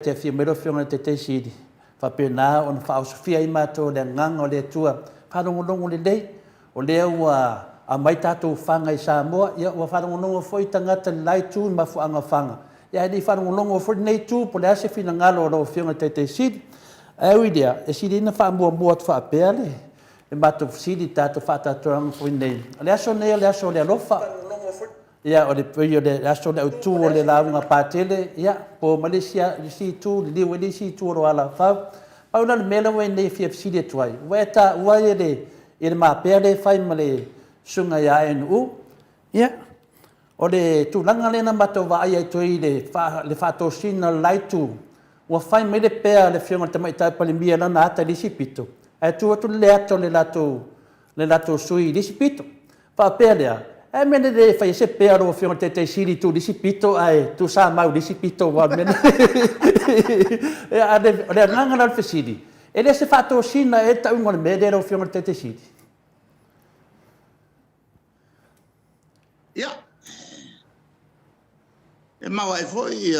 Te afio mai lau Afioga i le Taitai Sili, faapena ona faaosofia ai matou e le Agaga o le Atua, faalogologo lelei, o lea ua aumai tatou fana i Samoa, ia ua faalogologo foi tagata i le la itu i mafuaaga o fana, ia ae le i faalogologo foi lenei itu po o le a se finagalo o lau Afioga i le Taitai Sili. Ae ui i lea, e sili ai ona faamuamua atu faapea le matou fesili i le tatou faatalatalanoaga foi nei. O le aso lenei o le aso o le alofa. Ia, o le pei o le aso le autu o le lauga Patele, ia, po mai le isi itu, liliu ai le isi itu o lou alafau. Pau la le mea lea ua i ai nei e fia fesili atu ai, ua e taua le mapea lea e fai ma le Susuga ia ANU. Ia, o le tulaga lea na matou vaai ai toe i le faatosina o le la itu, ua fai mai le pea a le Afioga i le Tamaitai Palemia i lana ata i le isi pito, ae tu atu le ata o le latou sui i le isi pito. Faapea lea, ae a le mea e le fai ai se pea a lau Afioga i le Taitai Sili e tu i le isi pito ae Tuusamau i le isi pito aua o le mea lena. O le agaga la o le fesili, e le o se faatosina ea le tauga o le mea lea lau Afioga i le Taitai Sili? Ia, e maoae foi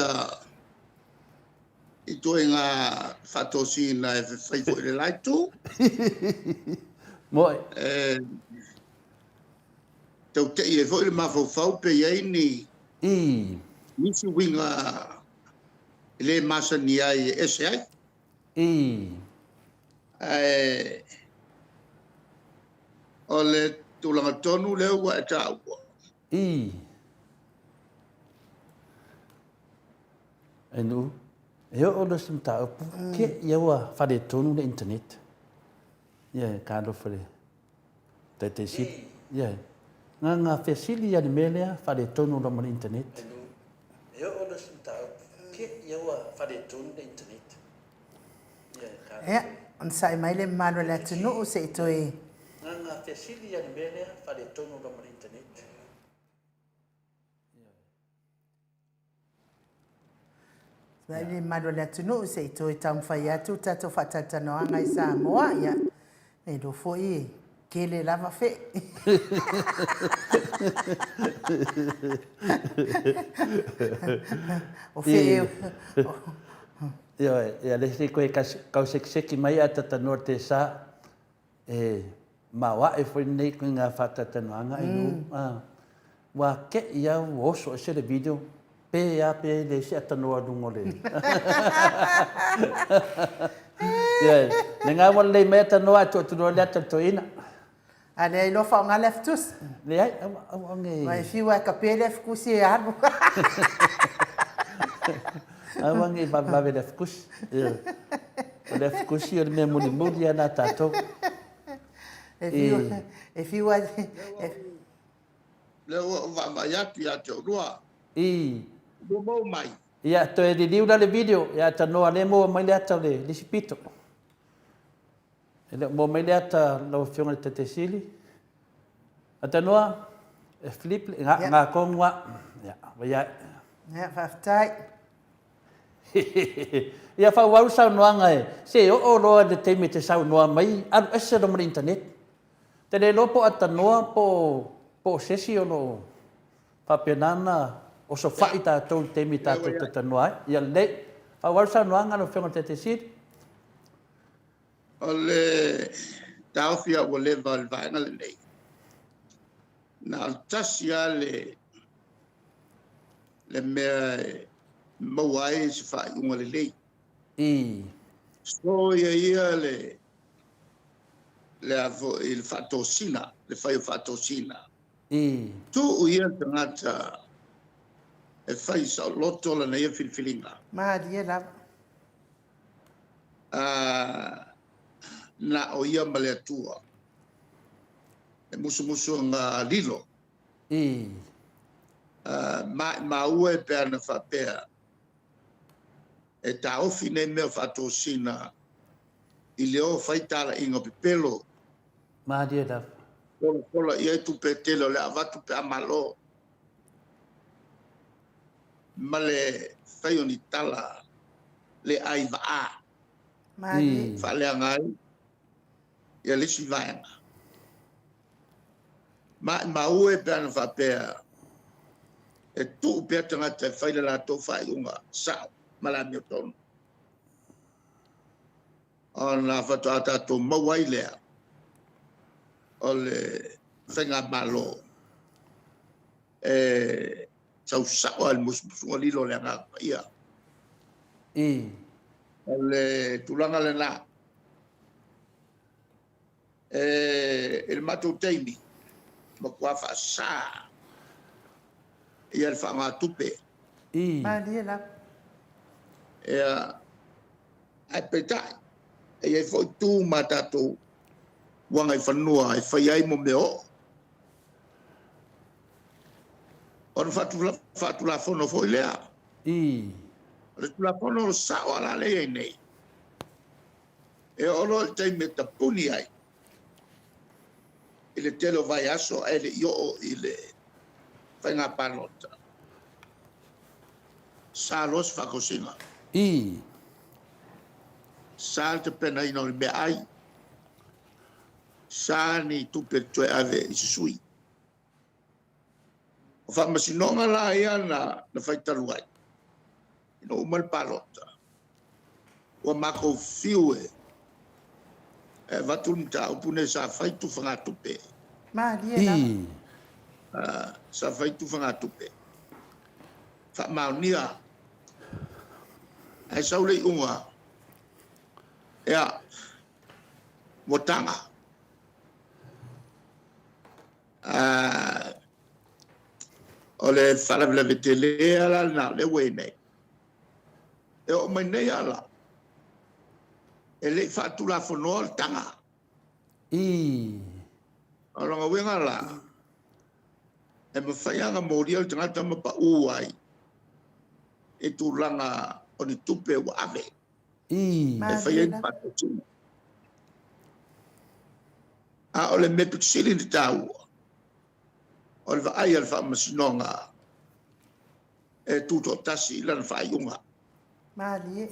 ituaiga faatosina e fai foi i le la itu. Moe. E tau tei ai foi le mafaufau pe i ai ni I. nisi uiga e le masani ai e ese ai. I. Ae o le tulaga tonu lea ua e taua. I. Enu, e oo loa se mataupu, ke ia ua faaletonu le internet. Ia, e talofa i le Taitai Sili. Ia, na na fesili ia le mea lea, faaletonu loa ma le internet. E oo loa se mataupu, ke ia ua faaletonu le internet. Ia, onosai mai le mamalu o le atunuu se i toe. Na na fesili ia le mea lea, faaletonu loa ma le internet. Mai le mamalu o le atunuu se i toe taumafai atu le tatou faatalatalanoaga i Samoa. Ia, e iloa foi e tele lava fe. O fe Ioe, ia le isi koe kausekiseki mai a tatanoa te sa E maoae foi lenei ituaiga faatalatalanoaga i nuu. Ua te'i lava ua oso ese le video, pe lava pe leai se atanoa i luga o le... Ioe, lena ua lelei mai atanoa ae tuu atu loa le ata i le toeaina. A leai loa faaaoga le afitusi. Leai, aua, aua ne i... Aua e fiu lava e kape le afitusi e alu. Aua ne i vavevave i le afitusi. Ioe. O le afikusi o le mea mulimuli lava na tatou. E fiu, e fiu a... Lea ua ou vaavaai atu ia te oulua. I. Ua maua mai. Ia, toe liliu la le video, ia tanoa lea e maua mai le ata o le isi pito. E le o maua mai le ata lau Afioga i le Taitai Sili. Atanoa, e flip, ga, ga tonu lava. Ia, vai ae. Ia, faafetai. Ia faaauau le saunoaga e, se oo loa i le taimi e te saunoa mai, alu ese loa ma le internet. Te le iloa po o Atanoa po o se isi o lo o faapena ona osofai tatou i le taimi tatou te talanoa ai. Ia lelei. Faaauau le saunoaga lau Afioga i le Taitai Sili. O le taofi lava ua leva o le vaega lenei, na o le tasi lava le le mea e maua ai se faaiuga lelei. I. Soia ia le le a foi le faatosina, le fai o faatosina. I. Tuu ia le tagata e fai saoloto lana ia filifiliga. Malie lava. Na o ia ma le Atua. E musumusuga lilo. I. Maumau e pe ana faapea e taofi nei mea o faatosina i le o fai talaiga pepelo. Malie lava. Folafola i ai tupe e tele o le a avatu pe a malo ma le fai o ni tala le ai vaa. Malie. Faaleaga ai ia le isi vaega. Maumau e pe ana faapea e tuu pea tagata e fai le latou faaiuga sao ma le amiotonu. Ona faatoa tatou maua ai lea o le faigamalo e sau sao lava i le musumusuga lilo o le Agaga Paia. O le tulaga lena. I le matou taimi, matua faasa ia le faaaoga tupe. Malie lava. Ia, ae peitai, e i ai foi tu ma tatou uagaifanua e fai ai mo mea oo. Ona faatulafono foi lea. O le Tulafono sao a la lea e i ai nei, e oo loa i le taimi e tapuni ai, i le tele o vaiaso ae le i oo i le faiga palota, sa loa se faatosina. Sa le tapenaina o le meaai, sa ni tupe toe ave i se sui. O faamasinoga la ia na fai talu ai, ina ua uma le palota, ua matou fiu e avatu le mataupu lenei sa fai tufagatupe. Malie lava. Sa fai tufagatupe. Faamaonia. Ae sau le iuga, ia, ua taga. O le faalavelave tele la lena o lea ua i ai nei. E oo mai nei ala, e le i faatulafonoa le taga. O lona uiga la, e mafai lava ona molia le tagata ma pau ai i tulaga o ni tupe ua ave e fai ai ni faatosina. A o le mea pito sili ona taua, o le vaai a le faamasinoga e tutoatasi i lana faaiuga. Malie.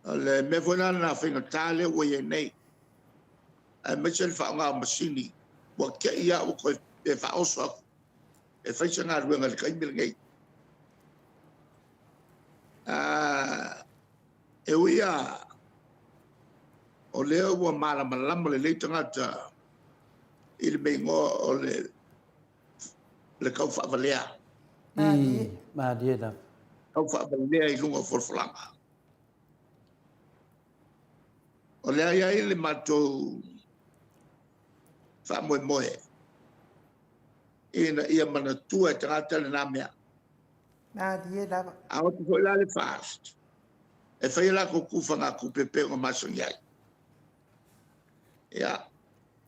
O le mea foi la lena faigata lea ua i ai nei, aemaise le faaaoga o masini, ua te i lava ua toe faaoso atu e fai se galuega i le taimi lenei. E ui lava o lea ua malamalama lelei tagata i le mea igoa o le taufaavalea. Malie. Malie lava. Taufaavalea i luga o folafolaga. O lea e i ai le matou faamoemoe ina ia manatua e tagata lena mea. Malie lava. A o atu foi la le FAST, e fai a latou tufagatupe pei ona masani ai. Ia,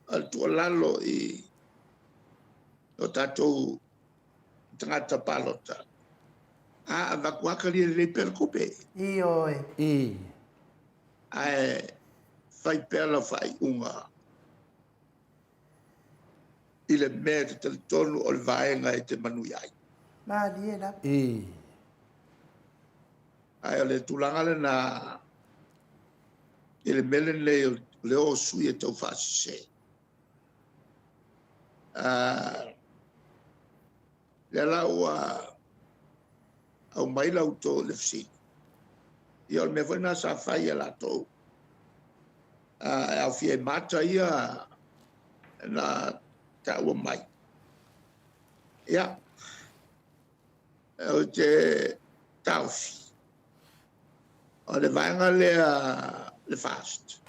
o le tuualalo i o tatou tagata palota, a avatu lava talia lelei pea le tupe. Ioe. Ae fai pea lau faaiuga i le mea e te talitonu o le vaega e te manuia ai. Malie lava. Ae o le tulaga lena i le mea lenei o le o sui e tau faasese. Lea la ua aumai la outou le fesili. Ia o le mea foi lena sa fai e latou. E aofia ai ma ata ia na taua mai. Ia, ou te taofi. O le vaega lea le FAST,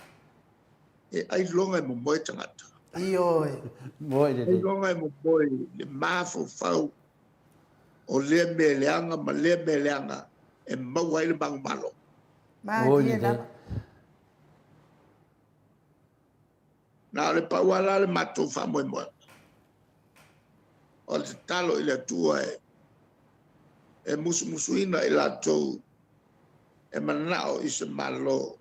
e ailoga e momoe tagata. Ioe. Moe lelei. Ailoga e momoe le mafaufau o lea mea leaga ma lea mea leaga e maua ai le manumalo. Malie lelei. lava. Na o le pau lava la le matou faamoemoega. O le tatalo i le Atua e musumusuina i latou e manao i se Malo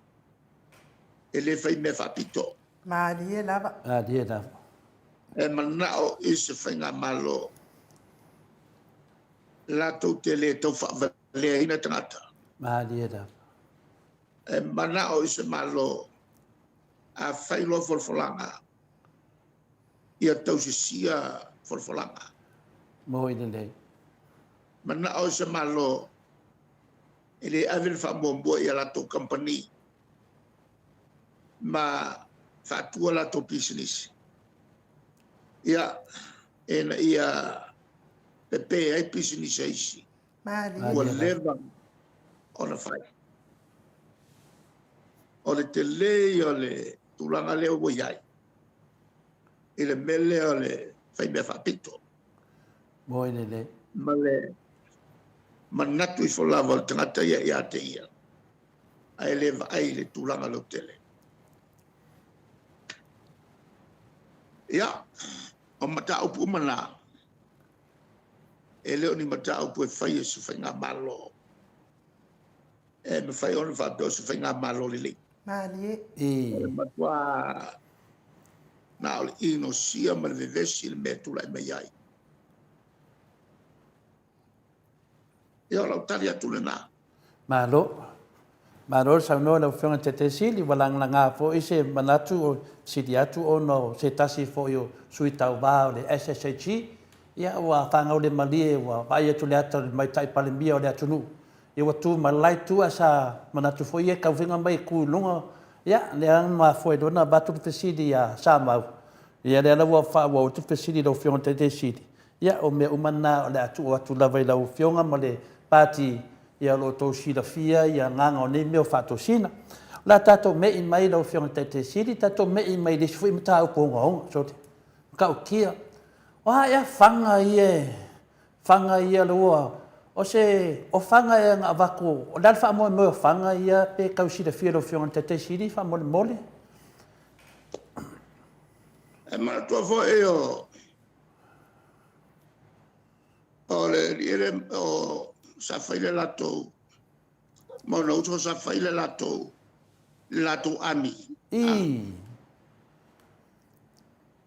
e le fai mea faapito. Malie lava. Malie lava. E manao i se faigamalo latou te le tau faavaleaina tagata. Malie lava. E manao i se Malo a fai loa folafolaga, ia tausisia folafolaga. Moe lelei. Manao i se Malo e le ave le faamuamua i a latou kamupani. Ma faatua latou pisinisi, ia, ina ia pepe ai pisinisi a isi ua leva ona fai. O le tele ia o le tulaga lea ua i ai i le mea lea o le faimea faapito. Moi lelei. Ma le manatu ifo lava o le tagata ia ia te ia, ae le vaai i le tulaga lautele. Ia, o mataupu uma na, e le o ni mataupu e fai e se faigamalo e mafai ona faapea o se faigamalo lelei. Malie. O le matua na o le inosia ma le vevesi le mea e tulai mai ai. Ia, o lau tali atu lena. Malo. Malo le saunoa i lau Afioga i le Taitaisili, ua lagalaga foi se manatu o fesili atu ona o se tasi foi o sui tauva o le SSHE, ia ua faagaulemalie ua vaai atu i le ata o le Tamaitai Palemia o le atunuu, ia ua tu ma le la itu ae sa manatu foi ia e tau mai e tu i luga, ia lea na mafua ai loa ona avatu le fesili ia Samau, ia lea la ua faaauau atu le fesili i lau Afioga i le Taitaisili, Ia, o mea uma na o le a tuu atu lava i lau Afioga ma le Pati, ia o lo o outou silafia ia agaga o nei mea o faatosina. O le a tatou me'i mai lau Afioga i le Taitaisili, tatou me'i mai i le isi foi mataupu ogaoga, sorry, matautia. O a ea faga ia e, faga ia ua, o se, o faga ea na avatu, o le a le faamoemoe o faga ia pe tau silafia e lau Afioga i le Taitaisili faamolemole? E manatua foi o O le alii lea o sa fai le latou ma ona uso sa fai le latou le latou army. I.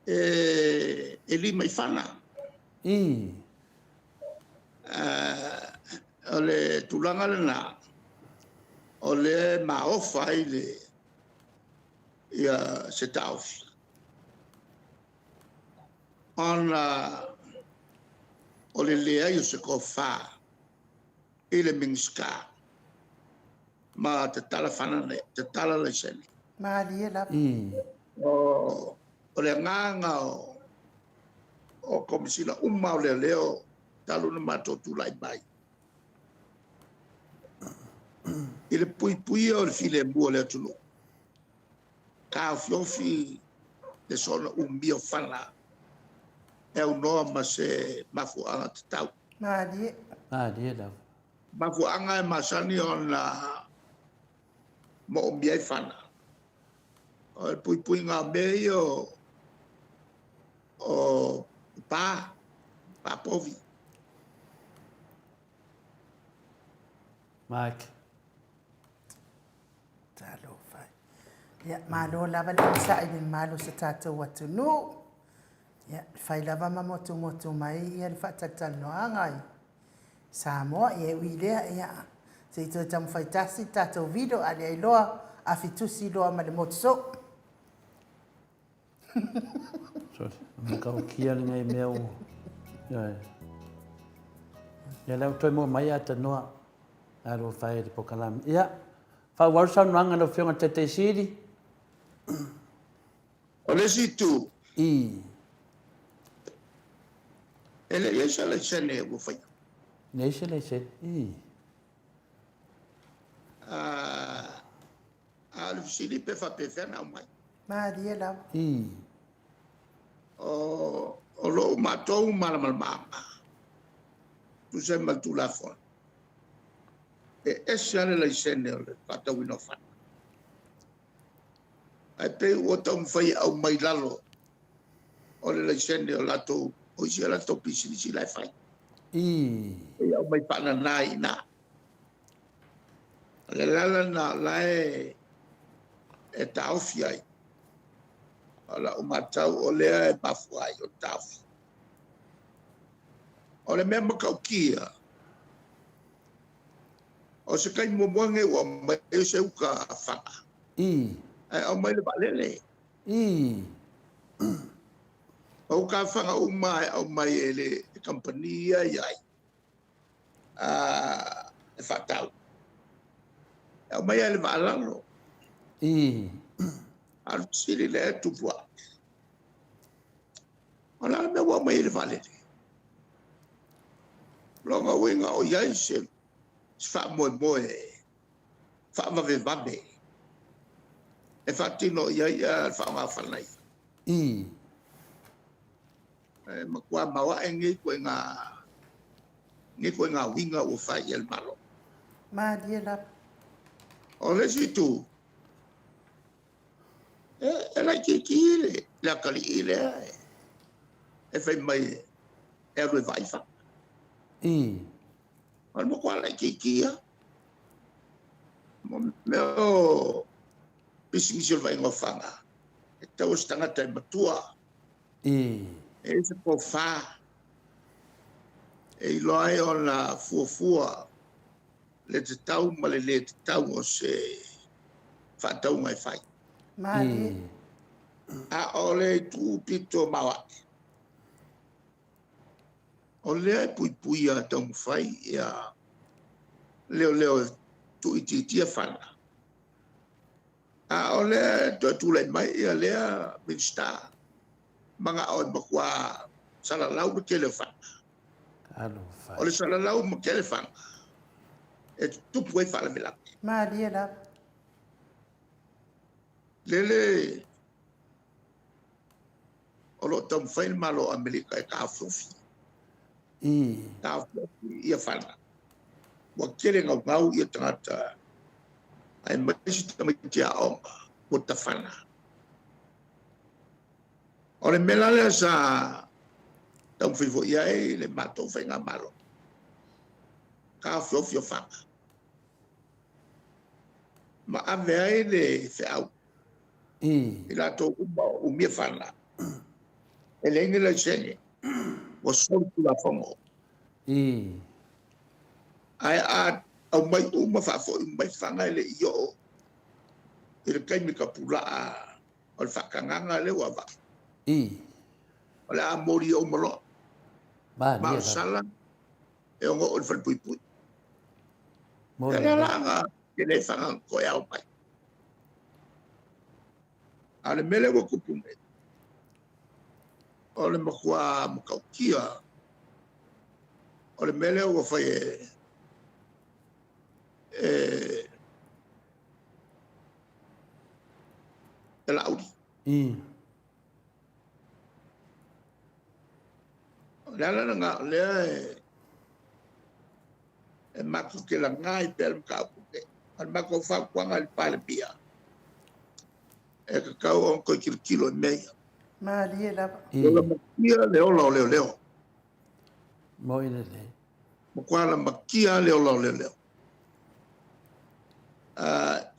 E e lima i fana. I. O le tulaga lena o lea e maofa ai le ia se taofi ona o le leai o se tofa i le Minisita ma tatala fana nei, tatala laisene. Malie lava. O le agaga o Komesina uma o Leoleo talu ona matou tulai mai i le puipuia o le filemu o le atunuu, taofiofi le soona umia o fana e aunoa ma se mafuaaga tatau. Malie. Malie lava. Mafuaaga e masani ona moomia ai fana, o le puipuiga o mea ia o pa, pa povi. Mike. Talofa e. Ia, malo lava le onosai i le mamalu o se tatou atunuu. Ia, fai lava ma motumotu mai ia le faatalatalanoaga i Samoa. Ia, e ui i lea, ia, se i toe taumafai tasi le tatou video, a leai loa, afi tusi loa ma le motu soo. Sorry, matautia lenei mea ua... Ioe. Ia lea ua toe mua mai a tanoa. Alofa e le polokalame. Ia, faaauau le saunoaga a lau Afioga i le Taitaisili. O le isi itu, I. e le i ai se laisene ua faia. Leai se laisene. I. A o le fesili pe faapefea ona aumai. Malie lava. I. O lou matou malamalamaaga, tusa ai ma le Tulafono, e ese lava le laisene o le faatauina o fana. Ae pei ua taumafai e aumai i lalo o le laisene o latou, o isi a latou pisinisi la e fai. I. E aumai faanana i ina. O le ala lena o la e taofi ai. O lau matau o lea e mafua ai o le taofi. O le mea matautia, o se taimi muamua lenei ua aumai ai se uta fana, I. ae aumai le vaalele. I. O uta fana uma e aumai e le kamupani ia e i ai e faatau. E aumai lava i le vaa lalo. I. A o le fesili lea e tupu ae, o le a le mea ua aumai ai le vaalele? O lona uiga o i ai se faamoemoe faavavevave e faatino i ai le faaaoga o fana ia. E matua maoae nei ituaiga uiga ua fai i ai le Malo. Malie lava. O le isi itu, e laitiiti le atalii lea e fai mai e alu e vaai fana. O le matua laitiiti lava. Mo mea o pisinisi o le vaaiga o fana, e tatau o se tagata e matua. E i ai se tofa e iloa ai ona fuafua le tatau ma le le tatau o se faatauga e fai. Malie. A o le itu pito maoae, o lea e puipuia taumafai ia leoleo e tuuitiitia fana. A o lea e toe tulai mai ia lea Minisita manao e matua salalau le tele o fana. Alofa. O le salalau ma tele fana e tutupu ai faalavelave. Malie lava. Lele o lo o taumafai le Malo o Amerika e taofiofi. Taofiofi ia fana. Ua tele gaugau ia tagata aemaise tamaiti aoga ua tafana. O le mea la lea sa taumafai foi i ai le matou faigamalo, taofiofi o fana ma ave ai le feau i latou uma o umia fana e leai ni laisene ua solitulafono. Ae a aumai uma faafoi mai fana e le i oo i le taimi tapulaa o le faatagaga lea ua avatu. O le a molia uma loa. Ma o sala e ono oo i le falepuipui. E lea la na tele fana na toe ao mai. A o le mea lea ua tupu nei, o le matua matautia o le mea lea ua fai e Laauli. O le ala lena o lea e matou te laga ai pea le mataupu lenei. O le matou fautuaga i le Palemia, e tatau ona toe tilotilo i mea ia. Malie lava. Ua lamatia le ola o leoleo. Moi lelei. Matua lamatia le ola o leoleo.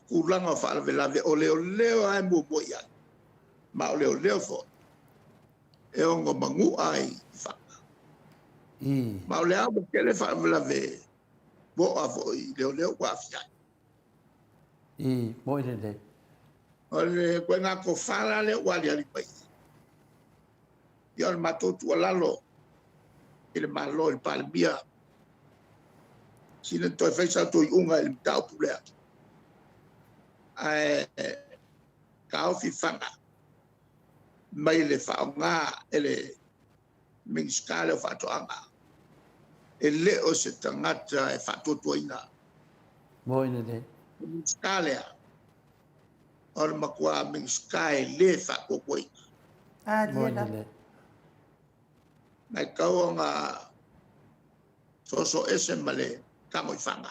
Tulaga o faalavelave o leoleo lava e muamua i ai. Ma o leoleo foi e ono manua ai i fana. Ma o lea ua tele faalavelave ua oo lava foi i leoleo ua aafia ai. Moi lelei. O le ituaiga tofa la lea ua aliali mai. Ia o le matou tuualalo i le Malo i le Palemia, sina toe fai sa outou iuga i le mataupu lea. Ae taofi fana mai le faaaoga e le Minisita lea o Faatoaga. E le o se tagata e faatuatuaina. Moi lelei. O le Minisita lea, o le matua Minisita e le faatuatuaina. Malie Moi lava. lelei. Ma e tau ona soso ese ma le tago i fana.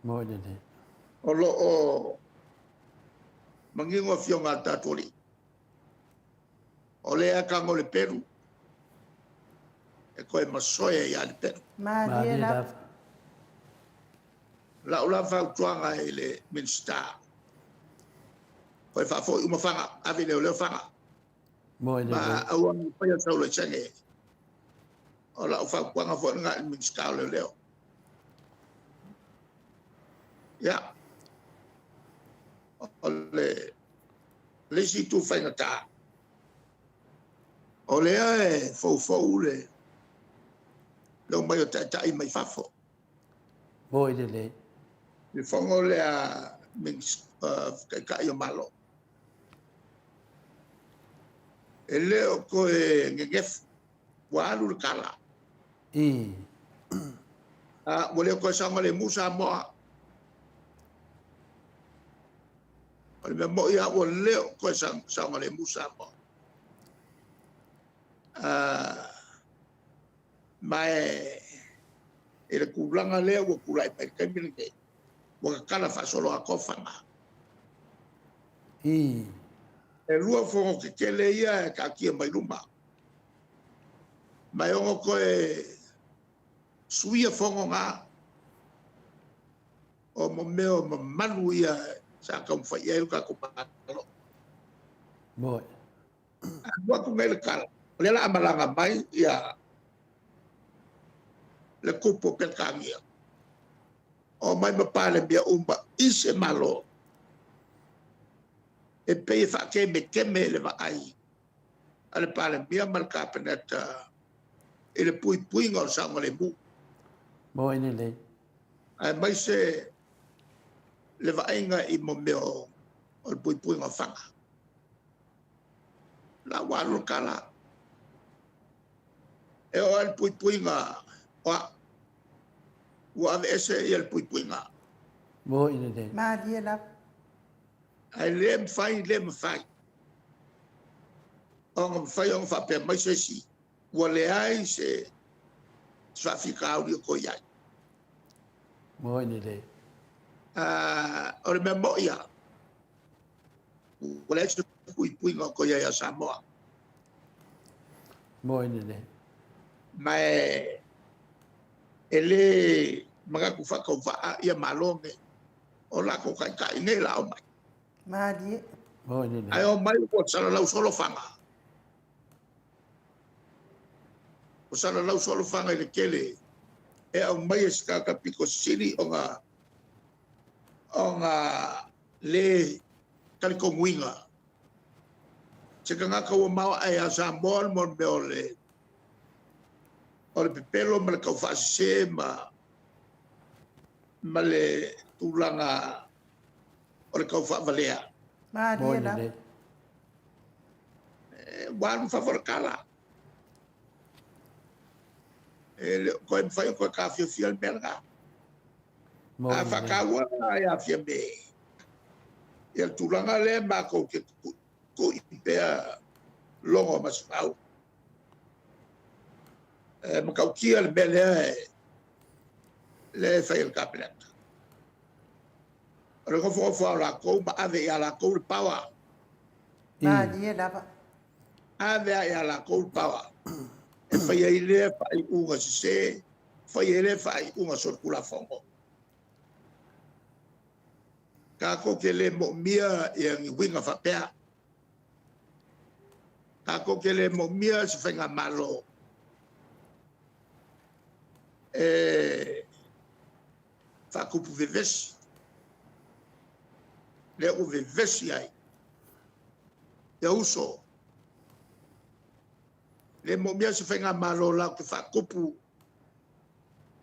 Moi lelei. O lo o manino afioga a le tatou alii. O lea tago le pelu, e toe masoe ia le pelu. Malie Malie lava. lava. Lau la fautuaga i le Minisita, toe faafoi uma fana, ave i leoleo fana. Moi Ma lelei. aua ne i faia sau laisene. O lau fautuaga foi lena i le Minisita o Leoleo. Ia, o le isi itu faigata, o lea e foufou le omai o taitai mai fafo. Moi lelei. Le fono lea taitai o Malo. E le o toe gegefu, ua alu le kala. I. A, ua le o toe saogalemu Samoa. O le mea moi lava ua le o toe saogalemu Samoa. A, ma e i le tulaga lea ua tulai mai i le taimi lenei, ua tatala faasoloatoa faga. I. E lua fono tetele ia e taatia mai luma, ma e ono toe suia fono na, o mo mea o mamalu ia sa taumafai i ai lo tatou Malo. Moi. Alu atu nei le tala, o lea o le a malaga mai ia le tupu o Peretania, omai ma Palemia uma i se Malo e pei e faatemeteme le vaai a le Palemia ma le Kapeneta i le puipuiga o le saogalemu. Moi lelei. Aemaise le vaaiga i mo mea o le puipuiga o faga. La ua alu le tala. E oo lava i le puipuiga o au, ua aveese ia le puipuiga. Moi lelei. Malie lava. Ae le mafai, le mafai ona mafai ona faapea mai se isi ua leai se faafitauli o toe i ai. Moi lelei. O le mea moi lava, ua leai se puipuiga o toe i ai ia Samoa. Moi lelei. Ma e le manatu faatauvaa ia Malo nei, o latou taitai nei la omai. Malie. Moi lelei. Ae omai ua salalau solo faga. Ua salalau solo faga i le tele e aumai e se tagata pito sili ona le talitonuina. Se tagata ua maoae ia Samoa le mea o le pepelo ma le taufaasese ma le tulaga o le taufaavalea. Malie lava. Ua alu i fafo le tala. E le o toe mafai ona toe taofiofia le mea lena. A faataua ia Fiame, ia le tulaga lea matou te tuitui pea logo o Masefau. E matautia le mea lea e fai e le Kapeneta. O le nofonofo lava o latou ma ave ia latou le power. Malie lava. Ave lava ia latou le power. E fai ai lea faaiuga sese, fai ai lea faaiuga solitulafono. Tatou te le moomia ia ni uiga faapea. Tatou te le moomia se faigamalo e faatupu vevesi. Lea ua vevesi ai ia uso. Le moomia se faigamalo latou te faatupu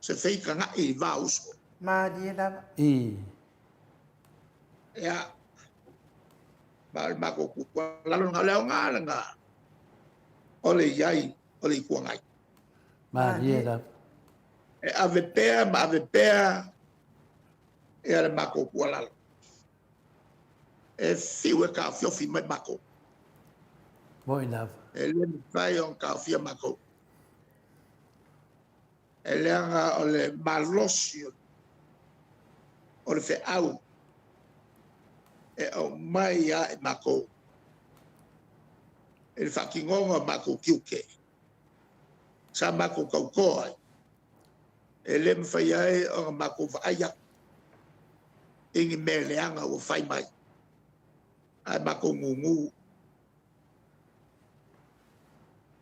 se feitagai i va uso. Malie lava. I. Ia, ma o le matou tuualalo lena, o le aoga lena o le i ai o le Itu Agai. Malie lava. E ave pea ma ave pea ia le matou tuualalo. E fiu e taofiofi mai matou. Moi lava. E le mafai ona taofia matou. E leaga o le malosi o le feau e aumai ia i matou i le faatinoga o matou tiute sa matou tauto ai, e le mafai ai ona matou vaai atu i ni mea leaga ua fai mai, ae matou gugu.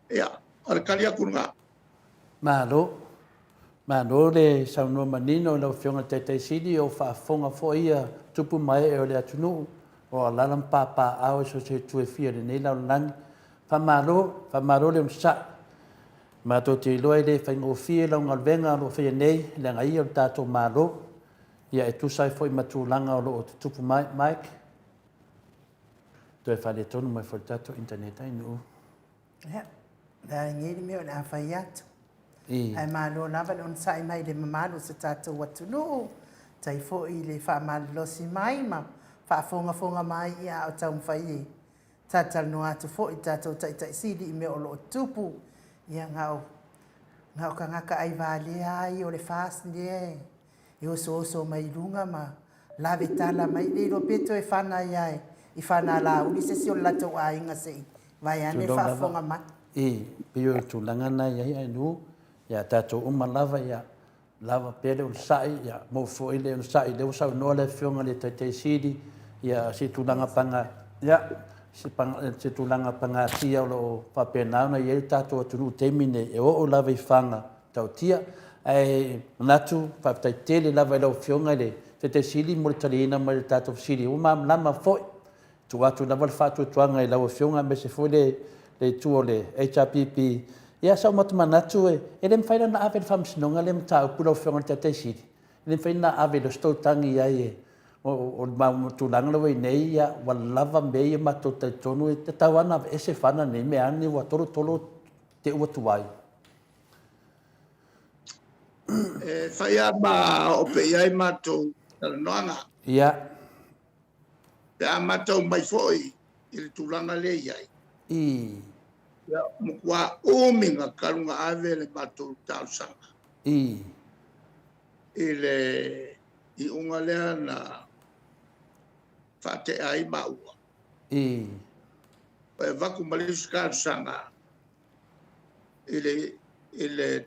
Ia, o le tali atu lena. Malo. Malo le saunoa manino i lau Afioga i le Taitai Sili, o faafofoga foi ia tupu ma ee o le atunuu, o alaala ma papaaao i so o se itu e fia o lenei lalolagi. Faamalo, faamalo le onosai. Matou te iloa e le faigofie lau galuega o lo o faia nei i le agaia o le tatou Malo, ia e tusa ai foi ma tulaga o lo o tutupu mai. Mike, toe faaletonu mai foi le tatou internet ai nuu. Ia, le a lenei le mea o le a fai atu. Ae malo lava le onosai mai i le mamalu o se tatou atunuu, tai foi i le faamalolosi mai ma faafogafoga mai ia a o taumafai e talatalanoa atu foi i le tatou Taitai Sili i mea o lo o tutupu. Ia, na o, na o tagata aivalea lava ia o le FAST lea e osooso mai i luga ma lave tala mai, le iloa pe toe fana ai lava i Fanalauli se isi o le latou aiga se i vaeane le faafofoga mai. E pei o le tulaga lena e i ai Ainuu, ia tatou uma lava ia lava pea le onosai, ia maua foi le onosai, lea ua saunoa le Afioga i le Taitai Sili, ia se tulaga paga, ia se, se tulaga pagatia o lo o faapena ona i ai le tatou atunuu i le taimi lenei, e oo lava i faga tautia. Ae manatu, faafetai tele lava i lau Afioga i le Taitai Sili mo le taliina mai o le tatou fesili, ua malamalama foi. Tuu atu lava le faatuatuaga i lau Afioga aemaise foi le itu o le HRPP. Ia, sa ou manatu e le mafai la ona ave i le Faamasinoga lea mataupu lau Afioga i le Taitai Sili? E le mafai ona ave i le Ositautagi i ai o le tulaga lea ua i ai nei, ia, ua lava mea ia matou talitonu e tatau lava ona aveese fana nei mea ane ua tolotolo te ua tuai. E fai lava ma oo pea i ai matou talanoaga. Ia. Pe a matau mai foi i le tulaga lea e i ai. I. Ia, matua umi na talu na ave le matou talosaga. I. I le iuga lea na faatea ai maua. I. E avatu ma le isi talosaga i le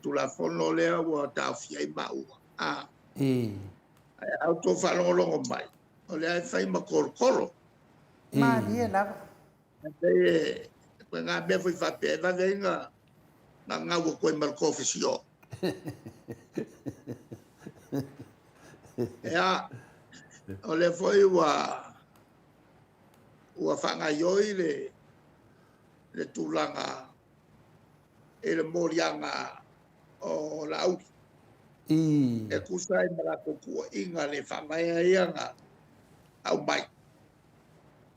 Tulafono lea ua taofia ai maua. A. I. Ae a outou faalogologo mai, o lea e fai ma tolotolo. I. Malie lava. E pei ngā mea foi faapea e vave ai na gau atu ai ma le toafesio. Ea, o lea foi ua faagaioi le tulaga i le moliaga o Laauli. I. E tusa ai ma latou tuuaiga le faavaea ia na aumai,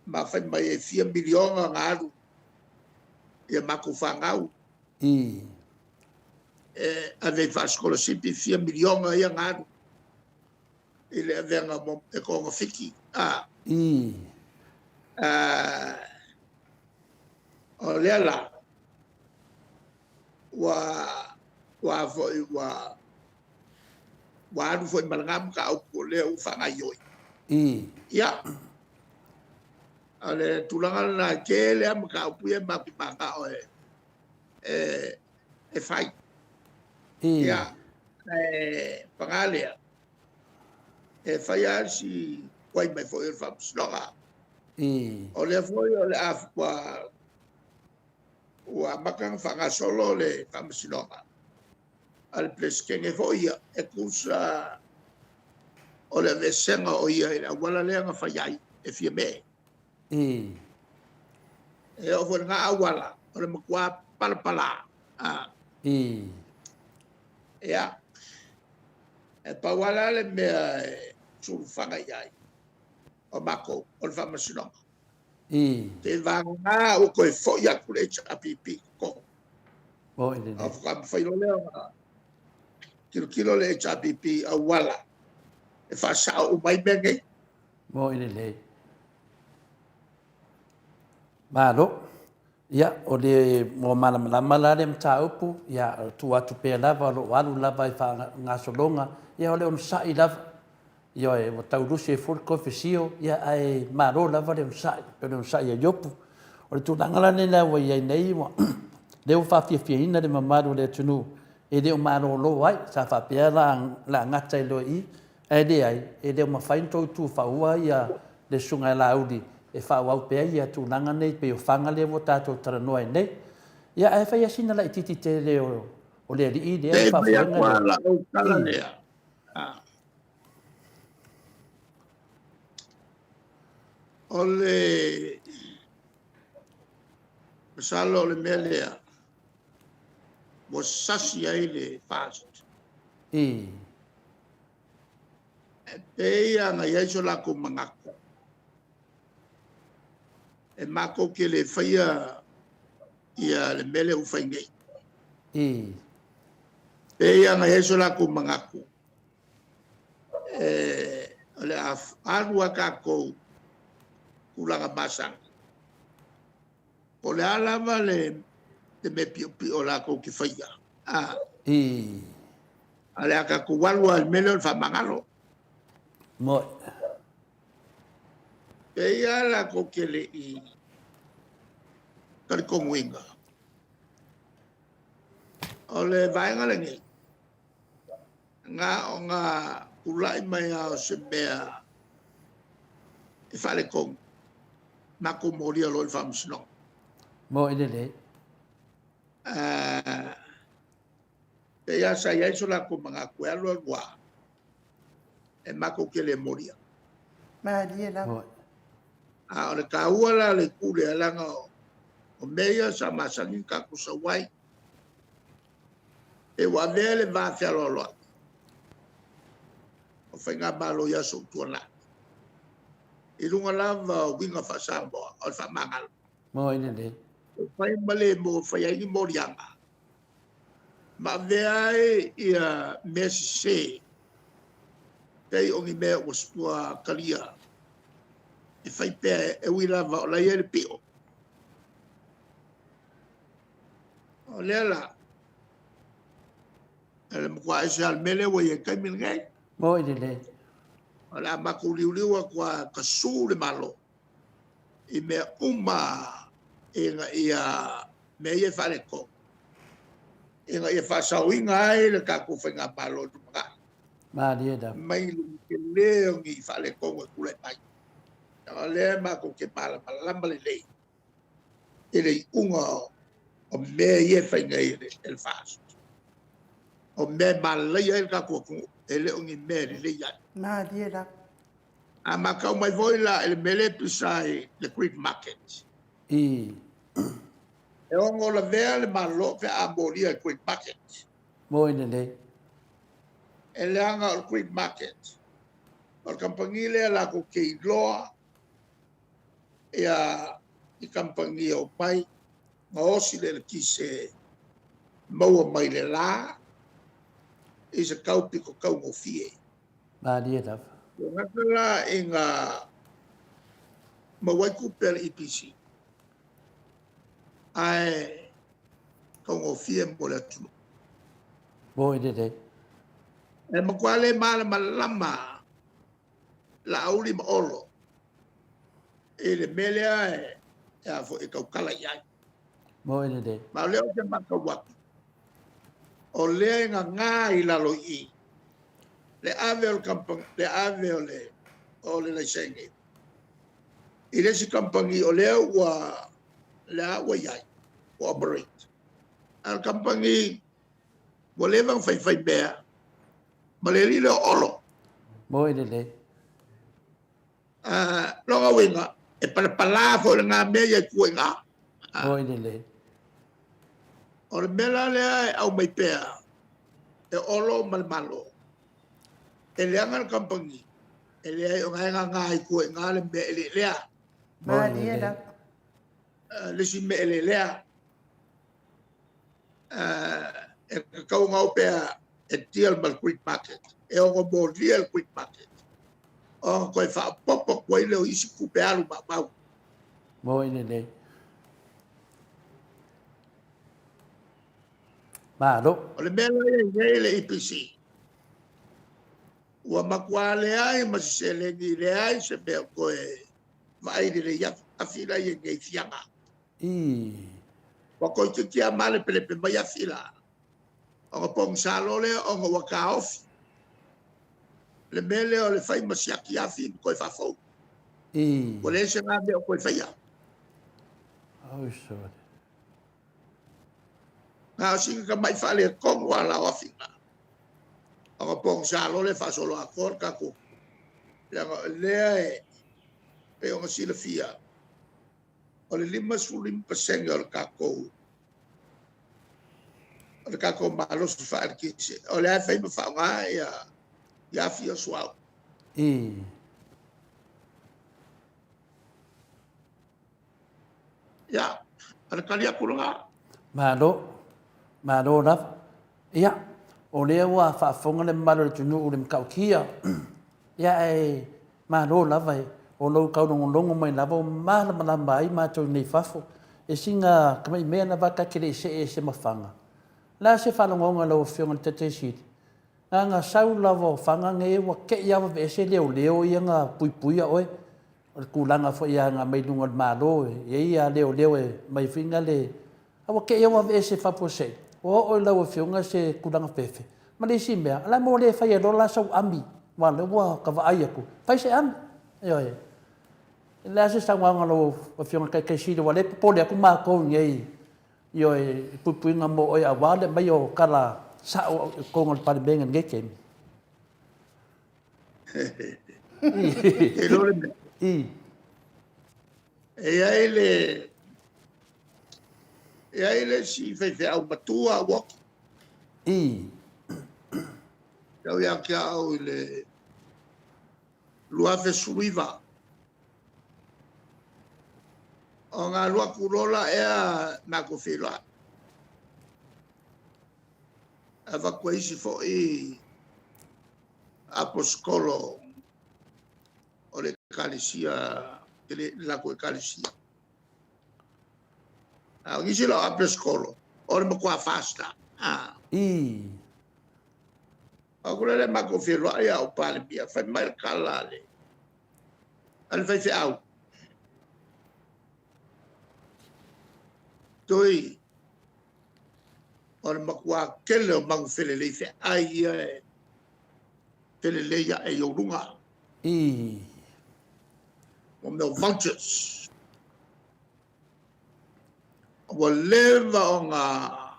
ma fai mai e fia miliona na alu i a matou fanau. I. E ave i faasikolasipi fia miliona ia na alu i le avega e togafiti. A. I. O lea la, ua foi ua alu foi ma lena mataupu o lea ua faagaioi. I. Ia, o le tulaga lena e tele lava mataupu ia matou te mananao e fai. I. Ia, ae paga lea, e fai lava si tuai mai foi o le Faamasinoga. I. O lea foi o le a ua amata ona faagasolo le Faamasinoga a le Peresetene foi ia, e tusa o le aveesega o ia i le auala lea na fai ai e Fiame. I. E oo foi i lena auala, o le matua palapala. A. I. Ia, e pau lava la le mea e sulufaga i ai o matou, o le Faamasinoga. I. Seivagana ua toe foi atu le HRPP i totonu. Oi lelei. Ona faatoa mafai loa lea ona tilotilo le HRPP i auala e faasao uma ai mea nei. Moi lelei. Malo. Ia, o le ua malamalama la le mataupu, ia, tuu atu pea lava o lo o alu lava i faagasologa, ia o le onosai lava. Ioe, ua tau lusi ai foi le toefesio, ia ae malo lava le onosai, pei o le onosai a Iopu. O le tulaga la lena ua i ai nei, ua lea ua faafiafiaina le mamalu o le atunuu, e le o malolo ai. Sa faapea la o le a gata ai loa i i, ae leai, e le o mafai ona toe tufaua le Susuga ia Laauli e faaauau pea ia tulaga nei pei o fana lea ua tatou talanoa ai nei. Ia ae fai lava sina laitiiti tele o le alii lea e Se i fai faafoega atu lava le lau tala lea. O le masalo o le mea lea ua sasi ai le FAST. I. E pei lava ona i ai so latou manatu, e matou te le faia Ia le mea lea ua fai nei. I. Pei ona i ai so latou manatu, o le a alu lava tatou i tulaga masani, po o le a lava le mea piopio latou te faia, a I. o le a tatou alu lava i le mea lea o le faamagalo. Moi. Pei lava latou te le i talitonuina, o le vaega lenei, na ona tulai mai lava o se mea e faaletonu, matou molia loa i le faamasinoga. Moi lelei. Pei lava sa i ai so latou manatu e alu alu lava, e matou te le molia. Malie lava. Moi. A o le taua la o le itu lea, leaga o mea ia sa masani ona tatou sau ai. E ua avea le va fealoaloai o Faigamalo i aso ua tuanai, i luga lava o uiga faa-Samoa o le faamagalo. Moi lelei. E fai ma le faia ai ni moliaga, ma avea ai ia mea sese, pei o ni mea ua talia e fai pea e ui lava o la e i ai le pio. O lea la, e le matua ese lava le mea lea ua i ai i le taimi lenei. Moi lelei. O le a matou liuliu atu lava tasu le Malo i mea uma ina ia mea ia e faaletonu, ina ia faasaoina ai le tatou Faigamalo i le lumanai. Malie lava. Mai le tele o ni faaletonu e tulai mai. O lea matou te malamalama lelei i le iuga o mea ia e fai nei e le FAST. O mea e malaia ai le tatou atunuu, e le o ni mea e lelei ai. Malie lava. A matau mai foi la i le mea lea e pisa i le Greek market, I. e ono lavea le Malo pe a molia i le Greek market. Moi lelei. E leaga o le Greek market, o le kamupani lea latou te iloa ia i kamupani e omai gaosi le eletise maua mai le la i se tau pito taugofie. Malie lava. Ua gata la ina maua ai tupe a le EPC, ae taugofie mo le atunuu. Moi lelei. E matua le malamalama Laauli ma Olo i le mea lea e a foi e tautala i ai. Moi lelei. Ma o lea ou te matau atu, o lea e gaga i lalo i i le ave o le kamupani, le ave o le o le laisene i le isi kamupani o lea ua lea ua i ai, ua operate. A o le kamupani ua leva ona faifaimea ma le alii lea o Olo. Moi lelei. Lona uiga, e palapala foi lena mea ia i tua i ina. Moi lelei. O le mea la lea e aumai pea e Olo ma le Malo, e leaga le kamupani, e leai o na e gaga i tua i ina le mea e lelea. Moi Malie lelei. lava. Le isi mea e lelea. E tatau ona o pea e deal ma le Greek market, e ono molia le Greek market, ona toe faaopoopo atu ai lea o isi tupe alu maumau. Moi lelei. Malo. O le mea la e i ai nei le EPC, ua matua leai ma se seleni, leai se mea o toe vaai lelei afi la e i ai nei i Fiaga. I. Ua toeitiiti lava malepelepe mai afi la, ona pogisa loa lea ona ua taofi le mea lea o le fai ma siaki afi ma toe faafou. I. Ua leai se na mea o toe faia. Oi sole. Na o sina tamai faaletonu lava la o afi na, ona pogisa loa lea faasolo atoa le tatou. Leaga o lea e pei ona silafia, o le 55% o le tatou o le tatou malosi faa-eletise, o lea e fai ma faaaoga ia ia afi o suauu. I. Ia, O le tali atu lena. Malo. Malo lava. Ia, o lea ua faafofoga le mamalu o le atunuu i le matautia. Ia, ae malo lava e, o lou taulogologo mai lava ua malamalama ai matou nei i fafo. E sina tamai mea lava ta te le i see ese ma Faga. O le a se faalogoga i lau Afioga i le Taitaisili? Na ona sau lava o Faga nei ua te i lava aveese leoleo ia na puipuia oe. O le tulaga foi ia na aumai i luga o le Malo, e i ai lava leoleo e aumai foi na le... A ua te i lava ua aveese faafuasei, ua oo i lau Afioga se tulaga fefe. Ma le isi mea, o le a le mea ua le faia loa la sau ami, aua o lea ua ta vaai atu, fai se ami. Ioe. O le a se saunoaga a lau Afioga i le Taitai Sili, aua o lea e popole atu matou i inei, ioe, i puipuiga mo oe aua le aumaia o tala sao i totonu o le Palemene i lenei taimi. E iloa le mea. I. E i ai le e i ai le isi faifeau matua ua oti. I. Sau ia te au i le 2019. Ona alu atu loa la ea matou feiloai. Avatu e isi foi aposetolo o le ekalesia, le latou ekalesia. A o nisi la o aposetolo, o le matua FAST lava. Ah. I. O atu lea matou feiloai a o Palemia, fai mai le tala a le, a le faifeau. Tui, o le matua tele o manu felelei feai ia e felelei ae i ou luga. I. O mea o vultures. Ua leva ona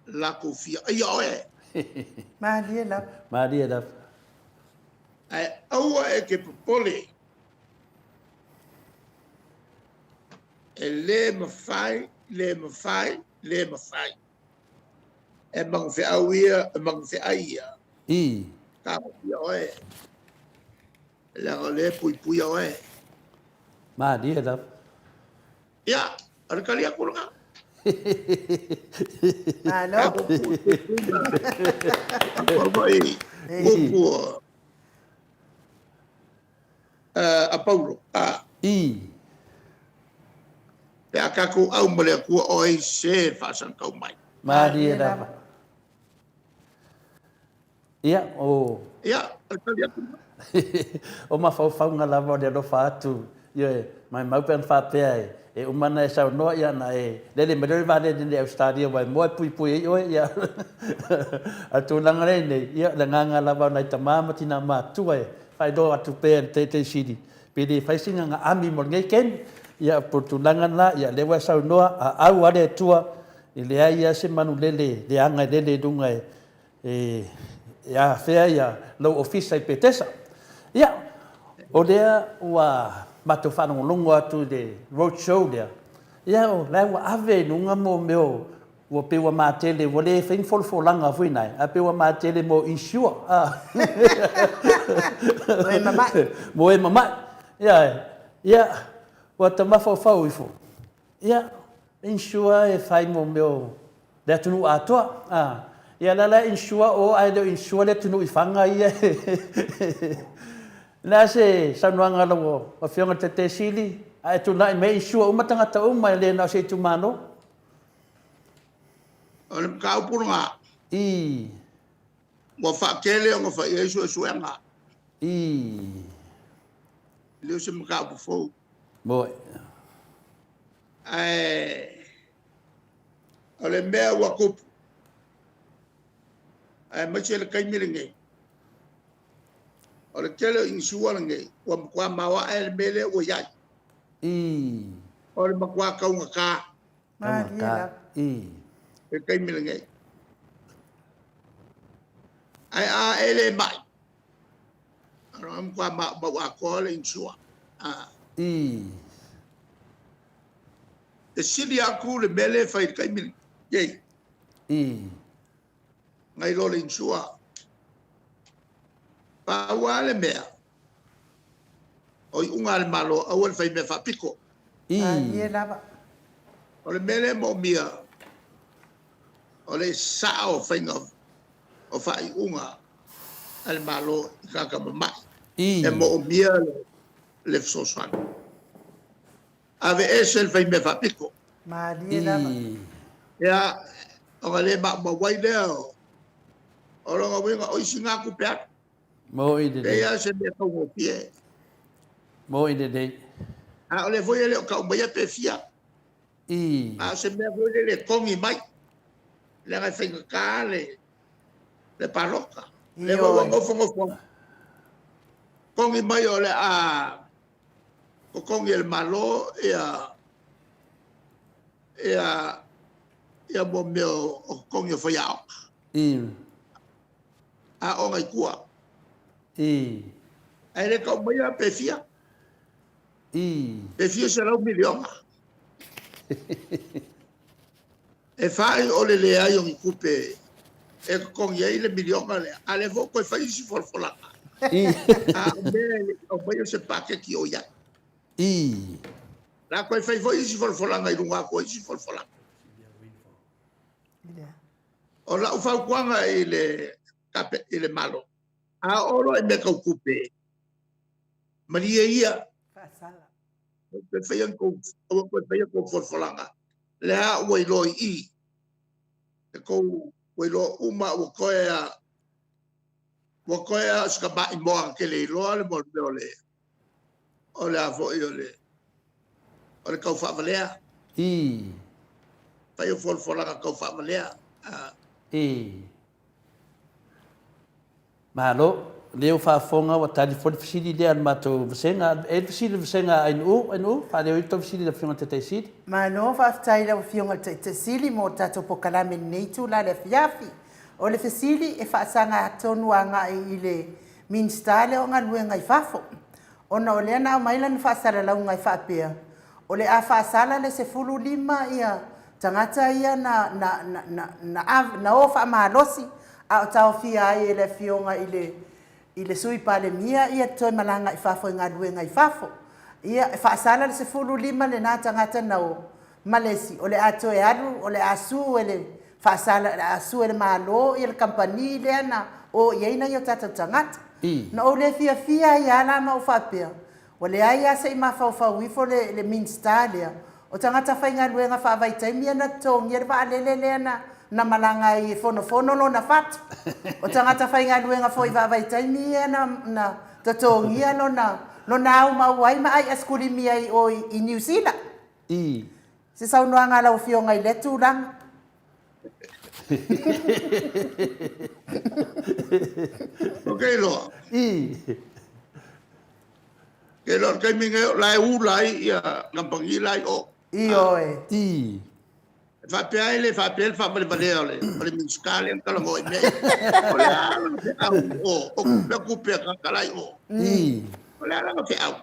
latou fia aia oe. Malie lava. Malie lava. Ae aua e te popole. E le mafai, le mafai, le mafai. E magafeau ia, e magafeai ia. I. Taofia oe. Leaga o lea e puipuia oe. Malie lava. Ia, o le tali atu lena. Malo. Foi upu a Paulo. A. I. Pe a tatou au ma le Atua o ai se faasantau mai. Malie lava. Ia, o... Ia, o le tali atu. O mafaufauga lava o le alofa atu, ioe, maimau pe ana faapea e, e uma ona e saunoa, ia ona e lele mai loa le vaalele nei i Ausetalia aua e moa e puipui ai oe, ia. A o le tulaga lea i inei, ia, o le agaga lava o nai tama ma tina matutua e faailoa atu pea i le Taitaisili, pe le fai sina aami mo lenei taimi. Ia, po o le tulaga lena, ia, o lea ua e saunoa, a au lava le Atua, e leai lava se manulele leaga e lele i luga e, e, e afea ia lou ofisa i Petesa. Ia, o lea ua matou faalogologo atu i le road show lea, ia o la ua ave i luga mo mea o ua pei ua matele, ua le fai ni folafolaga foi nae, ae pei ua matele mo insure. Mo e mama'i. Mo e mama'i. Ia, ia, ua ta mafaufau ifo, ia, insure e fai mo mea o le atunuu atoa. A, ia la la e insure o ae le o insure le atunuu i Faga ia. O le a se saunoaga a lau Afioga i le Taitai Sili, a e tulai mai e insure uma tagata uma e le na o se itumalo? O le mataupu lena. I. Ua faatele ona fai i ai suesuega. I. E le o se mataupu fou. Moe. Ae o le mea ua tupu, aemaise le taimi lenei, o le tele o insure lenei, ua matua maoae le mea lea ua i ai. I. O le matua taugata. Taugata. I. Le taimi lenei. Ae a e le mai, o le matua mau atoa le insure. Ah. I. E sili atu le mea lea e fai i le taimi lenei. I. Nai lo le insure. Pau lava le mea, o iuga a le Malo, aua le fai mea faapito. I. Malie lava. O le mea lea e moomia, o le sao o faiga o faaiuga a le Malo i tagata mamai. E moomia le fesoasoani. Aveese le faimea faapito. Malie lava. Ia, ona le maumau ai lea o lona uiga o isi na tupe alu. Moi lelei. Pei lava se mea taugofie. Moi lelei. A o lea foi e le o tau maia pe fia. A o se mea foi lele e togi mai, leaga e faigata le le palota. Lea foi ua nofonofo ai. Togi mai o le a totogi e le Malo ia ia ia mo mea o totogi o faiaoga. Aoga i tua. Ae le tau maia pe fia. Pe fia $100 miliona. E fai o le leai o ni tupe e totogi ai le miliona lea, a lea foi toe fai isi folafolaga. A o mea e le i aumaia se paketi o i ai. La toe fai foi isi folafolaga i luga atu o isi folafolaga. O lau fautuaga i le i le Malo, a oo loa i mea tau tupe, malie ia, aua toe faia tou folafolaga, lea ua iloa i i, le tou ua iloa uma, ua toe lava o si tamaimoa na te le iloa le mea o le a foi o le taufaavalea. Fai o folafolaga taufaavalea. Malo. Lea ua faafofoga ua tali foi le fesili lea a le matou vasega. E i ai le fesili a le vasega a Ainuu. Ainuu, faaleo ia le tou fesili i le Afioga i le Taitai Sili. Malo faafetai i lau Afioga i le Taitai Sili mo le tatou polokalame i lenei itula i le afiafi. O le fesili e faasaga tonu agai i le Minisita lea o Galuega i Fafo, ona o lea na aumai lana faasalalauga e faapea, o le a faasala le 15 ia tagata ia na na na na na o faamalosi a o taofia ai e le Afioga i le i le Sui Palemia ia toe malaga i fafo i galuega i fafo. Ia, e faasala le 15 lena tagata na o, ma le isi, o le a toe alu, o le a sue e le faasala, o le a sue e le Malo ia le kamupani lea na o i ai nai o tatou tagata. Na ou le fiafia ai lava la ma ou faapea, Ua leai lava se i mafaufau ifo le le Minisita lea, o tagata faigaluega faavaitaimi ia na totogia le vaalele lea na na malaga ai e fonofono lona fatu. O tagata faigaluega foi faavaitaimi ia na na totogia lona lona aumau ai ma ai asikulimi ai i o i Niu Sila. Se saunoaga a lau Afioga i lea tulaga. Ou te iloa. Ke iloa o le taimi nei o la e ula ai ia kamupani la i o. Ioe. E faapea ai le faapea le faavalevalea o le o le Minisita lea na talanoa i mea ia. O le a lana feau i o? O tupe tupe a tagata la i o. O le a lana feau?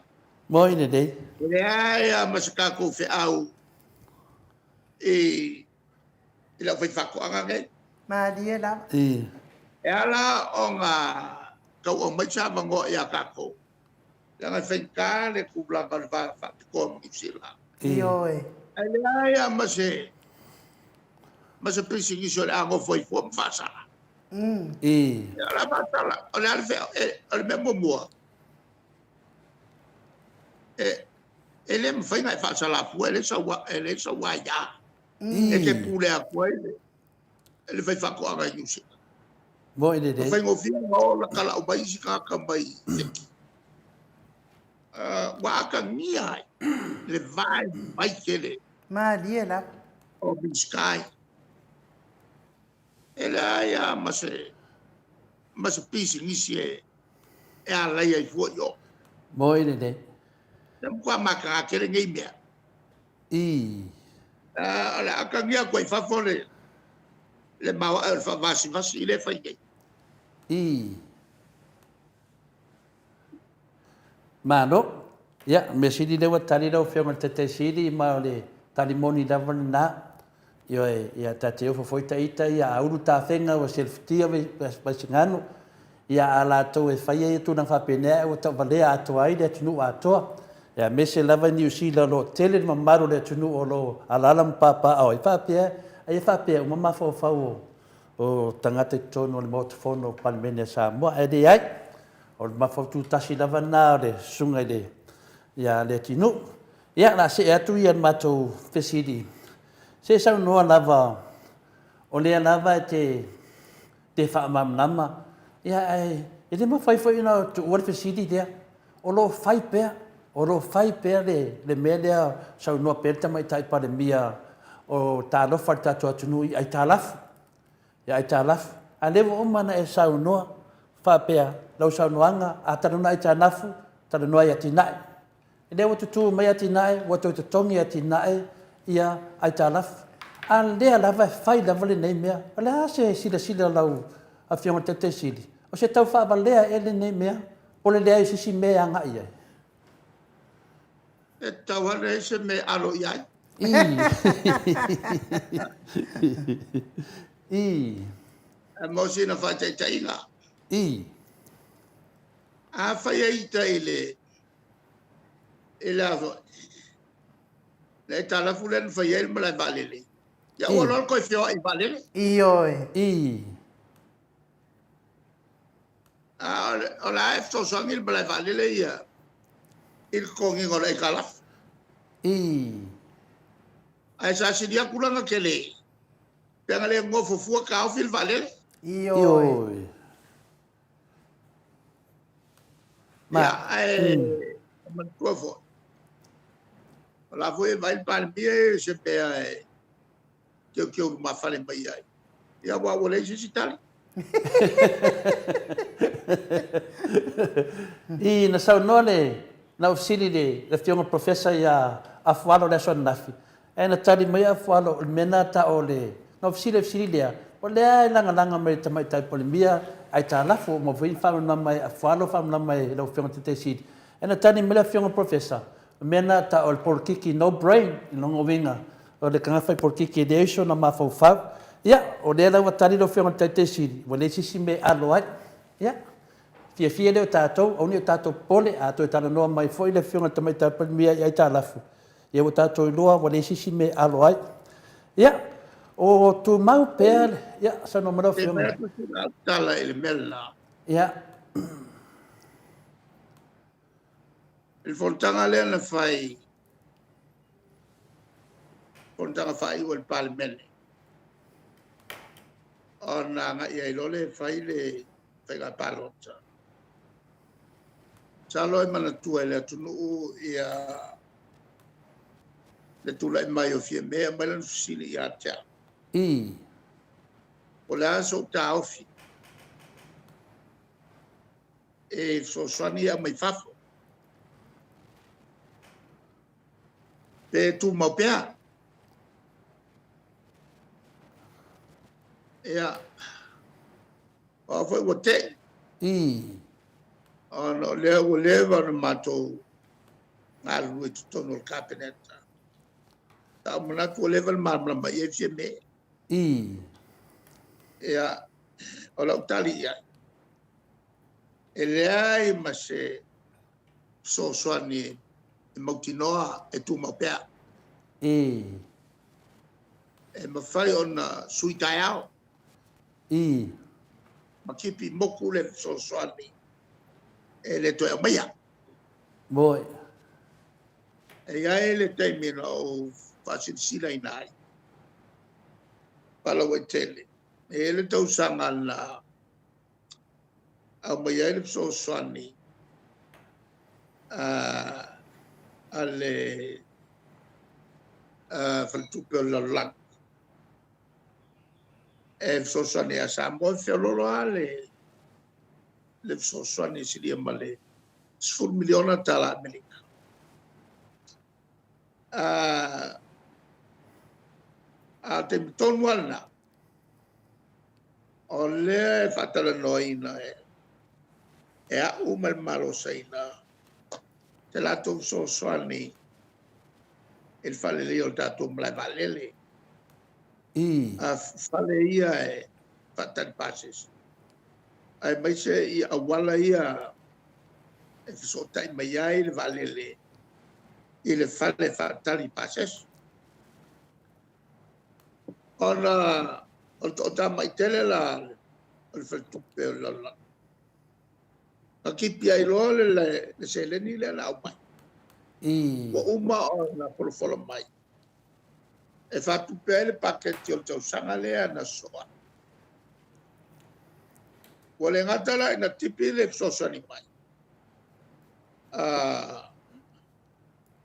Moi lelei. E leai lava ma se tatou feau i i le aufaifaatoaga nei. Malie lava. E ala ona tau aumai se avanoa ia tatou, leaga e faigata le tulaga o le va faapitoa ma Niu Sila. Ioe. Ae leai lava ma se ma se pisinisi o le a nofo ai fua ma faasala. Ia, o le a faasala, o le a le feau, o le mea muamua, e, e le mafai ona e faasala fua, e leai sau, e leai sau aia. E te pule atu ai le le faifaatoaga i Niu Sila. Moi lelei. Ua faigofie ona ola talau mai isi tagata mai Fiti. Ua atagia ai le vaivai tele. Malie lava. O Minisita ia. E leai lava ma se ma se pisinisi e e alai ai fua i o. Moi lelei. E matua mataga tele nei mea. O le a atagia atu ai i fafo le le maoae o le faavasivasi lea e fai nei. Malo. Ia, o le mea sili lea ua tali lau Afioga i le Taitai Sili, ma o le tali moni lava lena. Ioe, ia ta te ofo foi ita ia a ulu tafega ua selefutia Vaisigano, ia a latou e faia ia tulaga faapenei ae ua tauvalea atoa ai le atunuu atoa. Aemaise lava i Niu Sila o lo o tele le mamalu o le atunuu o lo o alaala ma papaaao ai faapea, ai e faapea uma mafaufau o tagata i totonu o le Maota Fono o Palemene a Samoa, ae leai, o le mafaufau tutasi lava lena o le Susuga i le ia Leatinuu. Ia, o le a see atu le matou fesili, se i saunoa lava, o lea lava e te te faamalamalama, ia ae e le mafai foi ona tuua le fesili lea. O lo o fai pea, o lo o fai pea le mea lea, saunoa pea le Tamaitai Palemia o talofa le tatou atunuu i aitalafu, i aitalafu. A o lea ua uma ona e saunoa faapea, lau saunoaga a talanoa i aitalafu, talanoa i atinae. O lea ua tutu mai atinae, ua toe totogi e atinae ia aitalafu. A o lea lava e fai lava lenei mea. O le a se silasila a lau Afioga i le Taitai Sili, o se tau faavalea ea lenei mea po o le leai o se isi mea e agai i ai? E tatau lava ona i ai se mea e alo i ai. Mo sina faataitaiga. Afai e ita i le i le a foi, le aitalafu lea na fai ai le malae vaalele, ia ua loa le toe feoai i vaalele. Ioe. A o le a e fesoasoani le malae vaalele ia i le totogiina o le aitalafu. Ae sa sili atu lana tele pe ana le nonofo fua taofi le vaalele. Ioe. Ia, ae manatua foi, o la foi e vaai le Palemia ia i se mea e teuteu lumafale mai ai. Ia, aua ua leai se isi tali. I, na saunoa le, na ou fesili i le Afioga i le Professor ia Afualo i le aso ananafi, ae na tali mai Afualo, o le mea lena e tau o le... Na ou fesili i le fesili lea, o lea e lagalaga mai e le Tamaitai Palemia aitalafu, ua uma foi ona faamalamalama e Afualo, faamalamalama e lau Afioga i le Taitai Sili. Ae na tali mai le Afioga i le Professor, o le mea lena e tau o le polokiki no brain. O lona uiga, o le tagata fai polokiki e leai sona mafaufau. Ia, o lea la ua tali lau Afioga i le Taitai Sili, ua leai se isi mea e alo ai. Ia, fiafia lea o tatou, aua ne i o tatou popole, a toe talanoa mai foi le Afioga i le Tamaitai Palemia i aitalafu, ia ua tatou iloa ua leai se isi mea e alo ai. Ia, o tumau pea le... Ia, saunoa mai lau Afioga. Se i fai atu sina au tala i le mea lena. Ia. I le fonotaga lea na fai, fonotaga faaiu a le Palemene, ona agai ai loa lea e fai le faiga palota. Masalo e manatua e le atunuu ia le tulai mai o Fiame e aumai lana fesili ia te au. O le a sou taofi e fesoasoani ia aumai fafo? Pe tumau pea? Ia, o au foi ua tei. Ona o lea ua leva ona matou galulue i totonu o le Kapeneta. Sa ou manatu ua leva ona malamalama i ai Fiame. Ia, o lau tali i ai, e leai ma se fesoasoani e mautinoa e tumau pea. E mafai ona sui taeao. Ma tipi moku le fesoasoani e le toe aumaia. E i ai le taimi na ou faasilasila ai faalauaitele, e i ai le tausaga na aumai ai le fesoasoani a le Faletupe o le Lalolagi e fesoasoani ia Samoa. E feoloolo lava le fesoasoani e silia ma le $10 miliona tala Amerika. A o le taimi tonu lava lena, o lea e faatalanoaina e au ma le Malo o Saina se latou fesoasoani i le faaleleia o le tatou malae vaalele. Fale ia e faatali pasese, aemaise auala ia e fesootai mai ai le vaalele i le fale faatali pasese. Ona o le toatamai tele la o le faletupe o le lalolagi, na tipi ai loa le seleni lea na aumai. Ua uma ona folafola mai e faatupe ai le paketi o le tausaga lea na sosoo atu. Ua le gata la ina tipi le fesoasoani mai a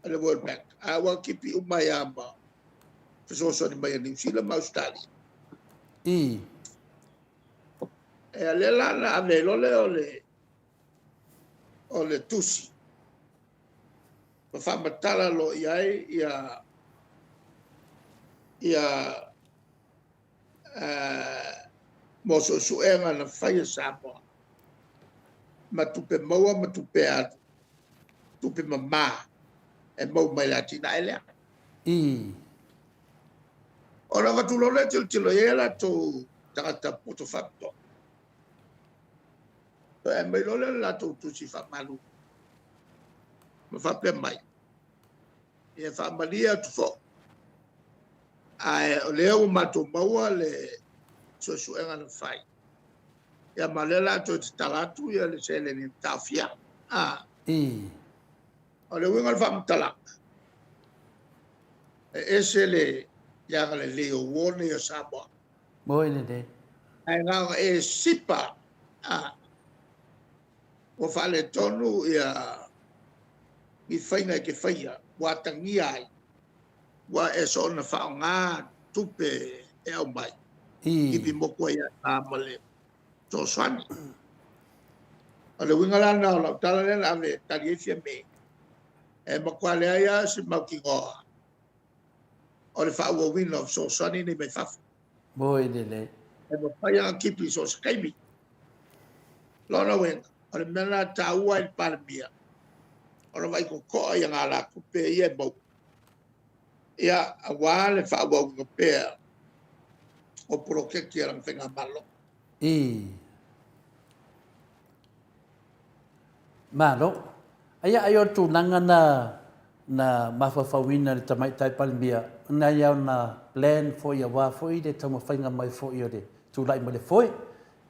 le World Bank, ae ua tipi uma ai lava ma fesoasoani mai a Niu Sila ma Ausetalia. E lea la na ave ai loa lea o le tusi ma faamatala loa i ai mo suesuega na fai e Samoa ma tupe maua ma tupe alu, tupe mama e maua mai le atinae lea. Ona avatu loa lea tilotilo i ai a latou tagata poto faapitoa. Toe aumai loa lea o le latou tusi faamalu ma faapea mai, ia faamalie atu foi, ae o lea ua matou maua le suesuega na fai, ia ma o lea o le a toe tatala atu le seleni na taofia. O le uiga o le faamatalaga, e ese le agalelei o uo nei a Samoa. Moi lelei. Ae na ona e sipa lava, ua faaletonu ni faiga e te faia ua atagia ai, ua e soona faaaoga tupe e aumai, tipi motu ai lava i ina ma le fesoasoani. O le uiga la lena o lau tala lea na ave e tali ai Fiame, e matua leai lava se mautinoa o le faaauauina o fesoasoani nei mai fafo. Moi lelei. E mafai lava ona tipi i so o se taimi. Lona uiga, o le mea lena e taua ai i le Palemia, o le vaai totoa i ana alatupe ia e maua, ia, aua le faaauauina pea o poloketi a lana Faigamalo. Malo. Aia ai o le tulaga na na mafaufauina e le Tamaitai Palemia, na ia ona plan foi aua foi le taumafaiga mai foi o le tulai mai le foe.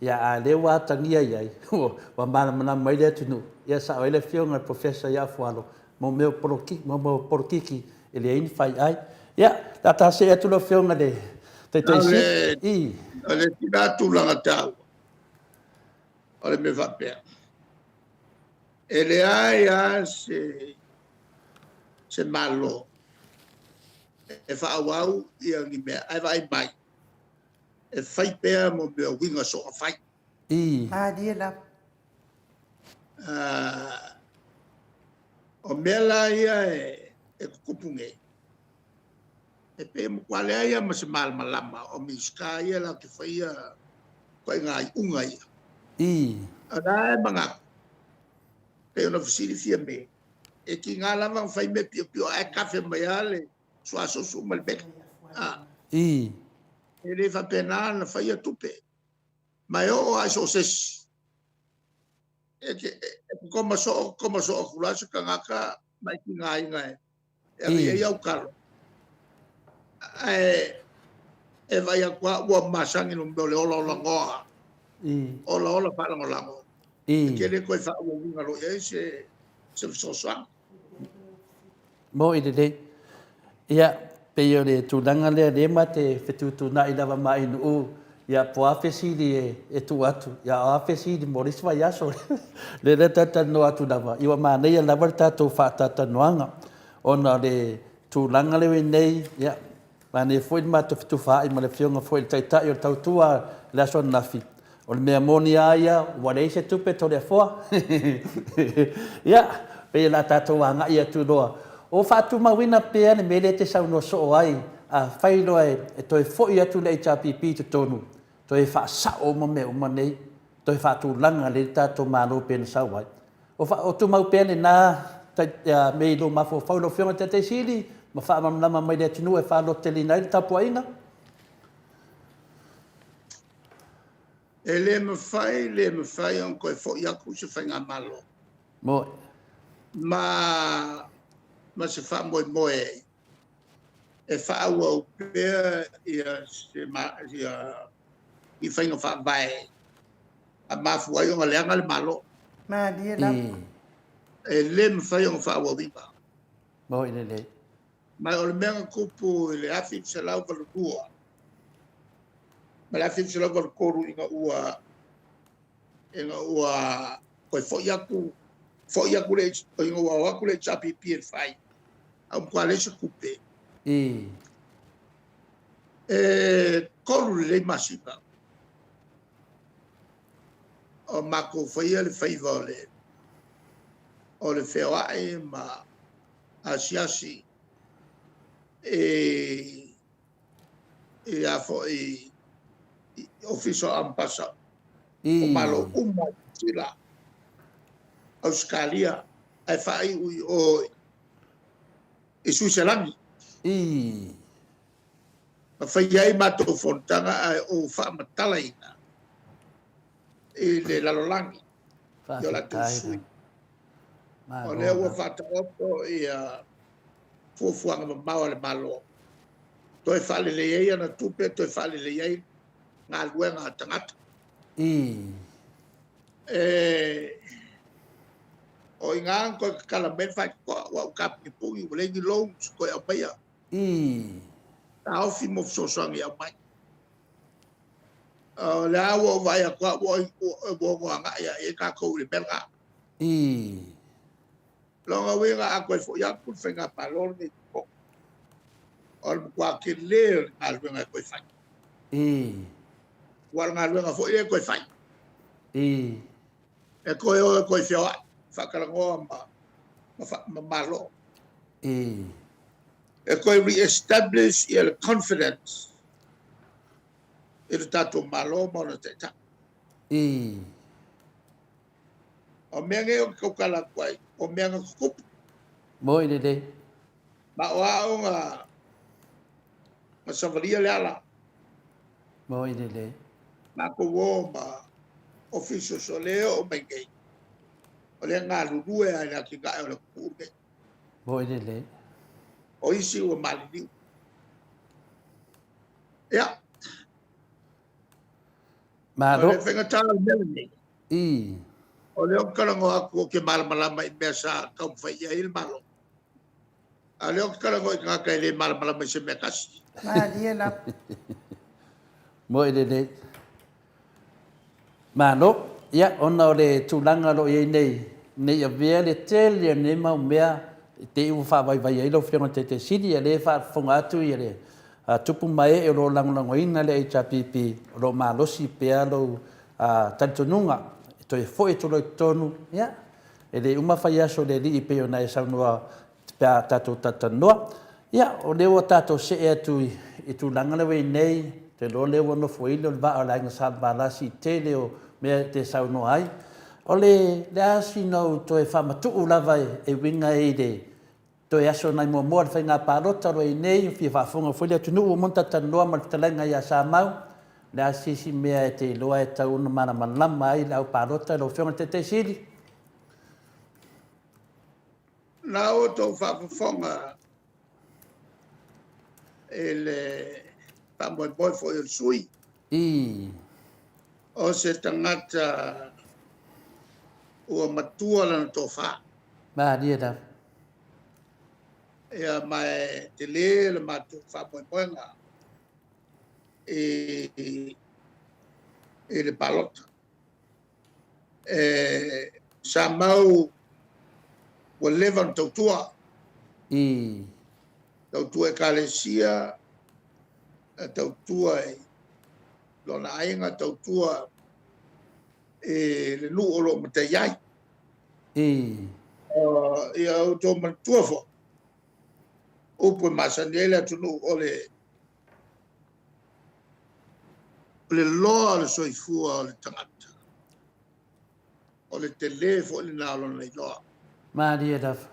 Ia a lea ua atagia i ai, ua malamalama ai le atunuu, ia sao ai le afioga i le Professor ia Afualo, mo mea o polokiki, mo mea o polokiki e leai ni faiai. Ia, o le a ta see atu lau afioga i le Taitaifono. I. O le isi la tulaga taua, o le mea faapea, e leai lava se Malo e faaauau ni mea, ae vaai mai, e fai pea mo mea o uiga soonafai. Malie lava. O mea la ia e tutupu nei, e pei e matua leai lava ma se malamalama o Minisita ia latou te faia ituaiga iuga ia. O la e manatu, pei ona fesili Fiame, e tiga lava ona fai mea piopio ae tafe mai lava le suasusu ma le meli. E le faapena ona faia tupe. Ma e oo lava i so o se isi, e kokoma soo, kokoma soo atu loa se tagata ma e tigaina e ave i ai au talo, ae e vaai atu lava ua masani i le mea o le olaola noa, olaola faalagolago, e te le toe faaauauina loa i ai se fesoasoani. Moi lelei. Ia, pei o le tulaga lea, lea ma te fetuutuunai lava ma Ainuu, ia po o a fesili e tuu atu, ia o a fesili mo le isi vaiaso. Lea la talatalanoa atu lava, ia ua manaia lava le tatou faatalatalanoaga, ona o le tulaga lea ua i ai nei, ia, manaia foi le matou fetufaai ma le Afioga foi i le Taitai o le Tautua i le aso ananafi. O le mea moni lava ia, ua leai se tupe Toleafoa. Ia, pei o le a tatou agai atu loa. O faatumauina pea le mea lea e te saunoa soo ai, afai loa e toe foi atu le HRPP i totonu, toe faasao uma mea uma nei, toe faatulaga lelei le tatou Malo pei ona sau ai. O tumau pea lena mea i lou mafaufau lau Afioga i le Taitai Sili ma faamalamalama mai i le atunuu e faalototeleina ai le tapuaiga? E le mafai, le mafai ona toe foi atu se Faigamalo. Moi. Ma ma se faamoemoe e faaauau pea ia se ia, i faiga faavae a mafua ai ona leaga le Malo. Malie lava. E le mafai ona faaauauina. Moi lelei. Ma o le mea na tupu i le 1982 ma le 1983 ina ua toe foi atu, foi atu le, ina ua o atu le HRPP e fai, ae ua matua leai se tupe. E 3 lelei masina o matou faia le faiva o le feoai ma asiasi i Ofisa o Amepasa o Malo uma i Niu Sila, Ausetalia, ae faaiu i o i Suiselani. Na faia ai matou fonotaga ae ou faamatalaina i le lalolagi i o latou sui. O lea ua faataoto ia fuafuaga mamao a le Malo, toe faalelei ai ana tupe, toe faalelei ai galuega a tagata. O i ina na toe tatala mai ai le faitotoa, aua ua tapunipuni ua leai ni loans toe aumaia. Taofi mo fesoasoani e aumai. O lea ua ou vaai atu lava ua ono agai lava i ai tatou i le mea lena. O lona uiga a toe foi atu le Faigamalo lenei i totonu, o le matua tele o le galuega e toe fai. Aua o le galuega foi lea e toe fai. E toe o e toe feoai, faatalanoa ma Malo. E toe re-establish ia le confidence i le tatou Malo ma ona taitai. O mea nei ou te tautala atu ai, o mea na tutupu. Moi lelei. Ma o au na savalia le ala. Moi lelei. Matou o ma officials o lea o mai nei. O lea galulue ai le atinae o le atunuu lenei. Moi lelei. O isi ua maliliu. Ia. Malo. O le faigata o le mea lenei. O lea ou te talanoa atu ou te malamalama i mea sa taumafai i ai le Malo. A o lea ou te talanoa i tagata e le malamalama i se mea tasi. Malie lava. Moi lelei. Malo. Ia, ona o le tulaga o lo o i ai nei, nei avea le tele o nei mau mea i te i ua faavaivai ai lau Afioga i le Taitaifono Sili, ia lea e faafofoga atu ia le tupu ma ee o lo o lagolagoina le HRPP, o lo o malosi pea lou talitonuga e toe foi atu loa i totonu, ia, e le uma fai aso o le alii pei ona e saunoa pe a tatou talatalanoa. Ia, o lea ua tatou see atu i tulaga lea ua i ai nei, ou te iloa o lea ua nofoilo le vaa o le Aiga Salevalasi i le tele o mea e te saunoa ai. O le a sina ou toe faamatuu lava e uiga i le toe aso nai muamua o le faiga palota o lo o i ai nei, ua fia faafofoga foi le atunuu, ua uma ona talatalanoa ma le fetalaiga ia Samau, o le a se isi mea e te iloa e tatau ona malamalama ai le au palota lau Afioga i le Taitai Sili? Na outou faafofoga i le faamoemoe foi o le sui. O se tagata ua matua lana tofa. Malie lava. Ia, ma e tele le matou faamoemoega i le palota. E sa mau ua leva ona tautua. Tautua Ekalesia, tautua i lona aiga, tautua i le nuu o lo o matai ai. Ia outou manatua foi, upu e masani ai le atunuu, o le loa o le soifua o le tagata, o le tele foi lena o lona iloa. Malie lava.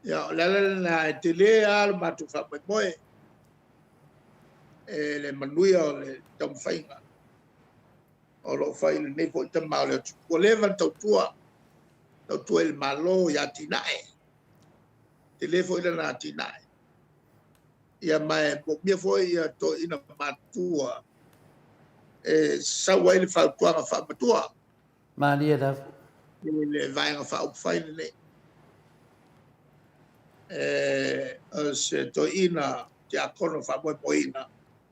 Ia, o le ala lena e tele lava le matou faamoemoe e le manuia o le taumafaiga o lo o fai i lenei foi tama o le atunuu. Ua leva ona tautua, tautua i le Malo i atinae. Tele foi lana atinae. Ia ma e moomia foi ia toeaiina matutua e sau ai le fautuaga faamatua. Malie lava. I le Vaega Faaupufai lenei. O se toeaina tiakono faamoemoeina.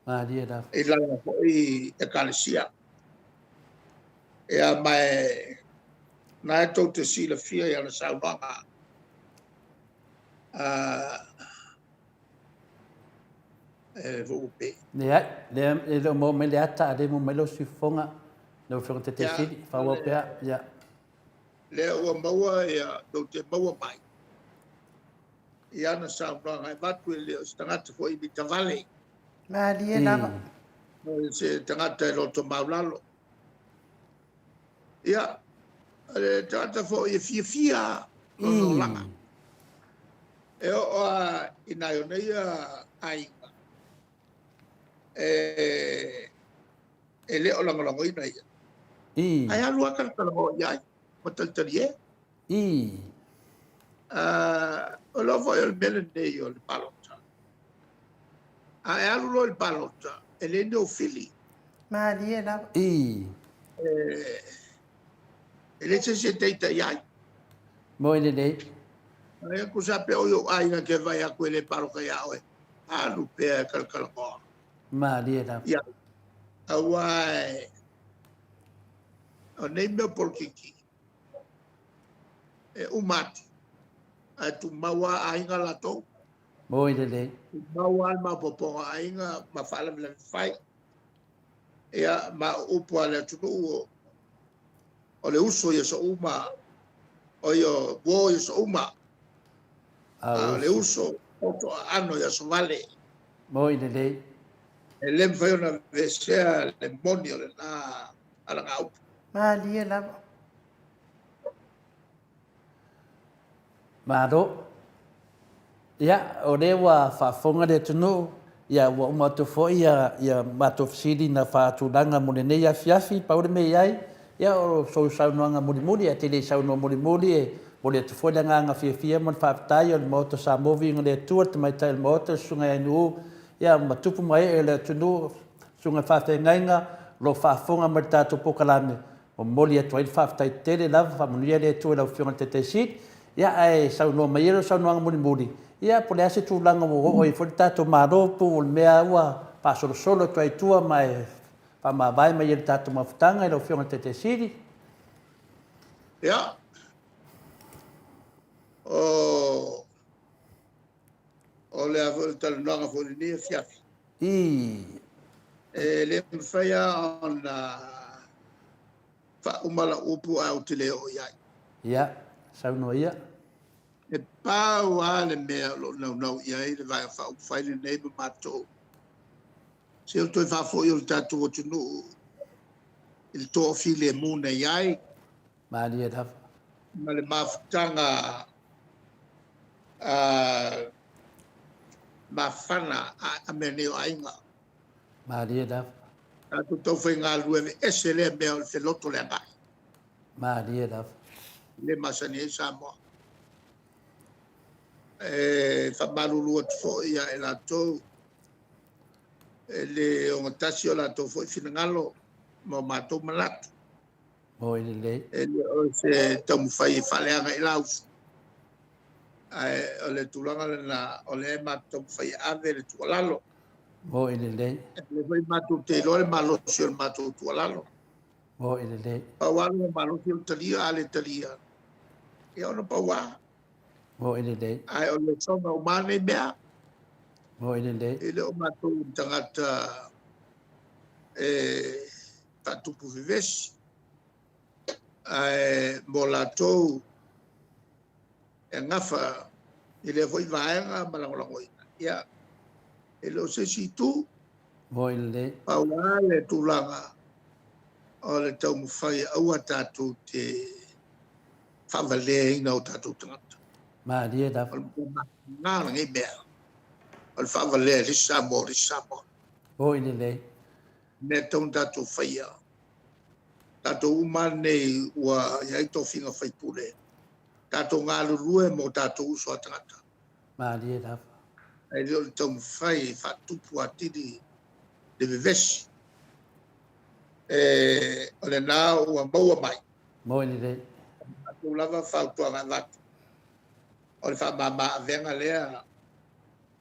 Malie lava. I lana foi Ekalesia. Ia ma e na e tou te silafia i ana saunoaga e Vuupe. Leai, lea e le o maua mai le ata, a le maua mai lou siufofoga, lau Afioga Taitaisili, faaauau pea. Ia. Lea ua maua ia, tou te maua mai i ana saunoaga e avatu e le o se tagata foi mitavale. Malie lava. O se tagata e loto maulalo. Ia, o le tagata foi e fiafia lona olaga. E oo lava i nai ona ia aiga, e le o lagolagoina ia. Ae alu lava talatalanoa i ai ma talitalie. O lo foi o le mea lenei o le palota. A e alu loa i le palota, e le ni ou fili. Malie lava. E le se isi e taitai ai. Moi lelei. Ae tusa pe o i ou aiga ke vai atu e le palota ia oe. Alu pea e talatalanoa. Malie lava. Ia. Aua e o nei mea polokiki e uma atu. Ae tumau lava aiga latou. Moi lelei. Tumau lava le maopoopoga o aiga ma faalavelave fai. Ia, ma o upu a le atunuu o le uso i aso uma, o ia uo i aso uma, a o le uso poto aano i aso vale. Moi lelei. E le mafai ona aveesea le moni o lena alagaupu. Malie lava. Malo. Ia, o lea ua faafofoga le atunuu, ia ua uma atu foi ia, ia matou fesili na faatulaga mo lenei afiafi. Pau le mea i ai, ia o sou saunoaga mulimuli, ae te le i saunoa mulimuli, e momoli atu foi le agaga fiafia ma le faafetai o le Maota o Samoa Viiga i le Atua, le Tamaitai o le Maota, le Susuga ia Ainuu, ia ma tupu ma ee o le atunuu, susuga i faafeagaiga o lo o faafofoga mai i le tatou polokalame, Momoli atu ai le faafetai tele lava, faamanuia le Atua i lau Afioga i le Taitai Sili. Ia, ae saunoa mai ia lau saunoaga mulimuli, ia po o le a se tulaga ua oo ai foi le tatou Malo, po o le mea ua faasolosolo atu ai i tua ma e faamavae mai ai le tatou mafutaga i lau Afioga i le Taitai Sili. Ia, o, o le a foi o le talanoaga foi i lenei afiafi. E le mafai lava ona faauma lau upu ae ou te le oo i ai. Ia, saunoa ia. E pau lava le mea o lo o naunau i ai le Vaega Faaupufai lenei ma matou, se o le toe faafoi o le tatou atunuu i le toafilemu na i ai. Malie lava. Ma le mafutaga mafana a mea nei o aiga. Malie lava. Tatou taufai galulue aveese lea mea o le feloto le agai. Malie lava. Le masani ai Samoa. E faamalulu atu foi ia i latou e le ogatasi o latou foi finagalo ma o matou manatu. Moi lelei. E le o se taumafai e faaleaga i lausu. Ae o le tulaga lena o lea e matou taumafai e ave le tuualalo. Moi lelei. E le foi matou te iloa le malosi o le matou tuualalo. Moi lelei. Pau lava le malosi o le talia, a le talia, ia ona pau lava. Moi lelei. Ae o le soga uma nei mea. Moi lelei. E le o matou tagata e faatupu vevesi. Ae mo latou e gafa i lea foi vaega ma lagolagoina. Ia, e le o se isi itu. Moi lelei. Pau lava le tulaga o le taumafai aua tatou te faavaleaina o tatou tagata. Malie lava. O le mea lenei mea, o le faavalea i le isi Samoa o le isi Samoa. Moi lelei. Mea tatau ona tatou faia. Tatou uma nei ua i ai tofiga faipule, tatou galulue mo tatou uso a tagata. Malie lava. Ae le o le taumafai e faatupu atili le vevesi. E, o lena ua maua mai. Moni lelei. O le matou lava fautuaga e avatu, o le faamama avega lea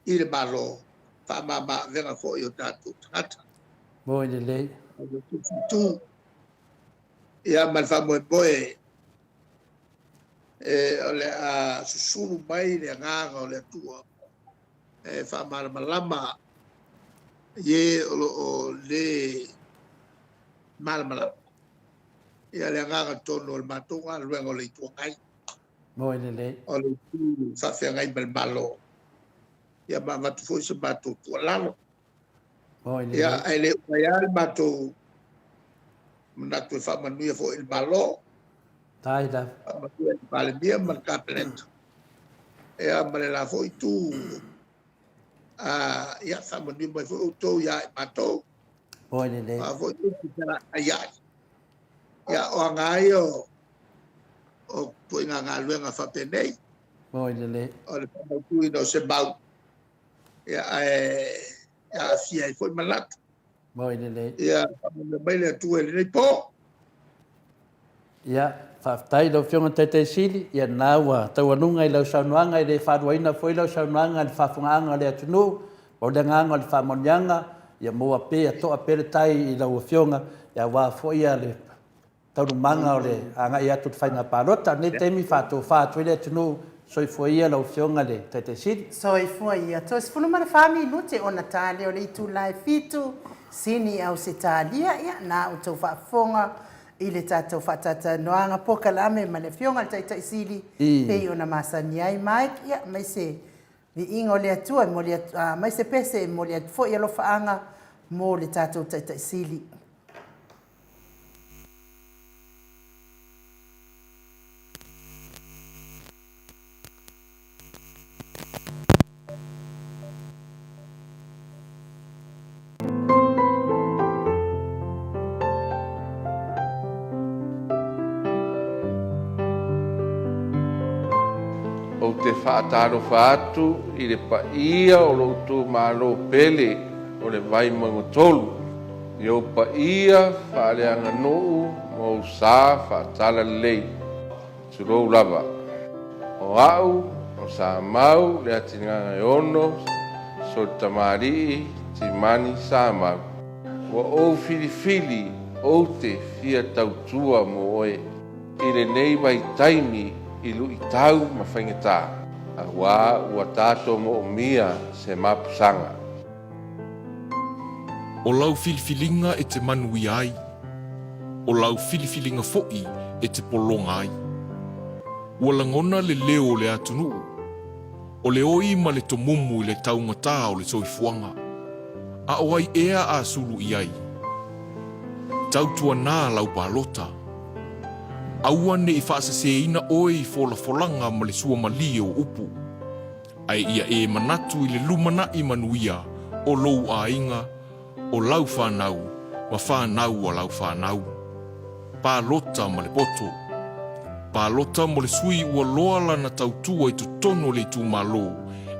i le Malo, faamama avega foi i o tatou tagata. Moni lelei. O le itu, ia ma le faamoemoe e, o le a susulu mai le agaga o le Atua e faamalamalama i e o lo o lē malamalama. Ia le agaga tonu o le matou galuega o le Itu Agai. Moni lelei. O le itu faafeagai ma le Malo. Ia ma avatu foi se matou tuualalo. Moni lelei. Ia, ae le uma ai lava le matou manatu e faamanuia foi i le Malo. Tai lava. Faamanuia i le Palemia ma le Kapeneta. Ia ma le la foi itu, ia faamanuia mai foi outou ia i matou. Moni lelei. A foi upu felaatai ai. Ia, o aga lava ia o ituaiga galuega faapenei. Moni lelei. O le faamautuina o se mau, ia, ae aafia ai foi manatu. Moni lelei. Ia faamanuia mai le Atua i lenei po. Ia, faafetai i lau Afioga i le Taitai Sili, ia lena ua taualuga i lau saunoaga, e le faaluaina foi lau saunoaga i le faafofogaaga a le atunuu, pau le agaga o le faamanuiaga, ia maua pea, ia toa pea le tai i lau Afioga, ia aua foi le taualumaga o le agai atu i le faiga palota. O lenei taimi faatofa atu ai le atunuu, soifua ia lau Afioga i le Taitai Sili. Soifua ia. Toe 14 minute ona ta lea o le itula e 7, Sini Ausetalia, ia na outou faafofoga i le tatou faatalatalanoaga polokalame ma le Afioga i le Taitai Sili pei ona masani ai Mike, ia aemaise viiga o le Atua e momoli atu, aemaise pese e momoli atu foi alofaaga mo le tatou Taitai Sili. Ou te faatalofa atu i le paia o lou itumalo pele o le Vaimauga 3, i ou paia faaleaganuu ma ou sa faatalalelei. Tulou lava. O au, o Samau Leatinagaeono Solitamalii Timani Samau, ua ou filifili ou te fia tautua mo oe i lenei vaitaimi i luitau ma faigata, aua ua tatou moomia se mapusaga. O lau filifiliga e te manuia ai, o lau filifiliga foi e te pologa ai. Ua lagona le leo o le atunuu, o le oi ma le tomumu i le taugata o le soifuaga. A o ai ea a sulu i ai? Tautuanā lau palota. Aua ne i faaseseina oe i folafolaga ma le suamalie o upu. Ae ia e manatu i le lumanai manuia o lou aiga, o lau fanau, ma fanau a lau fanau. Palota ma le poto. Palota mo le sui ua loa lana tautua i totonu o le itumalo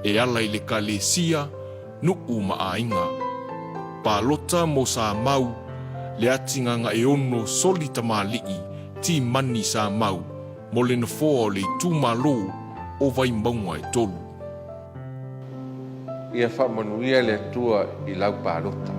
e ala i le kalesia, nuu ma aiga. Palota mo Samau, Leatigagaeono Soli Tamalii Timani Samau mo le nofoa o le itumalo o Vaimauga e 3. Ia faamanuia le Atua i lau palota.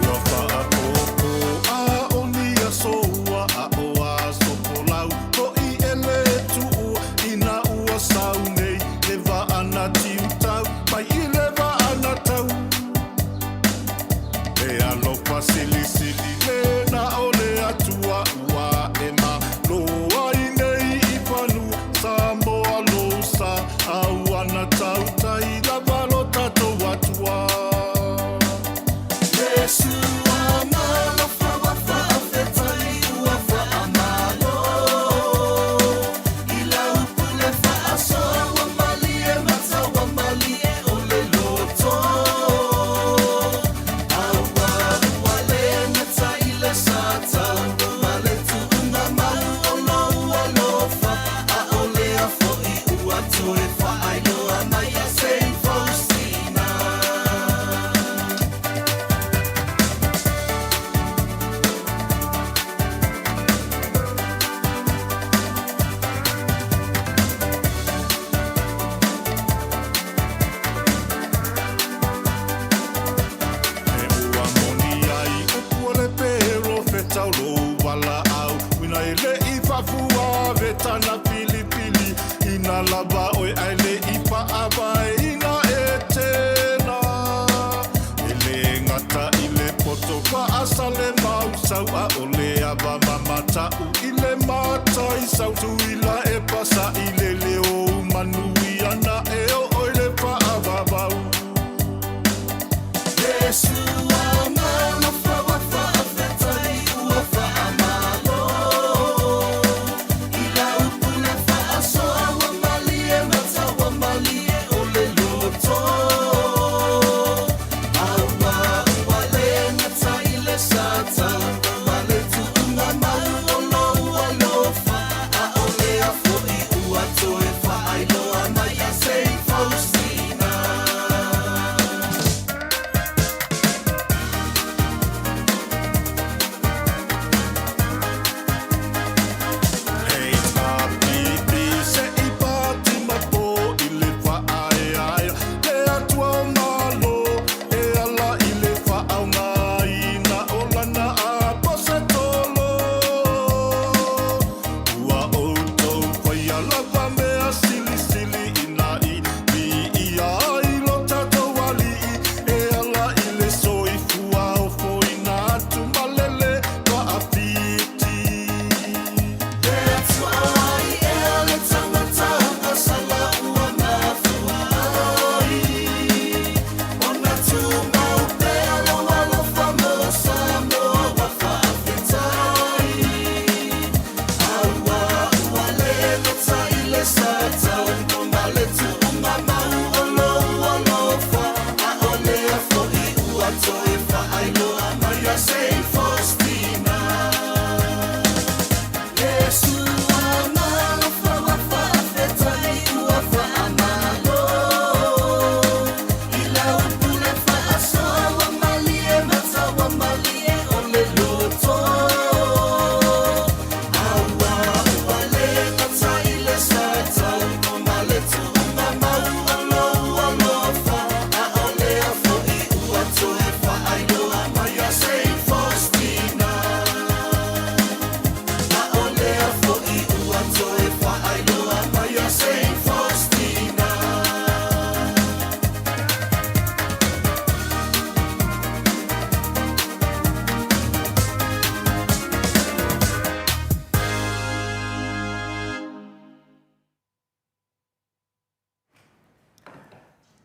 Ua faapopo a o ni aso ua aʻo aso folau hoʻi e le tuua ina ua sau nei le vaa na tiutau mai i le vaa na tau E alofa silisili le na o le Atua ua e malo ai nei i fanua Samoa lou sa a ua na tautai lava. matau ʻAʻole awa ma mataʻu i le matai sau Tuila e pasaʻi lele ou manuia naʻe o ʻoe le paʻawawau HRPP se i pati mai po i le whaaeaea le Atua o Malo e ala i le faaaogaina o lana Aposetolo. Ua outou faia lava mea silisili ina i viia ai lo tatou Alii e ala i le soifua ofoina atu ma le le paafiti.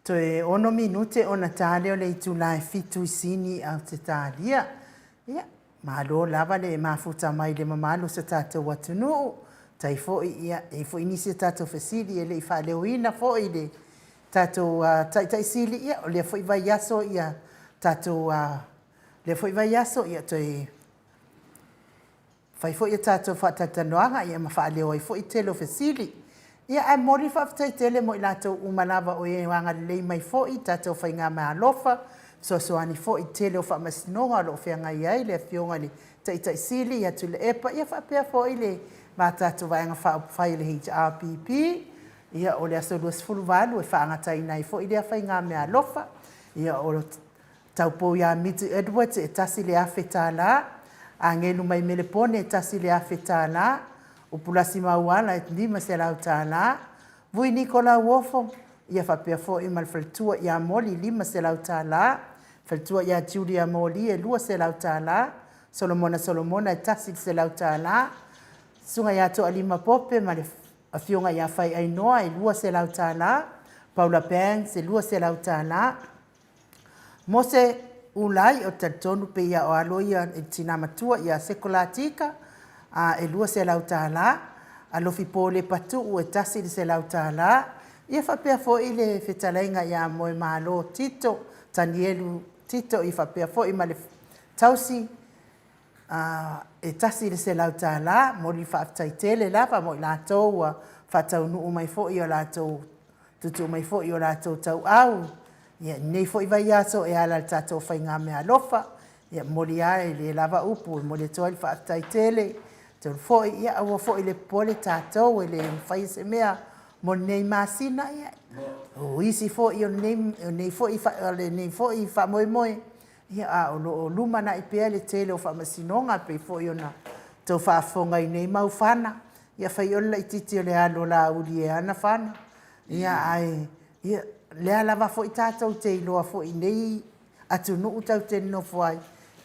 Toe ono minute ona ta lea o le itula e fitu i Sini, Ausetalia. Ia, malo lava le mafuta mai le mamalu o so tatou atunuu. Tai foi, ia, e i ai foi nisi o tatou fesili e le i faaleoina foi i le tatou Taitai Sili, ia, o lea foi vaiaso, ia, tatou, lea foi vaiaso, ia, toe Fai foi a tatou faatalatalanoaga ia ma faaleo ai foi tele o fesili. Ia ae momoli le faafetai tele mo i latou uma lava o e agalelei mai foi i tatou faigameaalofa, fesoasoani foi i tele o faamasinoga o lo o feagai ai le Afioga i le Taitai Sili ia Tuilaepa ia faapea foi le ma tatou Vaega Faaupufai o le HRPP. Ia o le aso 28 e faagataina ai foi lea faigameaalofa. Ia o Taupou ia Miti Edwards e $1,000, Agelu mai Melepone e $1,000, Upulasi Mauala e $500, Vui Niko Lauofo, ia faapea foi ma le faletua ia Moli $500, faletua ia Julia Moli e $200, Solomona Solomona e $100, Susuga ia Toalima Pope ma le Afioga ia Faiainoa e $200, Paula Bangs e $200, Mose Ulai, ou te talitonu pei a o alo ia i le tina matua ia Sekolatika, a e $200. Alofi Polepa Tuu e $100. Ia faapea foi le fetalaiga ia Moemalo Tito, Tanielu Tito, ia faapea foi ma le tausi a e $100. Momoli le faafetai tele lava mo i latou ua faataunuu mai foi o latou tuutuu mai foi i o latou tauau ia i lenei foi vaiaso e ala i le tatou faigameaalofa. Ia momoli lava e le lava upu e momoli atu ai le faafetai tele. Atonu foi, ia aua foi le popole tatou e le mafai se mea mo lenei masina, ia o isi foi o lenei foi, o lenei foi faamoemoe, ia a o lo o lumanai pea le tele o faamasinoga e pei foi ona outou faafofoga i nei mau fana. Ia fai o le laitiiti o le alu o Laauli e ana fana, ia ae ia lea lava foi tatou te iloa foi i nei atunuu tatou te nonofo ai,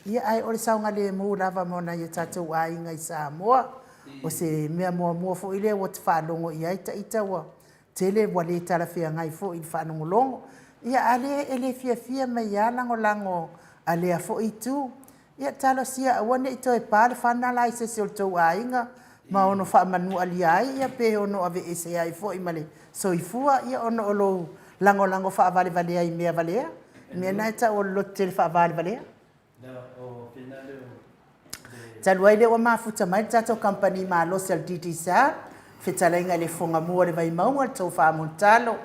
Ia, ae o le saogalemu lava mo nai o tatou aiga i Samoa. O se mea muamua foi lea ua ta faalogo i ai taita ua tele ua le talafeagai foi i le faalogologo. Ia, a lea e le fiafia mai lava lagolago a lea foi itu. Ia talosia aua ne i toe pa le fana la i se isi o le tou aiga ma ono faamanualia ai ia pe ono aveese ai foi ma le soifua ia ona o lou lagolago faavalevalea i mea valea, mea na e tau o le lototele faavalevalea. Talu ai lea ua mafuta mai le tatou kamupani malosi a le Digicel, fetalaiga i le Fofoga Mua o le Vaimauga, le Tofa Mulitalo,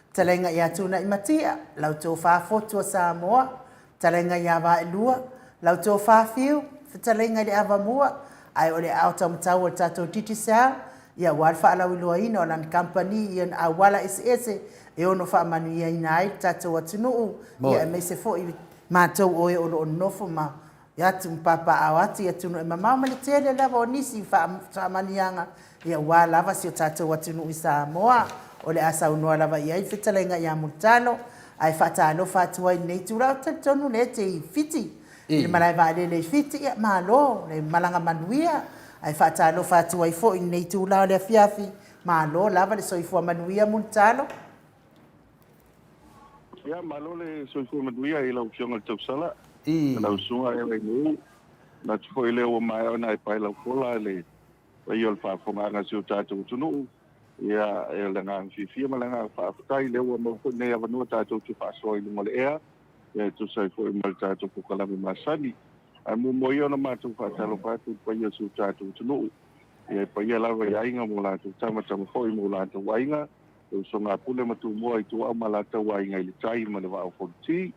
fetalaiga ia Tuna'imatia, lau Tofa Fotu o Samoa, Fetalaiga ia Vaelua, lau Tofa Fiu, Fetalaiga i le Avamua, ae o le aao taumatau o le tatou Digicel, ia aua le faalauiloaina o lana kamupani i ona auala eseese e ono faamanuiaina ai le tatou atunuu, ia aemaise foi matou o e o lo o nonofo ma atu ma papaaao atu i atunuu e mamao ma le tele lava o nisi faamanuiaga ia aua lava si o tatou atunuu i Samoa. O le a saunoa lava i ai le fetalaiga ia Mulitalo, ae faatalofa atu ai i lenei itula. Ou te talitonu o lea e te i Fiti, i le malae vaalele i Fiti, ia malo le malaga manuia. Ae faatalofa atu ai foi i lenei itula o le afiafi, malo lava le soifua manuia Mulitalo. Ia, malo le soifua manuia i lau Afioga i le Tausala, lau Susuga Elainuu. Manatu foi lea ua maea ona e pae lau fola i le paia o le faafofogaaga a si o tatou atunuu. Ia, o le agaga fiafia ma le agaga faafetai lea ua maua foi lenei avanoa tatou te faasoa i luga o le ea, ia e tusa ai foi ma le tatou polokalame masani. Ae muamua ia ona matou faatalofa atu i le paia o si o tatou atunuu, ia e paia lava i aiga ma o latou tama, tama foi ma o latou aiga, le usoga a Pule ma Tumua i Tuau ma latou aiga i le tai ma le Vaa o Fonoti.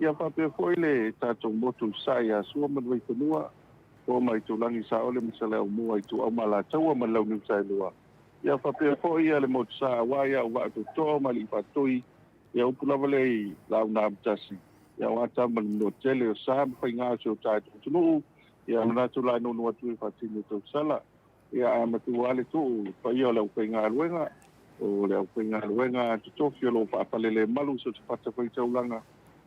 Ia faapea foi le tatou motu i Sasae ia Sua ma le Vaifanua, Fofo ma Aitulagi, Saole ma Saleaaumua i Tuau ma Alataua ma le Launiu Saelua. Ia faapea foi le motu Sa aua ia Uvaa Totoa ma Alii Faatoi, ia upu lava lea i Laaunaamotasi, ia aua tama le Manuatele o sa ma faiga o si o tatou atunuu, ia manatu la nuunuu atu e faatino tausala. Ia, ae matua lava le tuu i le paia o le aufaigaluega, o le aufaigaluega totofi o lo o faafalelemalu i so o se fatafaitaulaga.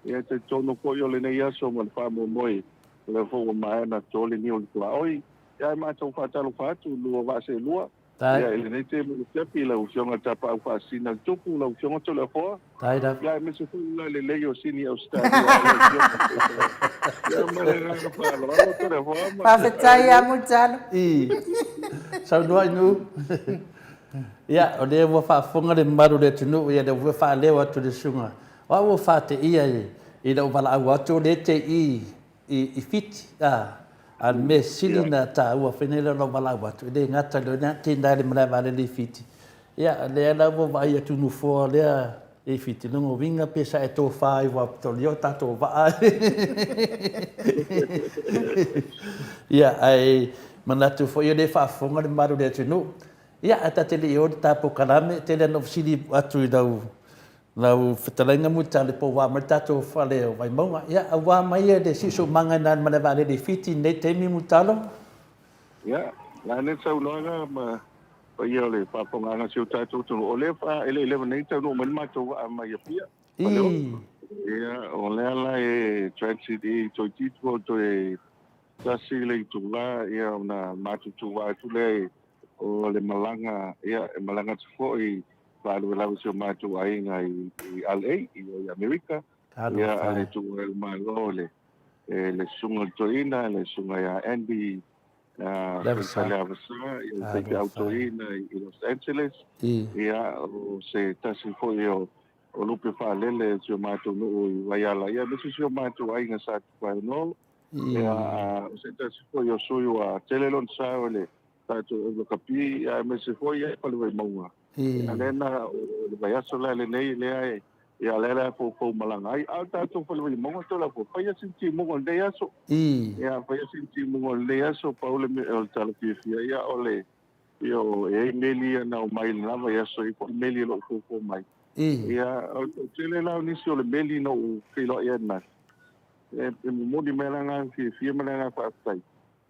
Ia, e talitonu foi o lenei aso ma le faamoemoe, o lea foi ua maea ona to le niu o le tuaoi. Ia, ae matou faatalofa atu i lua vaa seelua, ia, i lenei taimi o le afiafi i lau Afioga i le Tapaau Faasisina a le Tupu, lau Afioga Toleafoa. Ia, aemaise foi le lalelei o Sini Ausetalia i lau Afioga. Ia, ma le agaga faaaloalo Toleafoa ma. Faafetai lava Mulitalo. I. Saunoa i Nuu. Ia, o lea ua faafofoga le mamalu o le atunuu, ia lea ua faaleo atu le susuga. O au ua faateia i lou valaau atu o lea e te i i Fiti, a o le mea sili ona taua foi lea o lou valaau atu, e le gata i lea, tei i le malae vaalele i Fiti, ia lea la ua vaai atu i nofoa lea i Fiti, lona uiga pe sa e tofa ai aua o tatou vaa. Ia, ae manatu foi o lea e faafofoga le mamalu o le atunuu. Ia, ae ta te le i oo i le ta polokalame, e tele lava ina ou fesili atu i lau Lau fetalaiga Mulitalo po ua mai le tatou fale o Vaimauga. Ia, ua mai le siosiomaga i na malae vaalele i Fiti i lenei taimi Mulitalo? Ia, la nei saunoaga ma paia o le faafofogaaga a si o tatou atunuu, o lea e le i leva nei taunuu mai le matou vaa mai Apia, Faleolo. Ia, o lea la e transit i toeitiiti po o toe tasi le itula, ia ona matou tuuvaa atu lea i O le malaga, ia, e malaga atu foi faalavelave si o matou aiga i LA, i o i Amerika. Ia, a le tuua ai le Malo le, le susuga i le toeaina, le susuga ia Andy Leavasa, ia, le faifeau toeaina i Los Angeles. Ia, o se tasi foi o o lupe faalele o si o matou nuu i Vaiala, ia, aemaise si o matou aiga sa Tupaeono. Ia, o se tasi foi o sui ua tele lona sao i le tatou au lakapi, aemaise foi ia Fale Vaimauga. Ia lea na, o le vaiaso la lenei lea e, ia lea la e foufou malaga ai. A o le tatou Fale Vaimauga Toleafoa, fai lava sina timuga o lenei aso. Ia, fai lava sina timuga o lenei aso, pau le mea o le tala fiafia, ia o le, ia o, e i ai meli ia na omai i lena vaiaso, e i ai foi meli o lo o foufou mai. Ia, o le toatele la o nisi o le meli na ou feiloai ai ananafi, e momoli mai le agaga fiafia ma le agaga faafetai,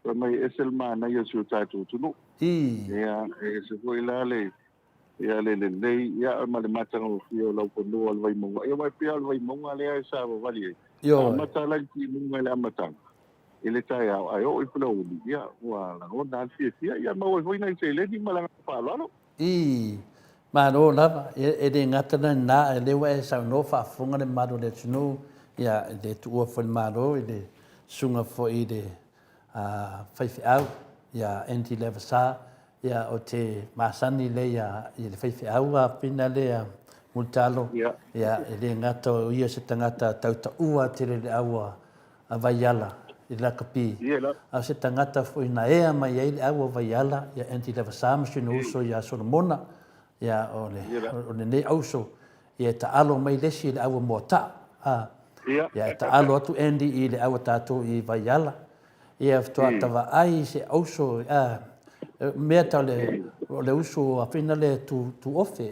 fai mai e ese le manaia o si o tatou atunuu. Ia, e ese foi la le, ia le lelei, ia ma le matagofie o lau fanua o le Vaimauga. Ia aua e pei lava o le Vaimauga lea e savavali ai. Amata la i timuga i le amataga. i le taeao ae oo i Palauli, ia, ua lagona lava le fiafia, ia maua ai foi nai seleni ma le agaga faaaloalo. Ii, Malo lava, e le gata la lena, ae o lea ua e saunoa faafofoga le mamalu o le atunuu, ia, e le tuua foi le Malo i le susuga foi i le faifeau ia Andy Levasa, ia, ou te masani lea ia, i le faifeau a pina lea Mulitalo, ia, e le gata o ia se tagata tautaua tele i le au a Vaiala i le lakapi, a o se tagata foi na ea mai ai le au a Vaiala ia Andy Levasa ma sina uso ia Solomona, ia, o le, o lenei auso, ia e taalo mai le isi i le au a Moataa, a, ia e taalo atu Andy i le au a tatou i Vaiala, ia faatoa ta vaai i se auso, a, mea tau le, o le uso a fina lea tu, tuofe,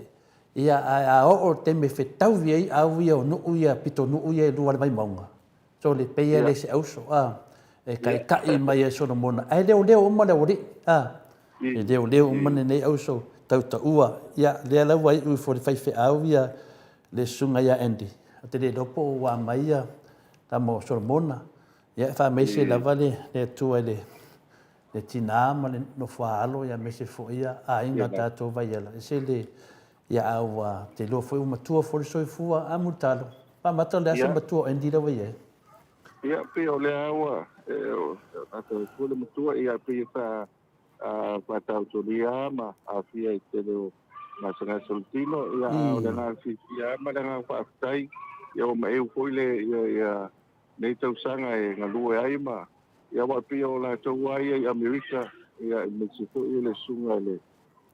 ia, ae a oo i le taimi e fetaui ai au ia o nuu ia, pitonuu ia e lua i le Vaimauga, Sole, pei e le se auso, a, e kaikaʻi mai e Solomona, ae leoleo uma le aualii, a, e leoleo uma lenei auso tautaua. Ia, lea la ua iu ifo i le faifeau ia le susuga ia Andy, ou te le iloa po o ua mai ia tama o Solomona. Ia, e faamaise lava le Atua i le tina ma le nofoaalo, ia aemaise foi ia aiga o tatou Vaiala. E ese le, Ia, a ua te iloa foi ua matua foi le soifua. A Mulitalo, faamata o le a se matua o Andy lea ua i ai? Ia, pei o lea ua e le matua, ia pei e sa faataotolia ma aafia i tele o gasegase o le tino, ia a o le agaga fiafia ma le agaga faafetai, ia ua maeu foi le ia ia nei tausaga e galue ai ma ia aua pei o latou lava ia i Amerika, ia aemaise foi o le susuga i le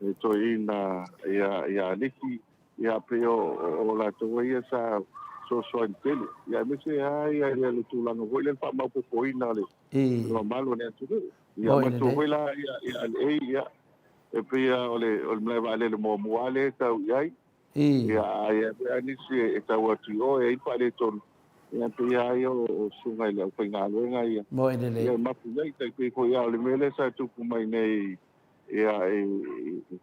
e toeaina ia ia Aliki, ia pei o o latou ai ia sa fesoasoani tele, ia aemaise lava ia ia le tulaga foi lea le faamaopoopoina o le mamalu o le atunuu. Ia manatua foi la ia ia Alei, ia e pei lava o le o le malae vaalele muamua lava lea e tau i ai. Ia a i ai foi lava nisi e tau atu i o e i ai le faaletonu, ia pei lava ia o susuga i le aufaigaluega ia, ia e mapu i ai. Tai pei foi lava o le mea lea sa tupu mai nei ia i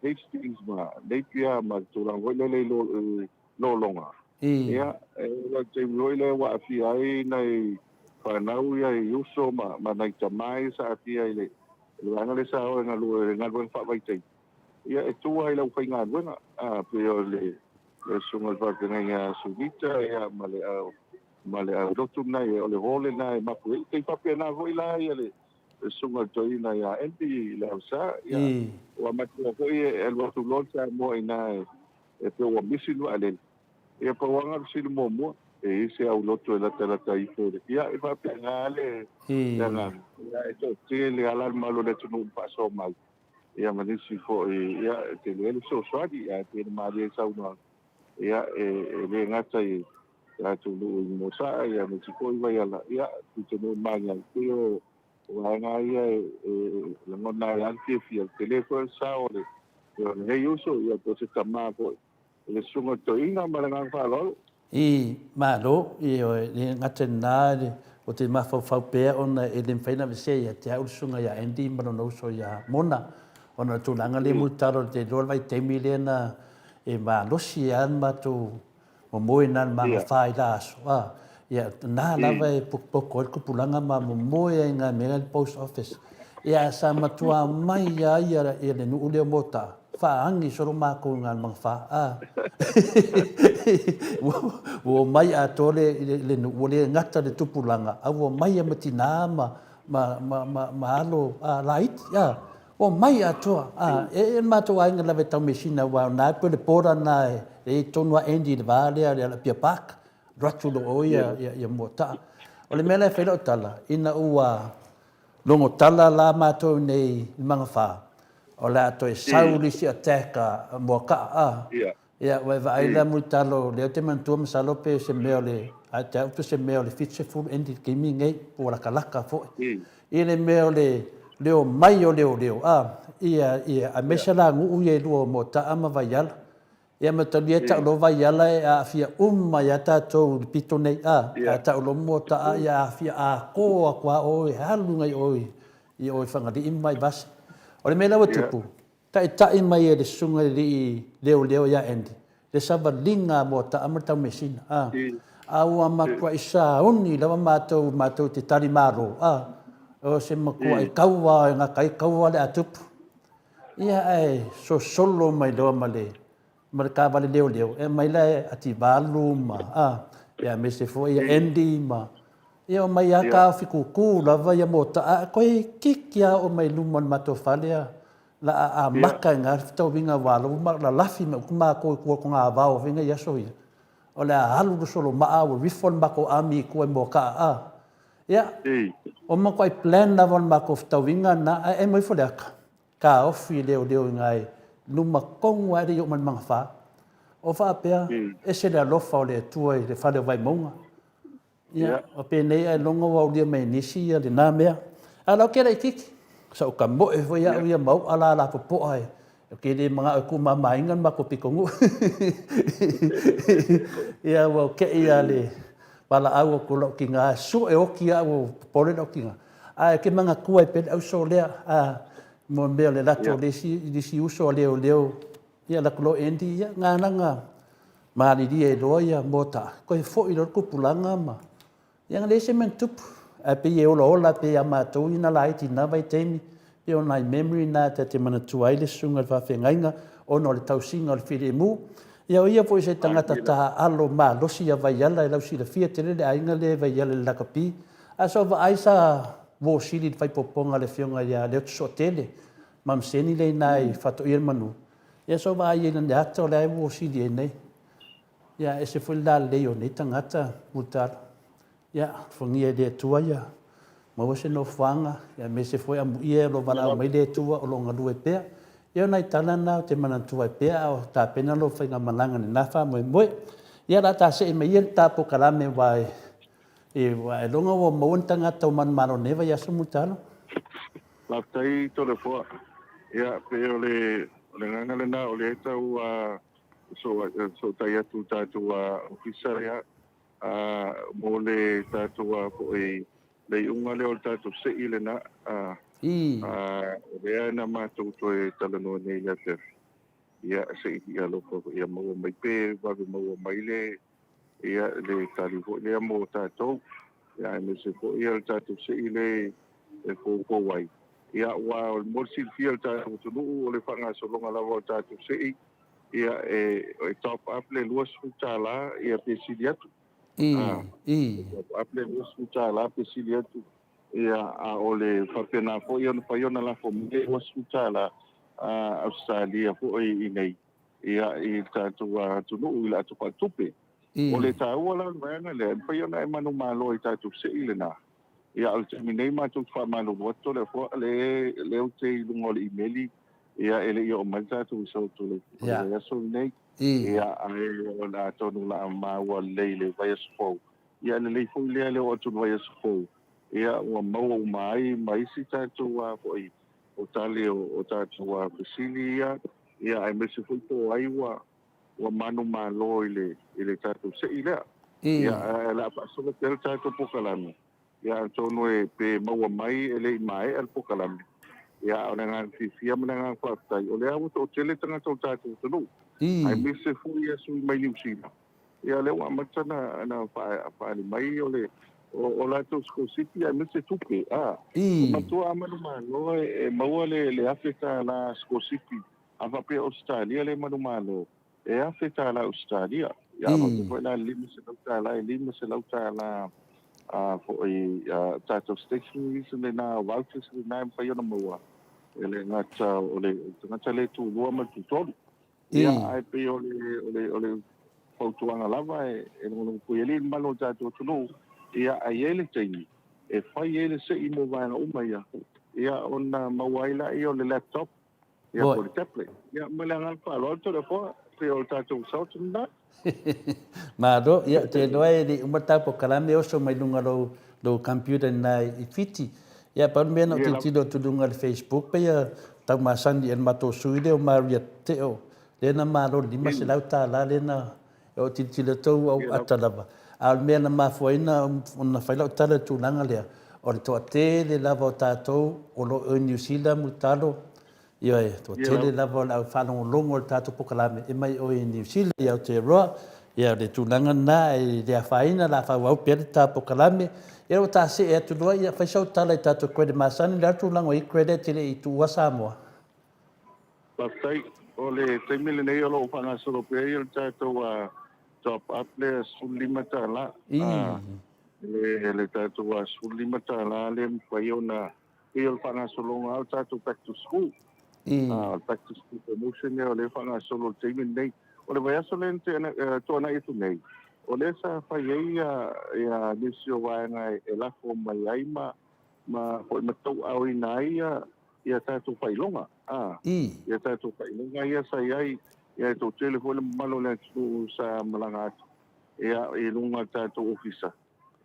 Hastings ma Napier ma le tulaga foi lele i Lologa. Ia, e oo i le taimi foi lea ua aafia ai nai fanau ia i uso ma, ma nai tama ia sa aafia i le, le vaega lea sa o e galue, le galuega faavaitaimi. Ia, e tua i le aufaigaluega, a, pei o le, le susuga i le faafeagaiga ia Sunita, ia, ma le au, ma le aulotu lena, o le hall lena e mapu ai. E pei faapena foi la ia le, le susuga i le toeaina ia Andy Leausa, ia, ua matua foi e alu atu loa le Samoa i ina e pei ua misi le vaalele. Ia pau lava le fesili muamua, e i ai se aulotu e latalata ifo i le, ia e faapena le agaga. Ia e toatele lava la le mamalu o le atunuu na faasoa mai, ia ma nisi foi, ia e tele le fesoasoani, ae pei ona malie i saunoaga, ia e le gata i tatou nuu i Moasaa, ia aemaise foi Vaiala, ia pitonuu i Magiagi, pei o vaega ia e lagona ai lava le fiafia, le tele foi o le sao o lenei uso, ia po o se tama foi i le susuga i le toeaina ma le agaga faaaloalo. I Malo, ioe, e le gata i lena, ou te mafaufau pea ona e le mafai ona aveesea ia te au le susuga ia Andy ma lona uso ia Mona, ona o le tulaga lea mulitalo ou te iloa le vaitaimi lea na e malosi lava le matou Momoe na le magafa i la aso, a, ia, na lava e pokopoko ai le tupulaga ma momoe ai i mea le post office. Ia, sa matua mai lava ia, ia le nuu lea o Motaa, faaagi solo makou i Galumaga a. Ua omai atoa le, le, le nuu, ua le gata le tupulaga, a ua omai lava ma tina ma, ma, ma, ma, ma alo a, laiti, a. Ua mai atoa, a, e i ai le matou aiga lava e taumeasina aua o na e pei o le border na e i ai tonu a Andy i le va lea o le Alapia Park, alu atu loa o ia, ia, ia Moataa. O le mea la e fai lau tala, ina ua logo tala la matou nei i Magafa, o le a toe sau le isi attack a Moakaa, a, Ia, ua e vaai la Mulitalo, lea ou te manatua masalo pe se mea o le, a te au pe se mea o le 70 endi le taimi lenei, po ua latalata foi. I le mea o le, le omai o leoleo, a, ia, ia, aemaise la nuu ia e lua o Moataa ma Vaiala. Ia ma talu ia tau loa Vaiala e aafia uma ai lava tatou i le pito nei, a, a tau loa Moataa ia aafia atoa atu lava o e alu nai o i o i Fagalii ma Vaivase. O le mea la ua tupu, Taitai mai e le susuga i le alii leoleo ia Andy le savaliga a Moataa ma le Taumeasina, a. A ua matuai sauni lava matou, matou te tali malo, a. O se matua i kaua e gata ai kaua le a tupu. Ia ae sosolo mai loa ma le ma le taavale leoleo e aumai la e Ativalu ma a ia aemaise foi ia Andy ma ia omai a taofi tutu lava ia mota a toeitiiti a oo mai luma o le matou fale a la a amata i ina le fetauiga aua o la ua lalafi mai uma matou i tua o togavao foi nei i aso ia o le a alu le solomaa ua rifle le matou army i tua i Moataa a ia o matuai plan lava o le matou fetauiga lena ae emo ifo le ata taofi leoleo i ina i luma tonu lava e le i oo mai i le magafa. O faapea, ese le alofa o le Atua i le fale o Vaimauga. Ia, o penei ailoga ua aulia mai e nisi ia lena mea. A o lau ke laitiiti, sa ou tamoe foi au ia ma ou ala lapopoa e, ou te le manao e tuumamaina le matou pitonuu. Ia, ua ou tei lava i le valaau atu o lou tina, sue oti au ua popole lou tina. Ae ou te manatua ai pea le auso lea, a, mo le mea o le alu atu o le isi, le isi uso a leoleo, ia alu atu loa Andy, ia, na ala ona malilie ai loa ia Moataa, toe foi loa le tupulaga ma, ia na leai se mea na tupu. Ae pei e olaola pea ia matou ia na laiti i lena vaitaimi, pei o nai memory na ta te manatua ai le susuga i le faafeagaiga ona o le tausiga o le filemu. Ia o ia foi o se tagata taaalo malosi ia Vaiala, e lausilafia tele le aiga lea i Vaiala i le lakapi. Ae sa ou vaai sa vosili i le faaipoipoga a le Afioga ia Leotosoatele, Mamaseni lea i ina i Faatoia le Manu, ia sa ou vaai ai i lana ata o la e vosili ai nei. Ia e ese foi le lalelei o nei tagata, Mulitalo. Ia, alofagia e le Atua ia maua se nofoaga, aemaise foi amuia o lo o valaau mai le Atua o lo o galue pea. Ia o nai tala na ou te manatua ai pea a o tapena lou faigamalaga i lena faamoemoe. Ia o le a ta see mai ia i le ta polokalame aua ailoga ua maua ni tagata o manumalo i lenei vaiaso Mulitalo. Faafetai Toleafoa. Ia, pei o le agaga lena o lea e tau fesootai atu i le tatou Ofisa lea mo le tatou foi le iuga lea o le tatou sei lena. O lea na matou toe talanoa nei i le afiafi, ia se i alofa ia maua mai pe vave maua mai le ia le tali foi lea mo tatou, ia aemaise foi le tatou sei lea e foufou ai. Ia aua o le mo le silafia e le tatou atunuu o le faagasologa lava o le tatou sei, ia e top up le $20 ia pe sili atu. E top up le $20 pe sili atu. Ia a o le faapena foi ona fai ona lafo mai le $20 Ausetalia foi i inei ia i le tatou atunuu i le ato faaletupe. O le taua la o le vaega lea, e mafai ona e manumalo i tatou sei lena. Ia a o le taimi nei matou te faamalulu atu Toleafoa, lea ou te i luga o le imeli, ia e le i oo mai le tatou result o le vaiaso lenei. Ia ae o le atonu o le a maua lelei i le vaiaso fou. Ia e lelei foi lea le oo atu i le vaiaso fou, ia ua maua uma ai ma isi tatou foi o tali o tatou fesili ia, ia aemaise foi po o ai ua ua manumalo i le i le tatou sei lea. Ia ae o le a faasolo pea le tatou polokalame, ia atonu e pe maua mai e le i maea le polokalame. Ia a o le agaga fiafia ma le agaga faafetai, o lea ua toatele tagata o le tatou atunuu, aemaise foi ia sui mai Niu Sila. Ia lea ua amata na faaali mai o le o latou sikolasipi aemaise tupe. A matua a manumalo e maua le $1,000 sikolasipi. A faapea o Ausetalia lea e manumalo, e $1,000 Ausetalia. Ia a faapea foi la e $500, e $500 foi tatou stationaries lena, vouchers lena e mafai ona maua e le gata o le tagata lea e tulua ma le tutolu. Ia, ae pei o le, o le, o le fautuaga lava e logologo pui ai le mamalu o le tatou atunuu, ia, a i ai le taimi e fai ai le sei mo vaega uma ia, ia, ona maua ai lea o le laptop, ia, po o le tablet. Ia, ma le agaga faaaloalo Toleafoa, pei o le tatou result lena. Malo, ia, ou te iloa e le i uma le ta polokalame e oso mai luga o lou, lou computer i ina i Fiti. Ia, pau le mea na ou tilotilo atu i luga o le Facebook, pei e tau masani ea i le matou sui lea o Maria Teo, lea na malo i le $500 lea na ou tilotilo atu ua ou ata lava. A o le mea na mafua ai ona fai lau tala i le tulaga lea, o le toatele lava o tatou o lo o i Niu Sila, Mulitalo, ioe, toatele lava o le au faalogologo i le tatou polokalame e mai o i Niu Sila, i Aotearoa. Ia, o le tulaga lena e le afaina, o le a faaauau pea le ta polokalame. Ia ua ta see atu loa, ia fai sau tala i tatou credit masani, o le a le tulaga o i ai credit e le i tuua Samoa? Faafetai. O le taimi lenei o lo o faagasolo pea le tatou top up lea $15. Le tatou $15 lea e mafai ona pei o le faagasologa lava o le tatou back to school. O le back to school promotion lea o lea e faagasolo i le taimi lenei. O le vaiaso lea na tuanai atu nei, o lea sa fai ai ia nisi o vaega e lafo mai ai ma ma foi ma tauaaoina ai ia tatou faailoga. Ia tatou faailoga ia sa i ai, ia e toatele foi le mamalu o le atunuu sa malaga atu ia i luga o le tatou ofisa.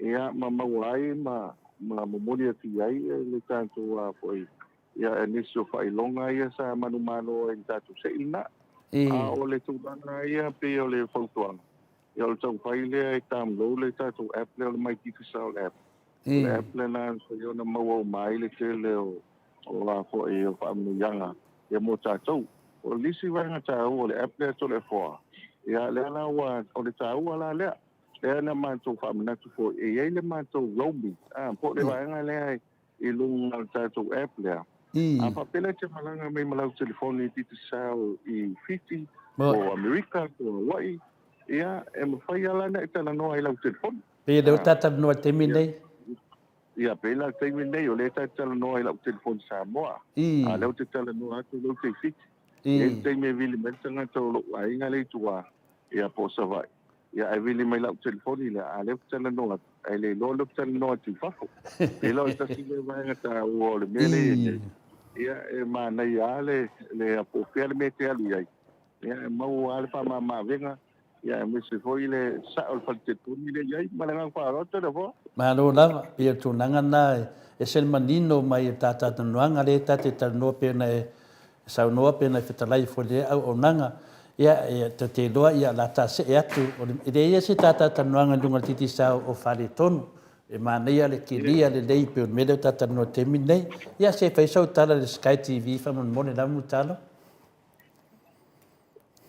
Ia, ma maua ai ma ma momoli atu i ai le tatou a foi ia nisi o faailoga ia sa manumalo ai i le tatou se'i lena. A o le tulaga ia pei o le fautuaga, ia o le taumafai lea e download le tatou app lea o le My Digicel app. O le app lena e mafai ona maua uma ai le tele o o a foi o faamanuiaga ia mo tatou. O le isi vaega taua o le app lea Toleafoa, ia lea la ua o le taua la lea. Lea na matou faamanatu foi, e i ai le matou roaming, po o le vaega lea i luga o le tatou app lea. A faapea la e te malaga mai ma lau telefoni Digicel i Fiti, po o Amerika, po o Hawaii, ia, e mafai lava la ona e talanoa i lau telefoni. Pei o lea ua ta talanoa i le taimi lenei. Ia, pei la le taimi lenei, o lea ta te talanoa i lau telefoni Samoa, a o lea ou te talanoa atu o lea ou te i Fiti. E i ai le taimi e vili mai le tagata o lou aiga lea i tua, ia po o Savaii, ia ae vili mai lau telefoni lea, a o lea ou te talanoa atu, ae le iloa o lea ou te talanoa atu i fafo. Pei la o le tasi lea vaega taua o le mea lea e i ai nei, ia e manaia lava le, le, po o fea le mea e te alu i ai, ia e maua lava le faamama-avega Ia aemaise foi le sao o le fale telefoni lea e i ai. Ma le agaga faaaloalo Toleafoa. Malo lava, pei o le tulaga lena e ese le manino mai o le ta talanoaga lea ta te talanoa pei ona e saunoa pei ona e fetalai foi i lea auaunaga. Ia ta te iloa ia o le a ta see atu, e leai se ta talanoaga i luga o le Digicel o faaletonu. E manaia le kilia lelei pei o le mea lea ua ta talanoa i le taimi lenei. Ia se i fai sau tala i le Sky TV faamolemole lava Mulitalo.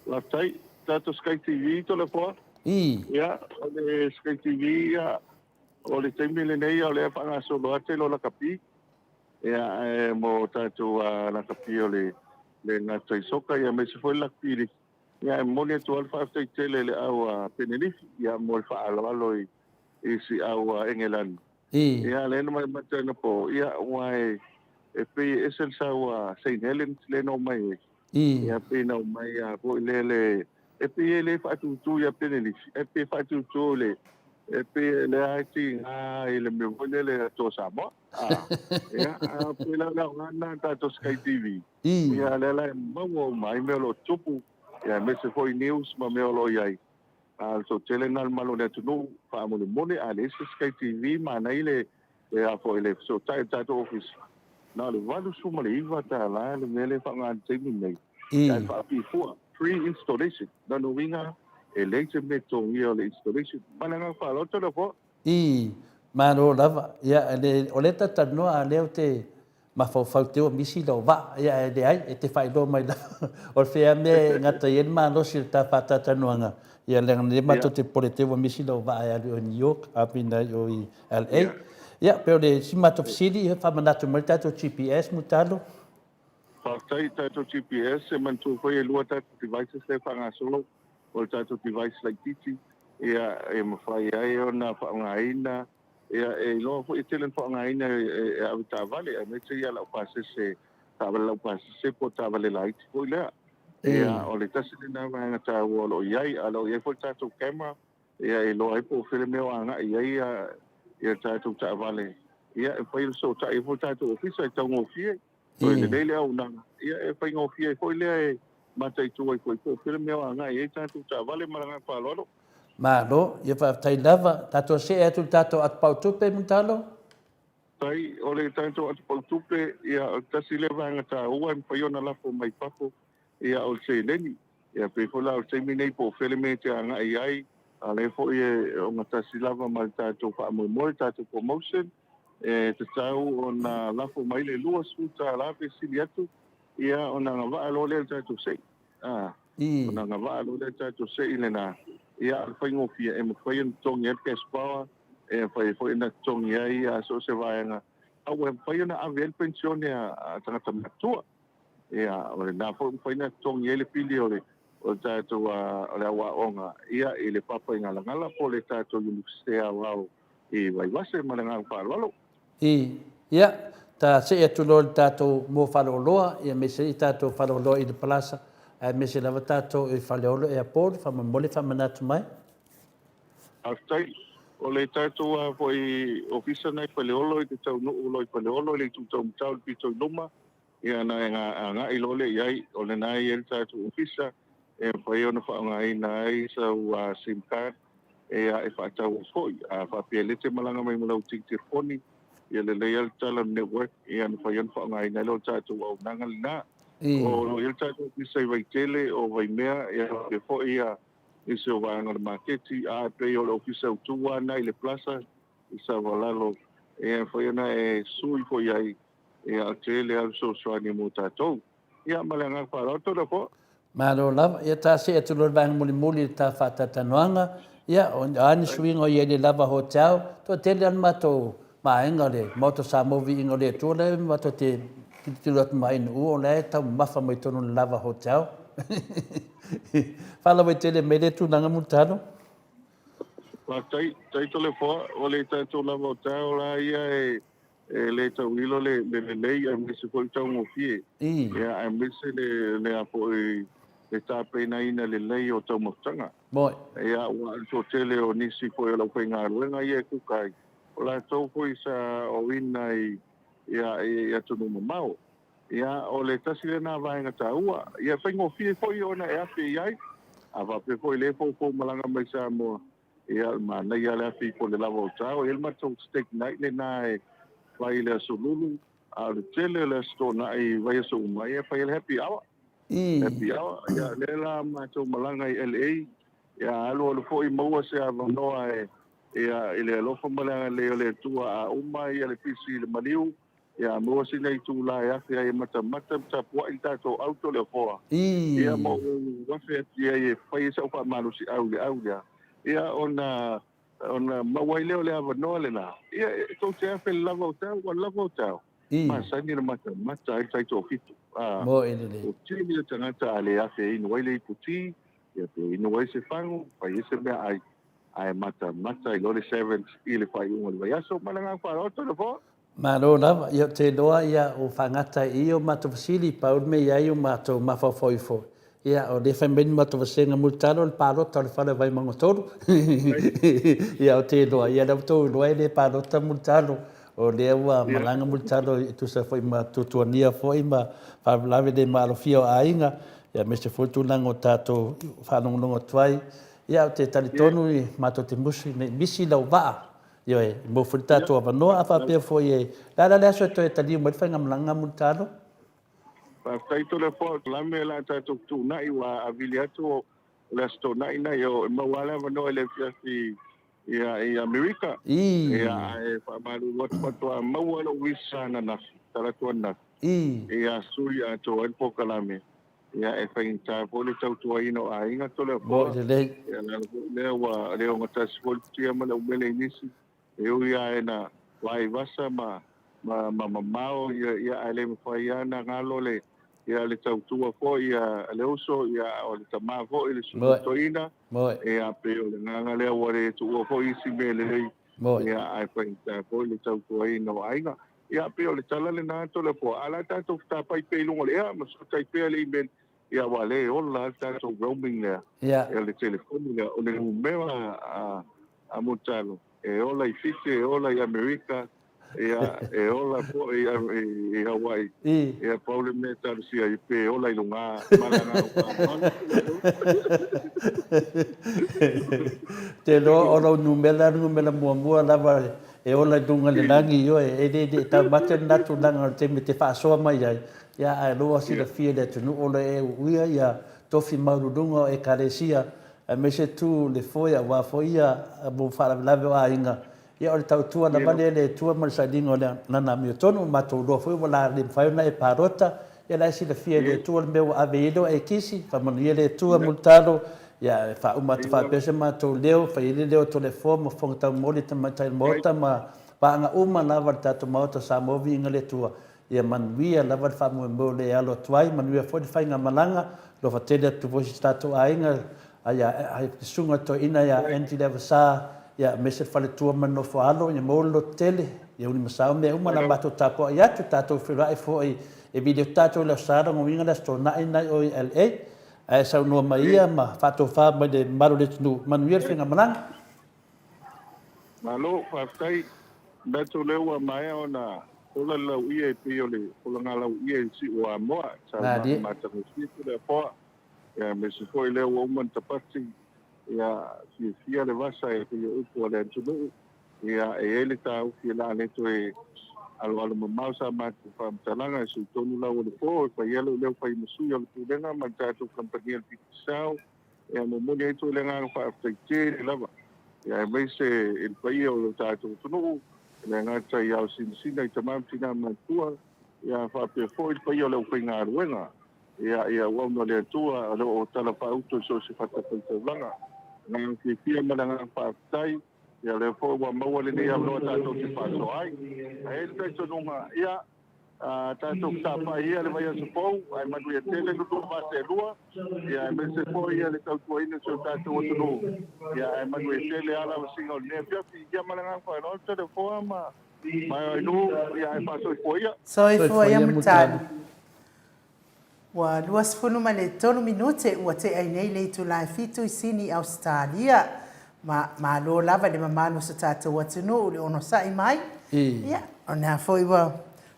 Faafetai. Tatou Sky TV Toleafoa. Ia, o le Sky TV, ia, o le taimi lenei o lea e faagasolo atu i lo lakapi. Ia, e mo tatou lakapi o le le gata i soka, ia aemaise foi le lakapi liki. Ia, e momoli atu lava le faafetai tele i le au a Penelifi, ia, mo le faaaloalo i i si au a Engelani. Ia, lea na matamata anapo, ia, aua e, e pei e ese le sau a Saint Helens lea na omai ai. Ia, pei na omai lava foi lea le, e pei e le faatutu ia Penelifi, ae pei e faatutu i le, e pei e lea e tiga i le mea foi lea le Atoa Samoa. Ia, a pei la o le aoga lena a tatou Sky TV. Ia, lea la e maua uma ai mea o lo o tutupu, ia, aemaise foi news ma mea o lo o i ai. A o le toatele lena o le mamalu o le atunuu, faamolemole, a leai se Sky TV, manaia le le a foi le fesootai o le tatou ofisa, na o le $89 le mea lea e faaaoga i le taimi lenei, ae faapifua, free installation. Lona uiga, e leai se mea e totogia o le installation. Ma le agaga faaaloalo, Toleafoa. Ii, Malo lava. Ia, o lea ta te talanoa, a o lea ou te mafaufau te ua misi lou vaa, ia ae leai, e te faailoa mai lava. O le fea mea e gata i ai le malosi o le ta faatalatalanoaga, ia leaga o lea matou te popole te ua misi lou vaa e alu i o i New York, a pina i o i LA. Ia, pei o le isi matou fesili, ia faamanatu mai le tatou GPS, Mulitalo. Faafetai i tatou GPS, e manatua foi e lua tatou devices lea e faagasolo, o le tatou device laitiiti, ia e mafai ai ona faaaogaina Ia, e iloa foi e tele ona faaaogaina e avetaavale, aemaise ia laupasese, taavale laupasese po o taavale laiti foi lea. Ia, o le tasi lena vaega taua o lo o i ai. A o lo o i ai foi le tatou camera, ia, e iloa ai po o fea le mea o agai i ai ia tatou taavale. Ia, e mafai ona fesootai ai foi le tatou ofisa e taugofie. Toe lelei le auaunaga, ia e faigofie ai foi lea e mataitu ai foi po o fea le mea o agai i ai tatou taavale ma le agaga faaaloalo. Malo, ia faafetai lava. Tatou see atu i le tatou atupau tupe, Mulitalo. Faafetai. O le tatou atupau tupe, ia o le tasi lea vaega taua e mafai ona lafo mai fafo, ia o le seleni. Ia pei foi la o le taimi nei po o fea le mea e te agai i ai, a o lea foi e ogatasi lava ma le tatou faamoemoe, le tatou promotion, e tatau ona lafo mai le $20 pe sili atu, ia ona agavaa loa lea i le tatou se'i. Ona agavaa loa lea i le tatou se'i lena. Ia, o le faigofie e mafai ona totogi ai le cash power, e mafai ai foi ona totogi ai so o se vaega, a ua mafai ona ave ai le penisione a tagata matutua. Ia, o lena foi ua mafai ona totogi ai le pili o le o le tatou o le au aoga ia i le Papaigalagala po o le tatou Iunivesite Aoao i Vaivase. Ma le agaga faaaloalo. I, ia, ta see atu loa i le tatou mo faleoloa, ia aemaise ai tatou faleoloa i le Palasa, aemaise lava tatou i Faleolo Airport, faamolemole faamanatu mai. Faafetai. O le tatou a foi ofisa na i Faleolo i te taunuu loa i Faleolo i le itu taumatau i le pito i luma, Ia ona e agai loa lea i ai, o lena e i ai le tatou ofisa e mafai ona faaaogaina ai sau sim card e faatau ai foi. A faapea lea e te malaga mai ma lau telefoni, ia lelei lava le tala o le network ia ona mafai ona faaaogaina ai lea o le tatou auaunaga lena. O lo o i ai le tatou ofisa i Vaitele, o Vaimea, ia faapea foi nisi o vaega o le maketi, a e pei o le ofisa autu lava lena i le Plaza i Savalalo, e mafai ona e sui foi i ai Ia, tele lava le fesoasoani mo tatou. Ia, ma le agaga faaaloalo, Toleafoa. Malo lava. Ia, ta see atu loa i le vaega mulimuli i le ta faatalatalanoaga. Ia, o a ni suiga o i ai i le lava hotel, toatele lava le matou vaega o le Maota o Samoa Viiga o le Atua lea matou te tilotilo atu ma Ainu'u o la e taumamafa mai totonu o le lava hotel. Faalauaitele mai lea tulaga Mulitalo. Faafetai, faafetai Toleafoa. O le tatou lava hotel la ia e E le tauilo le lelei aemaise foi le taugofie. Ia aemaise le le a foi le tapenaina lelei o taumafataga. Ia aua o le toatele o nisi foi o le aufaigaluega ia e kuka ai, o latou foi sa oina i ia i atunuu mamao. Ia o le tasi lena vaega taua. Ia e faigofie foi ona e afe i ai, a faapea foi o lea e foufou malaga mai Samoa, Ia, o le manaia lava le afi ifo i le lava o tao. E i ai le matou steak night lena e fai i le Aso Lulu, a o le tele o le Aso Toonai i vaiaso uma, ia e fai ai le happy hour. Happy hour. Ia, lea la matou malaga i LA, ia alualu foi maua se avanoa e, ia, i le alofa ma le agalelei o le Atua, a uma ia le pisi i le maliu, Ia maua sina itula e afe ai e matamata ma tapuai le tatou auto le ofoa. Ia ma ou afe atu i ai e fai ai sau faamalosiau i le au lea. Ia ona ona maua ai lea o le avanoa lena. Ia e tou te afe i le lava o tau, ua lava o tau. Masani ona matamata ai le taitoafitu. A o tele o tagata a le afe e inu ai le ipu ti, ia pe inu ai se fagu, fai ai se meaai, ae matamata ai loa le sevens i le faaiuga o le vaiaso. Ma le agaga faaaloalo, Toleafoa. Malo lava. Ia ou te iloa ia ua faagata i i o matou fesili, pau le mea i ai o matou mafaufau ifo. Ia o lea e fai mai le matou vasega mulitalo o le palota o le fale o Vaimauga 3. Ia ou te iloa, ia lea ua outou iloa e le palota mulitalo. O lea ua malaga mulitalo e tusa foi ma tuatuania foi ma faalavelave le maalofia o aiga, ia aemaise foi le tulaga o tatou faalogologo atu ai. Ia ou te talitonu matou te musu ne i misi lau vaa Ioe, e maua foi le tatou avanoa, a faapea foi e... Le a la le aso e toe taliu mai le faigamalaga Mulitalo? Faafetai Toleafoa, o le a le mea o le a tatou fetuunai, ua avili atu o le Aso Toonai nei, e maua lava le avanoa i le afiafi i Amerika. Ia, ae faamalulu atu faatoa maua lou visa ananafi, talaatu ananafi, ia sui atoa ai le polokalame. Ia, e faigata foi le tautuaina o aiga Toleafoa. Moni lelei. Ia, o le ala foi lea ua le ogatasi foi le futia ma le umele i nisi, e ui lava ina vaivasa ma, ma, ma mamao, ia, ia, ae le mafai lava ona galo le, ia, le tautua foi a le uso, ia, o le tama foi, le susuga toeaina. Ia, pei o le agaga lea ua le tuua foi isi mea lelei, ia, ae faigata foi le tautuaina o aiga. Ia, pei o le tala lena Toleafoa, a o le a tatou fetapai pea i luga o le ea ma fesootai pea le email, ia aua o lea e ola lava le tatou roaming lea, ia le telefoni lea, o le numera a Mulitalo, e ola i Fiti, e ola i Amerika, ia, e ola foi i Hawaii, ia pau le mea e talosia ai, pe ola i luga ma le agaga faaaloalo. Ou te iloa o lou numera le numera muamua lava E ola i luga i le lagi, ioe, e le le taumate lena tulaga o le taimi e te faasoa mai ai, ia, ae loa silafia e le atunuu o lo o e uia ia tofi maualuluga o Ekalesia, aemaise tu le foe aua foi ia mo faalavelave o aiga, ia o le tautua lava lea i le Atua ma le sailiga o Lana amiotonu, ua matou iloa foi ua la le mafai ona e palota, ia la e silafia e le Atua le mea ua ave i ai lou aikisi, faamanuia le Atua Mulitalo. Ia, e faauma atu faapea se matou leo, fai ai le leo o Toleafoa ma Fofoga Taumoli, Tamaitai o le Maota ma paaga uma lava o le tatou Maota Samoa Viiga le Atua. Ia manuia lava le faamoemoe o lea e alo atu ai, manuia foi le faigamalaga, alofa tele atu foi i si tatou aiga, ia le susuga i le toeaina ia Andy Leavasa, ia aemaise le faletua ma le nofo a alo, ia maua le lototele, ia ulimasao mea uma, o le a matou tapuai atu, tatou feiloai foi e vili atu tatou i le Aso Sa, lona uiga le Aso Toonai lena i o i LA. Ae saunoa mai ia ma faatofa mai le mamalu o le atunuu, manuia le faigamalaga. Malo, faafetai. Manatu o lea ua maea ona ola le lauia e pei o le olaga lauia i le siu o Amoa, saunoaga matagofie Toleafoa, aemaise foi lea ua uma ona tapati, ia, fiafia le vasa e pei o upu a le atunuu, ia, e i ai le taofi o le a le toe aloalo mamao sa matou faamatalaga e sui tonu lau o le po e fai ai lou leo fai ma sui o le Pulega ma le tatou kamupani a le Digicel. E momoli atu le agaga faafetai tele lava, aemaise i le paia o lo tatou atunuu, e le gata i ao sinasina i tama ma tina matutua, ia faapea foi le paia o le aufaigaluega, i auauna a le Atua o lo o talafaauto i so o se fatafaitaulaga. O le agaga fiafia ma le agaga faafetai, ia o lea foi ua maua lenei avanoa tatou te faasoa ai. Ae i ai le talitonuga, ia, tatou fetapai ia le vaiaso fou, ae manuia tele lo lua va seelua, ia aemaise foi le tautuaina o si o tatou atunuu, ia ae manuia tele lava lavasiga o lenei afiafi. Ia ma le agaga faaaloalo, Toleafoa ma Maioainuu, ia ae faasoifua ia. Soifua ia Mulitalo. Ua 23 minute ua tea ai nei le itula e fitu i Sini, Ausetalia. Ma, malo lava i le mamalu o so tatou atunuu i le onosai mai. Ia, o lena foi ua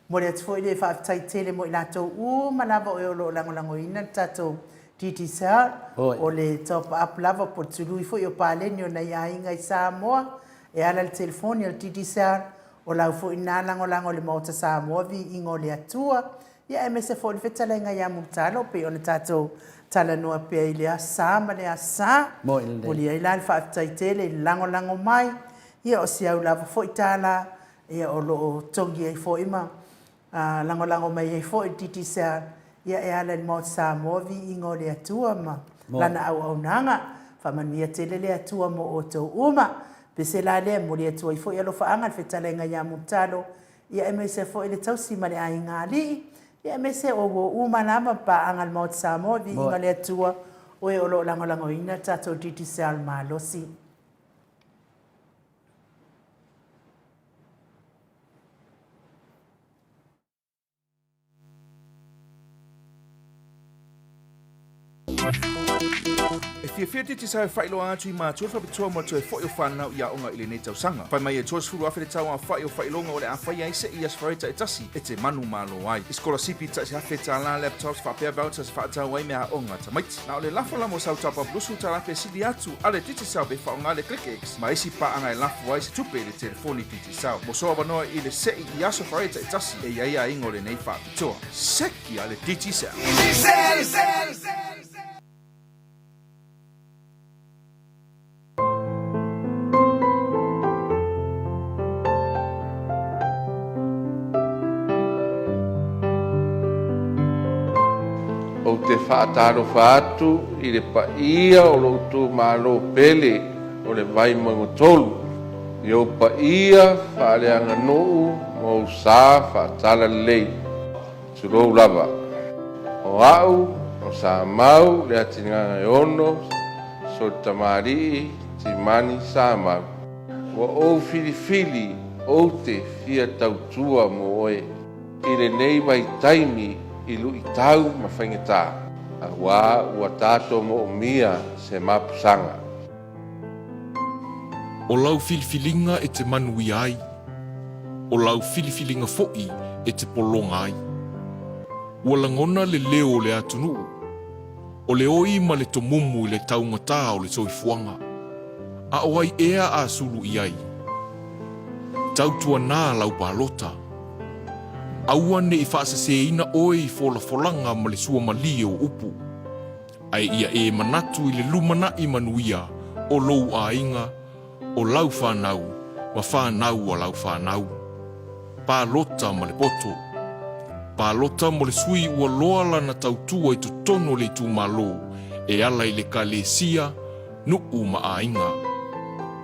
momoli atu foi le faafetai tele mo i latou uma lava o e o lo o lagolagoina le tatou Digicel, o le top up lava po o le tului foi o paleni o nai aiga i Samoa e ala i le telefoni a le Digicel, o lau foi lena lagolago i le Maota Samoa Viiga o le Atua. Ia aemaise foi o le fetalaiga ia Mulitalo pei ona tatou talanoa pea i le Aso Sa ma le Aso Sa. Momoli ai la le faafetai tele i le lagolago mai, ia o si au lava foi tala ia o lo o togi ai foi ma lagolago mai ai foi le Digicel ia e ala i le Maota Samoa viiga o le Atua ma Lana auaunaga. Faamanuia tele le Atua mo outou uma. Pese la lea e momoli atu ai foi alofaaga i le fetalaiga ia Mulitalo Ia aemaise foi le tausi ma le aiga alii, ia aemaise o uo uma lava ma paaga a le Maota Samoa, viiga le Atua, o e o lo o lagolagoina le tatou Digicel malosi. E fiafia Digicel e faailoa atu i matua faapitoa mo le toe foi o fanau i aoga i lenei tausaga. Fai mai e 30,000 le tau aofai o faailoga o le a faia ai se i Aso Faraile taitasi e te manumalo ai. I sikolasipi tasi $1,000, laptops faapea vouchers e faatau ai meaaoga a tamaiti. Na o le lafo la mo sau top up $20 pe sili atu a le Digicel pe faaaoga le ClickX ma isi paaga e lafo ai se tupe i le telefoni Digicel. Mo sou avanoa i le sei i Aso Faraile taitasi e i ai aiga o lenei faapitoa. Seki a le Digicel! Ou te faatalofa atu i le paia o lou itumalo pele o le Vaimauga 3, i ou paia faaleaganuu ma ou sa faatalalelei. Tulou lava. O au, o Samau Leatinagaeono Solitamalii Timani Samau, ua ou filifili ou te fia tautua mo oe i lenei vaitaimi i luitau ma faigata, auā ua tatou moomia se mapusaga. O lau filifiliga e te manuia ai, o lau filifiliga foi e te pologa ai. Ua lagona le leo o le atunuu, o le oi ma le tomumu i le taugata o le soifuaga. A o ai ea a sulu i ai? Tautuanā lau palota. Aua ne i faaseseina oe i folafolaga ma le suamalie o upu. Ae ia e manatu i le lumanai manuia o lou aiga, o lau fanau, ma fanau a lau fanau. Palota ma le poto. Palota mo le sui ua loa lana tautua i totonu o le itumalo. e ala i le Kalesia, nuu ma aiga.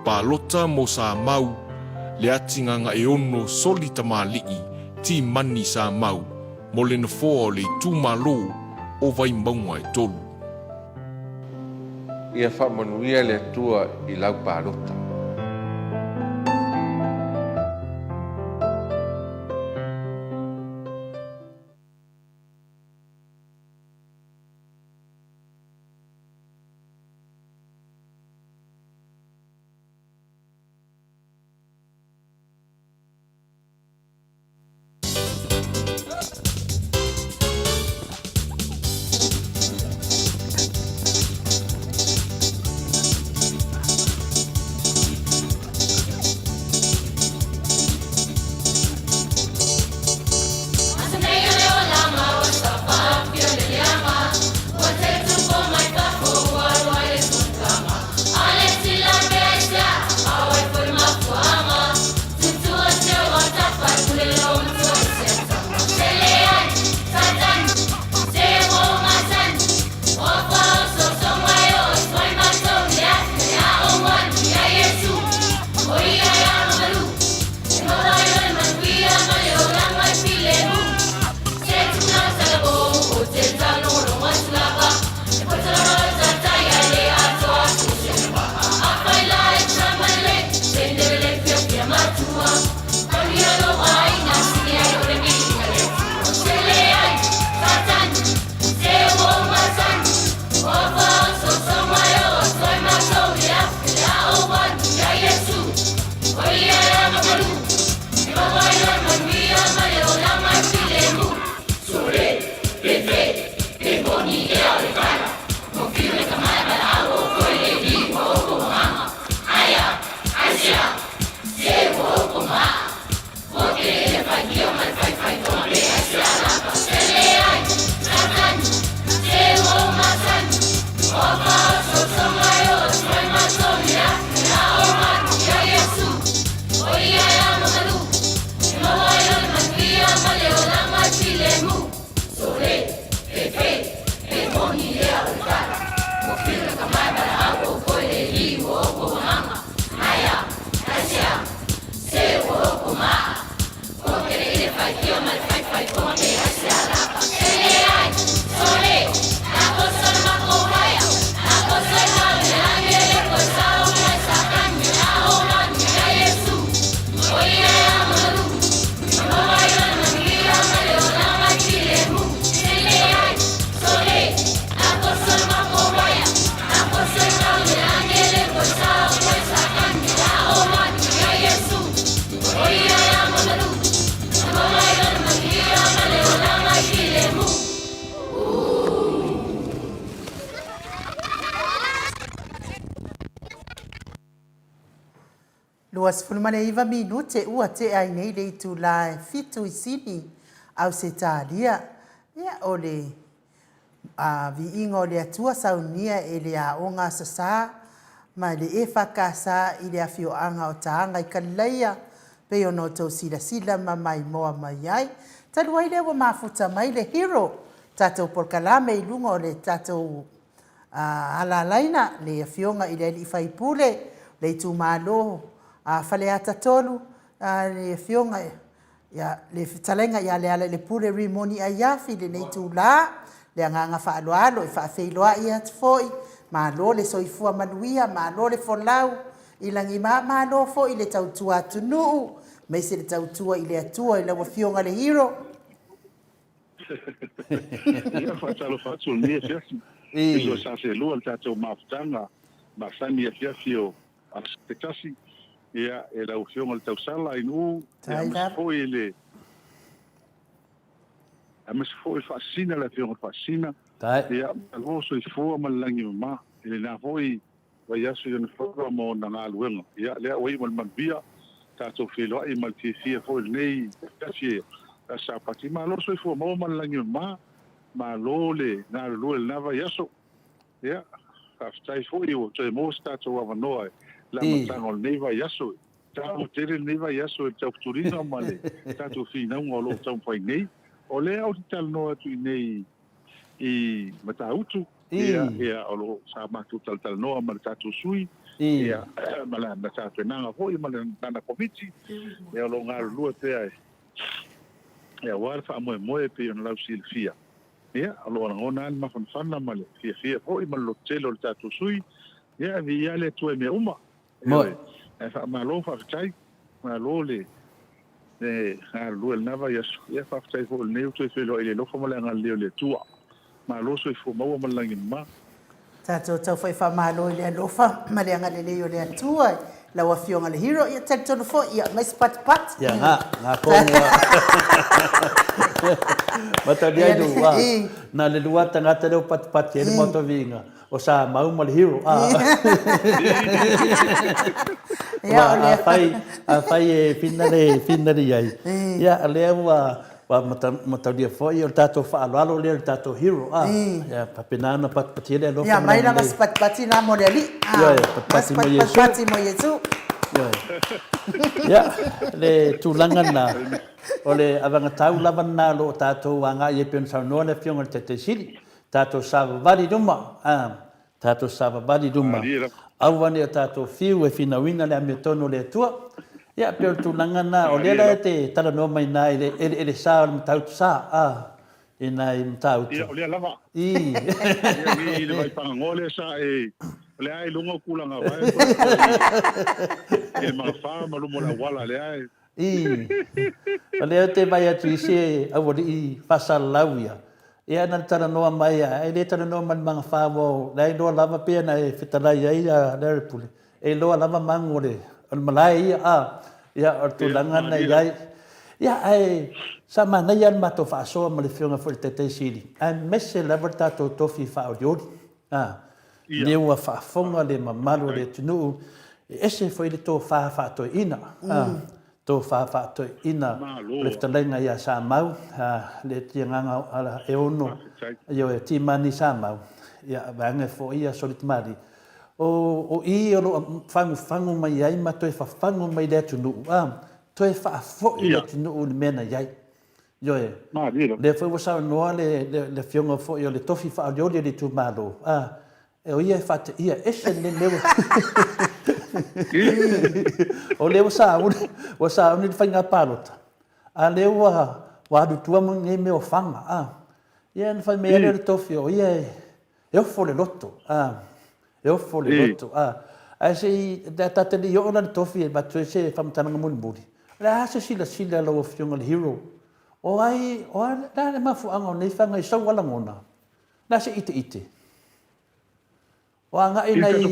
Palota mo Samau, le atigagaeono soli tamalii timani Samau mo le nofoa o le itumalo o Vaimauga e tolu. Ia faamanuia le Atua i lau palota. 29 minute ua tea ai nei le itulā e fitu i Sini, Ausetalia. Ia, o le a, viiga o le Atua saunia e le aoga Aso Sa ma le EFKS i le afioaga o Taaga i Kalilaia, pei ona outou silasila ma maimoa mai ai. Talu ai lea ua mafuta mai le Hero, tatou polokalame i luga o le tatou alalaina, le Afioga i le Alii Faipule, le itumalo Faleata 3, le Afioga ia le Fetalaiga ia Lealailepule Rimoni Aiafi i lenei itula. Le agaga faaaloalo e faafeiloai atu foi, malo le soifua manuia, malo le folau i lagima, malo foi le tautua atunuu, aemaise le tautua i le Atua i lau Afioga le Hero. Ia, faatalofa atu i lenei afiafi. Tusa sa selua le tatou mafutaga masani afiafi o aso se tasi. Ia, e lau Afioga i le Tausala i Nu'u, ia, aemaise foi i le aemaise foi le Faasisina, le Afioga i le Faasisina. Ia, malo soifua ma le lagi mama i lena foi vaiaso i ona faiva ma ona galuega. Ia, lea ua iu ma le manuia, tatou feiloai ma le fiafia foi i lenei afiafi e Aso Sapati. Malo le soifua maua ma le lagi mama, malo le galulue i lena vaiaso. Ia, faafetai foi ua toe maua se tatou avanoa i le amataga o lenei vaiaso. E taua tele lenei vaiaso i le tauputuliga ma le tatou finauga o lo o taumafai nei. O lea ou te talanoa atu i inei i Matautu. Ia, ia, o lo o sa matou talatalanoa ma le tatou sui, ia, ma lana tapenaga foi ma lana Komiti, ia, o lo o galulue pea e, aua le faamoemoe e pei ona lausilafia. Ia, o lo o lagona lava le mafanafana ma le fiafia foi ma le lototele o le tatou sui, ia, e viia le Atua i mea uma. Ioe. Ae faamalo faafetai, malo le galulue i lena vaiaso. Ia faafetai foi o lenei ua toe feiloai i le alofa ma le agalelei o le Atua. Malo soifua maua ma le lagi mama. Tatou tau fai faamalo i le alofa ma le agalelei o le Atua i lau Afioga le Hero. Ia talitonu foi, ia aumai se patipati. Ia nga, nga komu a. Mataulia i lua, na le lua tagata lea ua patipati ai le maota viiga. O Samau ma le Hero. Aua afai e finale, finale i ai, ia o lea ua mataulia foi o le tatou faaaloalo lea i le tatou Hero. Ia faapena ona patipatia le alofa. Ia aumai lava se patipati na mo le Alii. Ioe, patipati mo Iesu. Patipati mo Iesu. Ioe. Ia, le tulaga lena, o le avagatau lava lena o lo o tatou agai ai pei ona saunoa le Afioga i le Taitai Sili. Tatou savavali i luma, a, tatou savavali i luma, aua ne i o tatou fiu e finauina le amiotonu o le Atua. Ia, pei o le tulaga lena, o lea la e te talanoa mai i ina i le eleele sa o le Matautu sa, a, i ina i Matautu. Ia, o lea lava. I. Ia, i le Vaipagagoa lea sa e, o lea i luga o Tulaga-vae, i le Magafa ma luma o le auala lea e. I. O lea ou te vaai atu i isi aualii faasalalau ia, ia na talanoa mai, e le talanoa mai i le magafa aua o la e iloa lava pei ona e fetalai ai Lealailepule, e iloa lava magu o le malae ia, a, ia o le tulaga lena e i ai. Ia ae sa manaia lava le matou faasoa ma le Afioga foi i le Taitai Sili, aemaise lava le tatou tofi faaolioli. A, lea ua faafofoga le mamalu o le atunuu, e ese foi le tofa faatoeaina, a, tofa faatoeaina o le fetalaiga ia Samau, a, le Tiagaga e ono, ioe, Timani Samau, ia, vaeane foi ia Solitamalii. O, o i o lo o fagufagu mai ai ma toe fafagu mai le atunuu, a, toe faafoi le atunuu i le mea na i ai. Ioe. Malie. Lea foi ua saunoa le, le, le afioga foi o le tofi faaolioli o le itumalo, a, o ia e faateia ese lenei mea ua... O lea ua sauni, ua sauni le faiga palota, a lea ua, ua alu i tua ma nei mea o fana, a. Ia na fai mai ai lea o le tofi, o ia e, E ofo le loto, a, e ofo le loto, a. Ae se i, ta te le i oo la i le tofi e avatu ai se faamatalaga mulimuli, o le a se silasila a lau Afioga i le Hero? O ai, o a, le a le mafuaaga o nei fana i sau lagona? O le a se iteite? O agai nai,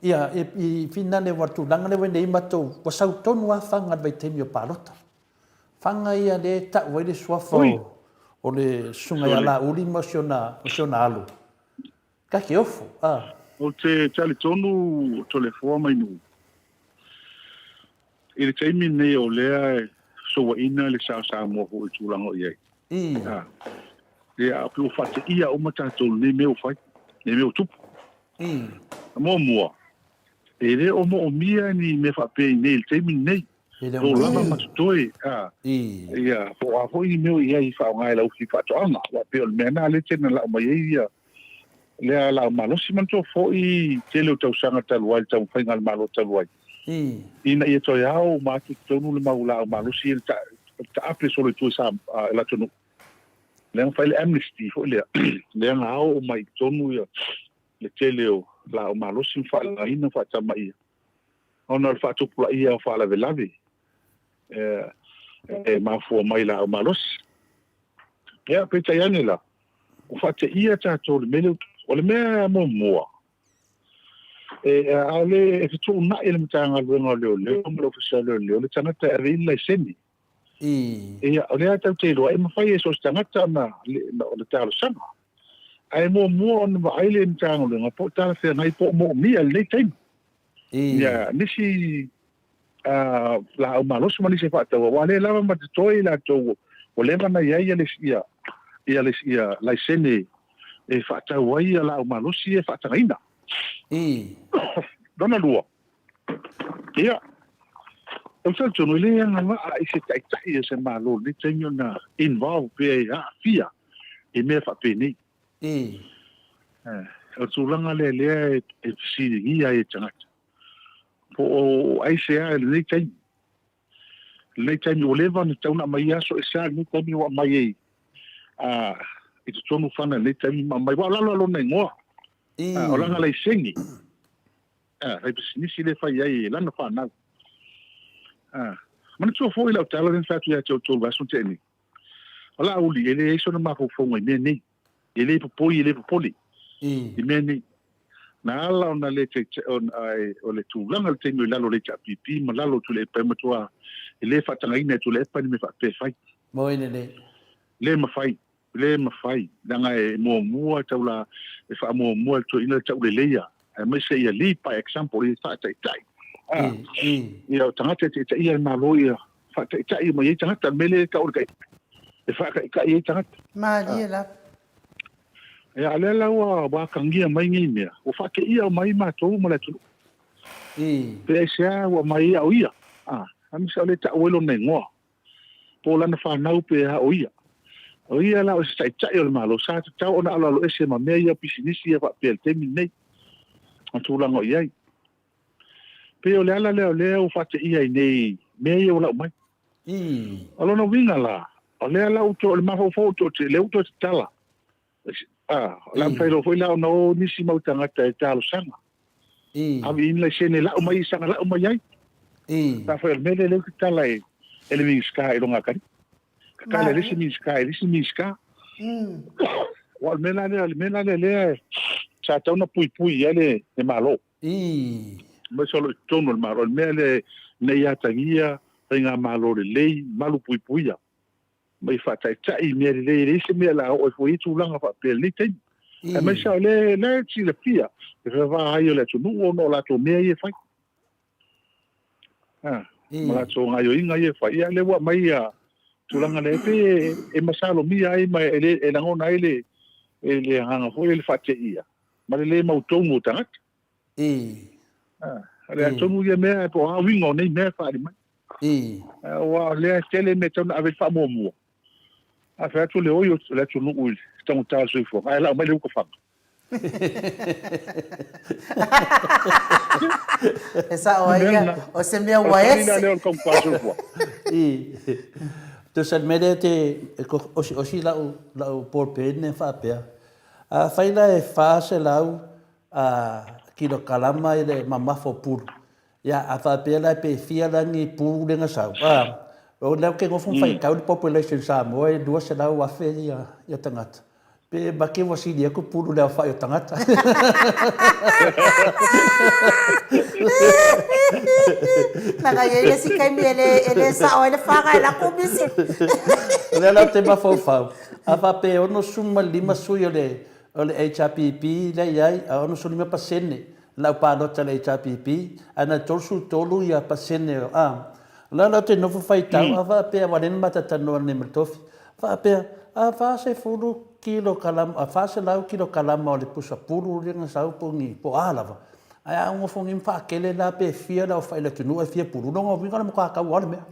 ia, i finale ua tulaga lea ua i nei matou, ua sau tonu lava fana i le vaitaimi o palota. Fana ia lea e tau ai le suafa o le Susuga ia Laauli ma si ona alo. Ta te ofo, a. Ou te talitonu Toleafoa mai Nuu i le taimi lenei o lea e fesouaina le sa o Samoa foi i le tulaga o i ai. A. Ia, pei ua faateia uma tatou i lenei mea ua fai, lenei mea ua tupu. Muamua, e le o moomia ni mea faapea i inei i le taimi lenei. O lava ma totoe, a, ia, po o a foi ni mea o i ai e faaaoga e le aufaifaatoaga. Aua pei o le mea lena lea e tele na lau mai ai ia lea laau malosi. Manatua foi tele o tausaga talu ai le taumafaiga a le Malo talu ai, ina ia toe ao uma atu i totonu le mau laau malosi ia le taape solo i tua i Samoa, i le atunuu. Lea na fai le amnesty foi lea, lea na ao uma i totonu ia le tele o laau malosi ma faaleaina ma faatamaia. ona o le faatupulaia o faalavelave e mafua mai i laau malosi. Ia, peitai ane la, ua faateia tatou i le mea lea. O le mea muamua, e aole e fetuunai e le Matagaluega o Leoleo ma le Ofisa o Leoleo le tagata e ave i le laisene. Ia, o lea tatou te iloa, e mafai e so o se tagata ona o le talosaga. Ae muamua ona vaai le Matagaluega po o talafeagai po o moomia i lenei taimi. Ia, nisi laau malosi ma nisi e faataua, aua o lea lava ma totoe i latou ua leva ona i ai ia le ia le ia laisene e faatau ai ia laau malosi e faatagaina. Lona lua, ia, ou te talitonu e le agavaa i se taitai o se Malo i lenei taimi ona involve pe aafia i mea faapenei. O le tulaga lea lea e fesiligia ai e tagata, po o aisea i lenei taimi. Lenei taimi ua leva ona tatau ona aumai ia aso, aisea lenei taimi ua aumai ai a, i totonu fana i lenei taimi ma aumai. Aua o lalo lava o lona igoa, a, o lana laisene, a, faipisinisi lea e fai ai e lana fanau. A, manatua foi lau tala lea na fai atu ia te outou i le vaiaso na tea nei, o Laauli e leai sona mafaufauga i mea nei. E le popoi, e le popole i mea nei. Na ala ona le taitai, o le tulaga i le taimi o i lalo o le HRPP ma lalo o Tuilaepa e matua e le faatagaina e Tuilaepa ni mea faapea e fai. Moi lelei. Le mafai, le mafai, leaga e muamua e tau la, e faamuamua e le toeaina le tauleleia, aemaise ia lead by example, ia faataitai. Ia o tagata e taitaia le Malo ia faataitai uma i ai tagata, o le mea lea e tau o le taitai, e faataitai ai tagata. Malie lava. Ia, a o lea la ua atagia mai nei mea, ua faateia uma ai matou ma le atunuu. Pe aisea ua aumai ai a o ia? A, aemaise o lea e tau ai lona igoa, po o lana fanau pe a o ia. O ia la o se taitai o le Malo, sa tatau ona aloaloese ma mea ia o pisinisi ia faapea i le taimi lenei, ma tulaga o i ai. Pei o le ala lea o lea ua faateia ai nei mea ia ua lau mai. O lona uiga la, o lea la ua toe, o le mafaufau ua toe, lea ua toe tatala. A, o le a mafai loa foi la ona o nisi mau tagata e talosaga. Ave i ni laisene lau mai i saga lau mai ai. Sa fai o le mea lea lea ua tatala e, e le Minisita i Logatali. Tatala e le isi Minisita e le isi Minisita. Aua o le mea la lea, o le mea la lea lea sa tatau ona puipui i ai le, le Malo. Aemaise o lo o i totonu o le Malo. O le mea lea ina ia atagia faigamalo lelei, malupuipuia, ma ia faataitai i mea lelei, e leai se mea o le a oo ai fua i ai tulaga faapea i lenei taimi. Aemaise o lea la e silafia le vava ai o le atunuu ona o latou mea ia e fai. Ma latou gaoioiga ia e fai. Ia lea ua aumai ia tulaga lea, e pei e masalomia ai ma e lagona ai le agaga foi lea, le faateia ma le le mautonu o tagata. O le a tonu ia mea, po o a uiga o nei mea e faaali mai. Aua o lea e tele mea e tatau ona ave i ai le faamuamua. A fai atu le oi o le atunuu i le taugata o le soifuaga, ae lau mai le uka faga. E sao ai ia, o se mea ua ese. O le o le taugata o le soifuaga. Tusa i le mea lea e te osiosi lau, lau ball pen e faapea, afai la e 400 kilokalama i le mamafa o pulu, Ia, a faapea la pe fia la ni pulu lea na sau, a, o lea ou te nofo ma faitau le population Samoa e 200,000 ia tagata. Pe make ua sili atu pulu i le aofai o tagata. Leaga e i ai le isi taimi e le, e le sao ai le faga e lako misi. O lea la ou te mafaufau, a faapea e 65 sui o le, o le HRPP lea e i ai, a 65% Lau palota i le HRPP, ae na 33 ia pasene o, a. O la la ou te nofo faitau, a faapea, aua o lea na ma talatalanoa nei ma le tofi, faapea, a 40 kilokalama, a 400 kilokalama o le pusa pulu lea na sau po o ni, po o a lava, ae a ou nofo nei ma faatele la pe fia le aofai o le atunuu ae fia pulu, lona uiga o le matua tau lava o le mea.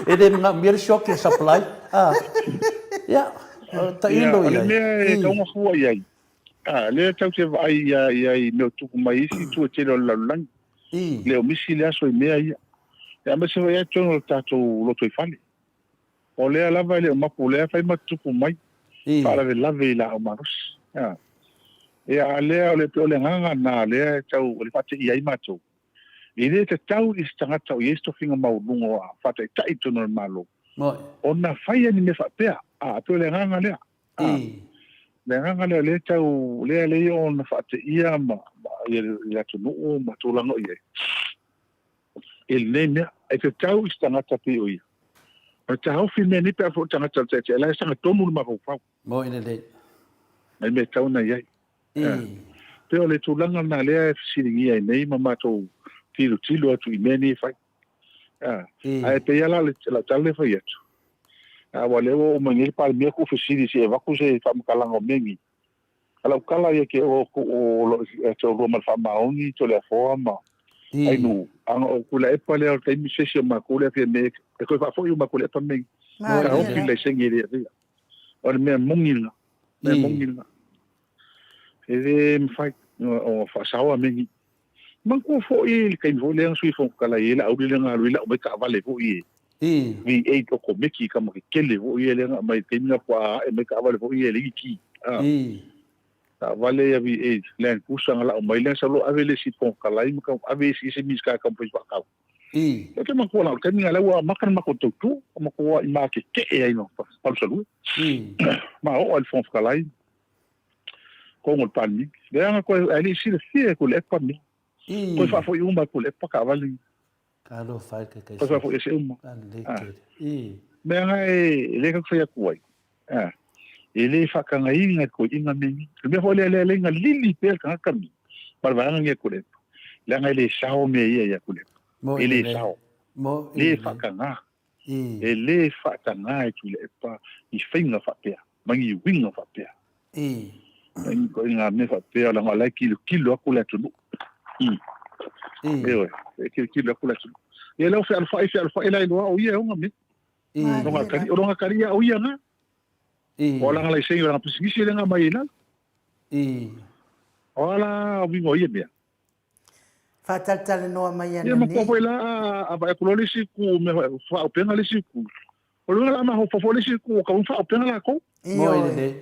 E le manaomia le short o le supply, a. Ia. Tailo i ai. O le mea e tatau ona fua i ai, a, lea tatou te vaai i ai i mea o tupu mai i isi itu e tele o le lalolagi. Le o misi le aso i mea ia. Aemaise foi lava i totonu o le tatou lotoifale. O lea lava e le o mapu, o lea e fai ma tutupu mai faalavelave i laau malosi. A, ia, a lea, o le, o le agaga lena lea e tau, o le faateia ai matou. E le tatau i se tagata o i ai se tofiga maualuga faataitai i totonu o le Malo ona faia ni mea faapea. A, e pei o le agaga lea. A, le agaga lea o lea e tau, lea e lei ona faateia ma, ma ia le atunuu ma tulaga o i ai i lenei mea. E tatau i se tagata pei o ia ona taofi mea nei pe a foi o le tagata o le taitai, o la e sagatonu le mafaufau. Moi lelei. Mai mea e tatau ona i ai. Pei o le tulaga lena lea e fesiligia ai nei ma matou tilotilo atu i mea nei e fai. Ae pei lava la o lau tala lea e fai atu, aua o lea ua oo mai nei le Palemia ku fesili se i avatu se faamatalaga o mea nei. A lau tala ia te o toalua ma le faamaoni, Toleafoa ma Ainuu, ana o Tuilaepa lea o le taimi se isi o matou lea fia me e toe faafoi uma Tuilaepa mea nei. Taofi le laisene e le avea. O le mea moni lena. Mea moni lena. E le mafai ona faasaoa mea nei. Manatua foi le taimi foi lea na Sui Fofoga Fetalai ai Laauli lea na alu ai lau mai taavale foi e V8 okomeki tama tetele foi ia lea na aumai i le taimi lena faatoa ae mai taavale foi ia e leai ni ki. Taavale ia V8 Land Cruiser na lau mai lea sau loa ave le isi Fofoga Fetalai ma ave isi isi Minisita e taumafai faatau. Ou te manatua la o le taimi lena lea ua amata le matou tautua, ua matuai matetee ai ma palusalua. Ma oo ai le Fofoga Fetalai tonu o le Palemene. Leaga koe ae le i silafia e Tuilaepa mea. Toe faafoi uma e Tuilaepa taavale ia. Talofa e kai Toe faafoi ese uma. Mea na e le ka fai atu ai. E le faatagaina e toeaiina mea nei. O le mea foi lea lea lea na lili pea le tagata lenei ma le vaega lenei a Tuilaepa. Leaga e le sao mea ia ia Tuilaepa. E le sao. Le faataga. E le faataga e Tuilaepa ni faiga faapea ma ni uiga faapea. Ni ituaiga mea faapea leaga o la e tilotilo atu le atunuu. Ioe, e tilotilo atu le atunuu. Ia lea ua fealofai fealofai la iloa o ia e ona mea. O lona talia o ia na. O lana laisene o lana pisinisi lea na aumai ai i lalo. O a la uiga o ia mea? Faatalatalanoa mai ana nei. Ia matua foi la a vaai atu loa le isi itu mea faaupega le isi itu. O le uiga la a mafaufau foi le isi itu o tau faaupega latou. Moi lelei.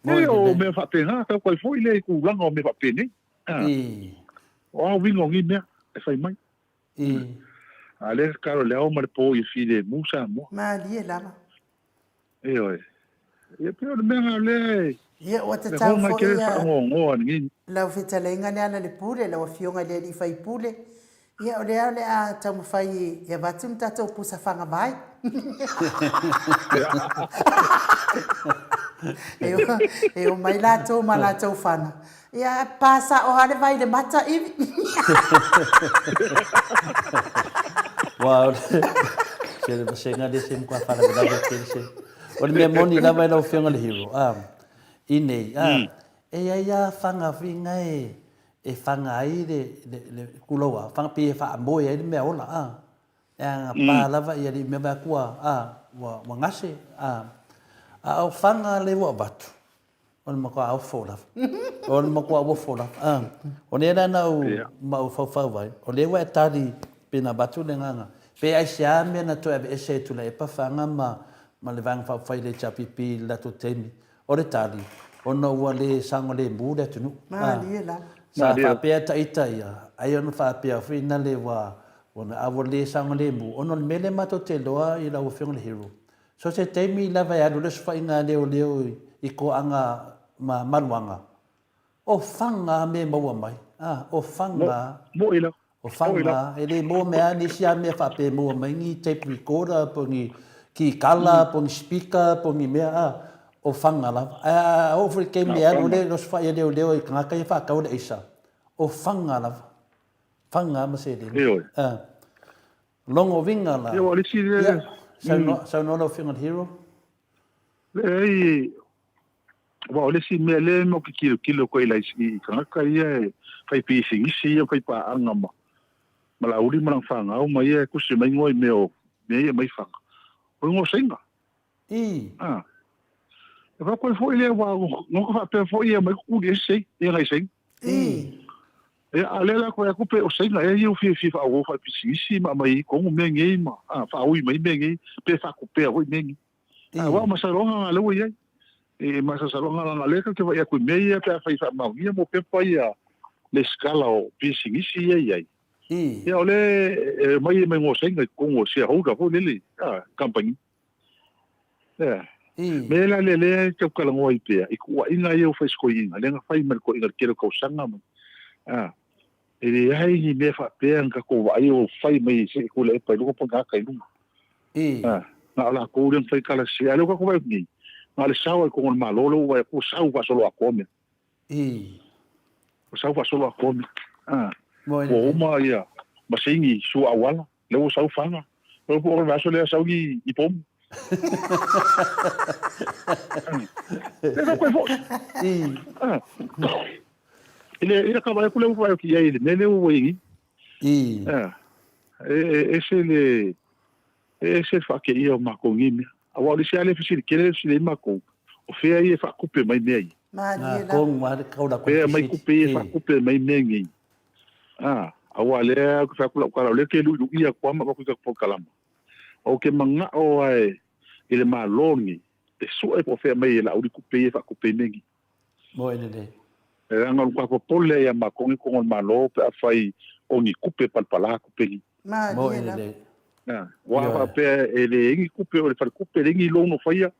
Moi lelei. O mea faapena tau kai foi lea i tulaga o mea faapenei. O a uiga o nei mea e fai mai. A lea tatalo i le ao ma le po ia filemu Samoa. Malie lava. Ioe. Ia pei o le mea lena o lea e Ia, ua tatau lagona ai foi tele le ia faanoanoa i lenei. Lau fetalaiga Lealailepule, lau Afioga i le Alii Faipule, ia o lea o le a taumafai e avatu ni tatou pusa fagavai. E omai latou ma latou fana, ia pa sao lava le vai i le mata, Ivi. Ua, se le vasega lea se matua faalavelave tele se. O le mea moni lava i lau Afioga i le Hero, a, i nei, a, e i ai lava fana foi e, e fana ai le, le, le tulou a, fana pei e faamoe ai le mea ola, a. E aga pa lava ia le mea vaeatu ua, a, ua, ua gase, a. A o fana lea ua avatu, O le matua ofo lava. O le matua ofo lava. Ah, o lea la na ou, ma ou faufau ai, o lea ua e tali pe na avatu le agaga. Pe aisea mea na toe aveese ai Tuilaepa Faga ma, ma le Vaega Faaupufai i le HRPP i le latou taimi. O le tali, ona ua le saogalemu le atunuu. Ah, Malie lava. sa faapea ta ita ia, ai ona faapea foi na le ua, ua na, a ua le saogalemu, ona o le mea lea matou te iloa i lau Afioga i le Hero, So se taimi lava e alu le osofaiga a leoleo i toaga ma maluaga, o faga a mea maua mai, a, o faga, o faga, e le maua mai a nisi a mea faapea e maua mai ni tape recorder po o ni kikala po o ni speaker po o ni mea, a, o faga lava. Ae a oo foi i le taimi e alu le osofai a leoleo i tagata ia faatau le aisa, o faga lava, faga ma seleni, a. Logo uiga la. Ia, ua le isi lea. Ia, saunoa, saunoa lau Afioga i le Hero. Leai, aua o le isi mea lea matou te tilotilo koe i i tagata ia e fai pisinisi ia, fai paaga ma ma Laauli ma lana fanau ma ia e tusi mai igoa i mea o mea ia e aumai faga. O igoa o Saina. I. A. E fai koe foi lea, aua na ka faapea foi ia aumai kukuli ese ia nai Saina. I. Ia, a o lea la koe atu pe o Saina ea ia ua fiafia faaauau faapisinisi ma aumai ai tonu mea nei ma faaui mai mea nei, pe faatupea foi mea nei. Aua o masaloga na lea ua i ai. E masalosaloga leaga o lea tatou te vaai atu i mea ia pe afai e faamaonia mo pepa ia lesitala o pisinisi ia e i ai. Ia o lea e aumai ai ma igoa o Saina i totonu o shareholder foi lele, kamupani. Ea. Mea la lea lea e tau talanoa ai pea, i tuuaiga ia ua fai e si toeaina, lea na fai ma le toeaina i le tele o tausaga ma, a, e leai ni mea faapea na tatou vaai o fai mai e se i Tuilaepa i luga po o ni tagata i luga. A, na o latou lea na fai tala sese. A o lea ua tatou vaai atu nei, na o le sao lava i totonu o le Malo lea ua vaai atu ua sau faasoloatoa mea. Ua sau faasoloatoa mea. A, ua uma ia masini sua auala. Lea ua sau faga. O le vaiaso lea sau ni i pomu. Lea tau koe foi. I le i ka vaai atu lea ua vaai atu i ai i le mea lea ua i ai nei. E ese le e ese le faateia o matou i nei mea. Aua o le isi lava lea fesili tele lea fesili ai matou, O fea ia e faakupe mai mea ia? Malie lava. Fea e aumai kupe ia e faakupe mai mea nei? A, aua o lea ou te fai atu lau tala, o lea ou te luiluia atu lava ma avatu i tatou polokalama. Ou te manao lava i le Malo lenei e sue po o fea aumai e Laauli kupe ia e faatupe ai mea nei. Moe lelei. Leaga o le matua popole lava ia matou nei totonu o le Malo pe afai o ni kupe palapala kupe nei. Moe lelei. Aua a faapea e leai ni kupe o le faletupe, leai ni loan o faia,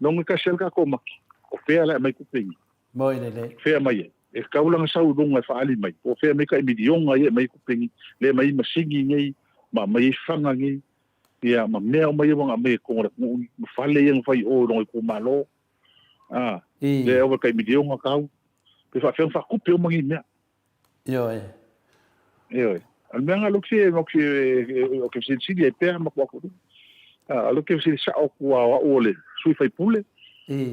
logo e tasi lava le tatou maki, o fea la e aumai kupe nei? Moe lelei. Fea aumai ai? E tatau la ona sau i luga e faaali mai, po o fea aumai tai miliona ia e aumai ai kupe nei, lea e aumai ai masini nei, ma aumai ai faga nei, ia ma mea uma ia ua na aumai i totonu o le atunuu nei, ma fale ia na fai i o i lona itumalo. A, lea e ova i le tai miliona tau. Pe faapefea ona faatupe uma nei mea. Ioe. Ioe. O le mea lena o lea ou te fesilisili ai pea ma atu atu. O lea ou te fesili sao atu aua o au o le sui faipule,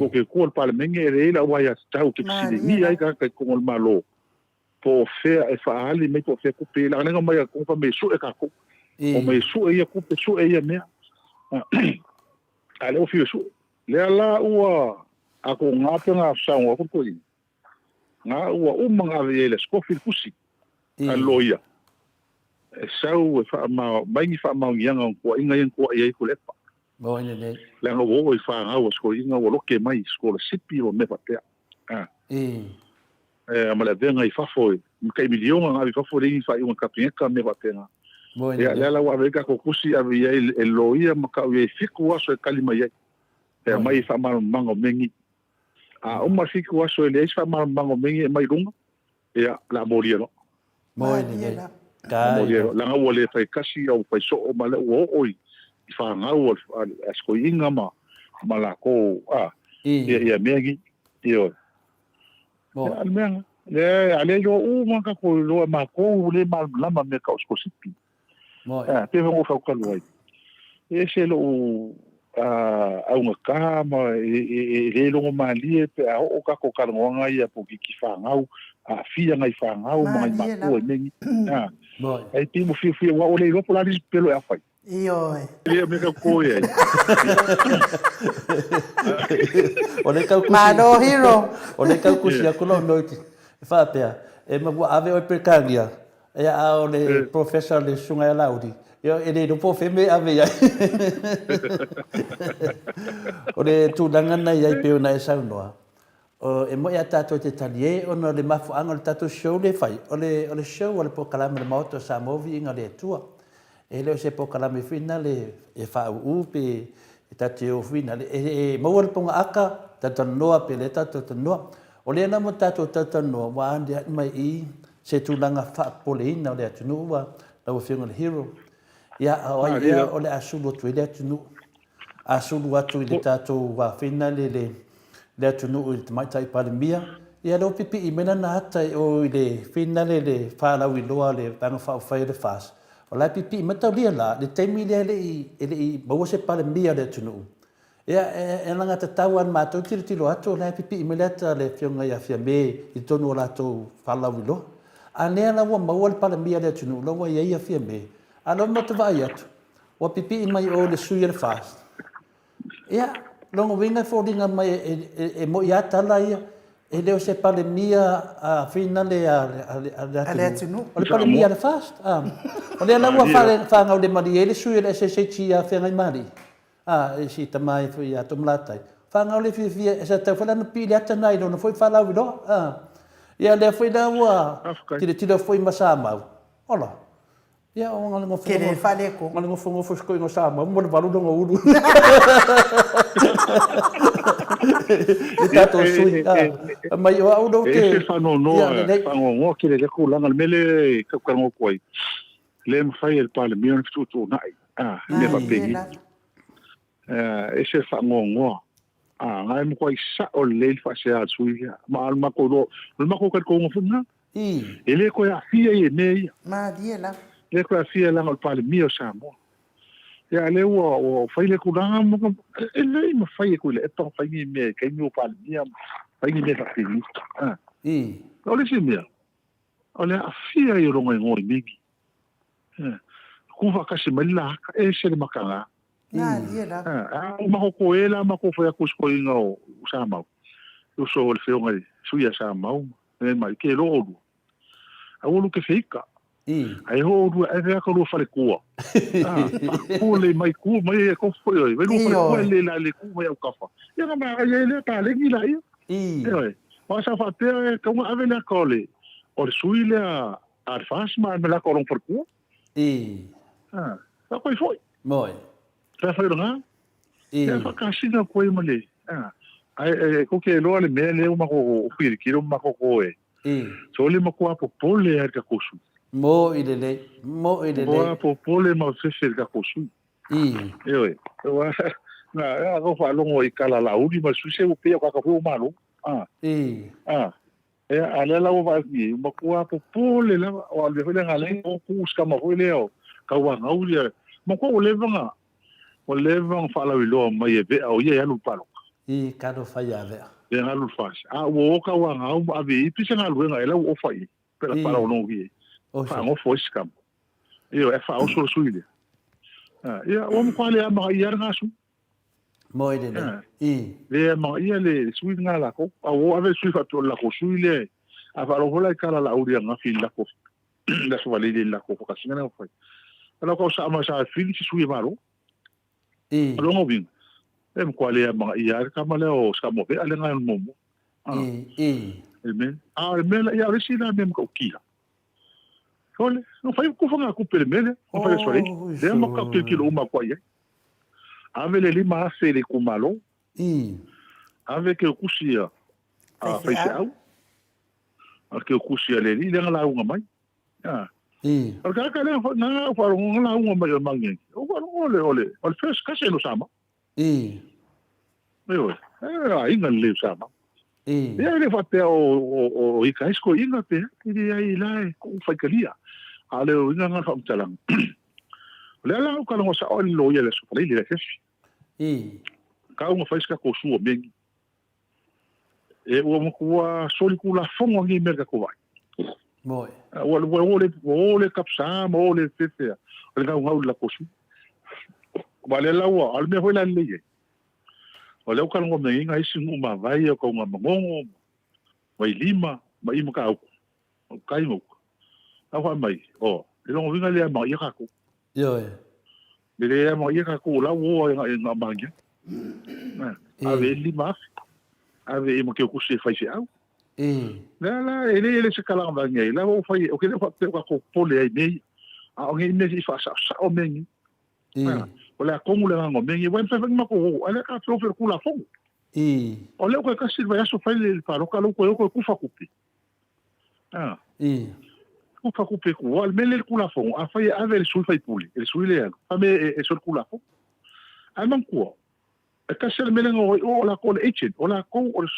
ou te tua i le Palemene, e leai lau aiatatau ou te fesiligia ai tagata i totonu o le Malo, po o fea e faaali mai po o fea tupe ia. Leaga o lea na omai atu fai mai e sue tatou. Omai e sue ia tupe, sue ia mea. A o lea ua fiu e sue. Lea la ua a ko ngā pe ngā saunoa atu le toeaina. Ngā ua uma ona ave i ai le Scofield tusi a le loia e sau e faamao mai ni faamaoniaga o ni tuuaiga ia na tuuai ai Tuilaepa. Leaga ua oo i fanau a Scoiina ua loke mai i sikolasipi ma mea faapea. E ma le avega i fafo i tai miliona na ave i fafo e leai ni faaiuga a le Kapeneta ma mea faapena. Ia lea la ua ave ai le tatou tusi ave i ai e le loia ma tau i ai e fitu aso e tali mai ai. E aumai faamalamalamaga o mea nei. A uma le fitu aso e leai se faamalamalamaga o mea nei e aumai i luga, ia, o le a molia loa. Moe lelei. Molia loa. Leaga ua le fai kasi a ua fai soo ma lea ua oo i fanau a si toeaina ma ma latou a ia ia mea nei. Ioe. Ia, o le mea lena. Lea, a lea iloa uma tatou iloa e matou ua le malamalama mea tau sikolasipi. A, pei foi ona ou fai atu talu ai, e ese lou augata ma e le logomalie pe a oo tatou talanoaga ia polokiki fanau, aafia nai fanau ma nai matua i mea nei. A, ae pei ua fiafia aua ua le iloa po o le a le isi pepelo e afai. Ioe. E le o mea tau koe ai. O le tau kusi. Malo hero. O le tau kusi atu lau note e faapea, e ma ua ave oe Peretania, ia a o le professor le susuga ia Laauli, ia e le iloa po o fea mea e ave i ai. O le tulaga na i ai pei ona e saunoa, E moni a tatou te talie ona o le mafuaaga o le tatou show lea e fai, o le, o le show a le polokalame a le Maota o Samoa Viiga o le Atua. E le o se polokalame foi nale e faauu pe e tatou te o foi nale, e, e maua le pogaata, talatalanoa pe le tatou talatalanoa. O lea la ua tatou talatalanoa, ua aniani mai i se tulaga faapopoleina o le atunuu ua lau Afioga i le Hero. Ia, a o ai ea o le a sulu atu ai le atunuu? A sulu atu i le tatou afina le le le atunuu i le Tamaitai Palemia, ia lea ua pipii mai lana ata i o i le finale le faalauiloa a le Vaega Faaupufai a le FAST, o la e pipii mai. Taulia la, le taimi lea e le i e le i maua se Palemia o le atunuu, ia e alagatatau lava i le matou tilotilo atu o la e pipii mai le ata a le Afioga ia Fiame i totonu o latou faalauiloa. A lea la ua maua le Palemia o le atunuu, la ua i ai ia Fiame, a o lea ua matou vaai atu, Ua pipii mai o le sui o le FAST. Ia, lona uiga e foliga mai e moi a tala ia, e le o se Palemia a finale a le atunuu, o le Palemia a le FAST. O lea la ua faagaulemalie ai le sui o le SSH ia Feagaimālii, a, si tama ai foi ia Toomalatai. Faagaule fiafia, sa tatau foi la ona pipii le ata lena i lona foi faalauiloa. Ia, lea foi la ua tilotilo foi ma Samau, ola, Ia, o ngā ngofo. Kere e whare ko. Ngā ngofo ngofo siko ingo sa mau, mo le valu longa ulu. I tātou sui. Mai o au no te... E se whanonoa, whangongoa ki le reku langa le mele kaukarango koe. Le mawhai e le pāle mea ona whituutu nai. Ah, me whapengi. E se whangongoa. Ah, ngai mo koe sa o le le whaasea a sui. Ma al mako lo, le mako kai kongo whunga. E le koe aafia i e mea ia. Malie lava. E le koe aafia leaga o le Palemia o Samoa. Ia a lea ua ua fai le tulaga ma e leai mafai e Tuilaepa ona fai ni mea i taimi o Palemia ma fai ni mea faapeni. A. O le isi mea, o le aafia ia o lona igoa i mea nei. Tu faatasi mai le la aka, ese le mataga. Malie lava. A o makou e la makou fai atu i se koiga o Samau, le uso o le feoga i sui a Samau, fai mai, ke loa olua. Aua lu ke feika. Ae ho olua ave aka lua falekua. Ku le mai ku mai e ko foi oi. Vai lua falekua le la le ku mai au kafa. Ia na ma ai le ta lengi la ia. Ioe. Wa sa fa pea e kaunga ave le aka o le o le sui le a a le fas ma me la ka o long falekua. Ah, fa koi foi. Moi. Fa foi nga. Ia fa kasina koi ma le. Ah. Ai e ko ke loa le mea le uma ko o kilo ma ko ko e. So le ma ko apo pole a ka kosu. Mo i le le. Mo i le le. Mo apo pole ma fefe ka kosu. E oi. Wa na a ko fa longo i kala la uli ma suse o pe ka ka fu malo. Ah. Ah. Ia, a lea la ua vaai atu i ai, ua matua popole lava, aua o le mea foi lea na ala ai ona tu sikama foi lea o Tauagau ia, matua ua leva ona, ua leva ona faalauiloa mai e Vea o ia e alu i le palota. I, talofa ia Vea. Lea na alu i le FAST. A ua o Tauagau ma ave i ai pei se galuega ea la ua ofa i ai, pe la faalogologo i ai, faagofo ai sikama. Ioe, ae faaoso le sui lea. Ia, ua matua le amanaia lava lena sui. Moe lelei. I. Le amanaia le sui lena lakou. A ua ave le sui faapea o le lakou sui lea. A faalogo foi la i tala a Laauli ananafi i le lakou le Aso Faraile i le lakou fakasiga lea na fai. A lau kau saa ma sa fili se sui e malo. I. O lona uiga, e matua le amanaia lava le tama lea o Samoavea lea na muamua. I. I. Amen. A o le mea la, ia o le isi la mea matautia. Sole, na fai kufa ngā kupe le mea lea, na fai Aso Faraile. Lea ma kau tilotilo uma atu ai i ai. Ave le 5,000 i le itumalo. Ave ke kusi a faifeau. A ke kusi a le alii lea na lauga mai. O le tagata lea na au faalogo na lauga mai o le Magiagi. Ou faalogo o le, o le, o le first cousin o Samoa. Ioe, e aiga lelei o Samoa. Ia e le faapea o ika ai se toeaina pe a, e leai la e tuu faitalia. A o le uiga lena o le faamatalaga. O lea la ua talanoa sao ai le loia i le Aso Faraile i le afiafi. Tau na fai se tatou sua megi. E ua matua solitulafono nei mea i le tatou vaai. Ua o le tapsa ma o le fefea o le gaugau i le latou sui. Aua o lea la ua, a o le mea foi la e lelei ai, O lea ua talanoa mai ai nai isi nuu mavae ia o Taugamagogo ma Vailima ma i Matautu, o tai ma uta. A ua fai mai, oh, e lona uiga e le amanaia tatou. Ioe. E le amanaia tatou, o la ua o ai na amanaia. Ave i le 5,000, ave i ma keukusi e faifeau. Lea la, e le se kalaga mai ai, la ua fai, o ke le faapea ua tatou popole ai i mea ia. A o nei mea se i faasaosao mea nei. O le a tonu le agaga o mea nei, aua e mafai foi ona matou o, ae o lea ta feofe i le Tulafono. O lea ua toe tasi le vaiaso fai le palota, lea ua toe o toe tufa tupe. Tufa tupe i tua. O le mea lea i le Tulafono, afai e ave e le sui usufono, e le sui lea e alu, fai mai e soli Tulafono. Ae manatua, e tasi lava le mea lea na o ai, o latou o le agent, o latou o le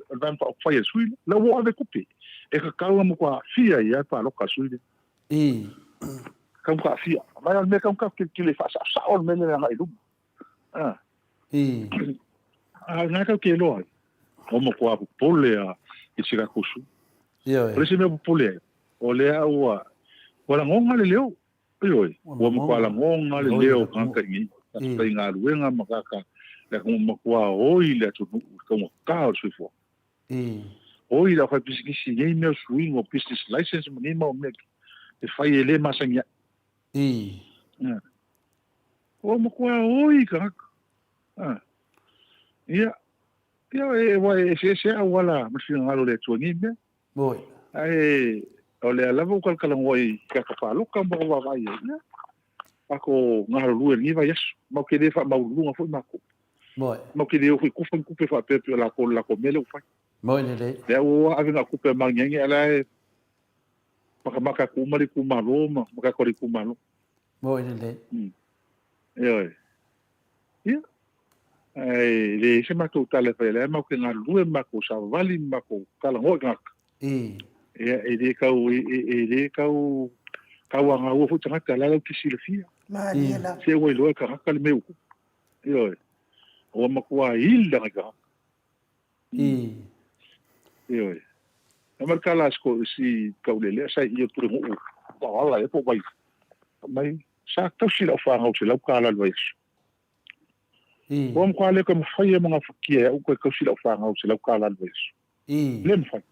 vaega faaupufai a le sui lea, la ua ave tupe. E tatau ona matua aafia ai lava le palota a le sui lea. Tau taafia. Mai o le mea tau tatou tilotilo e faasaosao le mea lea agai i luma. A o lena tatou te iloa ai, ua matua popole a i si tatou sui. Ioe. O le isi mea popole ai, o lea ua ua lagona le leo. Ioe, ua matua lagona le leo o tagata i inei, tagata faigaluega ma tagata le atunuu matua oi le atunuu i le taugata o le soifua. Oi le aufaipisikisi i nei mea o suiga o business license ma nei mau mea e fai e le masani ai. Ua matua oi tagata. Ia, ia e, ua e eseese auala ma le finagalo o le Atua i nei mea. Ae o lea lava ua talatalanoa i tagata palota ma vaavaai ai. Ia, matou galulue i lenei vaiaso. Matou te le faamaualuluga foi matou. Matou te le o foi kufa ni tupe faapea pei o latou le latou mea lea ua fai. Moi lelei. Lea ua ave na o tupe a Magiagi ae la e matamata atu uma le itumalo ma tagata o le itumalo. Moi lelei. Ioe. Ia. Ae leai se matou tala e fai, o lea matou te galulue ma matou savavali ma matou talanoa i tagata. Ia, e le tau, e le tau tauagaua foi tagata, o la e latou te silafia. Malie lava. Se ua iloa e tagata le mea ua tupu. Ioe. Ua matua ili lana i tagata. Ioe. Na mai le tala a si Taulelea sa i i o Pulenuu, Vaoala ea po o Vailima, fai mai, sa tausi lau fanau i le $100 i le vaiaso. Ua matua le toe mafai e ma gafatia e au toe tausi lau fanau i $100 i le vaiaso. Le mafai.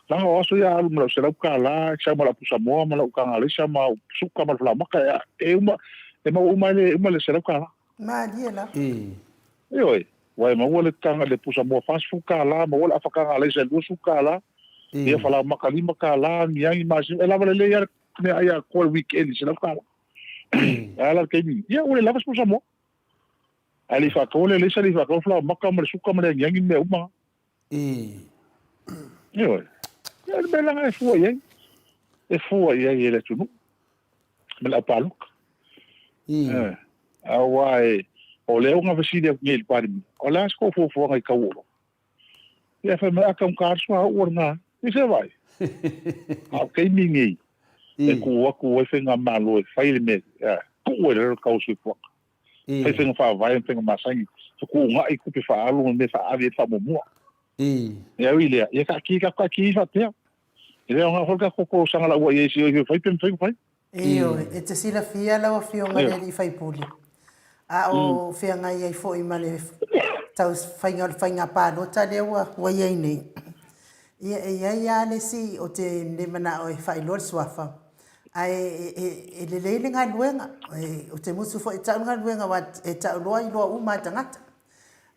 Leaga o aso ia alu ma lau $100, e sau ma lau pusamoa ma lau taga alaisa ma au suka ma le falaoamata, e uma, e maua uma ai le, uma le $100. Malie lava. Ioe, aua e maua le taga, le pusamoa $40, maua le afa taga alaisa e $20, ia falaoamata $5, agiagi masima, e lava lelei lava le meaai atoa i le weekend i $100. Ae a la le taimi, ia ua le lava se pusamoa. Ae le i faataua le alaisa, le i faataua le falaoamata ma le suka ma le agiagi ma mea uma na. Ioe. Ia o le mea leaga e fua i ai. E fua i ai e le atunuu ma le aupalota. Aua e, o lea ua na fesili atu nei i le Palemia, o le a se tou fuafuaga i tau o oloa? Ia fai mai, a taugata le suauu o lena. I se vaai? A o taimi nei, e tuu atu ai faigamalo e fai le mea, tuu ai i lalo le tau o le soifuaga. Fai faiga faavae ma faiga masani, fetuunai tupe faaalu ma mea e faaavi ai le faamuamua. E ui i lea, ia taatia, tatou taatia ia faapea. E le aoga foi le tatou talosaga laua'i ai se i fai pe mafai ona fai. Ioe, e te silafia lau Afioga i le Alii Faipule, a o feagai ai foi ma le tau faiga o le faiga palota lea ua i ai nei. Ia, e i ai lava le isi ou te le manao e faailoa le suafa, ae e lelei le galuega. Ou te musu foi e tau le galuega aua e tau loa iloa uma lava e tagata.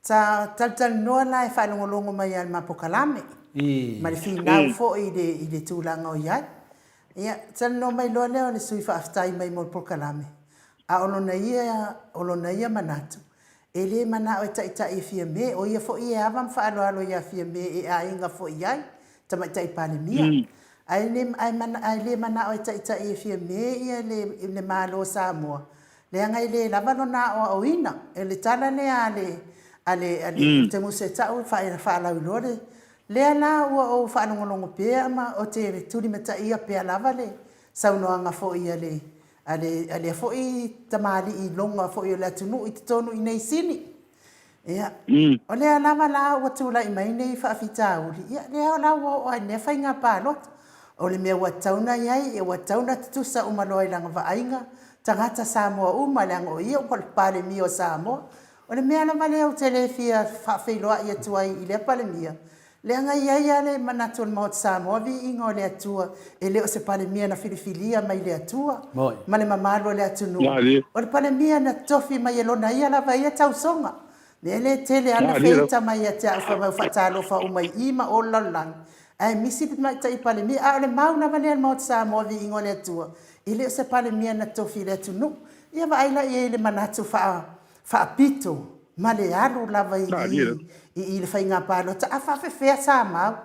Sa talatalanoa la e faalogologo mai lava i le ma polokalame ma le finau foi i le tulaga o i ai. Ia, talanoa mai loa lea o le sui faafetai mai mo le polokalame, a o lona ia, o lona ia manatu, E le manao e taitai e Fiame, o ia foi e ava ma faaaloalo ia Fiame e aiga foi i ai, Tamaitai Palemia. Ae le, ae mana, ae le manao e taitai e Fiame ia le, le Malo o Samoa, leaga e le lava lona aoaoina. O le tala lea a le, a le, a le, ou te musu e tau faalauiloa le, lea la ua ou faalogologo pea ma ou te tulimataia pea lava le saunoaga foi a le, A lea foi tamalii iloga foi o le atunuu i totonu i nei Sini. Ia, o lea lava la ua tulai mai nei faafitauli, ia lea la ua oo lava i lea faiga palota. O le mea ua tatau ona i ai, ua tatau ona tutusa uma loa i lana vaaiga tagata Samoa uma, leaga o ia ua le Palemia o Samoa. O le mea lava lea ou te le fia faafeiloai atu ai i lea Palemia, Leaga e i ai lava le manatu o le Maota Samoa, viiga o le Atua, e le o se Palemia na filifilia mai le Atua ma le mamalu o le atunuu, o le Palemia na totofi mai e lona ia lava ia tausoga. Mea lea e tele lava na feita mai ia te au fai mai ua faatalofa uma i i ma o le lalolagi, ae misi le tamaitai Palemia. A o le mau lava lea a le Maota Samoa, viiga o le Atua, e le o se Palemia na totofi i le atunuu. Ia vaai la i ai i le manatu faa faapito ma le alu lava i i i le faiga palota, a faafefea Samau,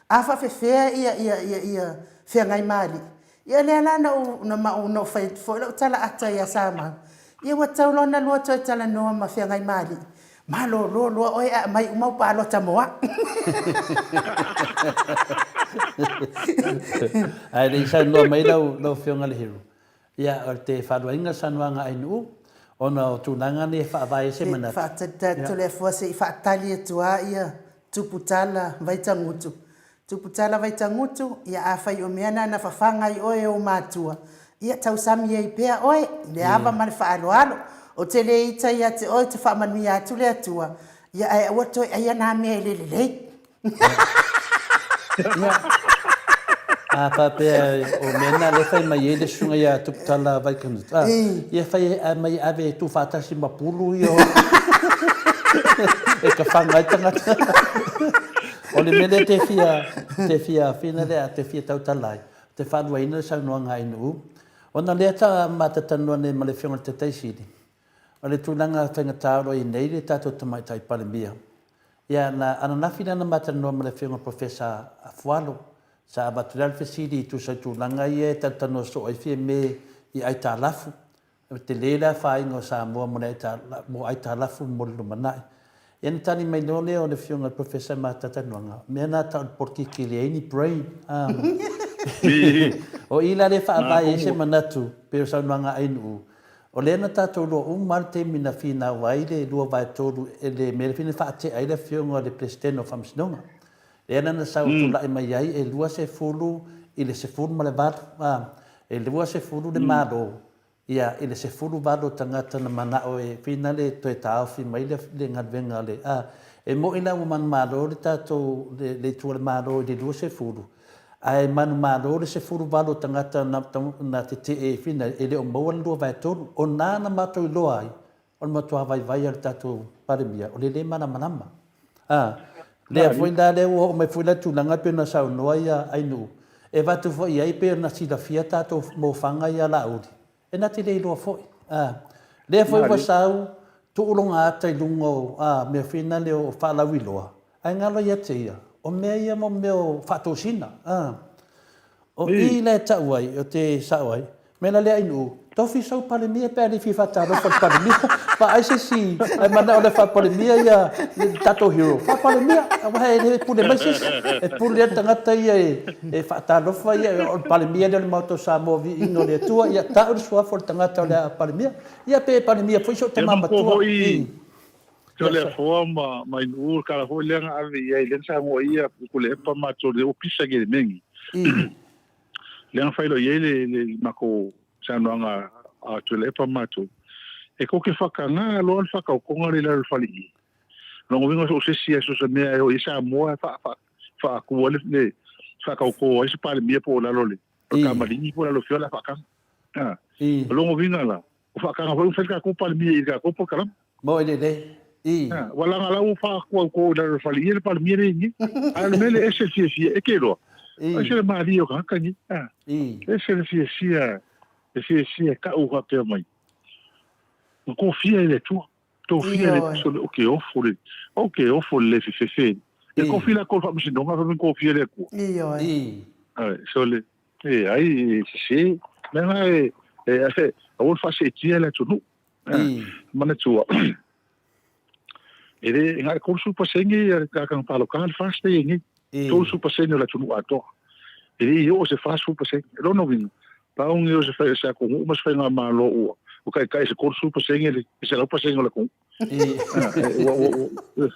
a faafefea ia ia ia ia Feagaimaalii. Ia lea la na ou na ma ou na ou fai atu foi lau tala ata ia Samau, ia ua tatau loa ona lua toe talanoa ma Feagaimaalii, malolo loa oe ae aumai uma au palota mo au. Ae le i saunoa mai lau lau Afioga i le Hero, Ia, o te faaluaina saunoaga a Ainuu, ona o tulaga nei e faavae ai se manatu. Faatalitali Toleafoa se i faatali atu a ia Tuputala Vaitagutu. Tuputala Vaitagutu, ia afai o mea na na fafaga ai oe e ou matua, ia tausami ai pea oe i le ava ma le faaaloalo. Ou te le ita ia te oe, te faamanuia atu le Atua, ia ae aua toe aia na mea e le lelei. Ia, a faapea o mea na lea e fai mai ai le susuga ia Tuputala Vaikanutu, a, ia fai mai ave e tuufaatasi ma pulu ia e kafaga ai tagata. O le mea lea te fia, te fia fina lea, te fia tautala ai, te faaluaina le saunoaga a Ainuu, ona lea ta matatanoa nei ma le Afioga i le Taitai Sili, o le tulaga faigata o lo o i ai nei le tatou Tamaitai Palemia, Ia, na ananafi lea na ma talanoa ma le Afioga Professor Afualo, sa avatu lea le fesili e tusa i tulaga ia e talatalanoa soo ai Fiame i aitalafu. E tele le afaina o Samoa mo le mo aitalafu mo le lumanai. Ia na tali mai loa lea o le Afioga i le Professor ma talatalanoaga, mea na tau o le polokiki e leai ni brain. O i la lea e faavae ai se manatu pei o saunoaga a Ainuu, O lea na tatou iloa uma lava le taimi na finau ai le 2/3 i le mea lea na faatea ai le afioga i le Peresetene o Faamasinoga. Lea la na sau tulai mai ai e 20 i le 18, a, e 20 le Malo, Ia, i le 18 o tagata na mana'o e finale e toe taofi mai le le galuega a le, a, e mo'i la ua manumalo le tatou, le, le Itu o le Malo i le 20, ae manumalo le 18 o tagata na, na tete'e e finale, e le o maua le 2/3. O na na matou iloa ai, o le matua vaivai a le tatou Palemia, o le lē malamalama. A, lea foi la lea ua oo mai foi la tulaga e pei ona saunoa ia Ainuu, e avatu foi i ai pei ona silafia tatou mofaga ia Laauli, e na te le iloa foi. A, lea foi ua sau tuu lona ata i luga o a, mea foi na lea o faalauiloa, ae galo ia te ia, o mea ia mo mea o faatosina. A, O i la e tau ai, o te sao ai, mea la lea Ainuu, tofi sou Palemia pe a le fia faatalofa i le Palemia. Vaai se isi, ae manao le faa-Palemia ia le tatou hero. Faa-Palemia, aua e le pule mai se isi. E pule lava le tagata ia e faatalofa ia, o le Palemia lea o le Maota o Samoa viiga o le Atua, ia tau le suafa o le tagata o le a Palemia. Ia pe Palemia foi si ou tama matua. Toleafoa ma Mainuu, le kala foi lea na ave i ai, lea na saunoa ai ia Tuilaepa matou i le Ofisa i le mea nei. Lea na faailoa i ai le matou saunoaga a Tuilaepa matou, e tou te faataga loa le faataotoga lea i lalo o le faleie. Lona uiga so o se isi lava, so o se mea e oo i ai Samoa e faatu ai le faataoto ai se Palemia po o lalo o le Kamalini po o lalo o fea o le a faataga. O lona uiga la, O faataga foi ua fai le tatou Palemia i le tatou polokalame. Mo i lelei. I. Ha, ua laga la ua faakuaukou i lalo o le fale ia le Palemia lea i nei. Ae o le mea lea ese le fiafia, e te iloa. I. Ese le malie o tagata nei. Ha. I. Ese le fiafia, le fiafia e tau faapea mai. Na tofia e le Atua. Tofia e le Ioe. Atua, o ke ofo le, o ke ofo le le fefefe. E kofi la ko le faamasinoga, fai mai tofia e le Atua. Ioe. I. Ae, so le, E ai, e sese. Mea na e, e, e, aua le faaseetia le atunuu. I. Manatua, e le, e na o le 30% ia le tagata palota le FAST e i ai nei. I. 30% o le atunuu atoa. E le i oo se 40%. O lona uiga, pau lenei o se fai, se atunuu ma se faigamalo ua, ua taitai i se 30% le 100% o le atunuu. I. Ua, ua, ua,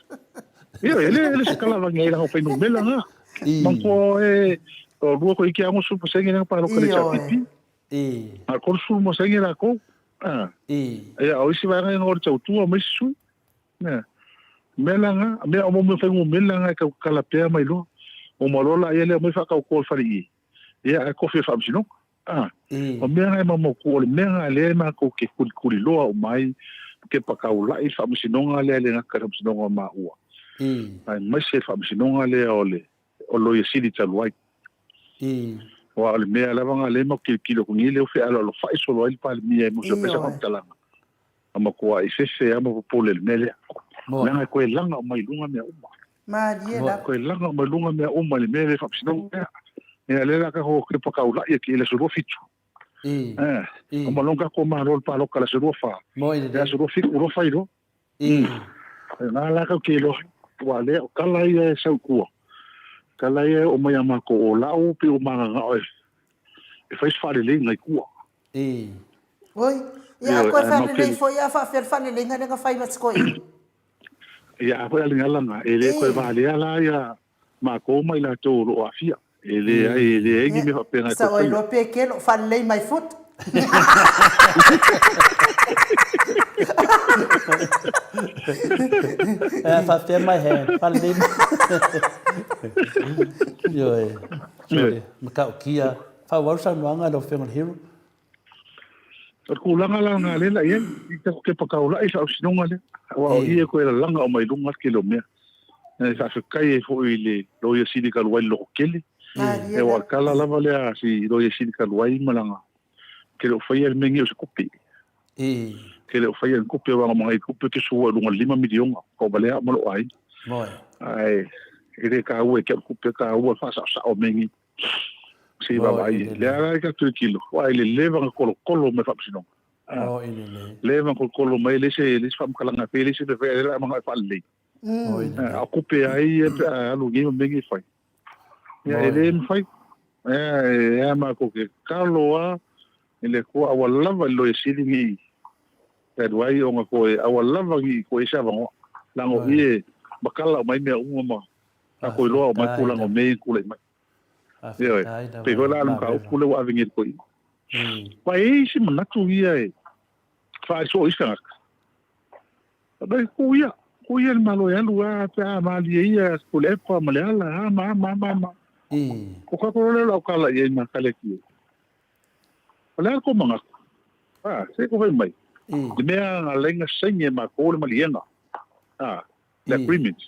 Ia, e le, e le se kalavaga ai langa o fuainumera na. I. Manatua e, o lua ko ike ango 10% langa paloka le Ioe. HRPP. I. A 30% lakou. Ah. I. Ia, o isi vaega ia o le tautua ma isi sui. Ia. Mea la nga, mea o mo mea fuainumera nga e tau kala pea mai loa. O ma loa la ia lea mai whakauko o le whare i. Ia, ae kofi e whaamasinoga. A, I. o mea nga e maumauku, o le mea nga lea e makou ke kulikuli loa uma ai, ke pakaulaʻi le faamasinoga lea e le gata i le faamasinoga o maua, I. aemaise le faamasinoga lea o le o le Loia Sili talu ai. I. Aua o le mea lava nga lea e matou tilotilo atu nei, lea ua fealoalofai solo ai le Palemia e musu ai se Ioe. faamatalaga, a matuai fefe lava ma popole i le mea lea. Moe. Leaga e toe laga uma i luga mea uma. Malie lava. Toe laga uma i luga mea uma i le mea lea faamasinoga lea. Ia lea la tatou kepa taula'i atu i le aso 27. I. Eh, I. uma loa ona tatou malo le paloka i le aso 24. Moe Le lelei. aso 27 ua loa fai loa. I. Na la tatou te iloa ai. Aua lea o tala ia e sau i tua. Tala ia e oo mai ia matou o lau pei ua mananao e e fai se faaleleiga i tua. I. Oi, ia a Ioe, koe ae matou te faalelei foi a faafefea le faaleleiga lea na fai ma tikoiina? Ia, a foi a le ala lena, e le toe valea la ia matou ma i latou o lo o aafia. E leai, e leai ni mea faapena e toe Sa oi faia. loa pe ke lo faalelei mai fut. E faapea mai he faalelei mai. Ioe, sorry, matautia. Faaauau le saunoaga i lau Afioga i le Hero. O le tulaga la lena lea la i ai, i taku kepa taula'i i le faamasinoga lea, aua o i e toe lalaga uma i luga le tele o mea. E faafetai ai foi i le Loia Sili talu ai i le lototele. Aua o le tala lava lea a si Loia Sili talu ai ma lana, ou te le o faia le mea lenei o se tupe. Ou te le o faia ni tupe aua na omai tupe ou te sua i luga i le $5 miliona, tauvalea au ma lou aiga. Ae e le taua ia te au le tupe, e taua le faasaosao o mea nei. Se i vaavaai i ai. Lea la e tatou tilotilo, aua e le leva ona tolotolo mai faamasinoga. Leva ona tolotolo mai, e leai se leai se faamatalaga e fai, e leai se mea e fai, a o lea o le a manao e faalelei. A o tupe ai ia pe a alu nei ma mea nei e fai. Ia e le mafai. E a matou te tatalo lava i le Atua aua lava i le Loia Sili ne i alu ai ona toe aua lava ne i toe i ai se avanoa. Leaga o i e matala uma ai mea uma ma tatou iloa uma ai tulaga o mea ia na tulai mai. Ioe. Pei foi la o le mataupu lea ua ave nei i le toeaina. Aua e i ai isi manatu ia e faaali soo ai isi tagata. Fai mai, Tuu ia, tuu ia le Malo e alu a pe a malie ia Tuilaepa ma Leala, a ma a ma a ma a ma. O ka kolo lea o le au kala i ai ma kale atu i ai. O le a le tou manatu? A, se ko fai mai. Le mea na laina saini e matou le maliega. A, le agreement.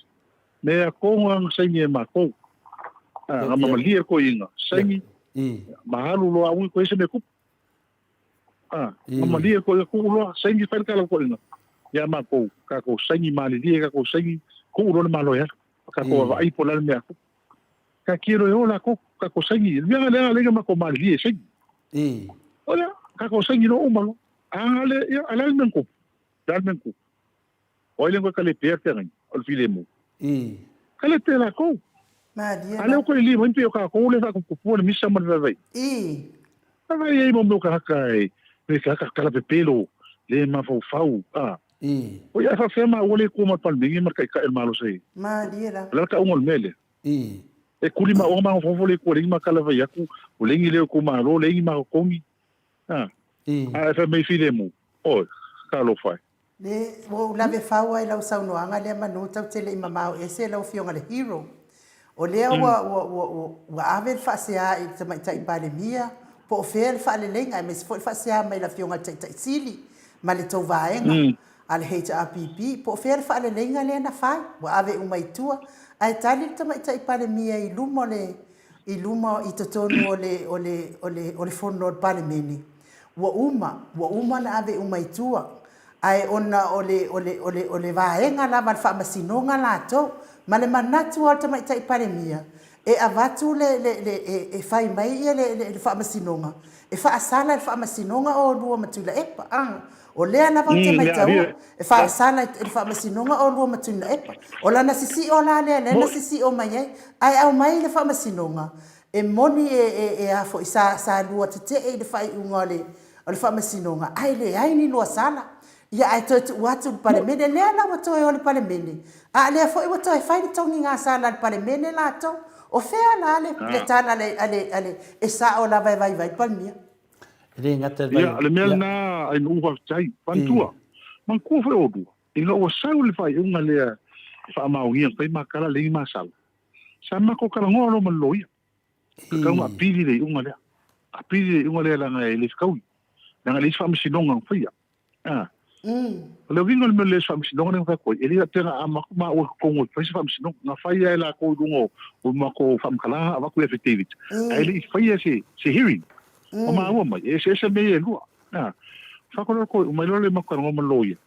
Mea tonu lava na saini e matou. A, na mamalie le toeaina, saini, ma alu loa aua ne i toe i ai se mea tupu. A, mamalie le toeaina, tuu loa, saini, fai le tala a le toeaina ia matou, tatou saini malilie, tatou saini, tuu loa le Malo e alu. Tatou vaavaai po o le a le mea a tupu. Taatia loa e o latou, tatou saini. Le mea lea na matou malilie e saini. O lea, tatou saini loa uma loa. A le, ia, a le a le mea na tupu? Le a le mea na tupu? O ai lea na toe talepea le feagaiga? O le filemu. Talepea latou. Malie A lea ua toe lima mai pei o tatou lea e faatuputupua le misa ma le vaivai. Vaivai ai mo mea o tagata e, me tagata talapepelo, le mafaufau, a. Oi, ae faapefea maua le tua ma le Palemene ma le Taitai o le Malo sa i ai? Malie lava. O le a le tauga o le mea lea? E kuli maua ma nofonofo le tua leai ni ma tala fai atu, ua leai ni leo itumalo, leai ni ma totogi. A. Ae fai mai filemu, oi, talofa e. Le, ua ou lave fau ai lau saunoaga lea manu tau te le i mamao ese lau afioga le hero. O lea ua, ua, ua, ua, ua ave le faasea i le Tamaitai Palemia, po o fea le faaleleiga aemaise foi le faasea mai le afioga i le Taitai Sili ma le tou vaega a le HRPP, po o fea le faaleleiga lea na fai, ua ave uma i tua. Ae tali le Tamaitai Palemia i luma o le, i luma i totonu o le, o le, o le, o le fono a le Palemene, ua uma, ua uma ona ave uma i tua, ae ona o le, o le, o le, o le vaega lava a le Faamasinoga latou, ma le manatu lava o le Tamaitai Palemia, e avatu le, le, le, e, e fai mai ia le, le, le Faamasinoga, e faasala e le Faamasinoga oulua ma Tuilaepa, a. O lea lava ou te maitaua, e faasala e le Faamasinoga oulua ma Tuilaepa. O lana sisio la lea, lea na sisio mai ai, ae aumai le Faamasinoga, E moni e, e, e a foi, sa, sa lua tetee i le faaiuga o le, o le Faamasinoga, ae leai ni lua sala. Ia ae toe tuu atu i le Palemene. Lea la ua toe o le Palemene, a lea foi ua toe fai le togiga sala a le Palemene latou. O fea la le, le tala a le, a le, a le, e sao lava e vaivai le Palemia? E le gata i le vai. Ia, o le mea lena, Ainuu, faafetai. Manatua, manatua foi oulua, ina ua sau le faaiuga lea e faamaonia, fai ma tala, leai ni masala. Sa matou talanoa loa ma le loia. Tatau ona apili le iuga lea. Apili le iuga lea leaga e le fetaui. Leaga e leai se faamasinoga na faia. A. O le uiga o le mea o le leai o se faamasinoga lea na fai atu ai, e le faapea na amata maua i totonu e fai se faamasinoga. Na fai lava e latou i luga o matou faamatalaga na avatu i affidavit, ae le i faia se hearing. Ua maua mai, e eseese mea ia e lua. A. Fai atu loa le, omai loa le matou talanoa ma le loia.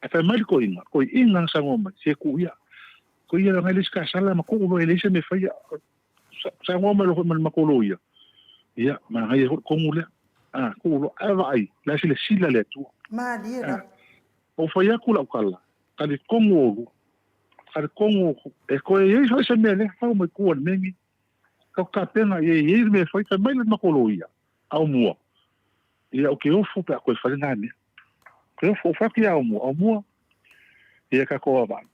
Ae fai mai le toeaina, toeaina na saunoa mai, se tuu ia. Ko ia leaga e le isi kasala ma tuu loa e leai se mea e faia. Saunoa mai loa foi ma le matou loia, ia, manaia foi le tonu lea. A, tuu loa, ae vaai, o la e silasila le Atua. Malie lava. Ua fai atu lau tala, talitonu oulua, talitonu e toe i ai foi se mea lea, tau mai tua i le mea lenei. Tatou tapena i ai, e i ai le mea e fai, fai mai le matou loia, Aumua, ia ou te ofo pe a toe fai lena mea. Te ofo, ou fai atu ia Aumua, Aumua, ia tatou vaavaai.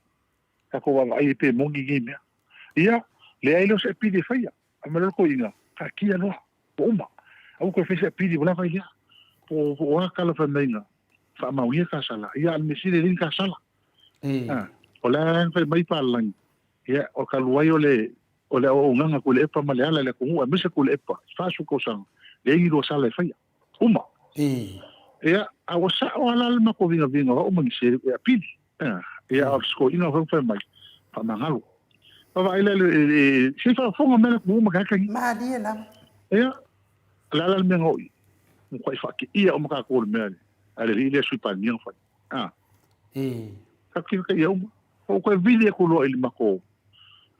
Tatou vaavaai pe moni nei mea. Ia, leai lea o se apili e faia. Fai mai loa le toeaina, taatia loa, ua uma. Aua toe fai se apili ua lava ai lea. Po o a tala fai mai na faamaonia kasala. Ia, a o le mea sili e leai ni kasala. O la e fai mai papalagi, ia, o talu ai o le o le auaunaga Tuilaepa ma Leala i le atunuu aemaise Tuilaepa i 40 tausaga, leai ni lua sala e faia. Uma. Ia, a ua sao lava la le matou vigaviga o au ma Nise e apili. Ia, a o le toeaina foi fai mai, faamagalo. Vaavaai la i se i faafofoga mai le atunuu ma ke aka. Malie lava. Ia, o le a la le mea na oo i ai? Matuai faateia uma tatou i le mea a le alii lea Sui Palemia na fai. A. Tatou te ia uma. Ou toe vili atu loa i le matou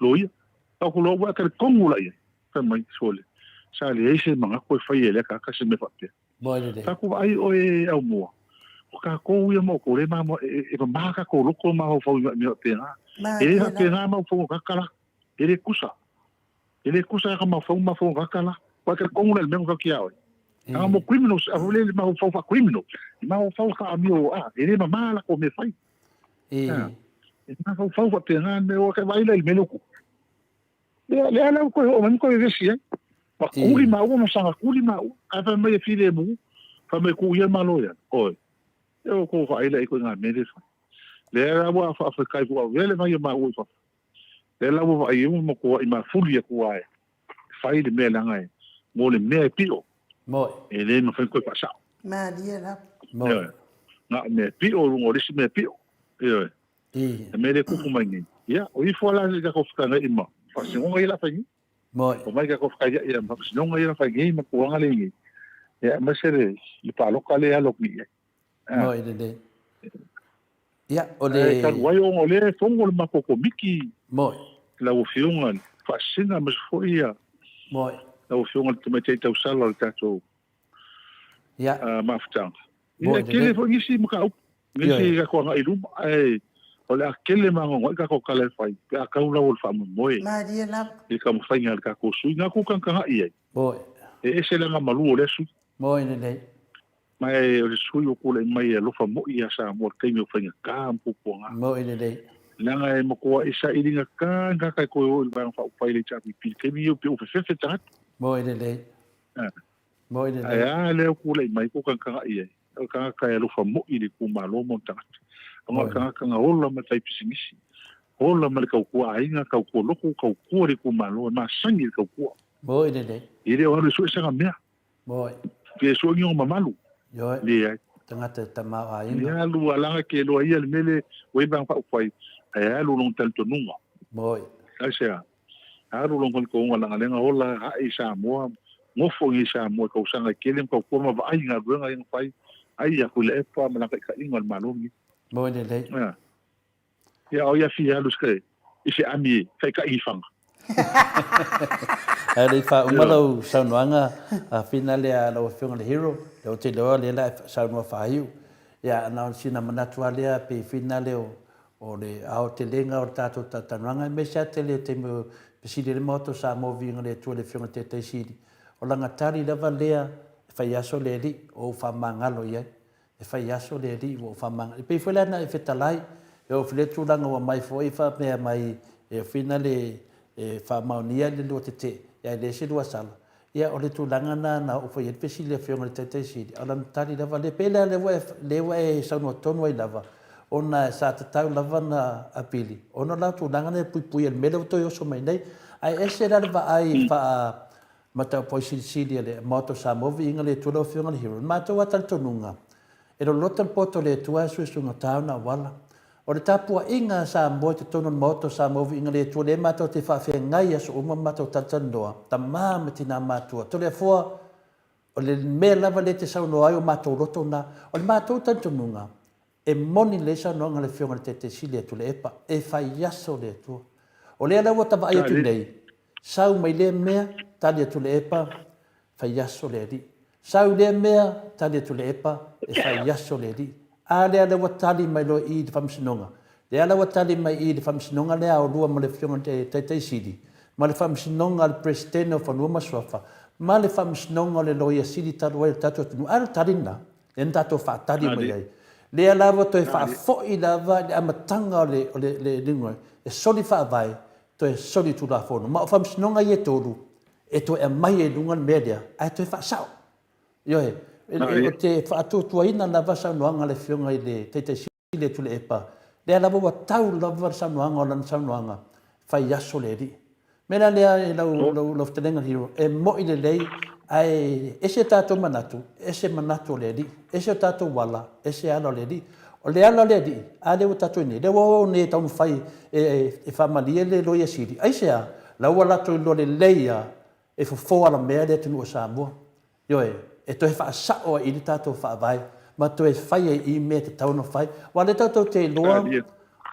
loia. Tau atu loa, ua e talitonu la i ai. Fai mai, sole, sa leai se manatu e fai e lea tagata se mea faapea. Tatou vaai oe e Aumua, o tatou ia ma outou lea e mama tatou loto ma mafaufau i mea faapena. E le faapena mafaufau o tagata la. E le tusa. E le tusa ka mafaufau ma mafaufau o tagata la. Ua e talitonu la i le mea na fai atu ia oe. A mo criminals, a le mafaufau faa-criminal, mafaufau faa-amio, a, e le mama latou mea fai. E mafaufau faapena le mea, ua vaai la i le mea lea ua tupu. Lea la ua toe oo mai ma toe vevesi ai. Ma kuli maua ma saga kuli maua. Ae fai mai e filemu, fai mai kuu ia le Malo ia. Oi. E o kou faaila i koe ngā mea le fai. Lea la ua faafetai ua avea le vai o maua i fafo. Lea la ua vaai ai ua matuai mafuli atu lava e fai le mea leaga e mo le mea e pio. Moi. E le mafai ona toe faasao. Malie lava. Moi. Ioe. Na o mea pio i luga o le isi mea pio. Ioe. I. Le mea lea e tupu mai nei. Ia, o ifo la i tatou fetalai ma faasinoga ia la fai nei. Moi. O mai tatou fetalai ia ma faasinoga ia la fai nei ma tulaga lea i nei. Ia, aemaise le palota lea e alo atu nei i ai. Moi lelei. Ia, o le... Ae talu ai ona o lea e fono le matou komiti. Moi. Lau Afioga i le Faasisina aemaise foi ia. Moi. Lau Afioga i le Tamaitai Tausala o le tatou Ia. mafutaga. Moi Ia, e tele foi nisi mataupu, nisi tatou agai i luma, ae o le a tele ma anoanoai tatou tala e fai pe a tau lau o le faamoemoe Malie lava. i le taumafaiga a le tatou sui. Na tou tagatagai i ai. Moi. E ese le agamalu o lea sui. Moi lelei. Ma o le sui ua tulai mai e alofa moi ia Samoa i le taimi o faigata ma puapuaga. Moi lelei. Leaga e matuai sailigata ni tagata e toe o i le Vaega Faaupufai i le HRPP i le taimi ia pei ua fefefe tagata. Moi lelei. Moi lelei. Ae a lea ua tulai mai ua tagatagai ai, o le tagata e alofa moi i le itumalo ma ona tagata. Ona o le tagata na ola ma le fai pisinisi, ola ma le tautua aiga, tautua lotu, tautua le itumalo, e masani i le tautua. Moi lelei. E le o alu e sue sana mea. Moi. Pe sue ni ona mamalu. Ioe. Leai. Tagata e tamaoaiga. E alu a laga ke loa ia le mele ua i vaega faaupufai, ae alu lona talitonuga. Moi. Aisea? Alu lona talitonuga leaga lea na ola ae i Samoa, nofo i Samoa i tausaga e tele ma tautua ma vaai i galuega ia na fai, ai ia Tuilaepa ma lana taitaiga o le Malo lenei. Moi lelei. Ea. Ia o ia fia alu i se ami e taitai i faga. Ae le i faauma lau saunoaga finale a lau Afioga i le Hero, lea ou te iloa o lea la e saunoa faaiu. Ia na o sina manatu lava lea pei finale o le aotelega o le tatou talatalanoaga aemaise lava tele o taimi o fesili ai le Maota o Samoa Viiga i le Atua i le Afioga i le Taitai Sili. O lana tali lava lea e fai aso le Alii o ou faamagalo i ai. E fai aso le Alii ua ou faamagalo. E pei foi la na e fetalai, e oo foi lea tulaga ua aumai foi faapea mai e fina le e faamaonia le lua tetee, ae leai se lua sala. Ia o le tulaga lena na oo foi i ai le fesili a le Afioga i le Taitai Sili, a o lana tali lava lea, pei la lea ua e saunoa tonu ai lava, ona sa tatau lava ona apili, ona o la tulaga lea e puipuia i le mea lea ua toe oso mai nei. Ae ese la le vaai faa mataupu silisili a le Maota o Samoa, viiga le Atua lau Afioga i le Hero. I le matou lava talitonuga, e loloto le poto o le Atua ae suesuegata ona auala. O le tapuaiga a Samoa i totonu o le Maota o Samoa, viiga le Atua, lea matou te faafeagai i aso uma ma matou talatalanoa, tama ma tina matutua. Toleafoa, o le mea lava lea e te saunoa ai o matou loto na. O le matou talitonuga, E moni lelei saunoaga a le Afioga i le Taitai Sili a Tuilaepa, e fai aso le Atua. O lea la ua ta vaai atu nei, sau mai lea mea, tali a Tuilaepa, fai aso le Alii. Sau lea mea, tali a Tuilaepa, e fai aso le Alii. A lea la ua tali mai loa i i le Faamasinoga. Lea la ua tali mai i i le Faamasinoga lea a oulua ma le Afioga i le Taitai Sili, ma le Faamasinoga a le Peresetene o Fanua ma Suafa, ma le Faamasinoga o le Loia Sili talu ai o le tatou atunuu. A o le tali lena. Lea na tatou faatali mai ai. Lea lava toe faafoi lava i le amataga o le, o le, le, le, e soli faavae, toe soli tulafono. Ma o faamasinoga ia e tolu, e toe aumai ai i luga le mea lea, ae toe faasao. Ioe, ou te faatuatuaina lava saunoaga a le Afioga i le Taitai Sili a Tuilaepa, lea lava ua tau lava le saunoaga o lana saunoaga, fai aso le Alii. Mea la lea i lau, lau, lau fetalaiga Hero, e moi lelei, ae ese tatou manatu, ese manatu o le Alii, ese o tatou ala, ese ala o le Alii. O le ala o le Alii, a lea ua tatou i nei, lea ua o nei e taumafai e, e, e faamalie le Loia Sili. Aisea? La ua latou iloa lelei lava e fofo alamea le atunuu o Samoa. Ioe, e toe faasao ai i le tatou Faavae ma toe fai ai i mea e tatau ona fai. Aua o lea tatou te iloa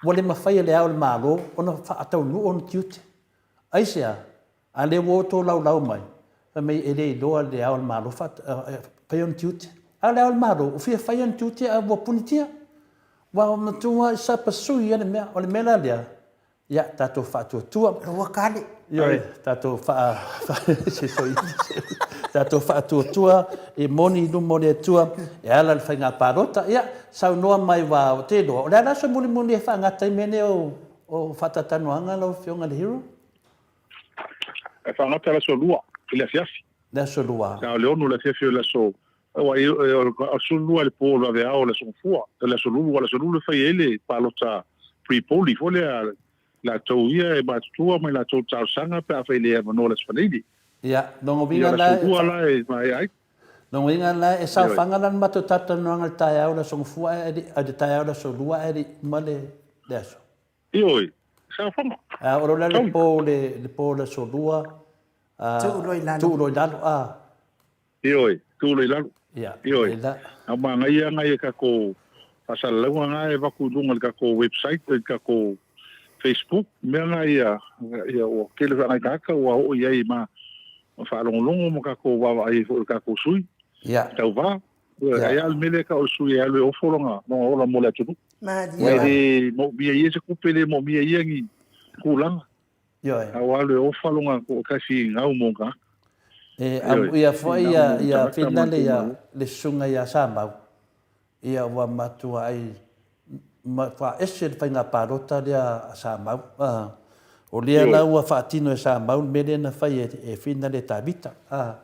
ua le mafai e Le Ao o le Malo ona faataunuu ona tiute. Aisea? A lea ua tolaulau mai, fai mai e le iloa Le Ao o le Malo fai ona tiute. A o Le Ao o le Malo, ua fia fai ana tiute ae ua punitia. Ua matuai sapasui lava le mea. O le mea la lea, Ia, tatou faatuatua. Ua kale. Ioe, tatou faa tatou faatuatua e moni i luma o le Atua e ala i le faiga palota. Ia, saunoa mai aua ou te iloa, o le a le aso mulimuli e faagata ai mea nei o o faatalatalanoaga lau Afioga i le Hero? E faagata le aso Lua. i le afiafi. Le aso lua. Sa o le 6 i le afiafi o le aso, aua e, o le 12 i le po o le vaveao o le aso Gafua, o le aso Lulu, o le aso Lulu e fai ai le palota pre-polling foi lea, latou ia e matutua ma i latou talosaga pe afai e le avanoa i le aso Faraile. Ia, lona Ia, o uiga le la aso Lua la e maea ai. Lona uiga la e Ioe. saofaga la le matou talatalanoaga i le taeao o le aso Gafua ae le, i le taeao o le aso Lua ae le i uma le, le aso. Ioe, saofaga. A o lo la le Taui. po le, le po o le aso Lua, a, Tuu loa i lalo. tuu loa i lalo, a. Ioe, tuu loa i lalo. Ia, Ioe. e la. A manaia nai a tatou faasalalauga na e avatu i luga i le tatou website, i le tatou Facebook, mea na ia, ia ua tele foi nai tagata ua oo i ai ma faalogologo ma tatou vaavaai ai foi i le tatou sui Ia. tauva. Ioe, Ia. ai lava le mea lea e tau o le sui e alu e ofo lona, lona ola mo le atunuu. Malie Ua lava. e le moomia e ia se tupe, le moomia e ia ni tulaga. Ioe. A ua alu e ofa lona toatasi i gau mo tagata. E Ioe, amuia i foi gau ia mo ia tagata mo le Finale ia itumalo. le susuga ia Samau, ia ua matuai matua ese le faiga palota lea a Samau. A, o lea Ioe. la ua faatino e Samau le mea lea na fai e Finale Tavita. A,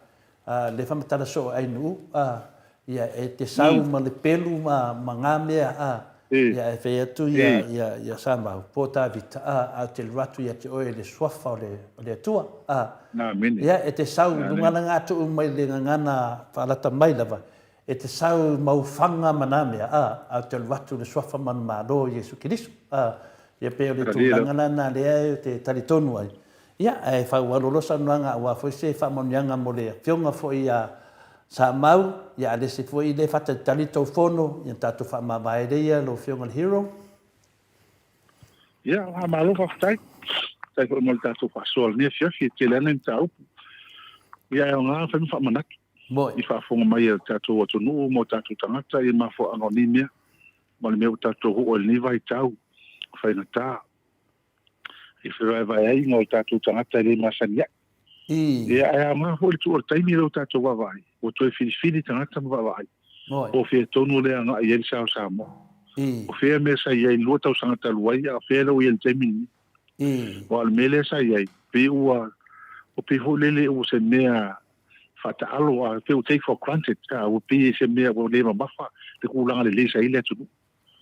A, le faamatala soo e Ainuu, a, ia, e te sau ma le pelu ma, ma nga mea, a, ia, e fai atu ia, ia, ia Samau, po o Tavita, a, a ou te alu atu ia te oe i le suafa o le, o le Atua, a, ia, e te sau i luga lagatuu mai le gagana faalata mai lava, e te sau i maufaga ma na mea, a, a ou te alu atu i le suafa manumalo o Iesu Keriso, a, ia, pei o le tulaga la na lea ou te talitonu ai, Ia, ae faaauau loa saunoaga aua foi se faamanuiaga mo le Afioga foi ia Saamau, ia a le isi foi lea e faatalitali le tou fono, ia tatou faamavae lea ia lau Afioga i le Hero. Ia, faamalo faafetai. Faafetai foi mo le tatou faasoa i lenei afiafi, e tele lava nai mataupu. Ia, e aoga ona fai ma faamanatu Moi. i faafofoga mai a le tatou atunuu ma o tatou tagata i le mafuaaga o nei mea, ma le mea ua tatou oo ai i lenei vaitau faigata. i fevaevaeaiga o tatou tagata e le masani ai. Ia, ae aoga foi le tuu o le taimi lea ua tatou vaavaai, ua toe filifili tagata ma vaavaai. Po o fea tonu lea e agai i ai le sa o Samoa. O fea mea sa i ai i le 2 tausaga talu ai, a o fea lea ua i ai i le taimi lenei. Aua o le mea lea sa i ai, pei ua, ua pei foi lele ua se mea faataalo, a pei ua take for granted, a ua pei se mea ua le mamafa le tulaga lelei sa i ai le atunuu.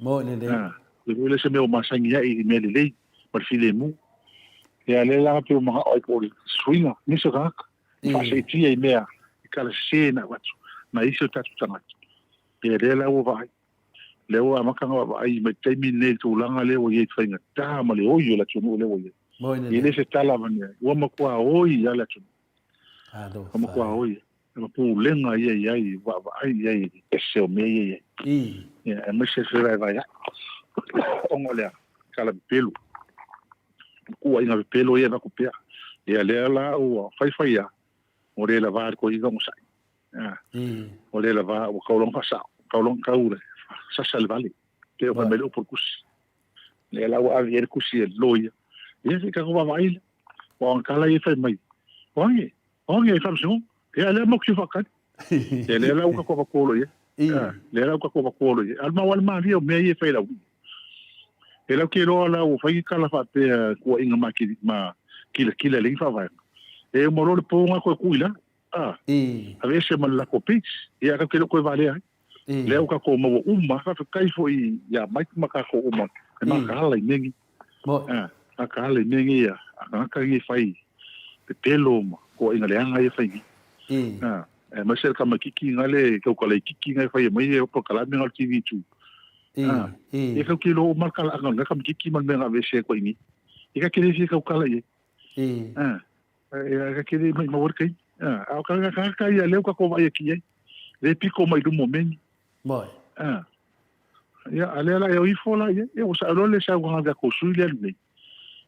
Moni lelei. A, e le se mea ua masani ai i mea lelei ma le filemu. Ia, lea la pei ua manao ai po o le suiga, nisi o tagata, i faaseitia i mea i tala sese na avatu nai isi o tatou tagata. Ia, lea la ua vaai. Lea ua amata ona vaavaai mai le taimi lenei i le tulaga lea ua i ai i le faigata ma le oi o le atunuu lea ua i ai. Moni E lelei. le se tala avane ai, ua matua oi lava le atunuu. Alofa Ua matua e. oi. Ma pulega ia i ai, vaavaai i ai i le ese o mea ia i ai. Ia, aemaise le fevaevaea'i ona o le tala pepelo, kuaiga pepelo ia e avatu pea. Ia, lea la ua faifai lava, ua le lava le toeaina onosai. Ua le lava, ua tau loa ona faasao, tau loa ona tau le sasa i le vale, pei ona fai mai le upu o le tusi. Lea la ua ave i ai le tusi a le loia. Ia, se i tatou vaavaai lea. Aua o ana tala ia e fai mai, o age, o age e faamasinoga. Ia, lea matou te faatali. Ia, lea la ua tatou avatua loa i ai. Lea la ua tatou avatua loa i ai. A o le maua lava le malie o mea ia e fai e le aualii. E lau te iloa la ua fai ni tala faapea tuuaiga ma ma kilakila e leai ni faavaega. E uma loa le po na toe tuu i lalo. Aveese ma le latou page. Ia, tatou te le o toe valea ai. Lea ua tatou maua uma, faafetai foi ia Mike ma tatou uma e mataala i mea nei. Mataala i mea nei a tagata nei e fai pepelo ma toaiga leaga ia e fai nei. Aemaise le tamaititi na le taukalaititi na e fai mai e polokalame na o le TV2. Ia tatou te iloa uma le talaaga o lena tamaititi ma le mea na aveese atu ai nei. Ia ta te le fia tautala i ai. E ke le mai maua le taimi. A o ka tagata ia lea ua tatou vaai atu i ai, lea e piko mai luma o mea nei. Moi. Ia, a lea la e o ifo la i ai, ia ua sao loa le saunoaga a le tatou sui lea nei.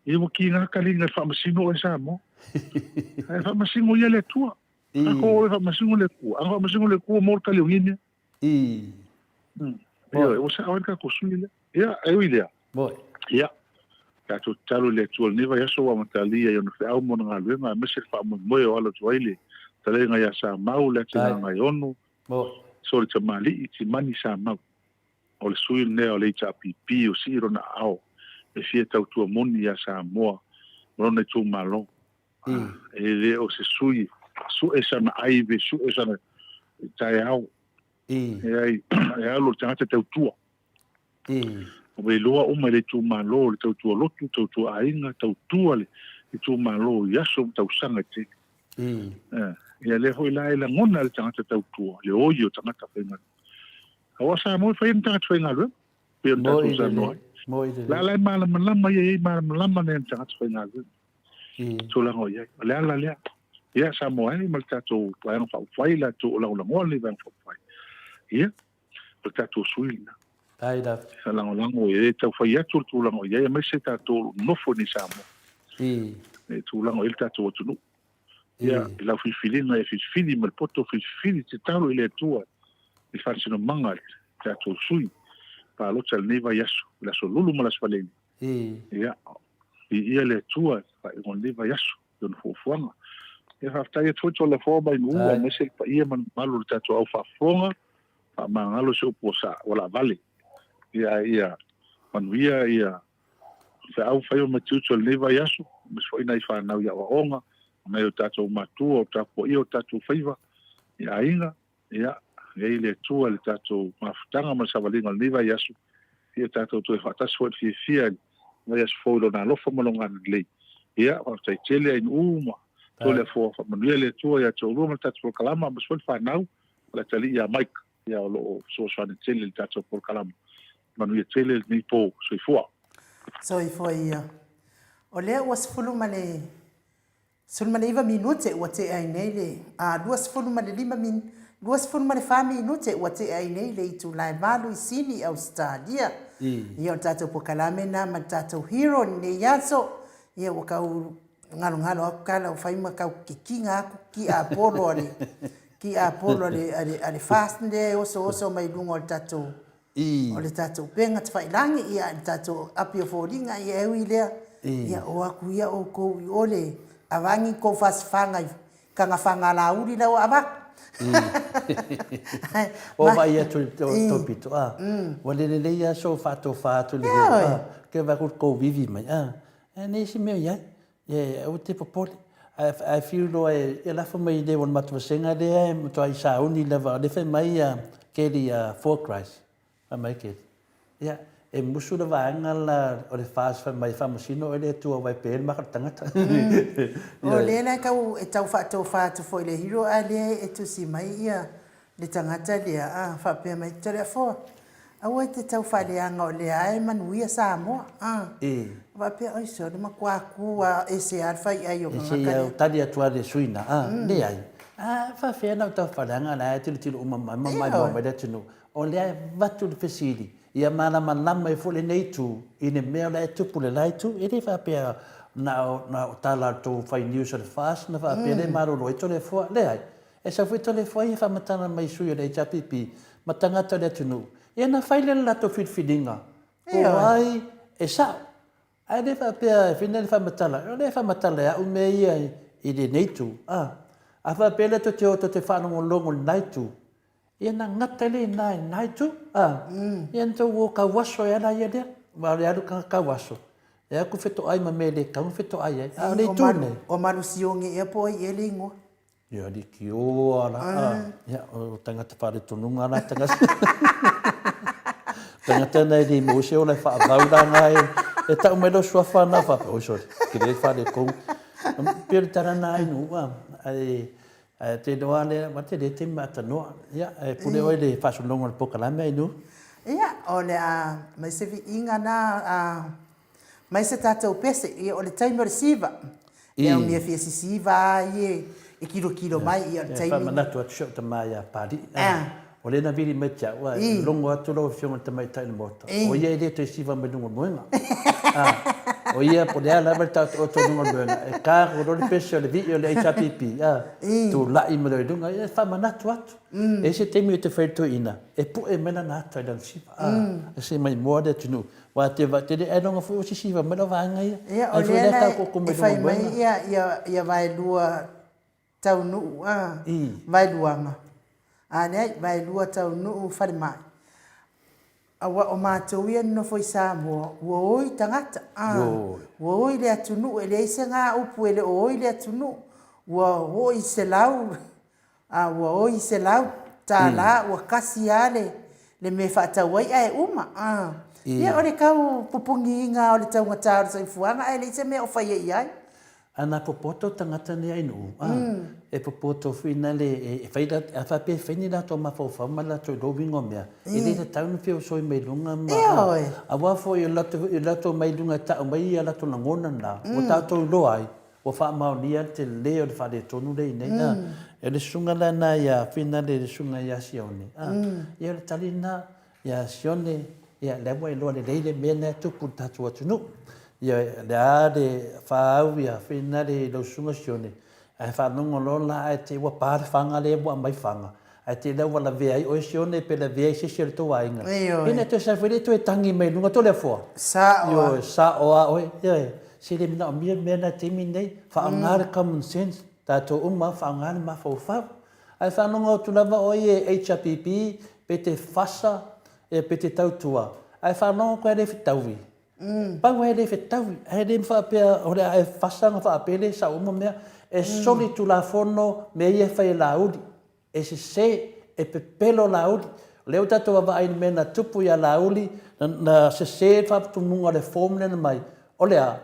Ia ua kiga kaliga i le faamasino oe Samoa. Ae faamasino ia le Atua. Tatou o e faamasino le Atua. A na faamasino le Atua mo le kali o nei mea. Ioe, ua sao ai le tatou sui lea. Ia, e ui i lea. Ia, tatou tatalo i le Atua i lenei vaiaso ua amatalia i ona feau ma ona galuega, aemaise le faamoemoe o alo atu ai le talega ia Samau, le Atigaga-e-ono, Soli Tamalii, Timani Samau. O le sui lenei o le HRPP o sii lona aao e fia tautua moni ia Samoa ma lona itumalo. E le o se sui Sue sana ai pe sue sana taeao. Leai, e alu le tagata tautua. Ua iloa uma e le itumalo le tautua lotu, tautua aiga, tautua le itumalo i aso ma tausaga e tele. Ia lea foi la e lagona e le tagata tautua le oi o tagata faigaluega. Aua Samoa e fai ai ni tagata faigaluega, pei ona tatou saunoa ai. La la e malamalama ia e i ai malamalama nei ni tagata faigaluega. Tulaga o i ai. O le ala lea. Ia, Samoa e ma le tatou Vaega Faaupufai, latou o lagolagoa lenei Vaega Faaupufai. Ia, o le tatou sui lena. Ai lava. E lagolago e tau fai atu le tulaga o i ai, aemaise tatou o lo o nofo nei i Samoa. I tulaga o i ai le tatou atunuu. Ia, i lau filifiliga e filifili ma le poto filifili tatalo i le Atua i le faasinomaga i le tatou sui palota i lenei vaiaso, i le aso Lulu ma le aso Faraile. Ia, viia le Atua i le faaiuga o lenei vaiaso i ona fuafuaga. Ia, faafetai atu foi Toleafoa mai Nu'u, aemaise le paia ma le mamalu o le tatou au faafofoga, faamagalo si ou puasaa ua laavale. Ia, ae ia manuia ia feau faiva ma tiute o lenei vaiaso, aemaise foi nai fanau i aoaoga, nai o tatou matua o tapuaia o tatou faiva i aiga, Ia, i ai le Atua i le tatou mafutaga ma le savaliga o lenei vaiaso, ia tatou toe faatasi foi i le fiafia i le vaiaso fou i Lona alofa ma Lona agalelei. Ia, faafetai tele Ainuu ma Toleafoa, faamanuia le Atua ia te oulua ma le tatou polokalama, aemaise foi le fanau ma le atalii ia Mike, ia o lo o fesoasoani tele i le tatou polokalama. Manuia tele lenei po. Soifua. Soifua ia. O lea ua 19 19 minute ua tea ai nei le, a, 25 min, 24 minute ua tea ai nei le itula e valu i Sini, Ausetalia. Ia, o le tatou pokalame lena ma le tatou hero i lenei aso. Ia, ua tau galogalo atu tala ua fai ma tau kikiga atu kiapolo a le, kiapolo a le, a le, a le fast lea e osooso mai luga o le tatou O le tatou upega tafailagi, ia, le tatou api o foliga, ia, e ui i lea, ia, o atu ia outou i o le avagi tou fasifaga i Tagafagalauli la ua avatu. Ua vaai atu i le tou pito, a, ua le lelei lava sou faatofa atu i le hero, a, ke vaai atu i le tou vivi mai, a, e leai se mea o i ai, e aua te popole. Ae fiu loa e lafo mai i le o le matou vasega lea e matuai sauni lava, o lea e fai mai a Kelly a For Christ, fai mai Kelly, ia, e musu le vaega la o le FAS fai mai e faamasino oe le Atua aua e pe le maka o le tagata. O lea la e tau, e tau faatofa atu foi i le hero a lea e tusi mai ia le tagata lea, a, faapea mai, Toleafoa, aua e te tau faaleaga o lea e manuia Samoa, a. Faapea, oi sole, matua ku a ese a le faiai o tagata lea. Se i tali atu a le sui na, a, leai. A faafefea na ou tau faaleaga la e tilotilo uma mai ma maimoa mai le atunuu. O lea e avatu le fesili, ia malamalama ai foi lenei itu i le mea o la e tupu i le la itu. E le faapea na o, na o tala a le tou fai news o le FAST na faapea lea e malolo ai Toleafoa. Leai. E sau foi Toleafoa ia faamatala mai i sui o le HRPP ma tagata o le atunuu, ia ona fai lea o le latou filifiliga po o ai e sao. Ae le faapea e fai le faamatala, o lea e faamatala e au mea ia i lenei itu. A, a faapea lea tou te o tou te faalogologo i lena itu, ia ona gata lea i ina i lena itu. A, ia ona tou o tauaso ai lava la lea. Aua o le alu tagata tauaso, e o atu fetoai ma mea e le tatau ona fetoai ai. A o le itu lenei. O Malusione ea po o ai ea le igoa? Ia aliki-oa la, ia, o tagata faaletonuga la tagata. Tagata na e le maua se ola e faavau la na e, e tau mai lou suafa na faapea, oi sorry, ke le faaletonu. Pei o le tala na ai nuu, a, ae, ae te iloa lea, ua tele taimi maatanoa. Ia, e pule oe i le faasologa o le polokalame ai nuu. Ia, o le a mai se viiga na, a, Mai se tatou pese, ia o le taimi o le siva. E aumia fia sisiva a ie e kilokilo mai ia o le taimi. E faamanatu atu si ou tama ia Pali. O lea na vili mai te au, e logo atu lau Afioga i le Tamaitai o le Maota, o ia e le toe siva mai luga o le moega. O ia po o le a lava le taotooto i luga o le moega, e ta loa le pese o le vii o le HRPP, tulai mai loa i luga, ia e faamanatu atu. E i ai se taimi ou te fai i le toeaina, e pue mai lana ata i lana siva, se i maimoa le atunuu. Aua te va, te le ailoga foi o sisiva mai lau vaega ia. Ia, o lea la e fai mai ia, ia, ia vaelua taunuu, a, vaeluaga. A leai, vaelua taunuu falemai. Aua o matou ia nonofo i Samoa, ua oi tagata, a, ua oi le atunuu, e leai se ga upu e le o oi le atunuu. Ua oo i $100, a ua oi $100 ua kasi lava le, le mea e faatau ai ae uma. A. Ia o le tau pupugiina o le taugata o le soifuaga ae leai se mea o faia i ai. A na popoto tagata nei atunuu, a, e popoto foi na le, e fai la, a faapea e fai ni latou mafaufau ma latou iloa uiga o mea, e le tatau ona feosoi mai luga ma, a, aua foi o le latou omai i luga e tau mai ia latou lagona na, ua tatou iloa ai, ua faamaonia le tele o le faaletonu lea i inei, a. O le susuga la lena ia Finale le susuga ia Sione, a, ia o le tali lena ia Sione, ia lea ua iloa lelei le mea lena e tupu i le tatou atunuu. Ia, o le a le faaau ia Finale i lau susuga Sione, ae faalogo loa la ae te i ua pa le faga lea ua aumai faga, Ae te lea ua lavea ai oe Sione pe lavea ai se isi o le tou aiga. Ioe. Ina toe sau foi lea toe tagi mai luga tole afoa. Sao a. Ioe, sao a oe. Ioe. Se le manaomia le mea lena i le taimi lenei. Faaaoga le common sense. Tatou uma lava faaaoga le mafaufau. Ae faalogo atu lava oe e HRPP pe te fasa pe te tautua, ae faalogo atu lava e le fetaui. Pau lava e le fetaui, ae le faapea o le a e fasa ona faapea lea e sao uma mea. E soli tulafono mea ia e fai e Laauli. E sese, e pepelo Laauli. O lea ua tatou vaavaai i le mea na tupu ia Laauli, na sese le faatumuga o le form lea na aumai. O le a?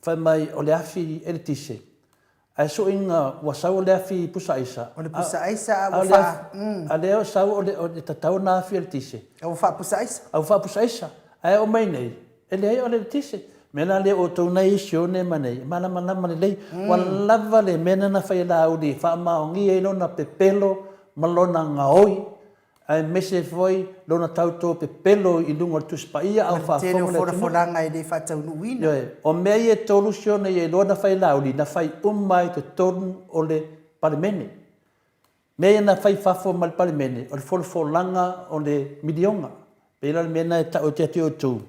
Fai mai o le afi eletise. Ae suiga ua sau o le afi pusa aisa. O le pusa aisa a ua faa. A lea ua sau o le tatau ona afi eletise. A ua faapusa aisa. A ua faapusa aisa. Ae oo mai nei, e leai o le eletise. O le mea la lea outou na e i Sione ma nei, e malamalama lelei. Ua lava le mea lena na fai e Laauli e faamaonia ai lona pepelo ma lona gaoi aemaise foi lona tautō pepelo i luga o le Tusi Paia a o Ma le tele o faafofoga le atunuu. folafolaga e le faataunuuina. Ioe. O mea ia e tolu Sione ia iloa na fai e Laauli, na fai uma i totonu o le Palemene. Mea ia na fai i fafo mai le Palemene, o le folafolaga o le miliona. Pei la o le mea lena e tau atu ia te outou,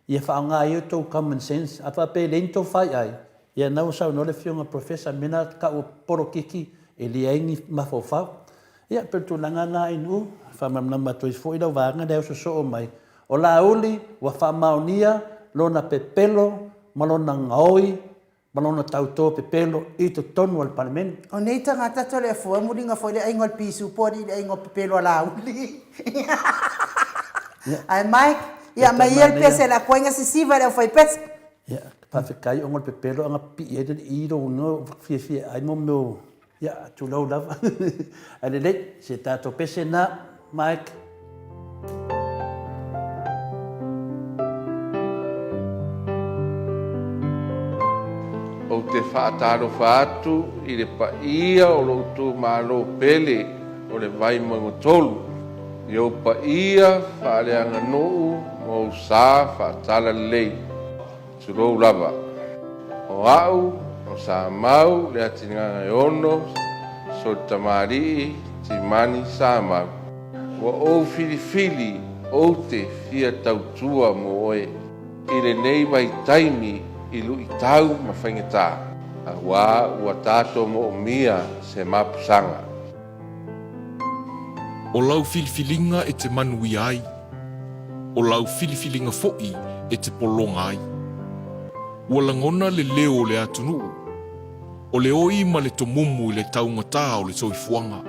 ia faaaoga ai outou common sense. A faapea e leai ni tou faiai, ia lena ua saunoa le Afioga i le Professor, mea lena e tau o polokiki e leai ni mafaufau. Ia, pei o le tulaga lena Ainuu, e faamalamalama atu ai foi lau vaega lea e sosoo mai. O Laauli ua faamaonia lona pepelo ma lona gaoi ma lona tautō pepelo i totonu o le Palemene. O nei tagata Toleafoa e muliga foi le aiga o le pisu po alii le aiga o pepelo a Laauli. Ae Mike, ia aumai ia le pese le a koe ga sisiva le aufai pese. Ia, faafetai ona o le pepelo aga pipii ai le alii i lou igoa fiafia ai mo mea o Ia, tulou lava. Ae lelei, se tatou pese na, Mike. Ou te faatalofa atu i le paia o lou itumalo pele o le Vaimauga 3, i ou paia faaleaganuu ma ou sa faatalalelei. Tulou lava. O au, o Samau Leatinagaeono Solitamalii Timani Samau, ua ou filifili ou te fia tautua mo oe i lenei vaitaimi i luitau ma faigata, auā ua tatou moomia se mapusaga. O lau filifiliga e te manuia ai, o lau filifiliga foi e te pologa ai. Ua lagona le leo o le atunuu, o le oi ma le tomumu i le taugata o le soifuaga.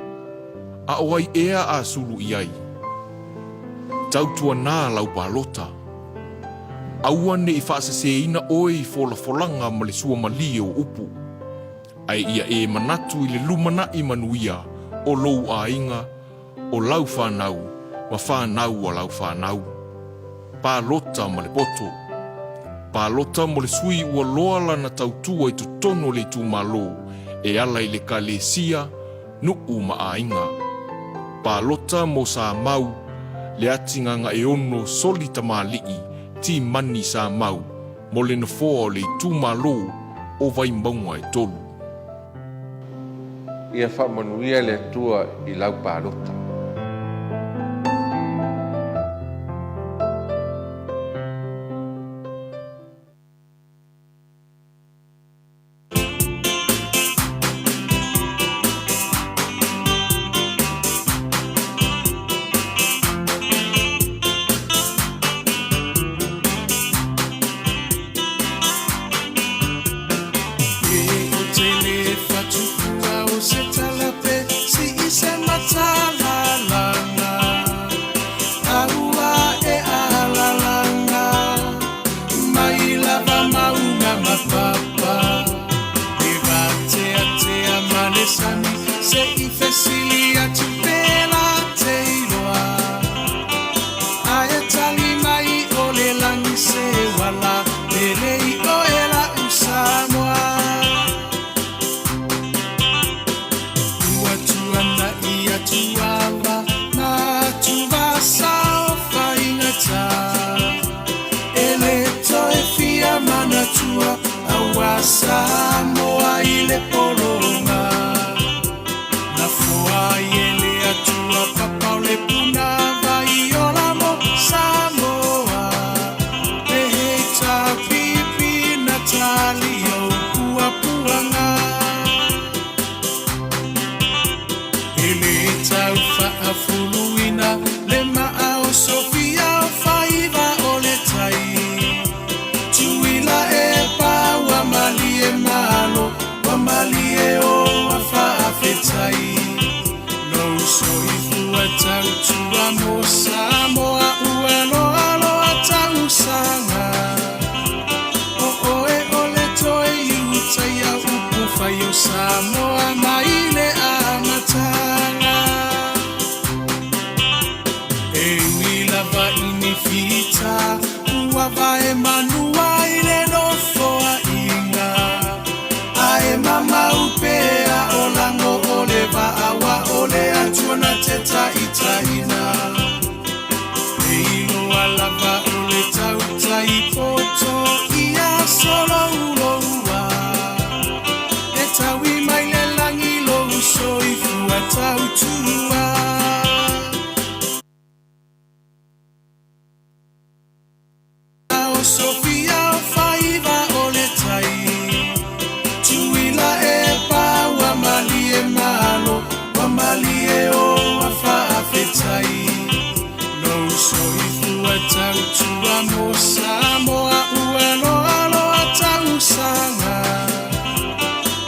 A o ai ea a sulu i ai? Tautuanā lau palota. Aua ne i faaseseina oe i folafolaga ma le suamalie o upu. Ae ia e manatu i le lumanai manuia o lou aiga, o lau fanau, ma fanau a lau fanau. Palota ma le poto. Palota mo le sui ua loa lana tautua i totonu o le itumalo e ala i le kalesia, nuu ma aiga. Palota mo Samau, Leatigagaeono Soli Tamalii, Timani Samau, mo le nofoa o le itumalo o Vaimauga e tolu. Ia faamanuia le Atua i lau palota. Fesili atu pe la te iloa, Ae tali mai o le lagi se uala, Pele i oe la'u Samoa. Ua tuanai atu ava ma atuvasa o faigata, E le toe fia manatua aua Samoa i le pologa. Na foa ai e le Atua papa o le puna vai ola mo Samoa. Le HRPP na tali ou puapuaga. E le tau faafuluina le maa o Sofia o faiva o le tai. Tuila e pa ua malie malo, ua malie o a faafetai. Lou soifua tautua mo Samoa ua loaloa tausaga. O oe o le toe iutaia upu fai o Samoa mai le amataga. E ui lava i ni fita ua vae manua i le nofoaiga, Ae mamau pea o lago o le vaa wa o le Atua na te taitaiina. E iloa lava o le tautai poto ia solouloua, E taui mai le lagi lou soifua tautua. O Sofia o faiva o le tai, Tuila e pa ua malie malo, ua malie o a faafetai. Lou soifua tautua mo Samoa ua loaloa tausaga.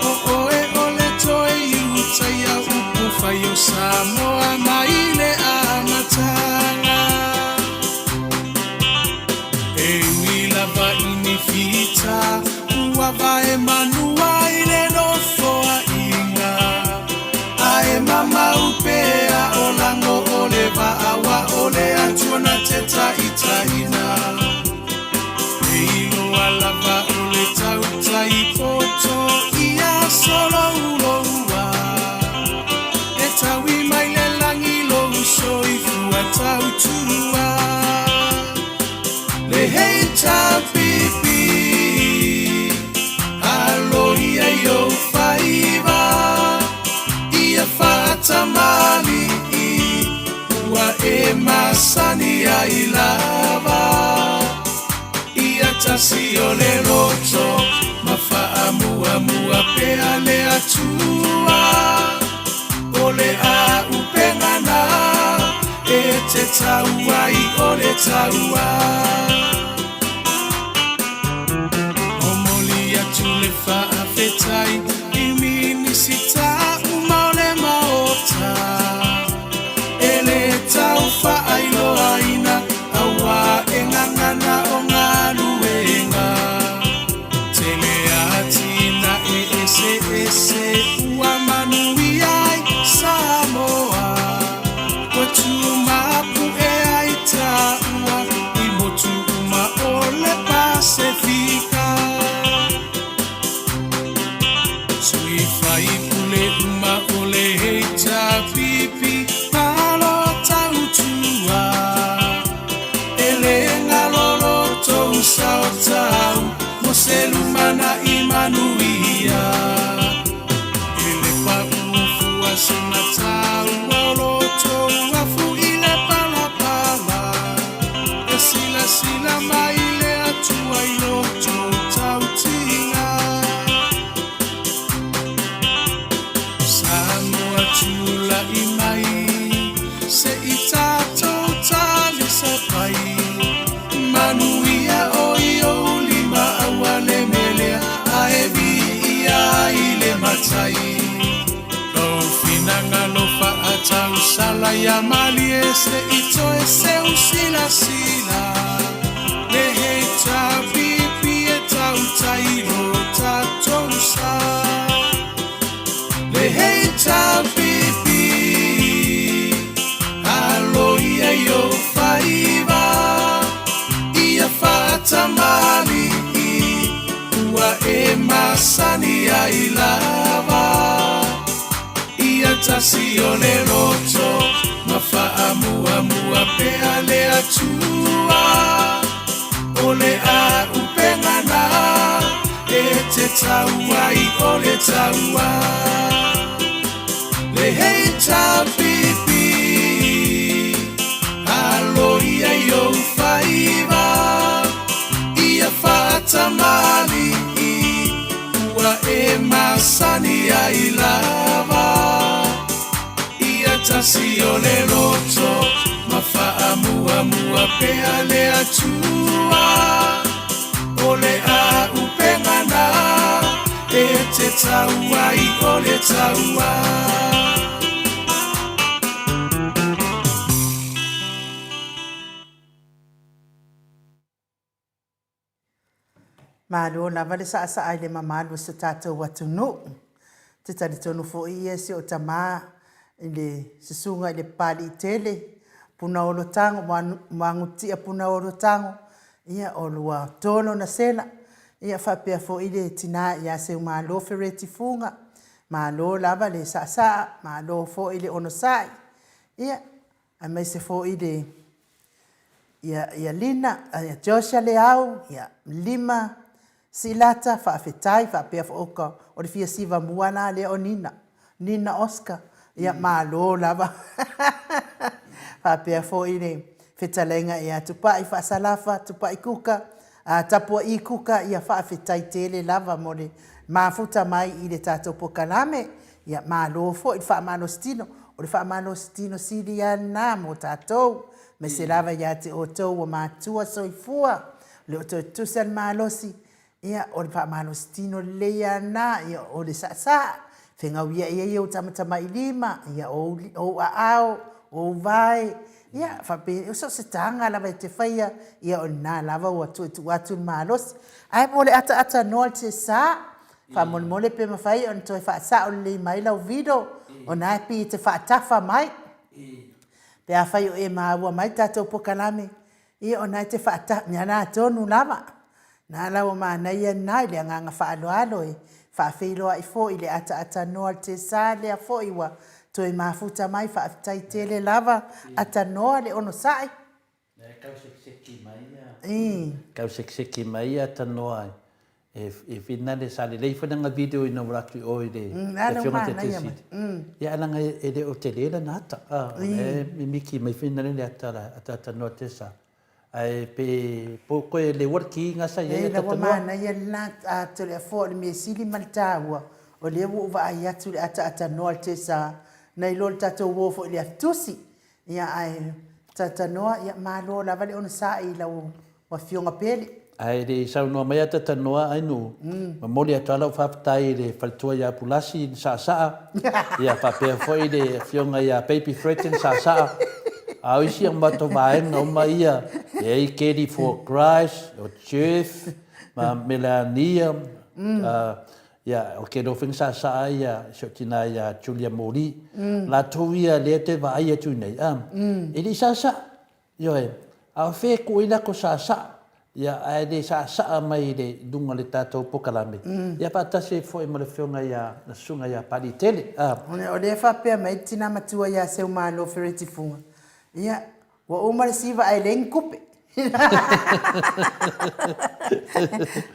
O oe o le toe iutaia upu fai o Samoa mai le amataga. E ui lava i ni fita ua vae manua i le nofoaiga, Ae mamau pea o lago o le vaa wa o le Atua na te taitaiina. E iloa lava o le tautai poto ia solouloua, E taui mai le lagi lou soifua tautua. Le HRPP aloia i ou faiva, Ia faatamali'i ua e masani ai lava. Ia tasi o le loto ma faamuamua pea le Atua, O le auupega na e te tau ai o le taua. Momoli atu le faafetai i Minisita uma o le Maota, E le tau faailoaina aua e gagana o galuega. Tele atinae eseese ua manuia ai Samoa, Ua tumapu'e ai taua i motu uma o le Pasefika. Sui faipule uma o le HRPP malo tautua, E le galo lo tou sao tau mo se lumanai manuia. E le paʻu fua se mataua o lo tou afu i le palapala, E silasila mai le Atua i lo tou tautiga. Samoa tula'i mai se i tatou talisapai, Manuia o i ou lima aua le melea, Ae viia ai le Matai. Lou finagalo faatausala ia malie se i toe seu silasila, Le HRPP e tautai lo tatou sa. Le HRPP. pea le Atua, o le āupega na e te tau ai o le taua. Le HRPP, alo ia i ou faiva, ia faatamalii, ua e masani ai lava. Ia tasi o le loto ma faamuamua pea le Atua, o le āupega na e te tau ai o le taua. Malo lava le saasaa i le mamalu o si o tatou atunuu. Ou te talitonu foi ia si ou tama i le susuga i le Papalii tele, Punaolo Tago, Muagututia Punaolo Tago, ia o lua Tolo na sela, ia faapea foi le tina ia Seumalo Fereti Fuga, malo lava le saasaa, malo foi le onosai, ia aemaise foi le ia, ia Lina, ia Joshua Leau, ia Lima Siilata, faafetai, faapea foi oka, o le fia siva mua la lea o Nina, Nina Oscar, ia malo lava. Faapea foi le fetalaiga ia Tupai Faasalafa, Tupai Kuka, a Tapua'i Kuka, ia faafetai tele lava mo le mafuta mai i le tatou pokalame. Ia malo foi le faamalositino, o le faamalositino sili lava lena mo tatou, aemaise lava ia te outou ua matua soifua, le o toe tutusa le malosi, ia o le faamalositino lelei lava lena, ia o le saasaa, fegauia'i ai ou tamatamailima, ia o ou aao, o ou vae, ia faapea, so o se taga lava e te faia, ia o lena lava ua tuutuu atu le malosi. Ae mo le ataatanoa i le sesa, Faamolemole pe mafai ona toe faasao lelei mai lau video ona e pei e te faatafa mai. Pe afai o e maua mai le tatou pokalame, ia ona e te faatafa, ia na tonu lava. Na la ua manaia lena i le agaga faaaloalo e faafeiloai foi i le ataatanoa o le tesa lea foi ua toe mafuta mai. Faafetai tele lava atanoa le onosai. E tau sekiseki mai ia. Tau sekiseki mai ia tanoa e finale sa lelei foi lana video ina ua atu i o i le afioga te te sili. Ia ae leaga e le o tele lana ata. O lea e mimiki mai finale le ata ata tanoa te sa. Ae pe po koe le ua le ki nga sa i ai ata tanoa. Ua manaia lena Toleafoa o le mea sili ma le taua o lea ua ou vaai atu i le ataatanoa le tesa nai lo le tatou o foi i le afitusi. Ia ae Tatanoa, ia malo lava le onosai i lau afioga pele. Ae le i saunoa mai a Tatanoa Ainuu, momoli atu lava lau faafetai i le faletua ia Pulasi na saasaa, ia faapea foi le afioga ia Baby Fretton saasaa, a o isi o matou vaega uma ia, e i ai Kelly for Christ, o Jeff ma Melania, Ia, o ke lofi na saasaa ia si ou tina ia Julia Mori. Latou ia lea te vaai atu nei, a, e le i saasaa. Ioe, a o fea e tuu ai latou saasaa? Ia, ae le saasaa mai i le luga o le tatou pokalame. Ia, faatasi ai foi ma le afioga ia, le susuga ia Paliitele, a. O lea e faapea mai le tina matua ia Seumalo Fereti Fuga, ia, Ua uma le siva ae leai ni tupe.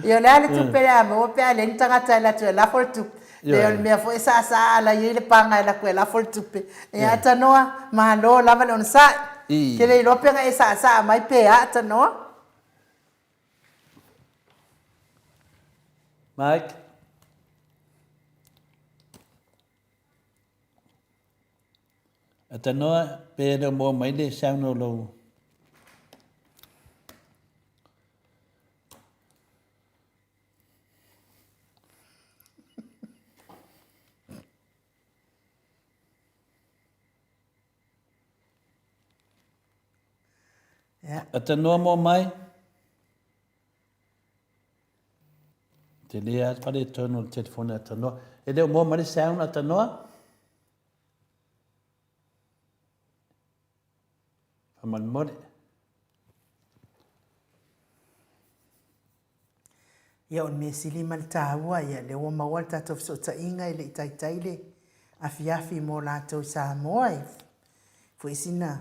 Ia o le a le tupe le a maua pe a leai ni tagata e alu atu e lafo le tupe. Pe o le mea foi e saasaa ala i ai le paga e alu atu e lafo le tupe. Ia Tanoa, malo lava le onosai. Ke le iloa pe na e saasaa mai pe a Tanoa. Mike. Atanoa, pe le o maua mai le sound o lou... Atanoa moa mai. Tele lava le faaletonu o le telefoni a Tanoa. E le o maua mai le sound a Tanoa? Faamolemole. Ia o le mea sili ma le taua, ia lea ua maua le tatou fesootaiga e le i taitai le afiafi mo latou i Samoa e foi sina.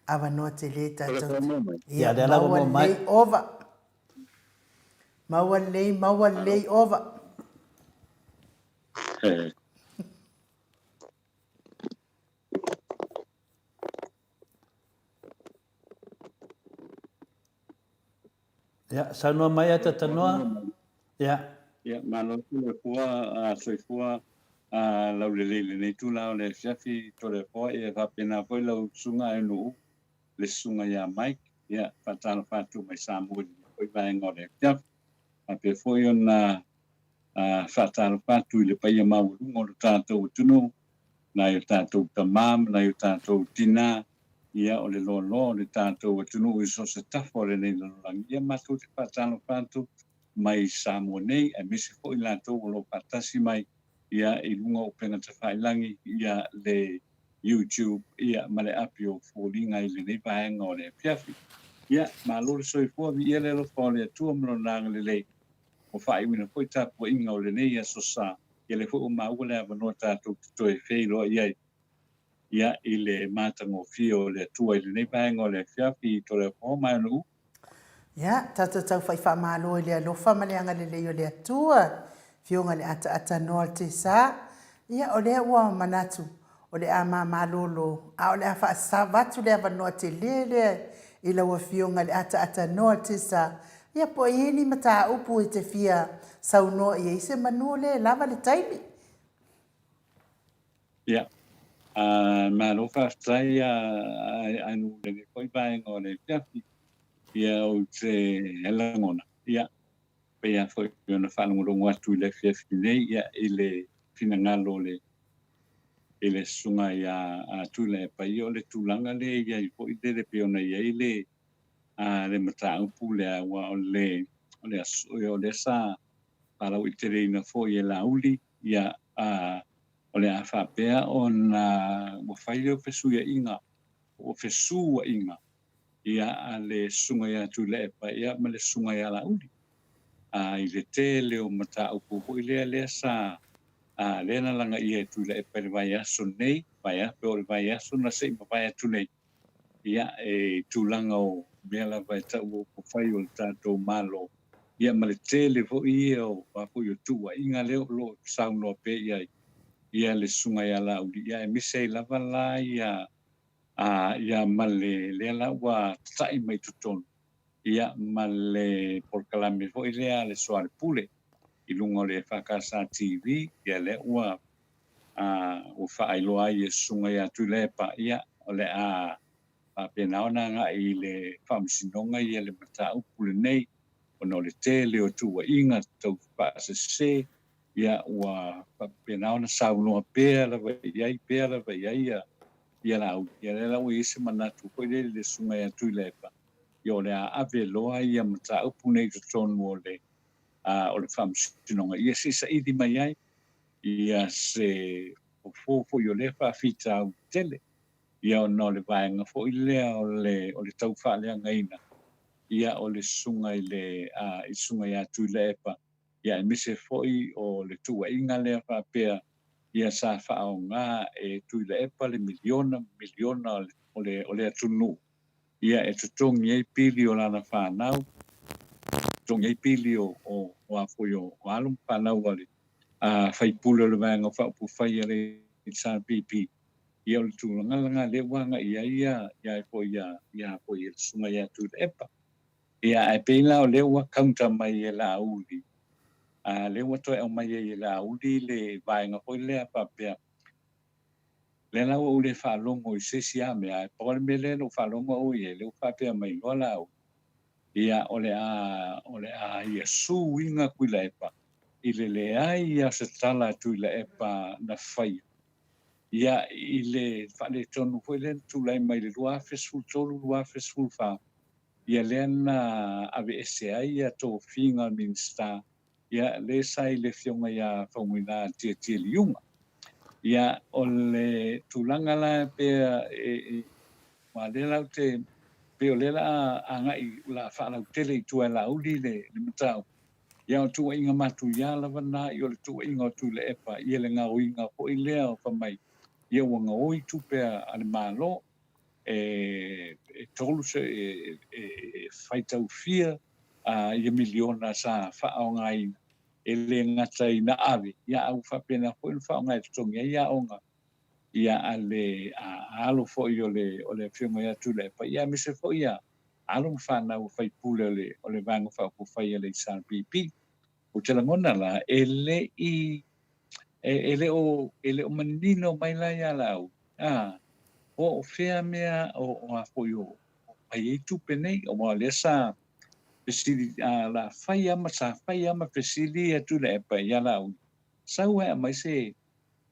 Avanoa tele tatou te. Ia, lea la ua maua mai. Lelei ova. Maua lelei, maua lelei ova. Ia, saunoa mai Atatanoa. Ia. Ia, malo atu le Atua, soifua laulelei i lenei itula o le afiafi Toleafoa, ia faapena foi lau susuga Aenu'u, le susuga ia Mike, ia faatalofa atu mai Samoa i lenei foi vaega o le afiafi. Faapea foi ona faatalofa atu i le paia maualuga o lo tatou atunuu, nai o tatou tama ma nai o tatou tina, ia o le loaloa o le tatou atunuu i so o se tafa o lenei lalolagi, ia matou te faatalofa atu mai Samoa nei, aemaise foi latou o lo o faatasi mai ia i luga o upega tafailagi, ia le YouTube ia ma le api o Foliga i lenei vaega o le afiafi. Ia, malo le soifua, viia le alofa o le Atua ma Lona agalelei, ua faaiuina foi tapuaiga o lenei aso sa, ia lea foi ua maua le avanoa tatou te toe feiloai ai ia i le matagofie o le Atua i lenei vaega o le afiafi i Toleafoa ma Aenu'u. Ia, tatou tau fai faamalo i le alofa ma le agalelei o le Atua, Afioga i le Ataata Noa o le Tesa. Ia, o lea ua manatu o le a mamalolo, a o le a faasavatu le avanoa tele lea i lau Afioga i le Ataata Noa o le Tesa. Ia, po o i ai ni mataupu e te fia saunoa i ai se manu o lea e lava le taimi. Ia, malo faafetai Ainu i lenei foi vaega o le afiafi. Ia, ou te lagona, ia, pei lava foi ona faalogologo atu i le afiafi nei, ia, i le finagalo o le i le susuga ia Tuilaepa, ia o le tulaga lea e i ai foi lele pei ona i ai le le mataupu lea, aua o le o le o lea sa faalauaiteleina foi e Laauli, ia, o le a faapea ona ua fai lea o fesuiaiga, o fesuaiga, ia, a le Susuga ia Tuilaepa, ia, ma le Susuga ia Laauli, i le tele o mataupu foi lea, lea sa, lea na lagaia e Tuilaepa i le vaiaso nei, pe o le vaiaso na se i mavae atu nei, ia, e tulaga o mea lava e tau o upufai o le tatou Malo, ia ma le tele foi ia o a foi o tuuaiga lea o lo o saunoa pea i ai ia le Susuga ia Laauli, ia aemaise ai lava la ia a ia ma le lea la ua tata'i mai totonu ia ma le polokalame foi lea a le Soalepule i luga o le EFKS TV, ia lea ua a ua faailoa ai e Susuga ia Tuilaepa, ia o le a faapena ona agai i le Faamasinoga ia le mataupu lenei ona o le tele o tuuaiga tau faasese, ia ua faapena ona saunoa pea lava i ai, pea lava i ai ia, ia Laauli. Ia lea la ua i ai se manatu foi lele i le Susuga ia Tuilaepa, ia o le a ave loa ia mataupu nei i totonu o le, o le Faamasinoga, ia se i saili mai ai ia se fofo foi o lea faafitauli tele, ia ona o le vaega foi lea o le, o le tau faaleagaina ia o le susuga i le, a, i le susuga ia Tuilaepa, ia aemaise foi o le tuuaiga lea faapea ia sa faaaoga e Tuilaepa le miliona ma miliona o le, o le, o le atunuu ia e totogi ai pili o lana fanau, totogi ai pili o, o, o a foi o, o alo ma fanau a le a faipule o le Vaega Faaupufai a le HRPP. Ia o le tulaga lena lea ua agai i ai ia, ia foi ia, ia foi le susuga ia Tuilaepa. Ia ae pei la o lea ua counter mai e Laauli, a lea ua toe aumai ai e Laauli le vaega foi lea faapea, lea la ua ou le faalogo i se isi lava mea, ae pau lava le mea lea na ou faalogo au i ai, lea ua faapea mai loa Laauli, ia o le a, o le a ia suiga Tuilaepa i le leai o se tala a Tuilaepa na faia, ia i le faaletonu foi lea na tulai mai i le 2013, 2014, ia lea na aveese ai ia tofiga Minisita, ia lea sa i le Afioga ia Faumuina Tiatia Liuga. Ia o le tulaga la pea e, aua lea la ou te, pei o lea la a agai, o le a faalautele i tua e Laauli le mataupu, ia o tuuaiga matuia lava na, ia o le tuuaiga o Tuilaepa, ia le gaoiga foi lea o fai mai, ia ua gaoi tupe a le Malo. e 3 e faitau fia ia miliona sa faaaogaina e le gata ina ave, ia a ua faapena foi ona faaaoga e totogi ai aoga ia a le alo foi o le o le Afioga ia Tuilaepa, ia aemaise foi ia alo ma fanau a faipule o le o le Vaega Faaupufai a le HRPP. Ou te lagona la, e le i e le o e le o manino mai la ia Laauli, a po o fea mea o a foi o mai ai tupe nei, aua o lea sa fesili a la fai a ma sa fai a ma fesili ia Tuilaepa ia Laauli, sau e aumai se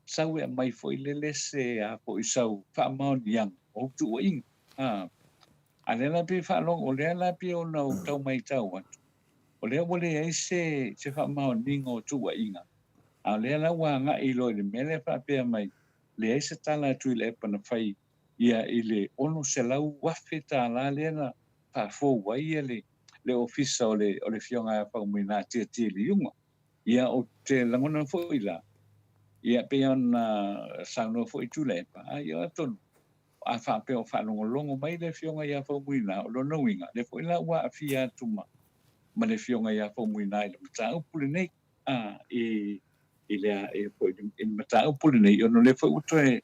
sau e aumai foi lele se a foi sau faamaoniaga o ou tuuaiga. A a lea la pei faalogo, o lea la pei ona ou tau maitau atu, o lea ua leai se se faamaoniga o tuuaiga, a o lea la ua agai loa i le mea lea faapea mai, leai se tala a Tuilaepa na fai ia i le $600,000 lea na faafou ai ia le le ofisa o le o le Afioga ia Faumuina Tiatia Liuga. Ia ou te lagona foi la, ia pei ona saunoa foi Tuilaepa, a ia atonu a faapea o faalogologo mai le Afioga ia Faumuina, o lona uiga, lea foi la ua aafia atu ma ma le Afioga ia Faumuina i le mataupu lenei, a, i i le i foi i le mataupu lenei, ona o lea foi ua toe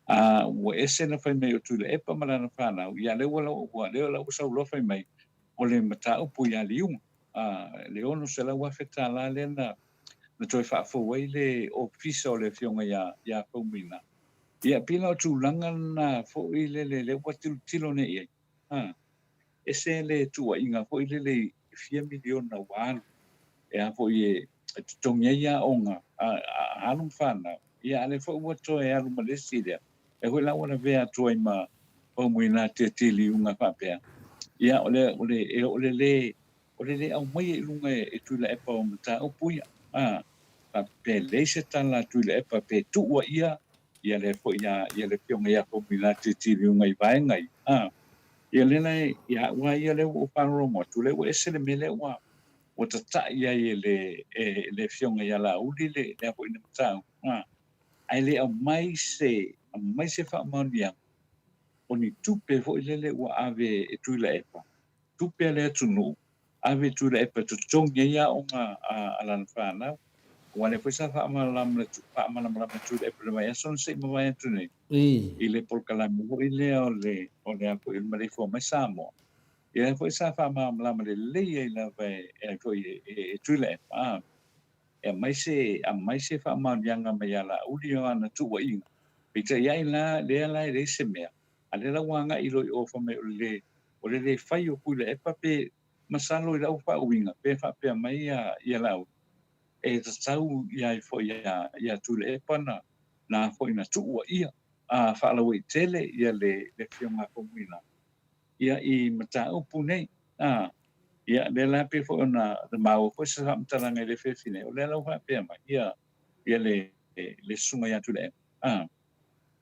a ua ese na fai mai o Tuilaepa ma lana fanau, ia lea ua ua lea la ua sau loa fai mai o le mataupu ia Liuga, a le $600,000 lea na na toe faafou ai le ofisa o le Afioga ia ia Faumuina. Ia pei la o tulaga lena foi lele lea ua tilotilo nei i ai, a ese le tuuaiga foi lele i fia miliona ua alu e a foi e totogi ai aoga a alo ma fanau, ia a lea foi ua toe alu ma le isi lea, lea foi la ua lavea atu ai ma Faumuina Tiatia Liuga faapea, ia o le, o le, o le lē, o le lē aumaia i luga e Tuilaepa o mataupu ia, a, faapea e leai se tala a Tuilaepa pe tuuaia ia le foi ia, ia le Afioga ia Faumuina Tiatia Liuga i vaega ia, a. Ia lea la e, ia au lava ia lea ua ou faalogologo atu, lea ua ese le mea lea ua, ua tata'i ai e le, e le Afioga ia Laauli le, lea foi le mataupu, a, ae le aumai se, aumai se faamaoniaga o ni tupe foi lele ua ave e Tuilaepa, tupe a le atunuu, ave e Tuilaepa e totogi ai aoga a lana fanau. Aua o lea foi sa faamalamalama e Tuilaepa i le vaiaso na se i mavae atu nei, i le polokalame foi lea o le, o le a foi o le maleifua mai Samoa. Ia lea foi sa faamalamalama lelei ai lava e foi e Tuilaepa, e aumai se, aumai se faamaoniaga mai ia Laauli o ana tuuaiga. Peitai ai la, lea la e leai se mea, a lea la ua agai loa i o fai mai o le lē, o le lē fai o Tuilaepa pe masalo i lau faauiga pe faapea mai ia, ia Laauli, e tatau ia ai foi ia, ia Tuilaepa na, na foi na tuuaia a faalauaitele ia le, le Afioga a Faumuina ia i mataupu nei. A, ia, lea la pei foi ona maua foi se faamatalaga i le afiafi nei, o lea la ua faapea mai, ia, ia le, le susuga ia Tuilaepa. A,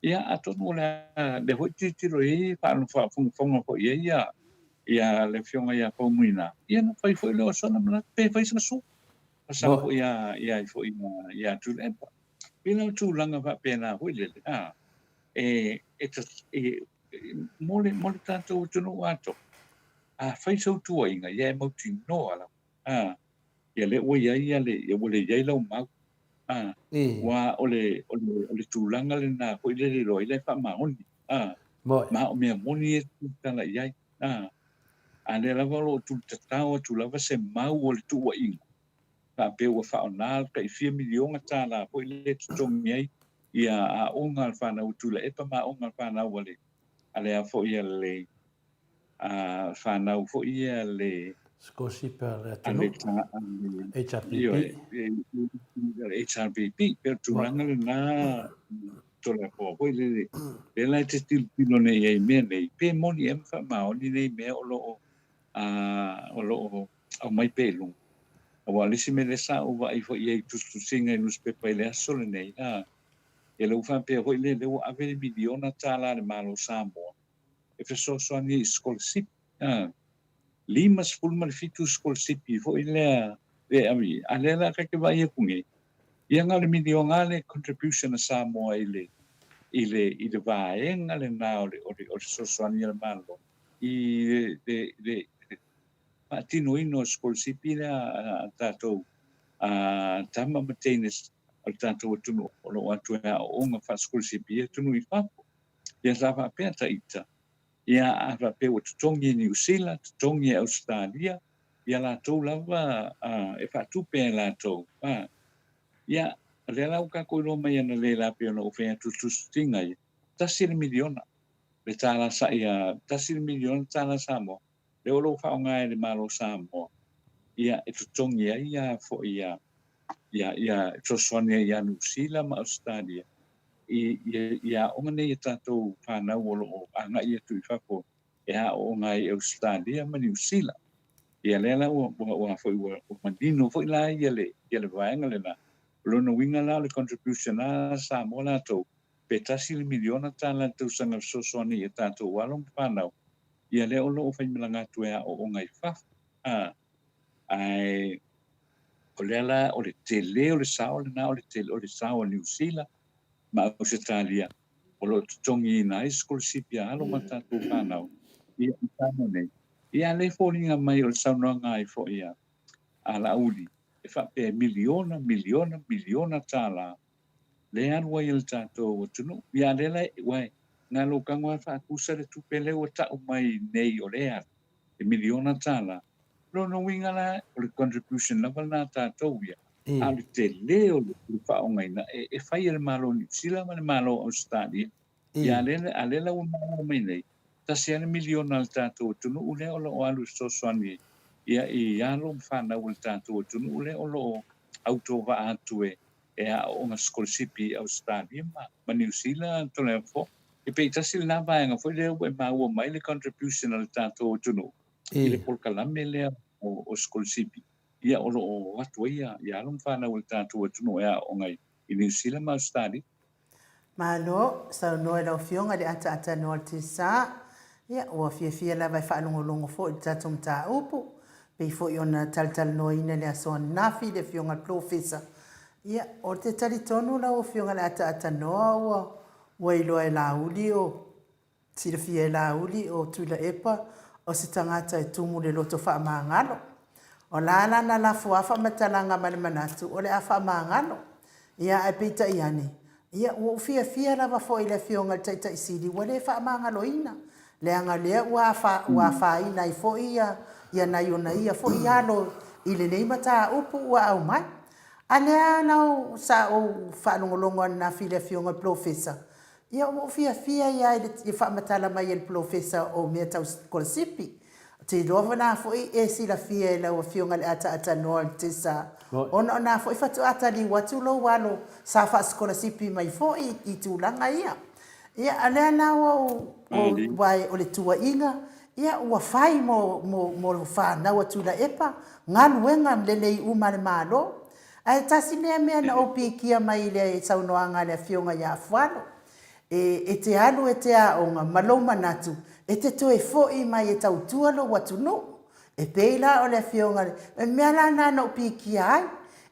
ia, atonu o le a, lea foi tilotilo i ai, faafogafoga foi i ai ia, ia le afioga ia Faumuina, ia ona fai foi lea o sona manatu, pe fai sana sua. Masalo foi ia, ia foi ia Tuilaepa. Pei la o tulaga faapena foi lele, a, e, e, e, mo le, mo le tatou atunuu atoa, a fai sau tuuaiga, ia e mautinoa lava, a, ia lea ua i ai ia le, ia ua le i ai lau mau, a, ua o le, o le, o le tulaga lena foi lele loa i le faamaoni, a, ma o mea moni e tala i ai, a, a lea lava o lo o tulitatao atu lava se mau o le tuuaiga, faapea ua faaoga le tai fia miliona tala foi lea e totogi ai ia aoga a le fanau a Tuilaepa ma aoga a le fanau a le a le a foi a le a fanau foi ia a le Scholarship a le atunuu HRPP HRPP pe o tulaga lena Tolafoa foi lele lea la e te tilotilo nei ai i mea nei pe moni ea ma faamaoni nei mea o lo o a o lo o aumai pea i luga. Aua o le isi mea lea sa ou vaai foi i ai i tusitusiga i nusipepa i le aso lenei, a, ia lea ua faapea foi lea, lea ua ave le miliona tala a le Malo o Samoa e fesoasoani i sikolasipi, a, 57 sikolasipi foi lea e ave i ai. A lea la ta te vaai atu nei, ia na o le miliona lava le contribution a Samoa i le, i le i le vaega lena o le o le o le fesoasoani a le Malo i le le le faatinoina o sikolasipi lea a tatou a tama ma teine o le tatou atunuu o lo o atu e aooga faasikolasipi i atunuu i fafo. Ia sa faapea ta ita, ia a faapea ua totogi e Niu Sila, totogi e Ausetalia, ia latou lava e faatupe e latou. A, ia, o lea la ua tatou iloa mai analeila pei ona ou fai atu i le tusitusiga ia, $1 miliona le tala sa, ia, $1 miliona tala Samoa, lea o lo o faaaoga e le Malo o Samoa, ia, e totogi ai ia foi ia, ia, ia, e fesoasoani ai ia Niu Sila ma Ausetalia i, i, i aoga nei a tatou fanau o lo o agai atu i fafo e aooga ai i Ausetalia ma Niu Sila. Ia lea la ua, ua, ua, foi, ua, ua manino foi la ia le, ia le vaega lena. O lona uiga la o le contribution a Samoa latou, pe $1 miliona i le tausaga e fesoasoani i a tatou alo ma fanau, ia lea o lo o faimalaga atu e aooga i fafo. A, ae o lea la o le tele o le sao lena o le tele o le sao a Niu Sila ma Ausetalia o lo o totogiina ai sikolasipi a alo ma tatou fanau ia i Samoa nei. Ia a lea e foliga mai o le saunoaga ai foi a a Laauli e faapea e miliona, miliona, miliona tala lea e alu ai e le tatou atunuu. Ia a lea la uae na lou tago lava faatusa le tupe lea ua tau mai nei o lea e alu e miliona tala. Lona uiga la o le contribution lava lena a tatou ia, a o le tele o le faaaogaina e fai e le Malo o Niu Sila ma le Malo o Ausetalia. Ia a lea, a lea la ua maua mai nei, $1 lava le miliona a le tatou atunuu lea o lo o alu e fesoasoani ia i alo ma fanau a le tatou atunuu lea o lo o autovaa atu e e aooga sikolasipi i Ausetalia ma, ma Niu Sila Toleafoa. E pei tasi lena vaega foi lea ua e maua mai le contribution a le tatou atunuu i le polokalame lea o, o sikolasipi ia o lo o o atu ai ia, ia alo ma fanau a le tatou atunuu e aooga i, i Niu Sila ma Ausetalia. Malo, saunoa i lau Afioga i le ataatanoa o le TSA. Ia, ua fiafia lava e faalogologo foi i le tatou mataupu, pei foi ona talatalanoaina i le aso ananafi i le Afioga i le Polofesa. Ia, ou te talitonu lau Afioga i le ataatanoa ua, ua iloa e Laauli o Silafia e Laauli o Tuilaepa o se tagata e tumu le loto faamagalo. O la lana lafo a faamatalaga ma le manatu o le a faamagalo. Ia ae peitai ane, ia ua ou fiafia lava foi i le Afioga i le Taitai Sili ua le faamagaloina, leaga lea ua afa ua afaina ai foi ia ia nai ona ia foi alo i lenei mataupu ua aumai. A lea na ou sa ou faalogologo ananafi i le Afioga i le Polofesa, Ia ua ou fiafia ia i le faamatala mai e le polofesa o mea tau sikolasipi. Ou te iloa lena foi e silafia e lau Afioga i le ataatanoa o le TESA, ona o na foi faatoa taliu atu lou alo sa faasikolasipi mai foi i tulaga ia. Ia, a lea la ua ou, aua o le tuuaiga, ia ua fai mo, mo, mo fanau a Tuilaepa, galuega lelei uma a le Malo. Ae tasi lea mea na ou pikia mai i le saunoaga a le Afioga ia Afualo, e, e te alu e te aoga ma lou manatu e te toe foi mai e tautua lou atunuu. E pei la o le Afioga i le, o le mea la lena na ou pikia ai,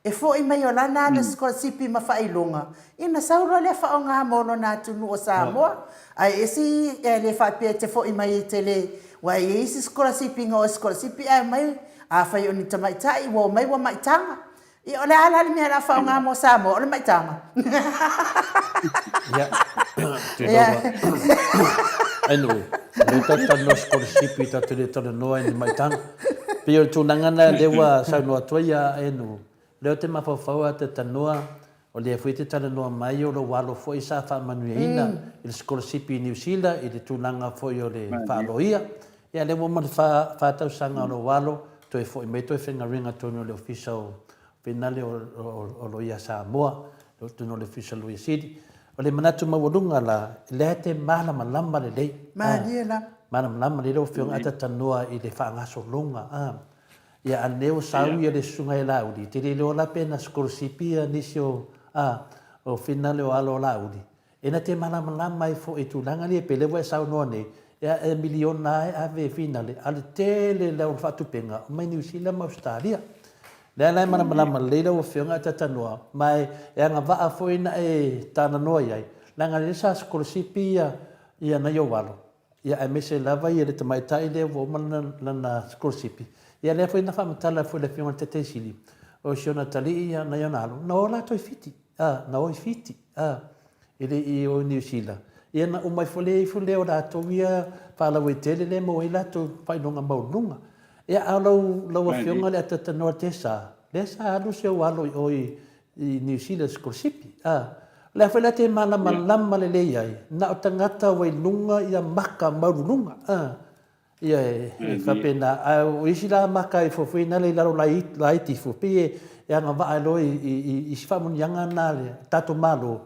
e foi mai o lana alu sikolasipi ma faailoga, ia na sau loa lea faaaoga mo lona atunuu o Samoa. Ae ese e le faapea e te foi mai e te le, aua e i ai isi sikolasipi na o e sikolasipi ae omai Afai o ni tamaitai ua omai ua maitaga. Ia o le a la le mea o le a faaaoga mo Samoa? O le maitaga. Ia, te iloa. Anyway, o lea tatou talanoa sikolasipi, tatou le talanoa i ni maitaga. Pei o le tulaga lena lea ua saunoa atu ai ia Enu, lea ou te mafaufau lava te talanoa O lea foi e te talanoa mai o lou alo foi sa faamanuiaina i le sikolasipi i Niu Sila i le tulaga foi o le faaloia. Ia lea ua uma le fa tausaga o lou alo toe foi mai toe faigaluega tonu o le Ofisa o Finale o Loia Samoa, tonu o le Ofisa o Loia Sili. O le manatu maualuga la, lea e te malamalama lelei. Malie la. Malamalama lelei lau Afioga a ta talanoa i le faagasologa. Ia a lea ua sau ia le susuga ia Laauli, te le iloa la pe na sikolasipi ia nisi o, a, o finale o alo o Laauli, e na te malamalama ai foi i tulaga ia pei lea ua e saunoa nei, ia e miliona lava e ave e finale, a o le tele la o faatupega mai Niu Sila ma Ausetalia. Lea la e malamalama lelei lau Afioga ae talanoa, ma e agavaa foi na e talanoa i ai. Leaga lea sa sikolasipi ia ia nai ou alo, ia aemaise lava ia le tamaitai lea ua uma lana lana sikolasipi. Ia lea foi na faamatala foi e le Afioga i le Taitaisili, o si ona atalii ia nai ona alo, na o latou i Fiti, a, na o i Fiti, a, e le i o i Niu Sila. Ia na uma ifo lea ifo lea o latou ia faalauaitele lea e maua ai latou faailoga maualuluga. Ia a o lau lau Afioga i le Atatanoa Tesa, lea sa alu si ou alo i o i i Niu Sila i sikolasipi. A, o le a foi la te malamalama lelei ai, na o tagata ua i luga ia maka maualuluga. A, ia e, e faapena. A o isi la maka e fofoina nale i lalo laiti ifo, pei e, e agavaa ai loa i, i, i isi faamanuiaga na a le tatou Malo,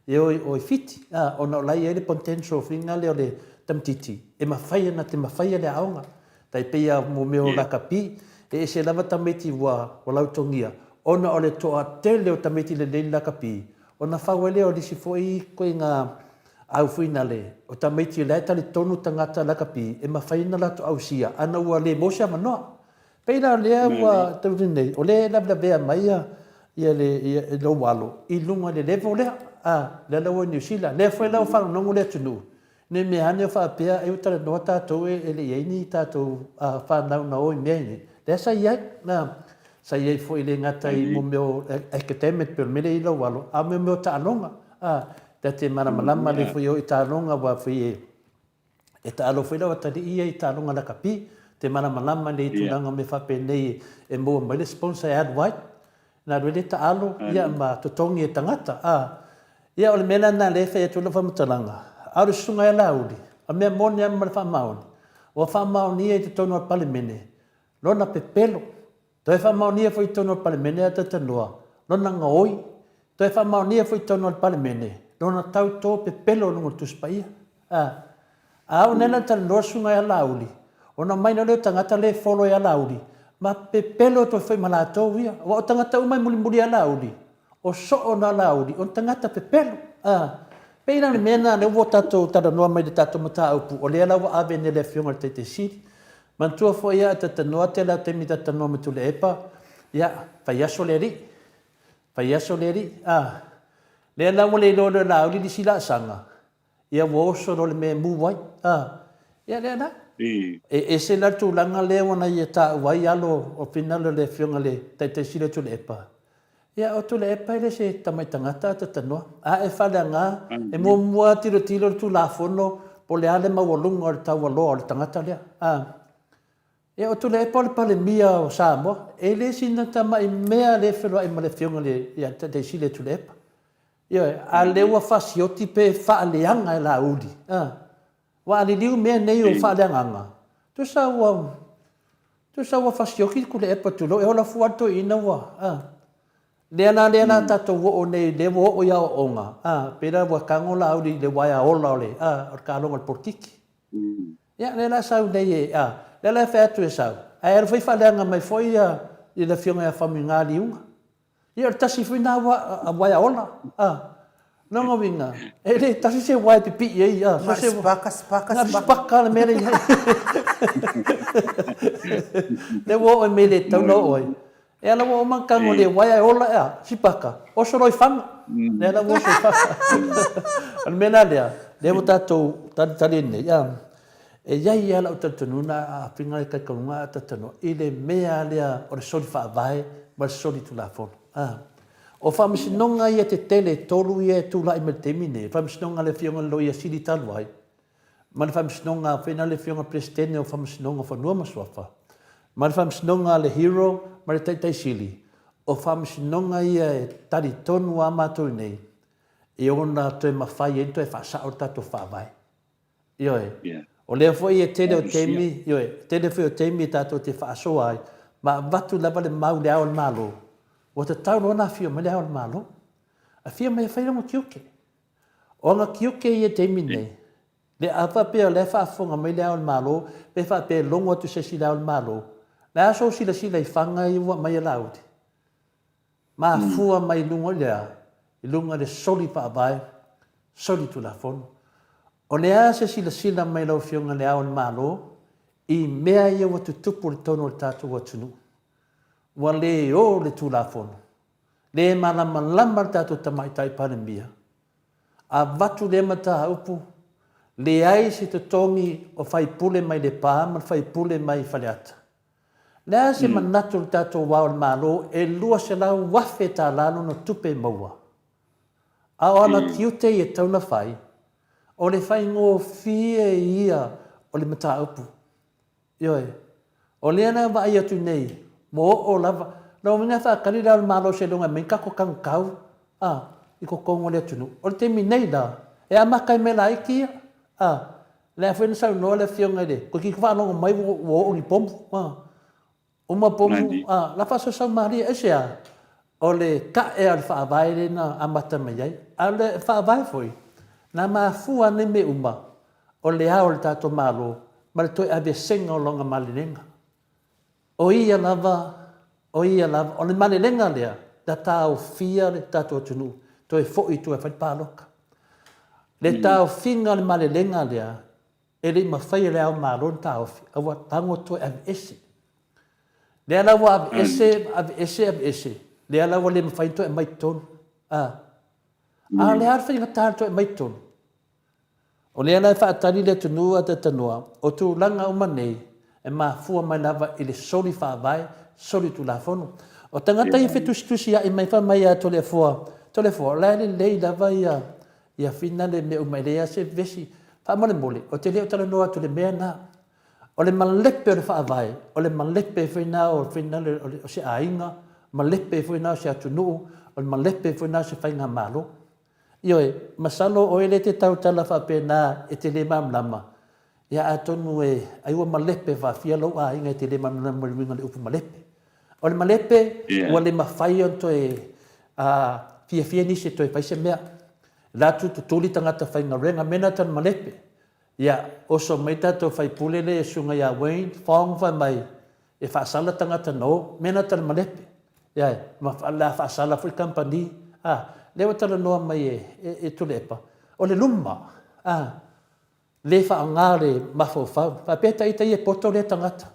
e o i o i Fiti, a, ona o la e i ai le potential foi lea o le tamaitiiti e mafai ona te mafaia le aoga. Tai pei lava mo mea o lakapi, e ese lava tamaiti ua lautogia, ona o le toatele o tamaiti lelei le lakapi, ona fau ai lea o nisi foi ituaiga au foi nale, o tamaiti o la e talitonu tagata lakapi e mafai ona latou ausia ana ua le maua se avanoa. Pei la o lea ua taunuu nei, o lea e lavelavea mai ia le lou alo i luga i le level lea, a, lea la ua i Niu Sila. Lea foi la ua faalogologo le atunuu, Ne i mea ane o faapea ai ua talanoa tatou e le i ai ni tatou fanau na o i mea nei. Lea sa i ai, na, sa i ai foi e le gata i mo mea o academic pei o le mea lea i lou alo, a o mea o taaloga. A, ta te malamalama lelei foi e o i taaloga aua foi e, e taalo foi lau atalii ia i taaloga lakapi. Te malamalama lelei i tulaga o mea faapenei e maua mai le sponsor e alu ai. Na alu ai le taalo, ia, ma totogi e tagata, a. Ia, o le mea la lena lea e fai atu ai lau faamatalaga, a o le susuga ia Laauli, o le mea moni lava ma le faamaoni, ua faamaonia i totonu o le Palemene lona pepelo, toe faamaonia foi i totonu o le Palemene a Talanoa lona gaoi, toe faamaonia foi i totonu o le Palemene lona tauto pepelo i luga o le Tusi Paia. A. A oo nei la ina talanoa le susuga ia Laauli, ona omai loa lea o tagata lea e follow ia Laauli, ma pepelo atu ai foi ma latou ia. Aua o tagata uma e mulimuli ia Laauli, o soo na Laauli, o ni tagata pepelo. A, pei la o le mea lena lea ua tatou talanoa mai i le tatou mataupu, o lea la ua ave nei e le Afioga i le Taitai Sili. Manatua foi a talanoa tele lava o taimi ta talanoa ma Tuilaepa, ia, fai aso le alii, fai aso le alii. A, lea la ua le iloa loa e Laauli le isi laasaga, Ia ua oso loa le mea e mu ai. A, ia lea la. E ese la le tulaga lea ua na ia taua ai alo o finagalo o le Afioga i le Taitai Sili o Tuilaepa. Ia o Tuilaepa e le se tamai tagata a tatanoa. A e faaleaga, e muamua lava tilotilo le Tulafono po o le a le maualuga o le taualoa o le tagata lea. A, ia o Tuilaepa o le Palemia o Samoa. E le sina tamai mea lea e feloai ma le Afioga i le Taitai Sili o Tuilaepa. Ioe, a lea ua fasioti pe faaleaga e Laauli, a. Ua aliliu mea nei o faaleagaga, tusa ua, tusa ua fasioti le Tuilaepa tulou, e ola fua lava le toeaina ua, a. Lea la, lea la tatou oo nei, lea ua oo i aoaoga, a, pei la ua tago Laauli i le uaea ola o le, a, o le taaloga o le polokiki. Ia, lea la sau nei e, a, lea la e fai atu e sau, ae alu foi faaleaga mai foi ia, le Afioga ia Faumuina Liuga. Ia o le tasi foi na uaea ola. A. Lona uiga, e le tasi se uaea e pipii ai. A. Na o le sipaka, sipaka, sipaka. Na o le sipaka le mea lea e i ai. Lea ua oo i mea e le tatau ona oo ai. Ia la ua uma ona tago i le uaea e ola ea, sipaka, oso loa i faga. Lea la ua oso i faga. O le mea la lea, lea ua tatou talitali ai nei, a. E i ai lava lau talitonuga a aafiga le talitonuga a talitonuga i le mea lea o le soli faavae ma le soli tulafono. A. O faamasinoga ia tetele e tolu ia e tulai mai i le taimi nei, faamasinoga a le Afioga i le Loia Sili talu ai, ma le faamasinoga foi na le Afioga Peresetene o Faamasinoga o Fanua ma Suafa, ma le faamasinoga a le Hero ma le Taitai Sili, o faamasinoga ia e talitonu lava matou nei e ona toe mafai ai ona toe faasao le tatou faavae. Ioe. O lea foi e tele o taimi, ioe, tele foi o taimi tatou te faasoa ai, ma avatu lava le mau i le Ao o le Malo, ua tatau loa ona afio mai le Ao o le Malo. Afio mai e fai lona tiute. O ana tiute ia i le taimi lenei, le a faapea o la e faafofoga mai le Ao o le Malo, pe faapea e logo atu se isi i le Ao o le Malo, o le a sou silasila i faga ia ua aumai e Laauli? Mafua mai i luga i le a? I luga i le soli faavae, soli tulafono. O le a se silasila mai lau Afioga i Le Ao o le Malo i mea ia ua tutupu i totonu o le tatou atunuu? Ua le o le Tulafono. Le malamalama le tatou Tamaitai Palemia. Avatu lea mataupu, leai se totogi o faipule mai Lepa ma le faipule mai Faleata. Le a se manatu o le tatou Ao o le Malo e 200,000 tala lona tupe e maua? A o ana tiute ia e tatau ona fai, o le faigofie ia o le mataupu. Ioe. O lea na vaai atu nei, ua oo lava. Lona uiga e faatali le Ao o le Malo seiloga e aumai ni tatou tagutau a, i totonu o le atunuu. O le taimi nei la, e amata ai mea laiti ia, a, lea foi na saunoa le Afioga i le, toeitiiti faalogo mai ua oo ni pomu, a, uma pomu, a, la faasausau malie. Aisea? O le tae o le Faavae lea na amata mai ai. A o le Faavae foi, na mafua nei mea uma, o le ao o le tatou Malo ma le toe aveesega o lona malelega. O ia lava, o ia lava, o le malelega lea na taofia le tatou atunuu toe foi i tua e fai le palota. Le taofiga o le malelega lea, e le i mafai e le Ao Malo ona taofi, a ua tago toe aveese. Lea la ua aveese, aveese, aveese, lea la ua le mafai ona toe aumai i totonu. A, a o le a le faigata le toe aumai i totonu? O lea la e faatali le atunuu a Tatanoa, o tulaga uma nei e mafua mai lava i le soli faavae, soli tulafono. O tagata ia fetusitusia'i mai fai mai ia Toleafoa, Toleafoa, o la e lelei lava ia ia finale mea uma e leai lava se vevesi. Faamolemole, ou te le o talanoa atu i le mea lena. O le malepe o le faavae, o le malepe foi lena o finale o se aiga, malepe foi lena o se atunuu, o le malepe foi lena o se faigamalo. Ioe, masalo o oe lea e te tautala faapena e te le malamalama, ia atonu e ai ua malepe faafia lou aiga e te le malamalama i le uiga o le upu malepe. O le malepe, ua le mafai ona toe fiafia nisi e toe fai se mea. La atu tutuli tagata faigaluega, mea na tau malepe. Ia, oso mai tatou faipule lea susuga ia Wayne Fong fai mai, e faasala tagata na o, mea na tau malepe. Ia, ma le a faasala foi kamupani. A, lea ua talanoa mai e, e, e Tuilaepa, o le luma, a, le faaaoga le mafaufau. Faapea ita ia e poto lea tagata.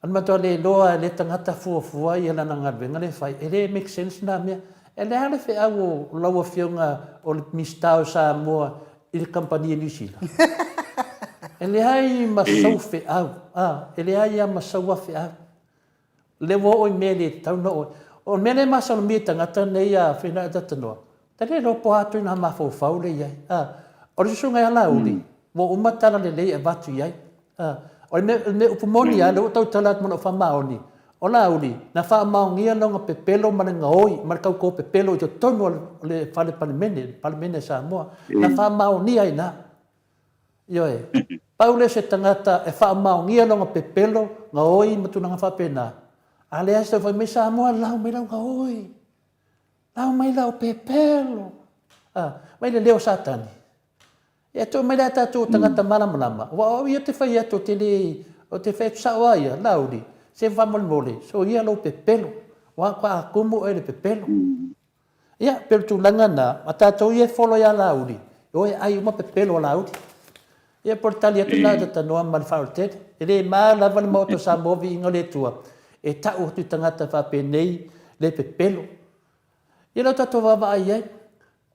O le matua le iloa e lea tagata fuafua ia lana galuega lea e fai, e le make sense na mea. E le a le feau o lau afioga o le Minisita o Samoa i le kamupani a Niu Sila? E leai ma sou feau, a, e leai lava ma sau feau. Lea ua oo i mea e le tatau ona oo ai. O le mea lea e masalomia i tagata nei a Fena'i Tatanoa, ta le iloa po o a atu ina mafaufau lea i ai. A, o le susuga ia Laauli, ua uma tala lelei e avatu i ai. A, o le mea, o le mea upu moni lava, lea ua tautala atu ma lou faamaoni, o Laauli, na faamaonia lona pepelo ma le gaoi ma le tautō pepelo i totonu o le Fale Palemene, le Palemene a Samoa. Na faamaonia ai i ina. Ioe. Pau lea o se tagata e faamaonia lona pepelo, gaoi ma tulaga faapena, a leai se tau fai mai, Samoa, lau mai lau gaoi, lau mai lau pepelo. A, mai le leo o Satani. E atu mai le a tatou tagata malamalama, aua o au ia ou te fai atu, ou te le, ou te fai atu sao lava ia, Laauli, se faamolemole, soia lou pepelo, aua faatoa tumu oe i le pepelo. Ia, pei o le tulaga lena, a tatou ia e follow ia Laauli, e o e ai uma pepelo a Laauli. Ia, po o le tali atu lena a Tatanoa ma le faaoletele. E le ma lava le Maota o Samoa viiga o le Atua e tau atu i tagata faapenei le pepelo. Ia lea ua tatou vaavaai i ai,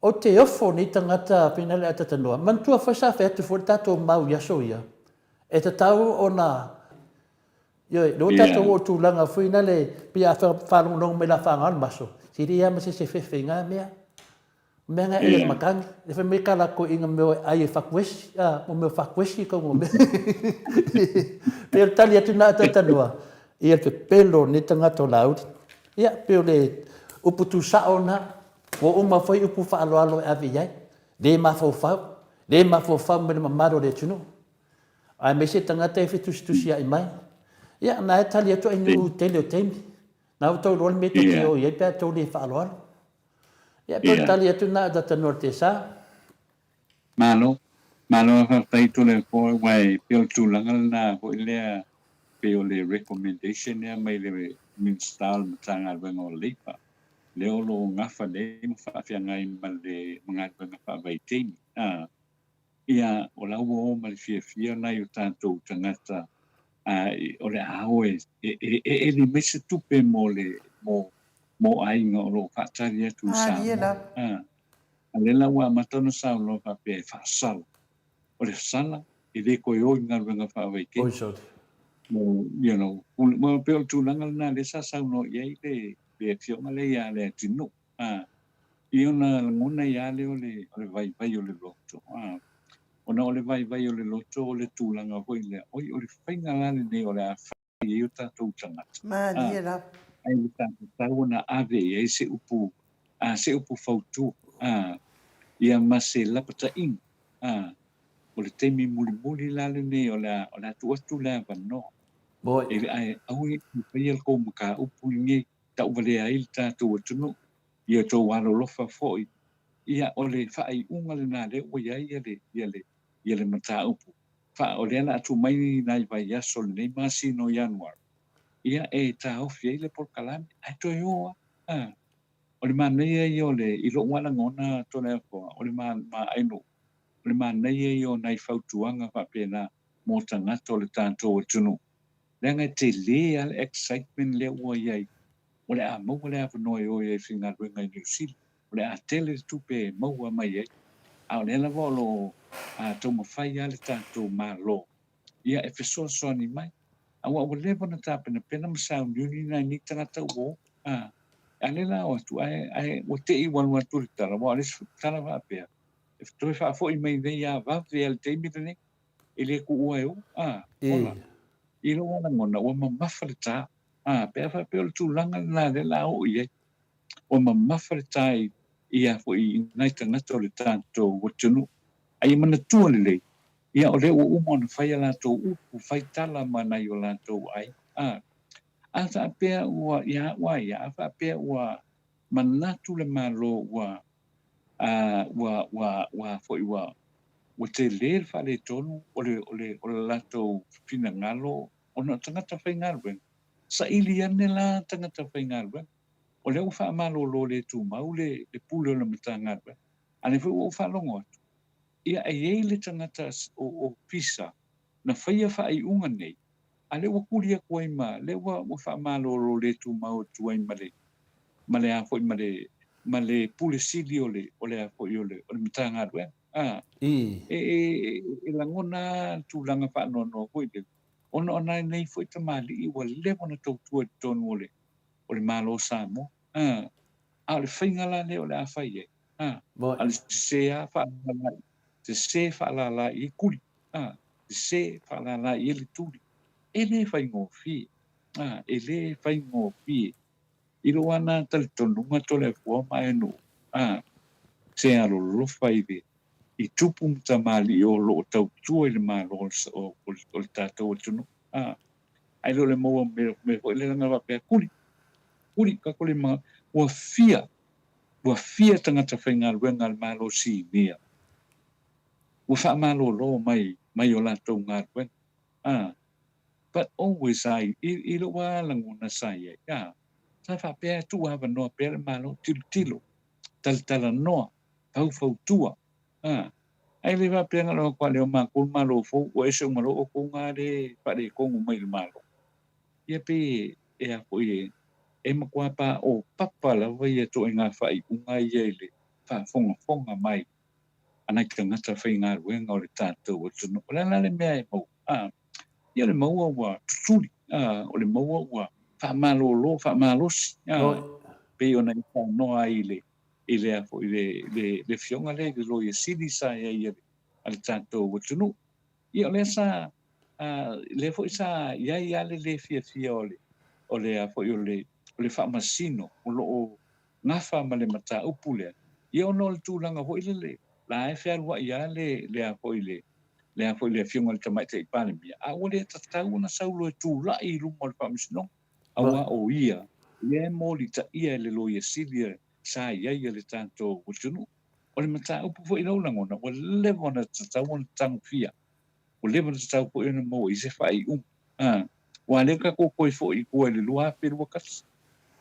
ou te ofo nei tagata pei le a Tatanoa. Manatua foi sa fai atu foi le tatou mau i aso ia, e tatau ona Ioe, lea ua tatou oo i tulaga foi lale, pei a faalogologo mai la faga o le maso, se leai lava ma se isi e fefe i na mea. O mea na e ai e matagi. Lea fai mai tala a toeaiina mea e ai e fatuesi, a, o mea o fatuesi tau o mea. Pei o le tali atu lena a Talanoa, ia le pepelo o lenei tagata o Laauli. Ia, pei o le upu tuusao lena, ua uma foi upu faaaloalo e ave i ai. Le mafaufau, le mafaufau mai le mamalu o le atunuu. Aemaise tagata e fetusitusia'i mai. Ia, na e tali atu ai nuu i le tele o taimi. Na ua tou iloa le mea tou te o i ai pe a tou le faaaloalo. Ia, pei o le tali atu lena a Talanoa i le Tesa. Malo. Malo lava faafetai Toleafoa aua e pei o le tulaga lena foi lea pei o le recommendation lea mai le Minisita o le Matagaluega o Leipa lea o lo o gafa nei ma faafeagai ma le galuega faavaitaimi. Ia, o la ua o ma le fiafia nai o tatou tagata o le a o e eli mai se tupe mo le mo mo aiga o lo o faatali atu i Samoa. A lea la ua amata ona saunoa faapea e faasala. O le sala, e le toe o i galuega faavaitaimi. Oi sole. You know, ua pei o le tulaga lena lea sa saunoa i ai le, le afioga lea ia Leatinuu. A, i ona lagona ai lava lea o le, o le vaivai o le loto. A, ona o le vaivai o le loto o le tulaga foi lea, oi, o le faiga la lenei o le a fai ai o tatou tagata. Malie lava. Ai ua sa tatau ona ave i ai se upu, a, se upu fautua, a, ia ma se lapataiga, a, o le taimi mulimuli la lenei o le a, o le a tuu atu le avanoa. Moi. E, ae aua ne i faia le tou mataupu lenei, tauvalea ai le tatou atunuu, ia outou alolofa foi, ia o le faaiuga lena lea ua i ai ia le, ia le, ia le mataupu. Fa, o lea o le a tuu mai nai vaiaso o lenei masina o Ianuari, ia e taofi ai le polokalame, ae toe o lava. A, o le manaia ia o le, i lou lava lagona Toleafoa, o le ma, ma Ainuu, o le manaia ia o nai fautuaga faapena mo tagata o le tatou atunuu. Leaga e tele lava le excitement lea ua i ai, o le a maua le avanoa e o ai e faigaluega i Niu Sila, o le a tele le tupe e maua mai ai, a o lea lava o lo o taumafai lava le tatou Malo ia e fesoasoani mai. Aua ua leva ona tapenapena ma sauniuni nai nei tagata ua o, a, a lea la o atu, ae, ae ua te i ua alu atu le tala, aua o le isi tala faapea, e toe faafoi mai nei lava vave lava i le taimi lenei, e le tuua e o, a, ola. I lou lava lagona, ua mamafa le ta, a, pe a faapea o le tulaga lena lea o le a oo i ai, ua mamafa le ta i, i a foi i nai tagata o le tatou atunuu. A ia manatua lelei, ia o lea ua uma ona fai a latou upu, fai tala ma nai o latou aiga, a. A faapea ua, ia au lava ia, a faapea ua manatu le Malo ua, a, ua, ua, ua foi ua, ua tele le faaletonu o le, o le, o le latou finagalo ona o tagata faigaluega. Saili ane la tagata faigaluega. O lea ua faamalolo le tumau le, le pule o le Matagaluega. A lea foi ua ou faalogo atu, ia e i ai le tagata o, o Fisa na faia faaiuga nei, a lea ua tuli atu ai ma, lea ua, ua faamalolo le tumau atu ai ma le, ma le a foi ma le, ma le Pule Sili o le, o le a foi o le, o le Matagaluega. A, I. e, e, e lagona lava le tulaga faanoanoa foi lele, ona o nai nei foi tamalii ua leva ona tautua i totonu o le, o le Malo o Samoa. A, a o le faiga la lea o le a fai ai, a, Moi. a o le sese lava faalala, sese faalala i ai tuli, a, sese faalala i ai le tuli. E le faigofie, a, e le faigofie. I lou lava na talitonuga Toleafoa ma Aenuu, a, se alolofa i le i tupu ma tamalii o lo o tautua i le Malo o, o, o le tatou atunuu, a, ae le o le maua mea, mea foi lea na faapea, kuli, kuli, kako le ma, ua fia, ua fia tagata faigaluega a le Malo Sinia, ua faamalolo mai, mai o latou galuega, a, but always I, i, i lou lava lagona sa i ai, a, sa faapea e tuu avanoa pea le Malo, tilotilo, talatalanoa, faufautua, a, ae le faapea na o le o matou le Malo fou, ua ese uma loa outou na le faaletonu mai i le Malo. Ia pei e a foi e, e matua paopapa lava ia ituaiga faaiuga ia i le faafogafoga mai a nai tagata faigaluega o le tatou atunuu. O le a la le mea e maua? A, ia o le maua ua tutuli, a, o le maua ua faamalolo, faamalosi, a, pei ona e saunoa ai i le, i le, a foi, le, le, le afioga lea i le Loia Sili sa i ai a le, a le tatou atunuu. Ia o lea sa, a, lea foi sa i ai lava le le fiafia o le, o le, a foi, o le, o le Faamasino o lo o gafa ma le mataupu lea, ia ona o le tulaga foi lele, la e fealuai lava le, le a foi le, le a foi le Afioga i le Tamaitai Palemia, a ua le tatau ona sau loa e tulai i luma o le Faamasinoga, aua o ia, lea e molitaia e le Loia Sili sa i ai a le tatou atunuu. O le mataupu foi i lou lagona, ua leva ona tatau ona tagofia, ua leva ona tatau foi ona maua i se faaiuga. A, aua lea tatou toe foi i tua i le 2021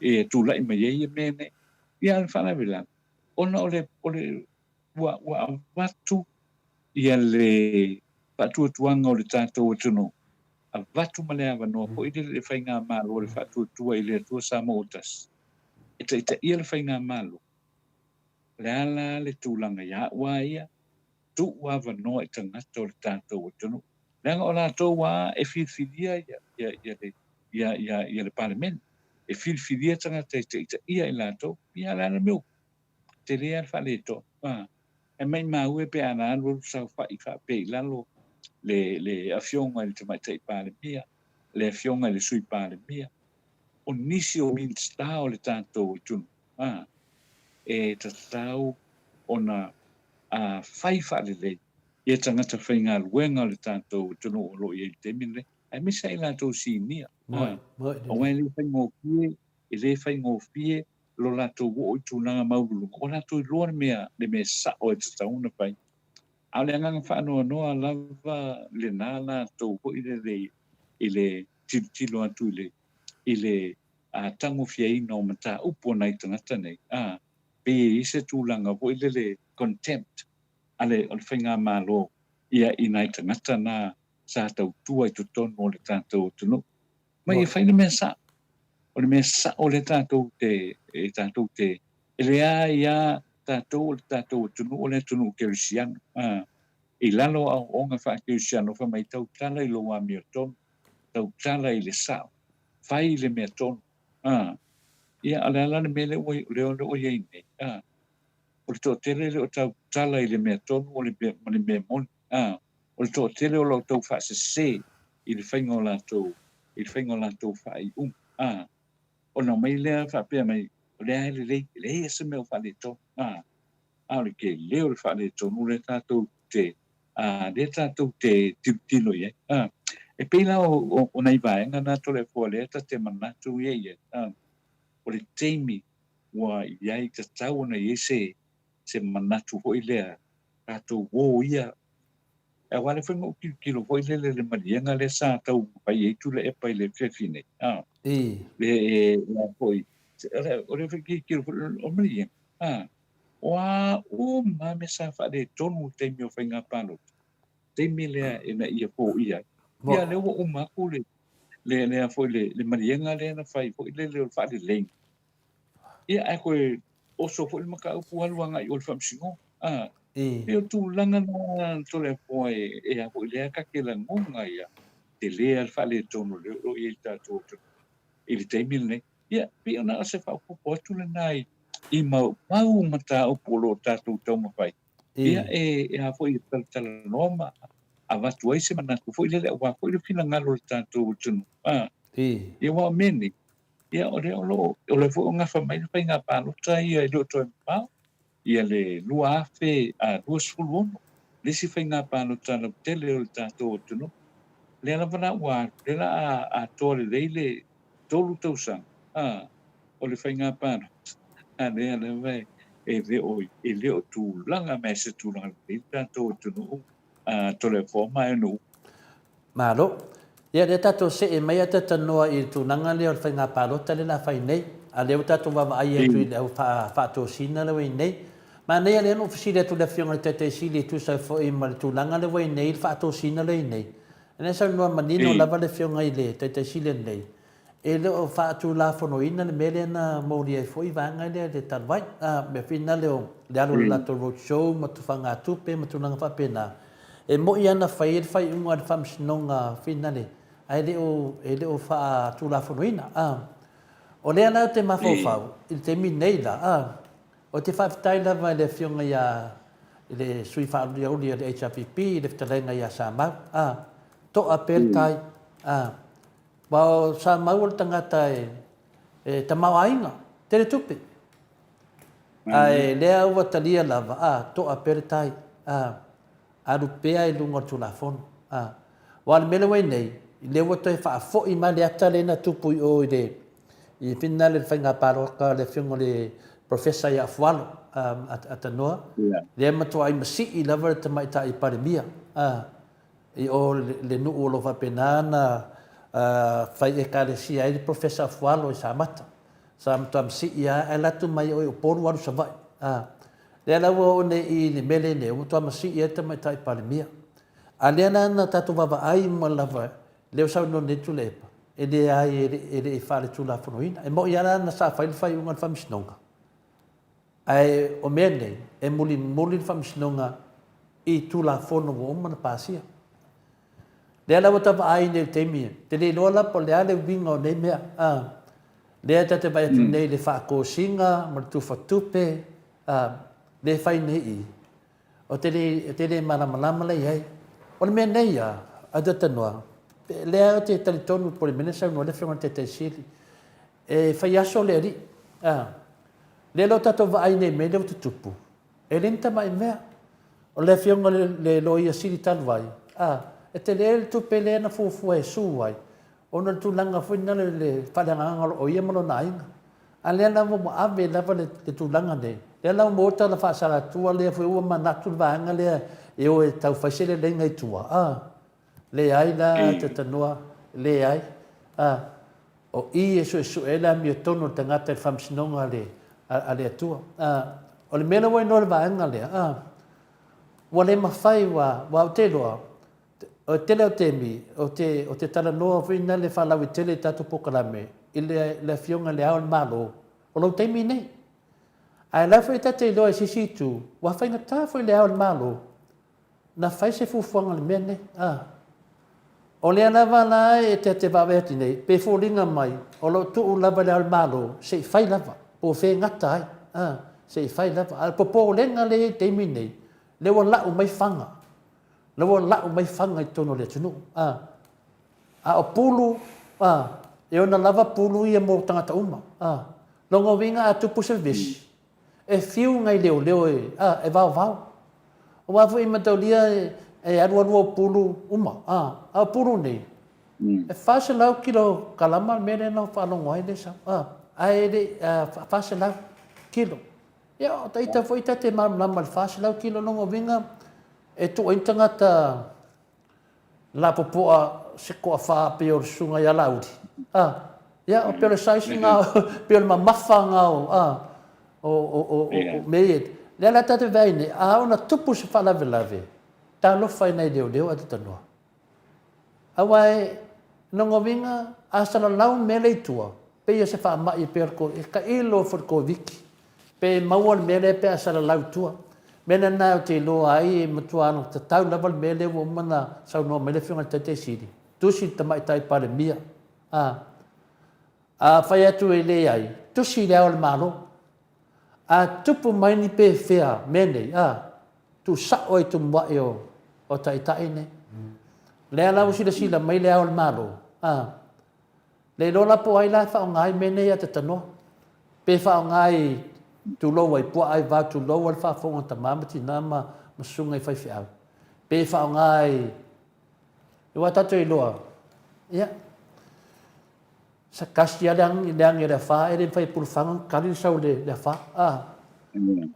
e tulai mai ai ia mea nei. Ia, a o le faalavelave, ona o le, o le, ua, ua avatu ia le faatuatuaga o le tatou atunuu, avatu ma le avanoa foi lele i le Faigamalo le faatuatua i le Atua Samoa ua tasi, e taitaia le Faigamalo. O le a la le tulaga ia au a ia, tuu avanoa i tagata o le tatou atunuu, leaga o latou a e filifilia ia, ia, ia le, ia, ia, ia le Palemene, e filifilia tagata e taitaia i latou, ia o le a le mea ua tele a le faaletonu, a. Ae maimau e pe ana alualu saofai faapea i lalo le, le Afioga i le Tamaitai Palemia, le Afioga i le Sui Palemia, o nisi o Minisita o le tatou atunuu, a, e tatau ona a fai faalelei ia tagata faigaluega o le tatou atunuu o lo o i ai i le taimi lenei, aemaise lava i latou sinia, a, aua e le faigofie, e le faigofie lo latou oo i tulaga maualuluga, ua latou iloa le mea, le mea sao e tatau ona fai. A o le agaga faanoanoa lava lena latou foi lele i le tilotilo atu i le, i le a tagofiaina o mataupu a nai tagata nei, a, pei e i ai se tulaga foi lele contempt a le, o le faigamalo ia i nai tagata na sa tautua i totonu o le tatou atunuu. Ma ia fai le mea sao. O le mea sao lea tatou te, e tatou te, e leai a tatou o le tatou atunuu o le atunuu kerisiano. A, i lalo o aoaoga faakerisiano fai mai tautala i lou amiotonu, tautala i le sao, fai le mea tonu. A, ia o le a la le mea lea ua, lea ua i ai nei? A, o le toatele e le o tautala i le mea tonu o le mea, ma le mea moni. A, o le toatele o lo outou faasese i le faiga o latou, i le faiga o latou faaiuga. A, ona omai lea faapea mai, o lea e lelei, e leai se mea o faaletonu. A, a o le tele o le faaletonu lea tatou te, a, lea tatou te tilotilo i ai. A, e pei la o, o, o nai vaega na Toleafoa lea ta te manatu ia i ai. A, o le taimi ua i ai, tatau ona i ai se, se manatu foi lea, tatou o ia Aua lea foi na ou tilotilo foi lele i le maliega lea sa tau fai ai Tuilaepa i le afiafi nei. A. I. Le e a foi o le foi tilotilo foi o le maliega. A. O a uma mea sa faaletonu i le taimi o faiga palota, taimi lea ina ia foia ai. Ia lea ua uma atu le le lea foi le le maliega lea na fai foi lele o le faaleleiga. Ia ae toe oso foi le mataupu alu agai i o i le faamasinoga. A, e o tulaga na Toleafoa e, e a foi lea ta te lagona ia tele a le faaletonu lea o lo o i ai i le tatou atunuu i le taimi lenei. Ia, pei ona o se faaopoopo atu lena i, i mau, mau mataupu o lo o tatou taumafai. Ia, e, e a foi e talatalanoa ma avatu ai se manatu foi lele aua foi le finagalo o le tatou atunuu. A, ia aua o mea nei, ia o lea o lo o, o lea foi o gafa mai le faiga palota ia e le o toe mamao. ia le 2026, le isi faiga palota lautele o le tatou atunuu. Lea lava la ua alu, lea la a atoa lelei le 3 tausaga a o le faiga palota, a lea lava e le o e le o tulaga mai se tulaga lelei le tatou atunuu a Toleafoa ma e nuu. Malo. Ia, lea tatou see mai ae talanoa i le tulaga lea o le faiga palota lea o le a fai nei. A o lea ua tatou vaavaai atu i le au faatosina lea ua i ai nei. Manaia lea na ou fesili atu i le Afioga i le Taitai Sili e tusa ai foi ma le tulaga lea ua i ai nei, le faatosina lea ua i ai nei. O lea e saunoa manino lava le Afioga i le Taitai Sili anei, E le o faatulafonoina le mea lea na molia ai foi vaega lea i le talu ai. A mea foi na lea o le alu o le latou road show ma tufagatupe ma tulaga faapena. E moi lava na fai ai le faaiuga a le Faamasinoga finale ae le o e le o faatulafonoina. A o lea la ou te mafaufau i le taimi nei la, a ou te faafetai lava i le Afioga ia i le Sui Faauliauli o le HRPP i le fetalaiga ia Samau. A to'a pea le tai. A Aua o Samau o le tagata e tamaoaiga, tele tupe. Ae lea ua talia lava, a, to'a pea le tai, a, alu pea i luga o le Tulafono. A, aua o le mea lea ua i ai nei, lea ua toe faafoi mai le ata lea na tupu i o i le, i finale i le faiga palota a le Afioga i le Professor ia Afualo, a, Atanoa, lea e matuai masii lava le Tamaitai Palemia, a, I o le nuu o lo o faapena ona fai Ekalesia ai le Professor Afualo i Samata. Sa matua masii lava ae alu atu mai o i Upolu alu i Savaii. A, lea la ua oo nei i le mea lenei, ua matua masii ai le Tamaitai Palemia. A lea la na tatou vaavaai uma lava, lea ua saunoa nei Tuilaepa, e leai e le i faaletulafonoina. E moni lava la sa fai le faaiuga a le Faamasinoga. Ae o mea nei, e mulimuli le Faamasinoga i Tulafono ua uma ona pasia. Lea la ua ta vaai nei i le taimi, te le iloa la po o le a le uiga o nei mea, a, lea ta te vaai atu nei i le faatosina ma le tufatupe, a, lea e fai nei i i, ou te le, ou te le malamalama la i ai. O le mea nei a, a Tanoa, lea ou te talitonu po o le mea lea na saunoa ai le Afioga i le Taitai Sili, E fai aso le Alii. A. Lea la ua tatou vaai nei i mea lea ua tutupu, e le ni tamai mea. O le afioga i le Loia Sili talu ai, a, e tele le tupe lea na fuafua e sue ai, ona o le tulaga foi lena o le faaleagaga o ia ma lona aiga. A lea lava ua ave lava le tulaga nei, lea la ua maua tala faasalatua lea foi ua manatu le vaega lea e o e tau fai se leleiga i tua, a, leai la Tanoa, leai, a. O i e suesue ai le amiotonu o le tagata i le faamasinoga a le, a le Atua. A, o le mea lea ua iloa i le vaega lea, a, ua le mafai, ua, ua ou te iloa, o le tele o taimi, ou te, ou te talanoa foi na le faalauaitele i tatou polokalame, i le, le Afioga i Le Ao o le Malo, o lou taimi nei. Ae la foi ta te iloa i se isi itu, ua faigata foi i Le Ao o le Malo na fai se fuafuaga i le mea lenei. A. O lea lava la e te te vaavaai atu nei, pe foliga mai o lo o tuu lava i le Ao o le Malo se i fai lava, po o fea e gata ai, a, se i fai lava. A o le popolega lea e i ai i le taimi lenei, lea ua lau mai faga, lea ua lau mai faga i totonu o le atunuu. A. A o pulu, a, e ona lava pulu ia mo tagata uma. A. Lona uiga a tupu se vevesi, E fiu nai leoleo e, a, e vaovao. Aua foi e mataulia e, e alualu au pulu uma, a, a o pulu nei, e 400 kilo kalama le mea lea na ou faalogo ai lea sau, a, ae le, a, 400 kilo. Ia, o taita foi ta te malamalama i le 400 kilo lona uiga, e tuu ai ni tagata Lapopoa se toafa pei o le susuga ia Laauli. A, ia, pei o le size lena, pei o le mamafa lena o, a, o, o, o, o, o mea ia. Lea la tatou te vaai nei, a oo ina tupu se faalavelave, talofa i nai leoleo ae talanoa. Aua e, lona uiga, a salalau le mea lea i tua, pei o se faamai e pei o le, e tailo foi i le Koviti, Pe maua le mea lea pe a salalau i tua. Mea lena ou te iloa ai e matua alagatatau lava le mea lea ua uma ona saunoa mai le Afioga i le Taitai Sili, tusi i le Tamaitai Palemia. A, a fai atu e leai, tusi i Le Ao o le Malo. A tupu mai ni pefea mea nei, a, tuu sao ai i tumuai o, o Taitai nei. Lea la ua silasila mai Le Ao o le Malo, a, Le iloa la po o ai la e faaaoga ai mea nei a te tanoa. Pe faaaoga ai tulou ai puaa ai vao tulou ai le faafofoga a tama ma tina ma ma susuga i faifeau. Pe faaaoga ai aua tatou iloa ia sa tasi lava le agi le agi a le afa e le mafai e pulufaga ona kali le sau le afa a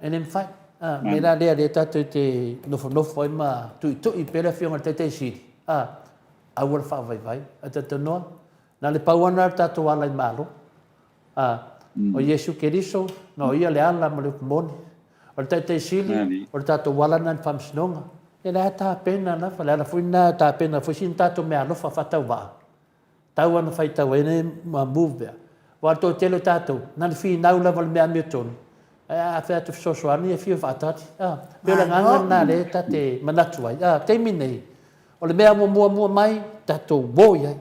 e le mafai a mea la lea lea tatou te nofonofo ai ma tuitui pea le afioga i le Taitai Sili a Aua le faavaivai, ae talitonoa, na o le pau lava lena o le tatou ala i Malo. A, o Iesu Keriso, na o Ia le ala ma le upu moni. O le Taitai Sili, o le tatou ala lena i le faamasinoga. Ia la e tapena lava, le ala foi lena e tapena foi sina tatou meaalofa faatauvaa, tau lava na faitau ai nei ma move mea. Aua o le toatele o tatou, na o le finau lava o le mea amiotonu, ae a fai atu fesoasoani, e fiu e faatali. A, pei o le agaga lena lea ta te manatu ai. A, taimi nei, O le mea ua muamua mai, tatou o i ai.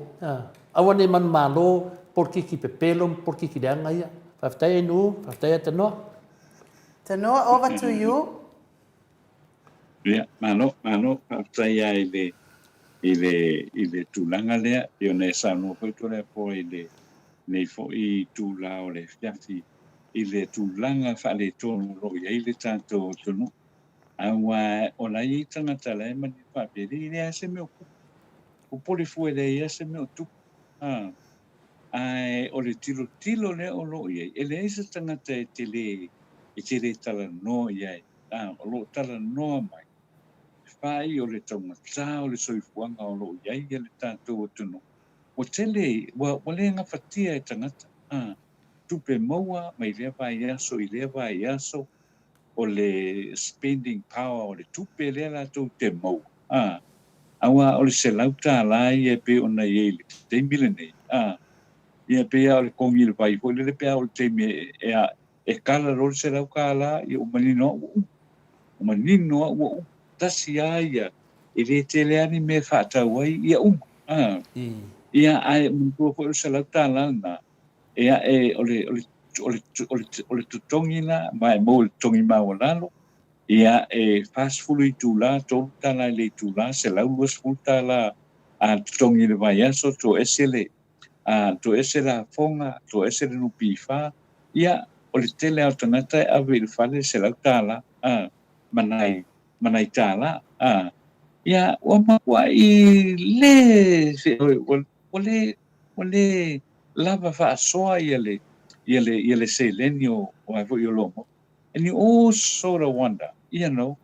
Aua ne i manumalo polokiki pepelo ma polokiki leaga ia. Faafetai Ainuu, faafetai ia Tanoa. Tanoa, over to you. Ia, malo, malo, faafetai lava i le, i le, i le tulaga lea, pei ona e saunoa foi Toleafoa i le, lenei foi itula o le afiafi i le tulaga faaletonu o lo o i ai le tatou atunuu. Aua o la e i ai tagata la e manino faapea, e leai lava se mea o tupu. Popole fua e leai lava se mea o tupu. A, ae o le tilotilo lea o lo o i ai, e leai se tagata e te le, e te le talanoa i ai. A, o lo o talanoa mai le fai o le taugata o le soifuaga o lo o i ai le tatou atunuu. Ua tele, ua, ua le gafatia e tagata. A, tupe maua mai lea vaiaso i lea vaiaso, o le spending power o le tupe lea latou te maua, a, aua o le $100 ia e pei ona i ai i le taimi lenei, a, ia pei lava o le kogi i le vai foi lele pe a oo i le taimi e, e, E kala loa le $100, ia ua manino lava ua uma. Ua manino lava ua uma. Tasi lava ia, e le tele lava ni mea e faatau ai ia uma. A. Ia, ae manatua foi o le $100 lena, ia, e, o le, o le, o le, o le, o le totogi lena, ma e maua i le totogi maualalo, ia, e 40 itula, $3 i le itula, $120 a totogi i le vaiaso, toese le, a, toese lafoga, toese le NPF, ia, o le tele lava o tagata e ave i le fale le $100, a, ma nai, ma nai tala, a, ia, ua matuai le, ua, ua le, ua le lava faasoa ia le, ia le, ia le seleni o, o a foi o lo o maua. And you all sort of wonder, you know,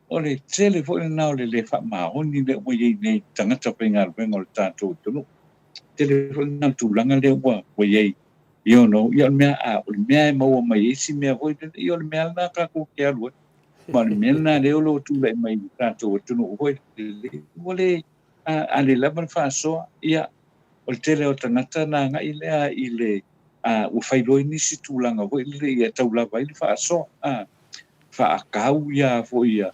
o le tele foi lena o le le faamaoni lea ua i ai nei tagata faigaluega o le tatou atunuu. Tele foi lena o le tulaga lea ua ua i ai, you know, ia o le mea, a, o le mea e maua mai ai si mea foi lele, ia o le mea lena tatou te alu ai. Ma o le mea lena lea o lo o tulai mai i le tatou atunuu foi lele, ua le, a, a le lava le faasoa, ia, o le tele o tagata na agai lea i le, a, ua fai loa i nisi tulaga foi lele ia tau lava ai le faasoa, a, faakau ia foi ia,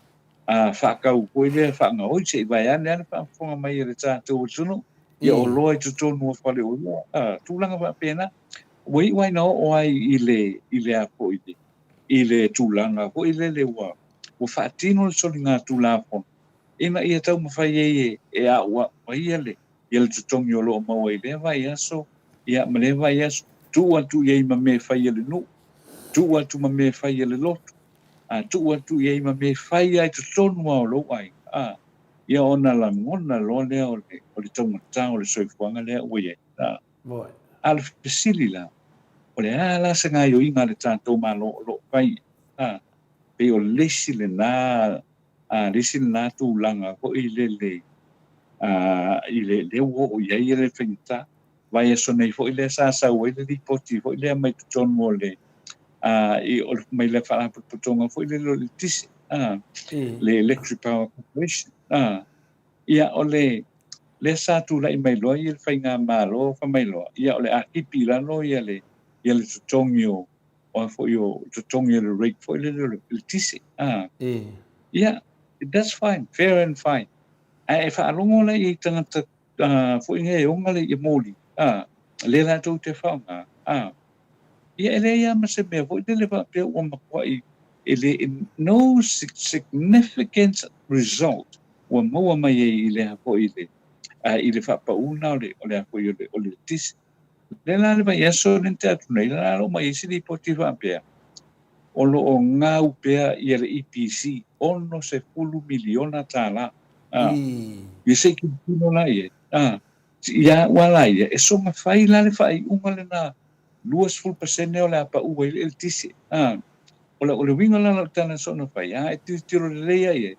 a, faakau foi lea faagaoi se i vaeane lava le faafofoga mai a le tatou atunuu, ia oloa i totonu o faleoloa, a, tulaga faapena. Ua iu ai na oo ai i le, i le a foi le, i le tulaga foi lele ua, ua faatino le soligatulafono ina ia taumafai ai e, e a'ua'u ai ia le, ia le totogi o lo o maua i lea vaiaso, ia, ma lea vaiaso, tuu atu i ai ma mea e fai a le nuu, tuu atu ma mea e fai a le lotu, a, tuu atu i ai ma mea e fai lava i totonu lava o lou aiga, a, ia ona lagona loa lea o le, o le taugata o le soifuaga lea ua i ai, a. A o le fesili la, o le a la se gaoioiga a le tatou Malo o lo o fai, a, pei o le isi lena a le isi lena tulaga foi lele a i le lea ua oo i ai le faigata. Vaiaso nei foi lea sa sau ai le lipoti foi lea mai totonu o le a i o le mai le faalapotopotoga foi lele o le eletise a le Electric Power Corporation a ia o le lea sa tulai mai loa ia le faigamalo fai mai loa ia o le a tipi i lalo ia le ia le totogi o o a foi o totogi o le rate foi lele o le eletise. Ah. Ia, that's fine, fair and fine. Ae e faalogo la i tagata uh, foi nei e oga le ia moli, ah, le latou te faaaoga, ah. Ia e leai lava ma se mea foi lele faapea ua matuai e le, no significant result ua maua mai ai i le foi i le, uh, i le faapauina o le, o le, foi o le, o le eletise. Lea la le vaiaso lea na tea atu nei, la lo mai ai se lipoti faapea, o lo o gau pea ia le EPC $60 miliona. A, ia se i tilotilo la i ai. A, ia au lava la ia, e soona fai la le faaiuga lena 20% o le a pau ai le eletise. A, o le, o le uiga la o lau tala e soona fai, a e tilotilo lelei lava i ai,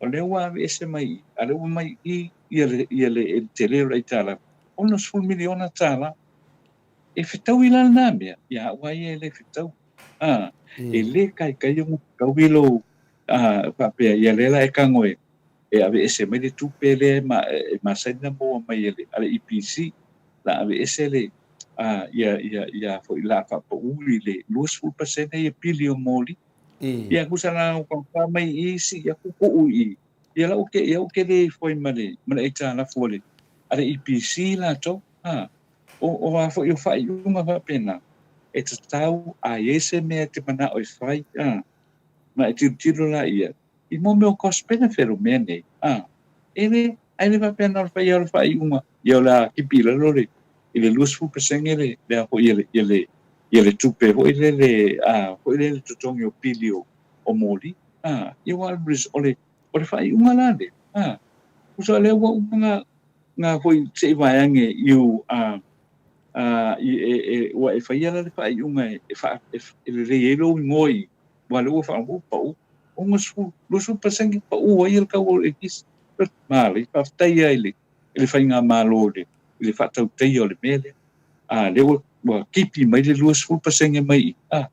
o lea ua aveese mai i, a o lea ua mai i ia le, ia le, le tele o le aitalafu. $60 miliona. E fetaui la lena mea, ia au lava ia e le fetau. A, e le kaikai ona fetaui lou, a, faapea, ia lea la e tago e, e aveese mai le tupe lea e, ma, e masani ona maua mai e le, a le EPC, la aveese le, a, ia, ia, ia foi la faapau i le 20% ia pili o moli. Ia tusa la o mai i isi, ia kuku'u i, Ia la ou te, ia ou te le ifo ai ma le, ma le aitalafu a le, a le EPC latou, a, o, o a foi o faaiuga faapena, e tatau a i ai se mea e te manao e fai, a, ma e tilotilo la ia, i mo mea o cost benefit o mea nei, a, e le, ae le faapea na o le fai lava o le faaiuga, ia o le a tipi i lalo le, i le 20% le, le a foi ia le, ia le, ia le tupe foi lele, a, foi lele totogi o pili o, o moli, a, ia aua o le, o le faaiuga la lea, a, tusa o lea ua uma nga, nga foi se i vaeane i u, a, a, i, e, e, ua e faia la le faaiuga e, e, fa, e, e lelei ai lou igoa i, aua o lea ua faa, ua pau, 60, 20% pau ai le tau o le eletise. Malai, faafetai lava i le, i le faigamalo i le, i le faatautaia o le mea lea. A, lea ua, ua kipi mai le 20% mai i, a,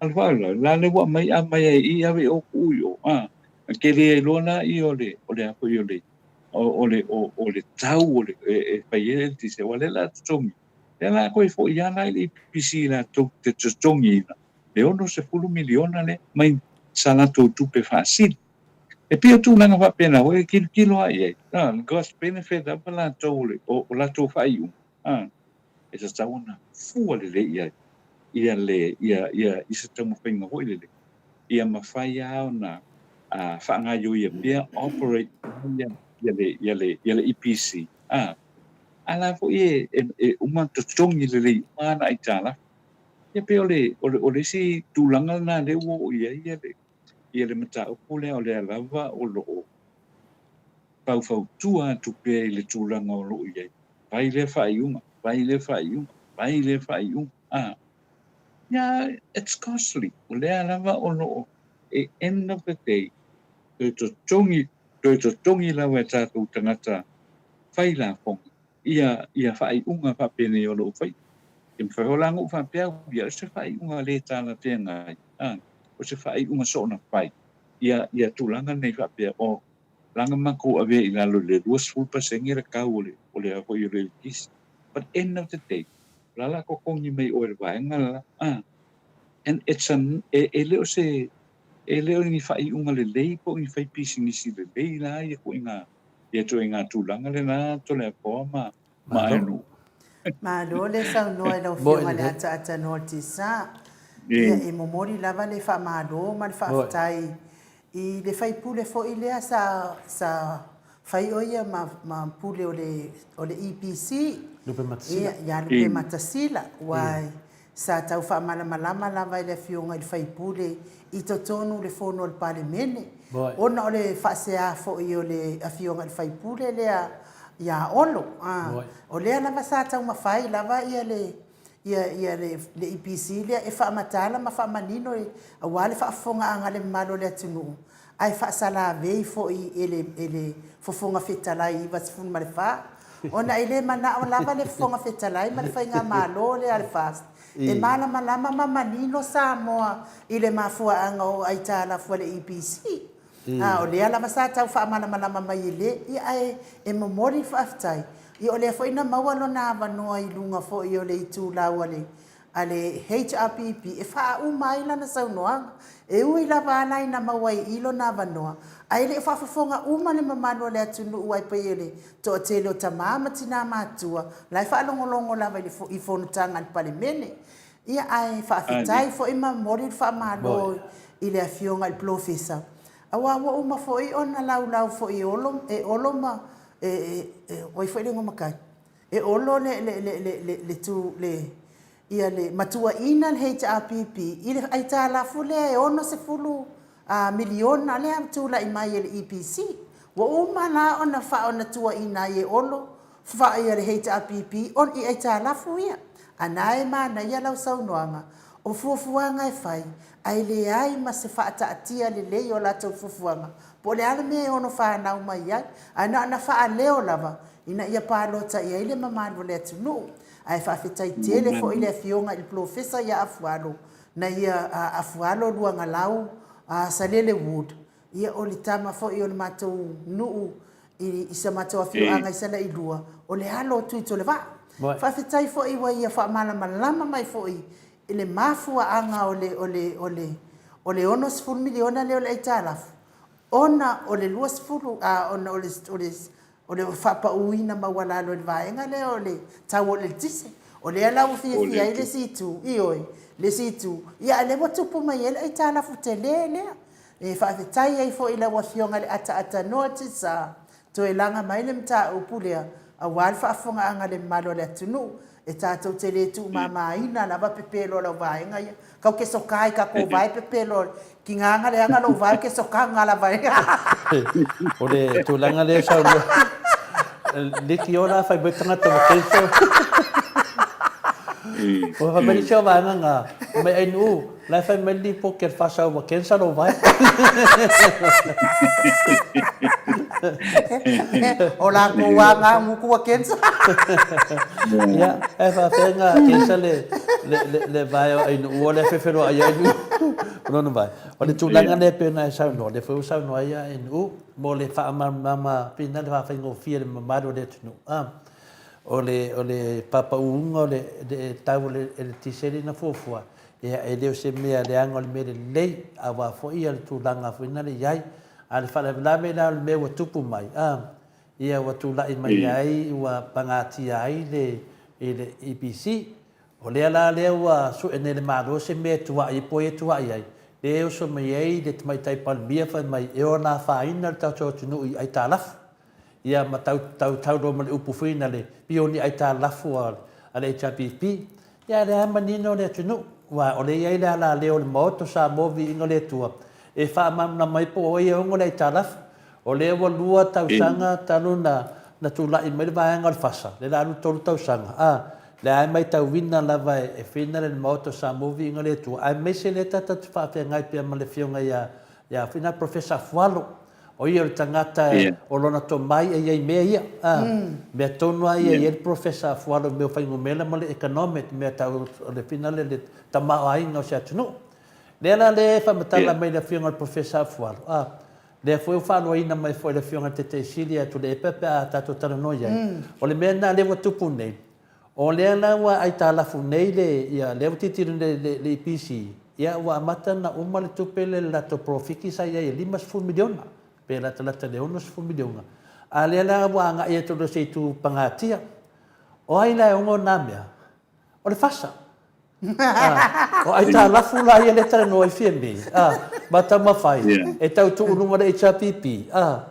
A le faalavelave, la le ua aumai aumai ai i ave i o tuu i o, a, na tele ai loa laia o le, o le a foi o le, o, o le, o, o le tau o le, e, e fai ai le eletise, aua o lea o le a totogi, lea o le a toe foi lava la i le EPC latou te totogiina. le 60 miliona lea mai sa latou tupe faasili. E pei o tulaga faapena foi e tilotilo lava i ai, a, le cost benefit lava latou o le, o latou faaiuga, a, e tatau ona fua lelei i ai ia le, ia, ia, i se taumafaiga foi lele, ia mafai lava ona faagaioia pea, operate pea ia le, ia le, ia le EPC, a, a la foi e, e, e uma totogi lelei uma ana aitalafu. Ia pei o le, o le, o le isi tulaga lena lea ua oo i ai ia le, ia le mataupu lea o lea lava o lo o faufautua atu pea i le tulaga o lo o i ai. Fai lea faaiuga, fai lea faaiuga, fai lea faaiuga. Ah, yeah, it's costly. O lea lava o lo o, e end of the day, toe totogi, toe totogi lava e tatou tagata fai lafoga ia, ia faaiuga faapenei o lo o faia. E mafai foi la ona ou faapea au ia, o se faaiuga le talafeagai, ah, o se faaiuga soona fai ia, ia tulaga nei faapea, o laga matou avea i lalo i le 20% le tau o le, o le a foi o le eletise. But end of the day, o la la totogi mai oe le vaega le la, ah, and it's a, e, e le o se, e le o ni faaiuga lelei po o ni faipisinisi lelei la ia ituaiga, ia ituaiga tulaga lena Toleafoa ma, ma Aenuu. Malo le saunoa i lau Afioga i le Ataata Nortisa. Ia, e momoli lava le faamalo ma le faafetai i le faipule foi lea sa, sa fai o ia ma, ma pule o le, o le EPC. Lupematasila. Ia, ia Lupematasila. Ua Sa tau faamalamalama lava e le Afioga i le sui usufono i totonu o le Fono a le Palemene, ona o le faasea foi o le Afioga i le sui usufono lea ia Olo. O lea lava sa taumafai lava le EPC lea e faamatala ma faamanino aua le faafofogaaga a le mamalu o le atunuu, ae faasalavei foi e le Fofoga Fetalai 94, ona e le manao lava le Fofoga Fetalai ma le Faigamalo lea a le FAST e malamalama ma manino Samoa i le mafuaaga o aitalafu a le EPC. A o lea lava sa tau faamalamalama mai e le, ia ae e momoli le faafetai, ia o lea foi na maua lona avanoa i luga foi o le itulau a le a le HRPP e faauma ai lana saunoaga. E ui lava ala ina maua ai i i lona avanoa, ae le o faafofoga uma le mamalu o le atunuu ai pei o le toatele o tamā ma tinā matua la e faalogologo lava i le i fonotaga a le Palemene. Ia ae faafetai foi ma momoli le faamalo i le Afioga i le Polofesa aua ua uma foi ona laulau foi e Olo e Olo ma e e o ai foi le igoa matai? E olo le le le le le le tu le ia le matuaina le HRPP i le aitalafu lea e 60 miliona lea tulai mai e le EPC. Ua uma la ona fa ona tuaina ai e Olo fa ia le HRPP on i aitalafu ia. A na e manaia lau saunoaga, o fuafuaga e fai ae leai ma se faataatia lelei o latou fuafuaga po o le a le mea e ono fanau mai ai, ae na ona faaleo lava ina ia palota i ai le mamalu o le atunuu. Ae faafetai tele foi i le Afioga i le Polofesa ia Afualo, na ia Afualo Luagalau Salele Wood, ia o le tama foi o le matou nuu i sa matou afioaga i Salailua, o le alo o Tuitolevaa. Faafetai foi ua ia faamalamalama mai foi i le mafuaaga o le o le o le o le 60 miliona lea o le aitalafu, ona o le 20, a, ona o le o le o le faapauina maualalo e le vaega lea o le tau o le eletise. O lea la ua fiafia ai le isi itu, ioe, le isi itu, ia a o lea ua tupu mai ai le aitalafu tele lea. E faafetai ai foi i lau Afioga i le ataaatanoa Tisa, toe laga mai le mataupu lea aua le faafofogaaga a le mamalu o le atunuu. E tatou te le tuumamaina lava pepelo a lau vaega ia. Kau ke soka i ka kou vae pepelo ki nganga leaga lou vae ke soka nga lava e. O le tulaga lea e saunoa Liki ola fai mai tagata ua cancel. Ua fai mai nisi o vaega nga mai ai nuu la e fai mai le lipoti a le faasau ua cancel lou vae. O latou a nga muku ua cancel. Ia, e faapea nga cancel le le le le vae o Ainuu o lea e fefeloai ai Ainuu ma lona vae. O le tulaga lea e pei ona e saunoa, lea foi ua saunoa ai Ainuu mo le faamalamalama pina le faafaigofie i le mamalu o le atunuu. A, o le o le papauga o le tau o le eletise lea na fuafua. Ia, e le o se mea leaga o le mea lelei, aua foi le tulaga foi na le i ai. A o le faalavelave la o le mea ua tupu mai, a, ia ua tulai mai ai ua pagatia ai le i le EPC. O lea la lea ua sue nei e le Malo se mea e tuai ai po o ai e tuai ai, lea e oso mai ai le Tamaitai Palemia fai mai e ona afaina le tatou atunuu i aitalafu. Ia ma tau tau tau loa ma le upu foi na le pio ni aitalafu a a le HRPP. Ia a o lea lava e manino le atunuu, aua o lea e i ai le alaleo o le Maota o Samoa Viiga o le Atua e faamalamalama ai po o ai e ono le aitalafu. O lea ua lua tausaga talu na na tulai mai le vaega o le FASA, lea o le a alu le tolu tausaga, a, lea lava e maitauina lava e Fina le Maota o Samoa Viiga o le Atua, aemaise lea tatou te faafeagai pea ma le Afioga ia ia Fina Professor Afualo. O ia o le tagata o lona tomai e i ai mea ia, a, mea tonu lava ia e i ai le Professor Afualo i mea o fuainumera ma le economic, mea tau o le Fina le le tamaoaiga o se atunuu. Lea la lea e faamatala mai le Afioga i le Professor Afualo, a, Lea foi ua faaloaina mai foi e le Afioga i le Taitaisili ia Tuilaepa pe a tatou talanoa i ai. O le mea lena lea ua tupu nei, o lea la ua aitalafu nei le, ia, lea ua tilotilo nei le, le EPC, ia ua amata ona uma le tupe lea i le latou polofiki sa i ai e $50 miliona, pe latalata i le $60 miliona, a o lea la ua agai atu loa i se itu pagatia. O ai la e ono na mea? O le FASA. Ah, o aitalafu la ia lea e talanoa ai Fiamē, ah, ma taumafai e tau tuu i luga o le HRPP. Ah,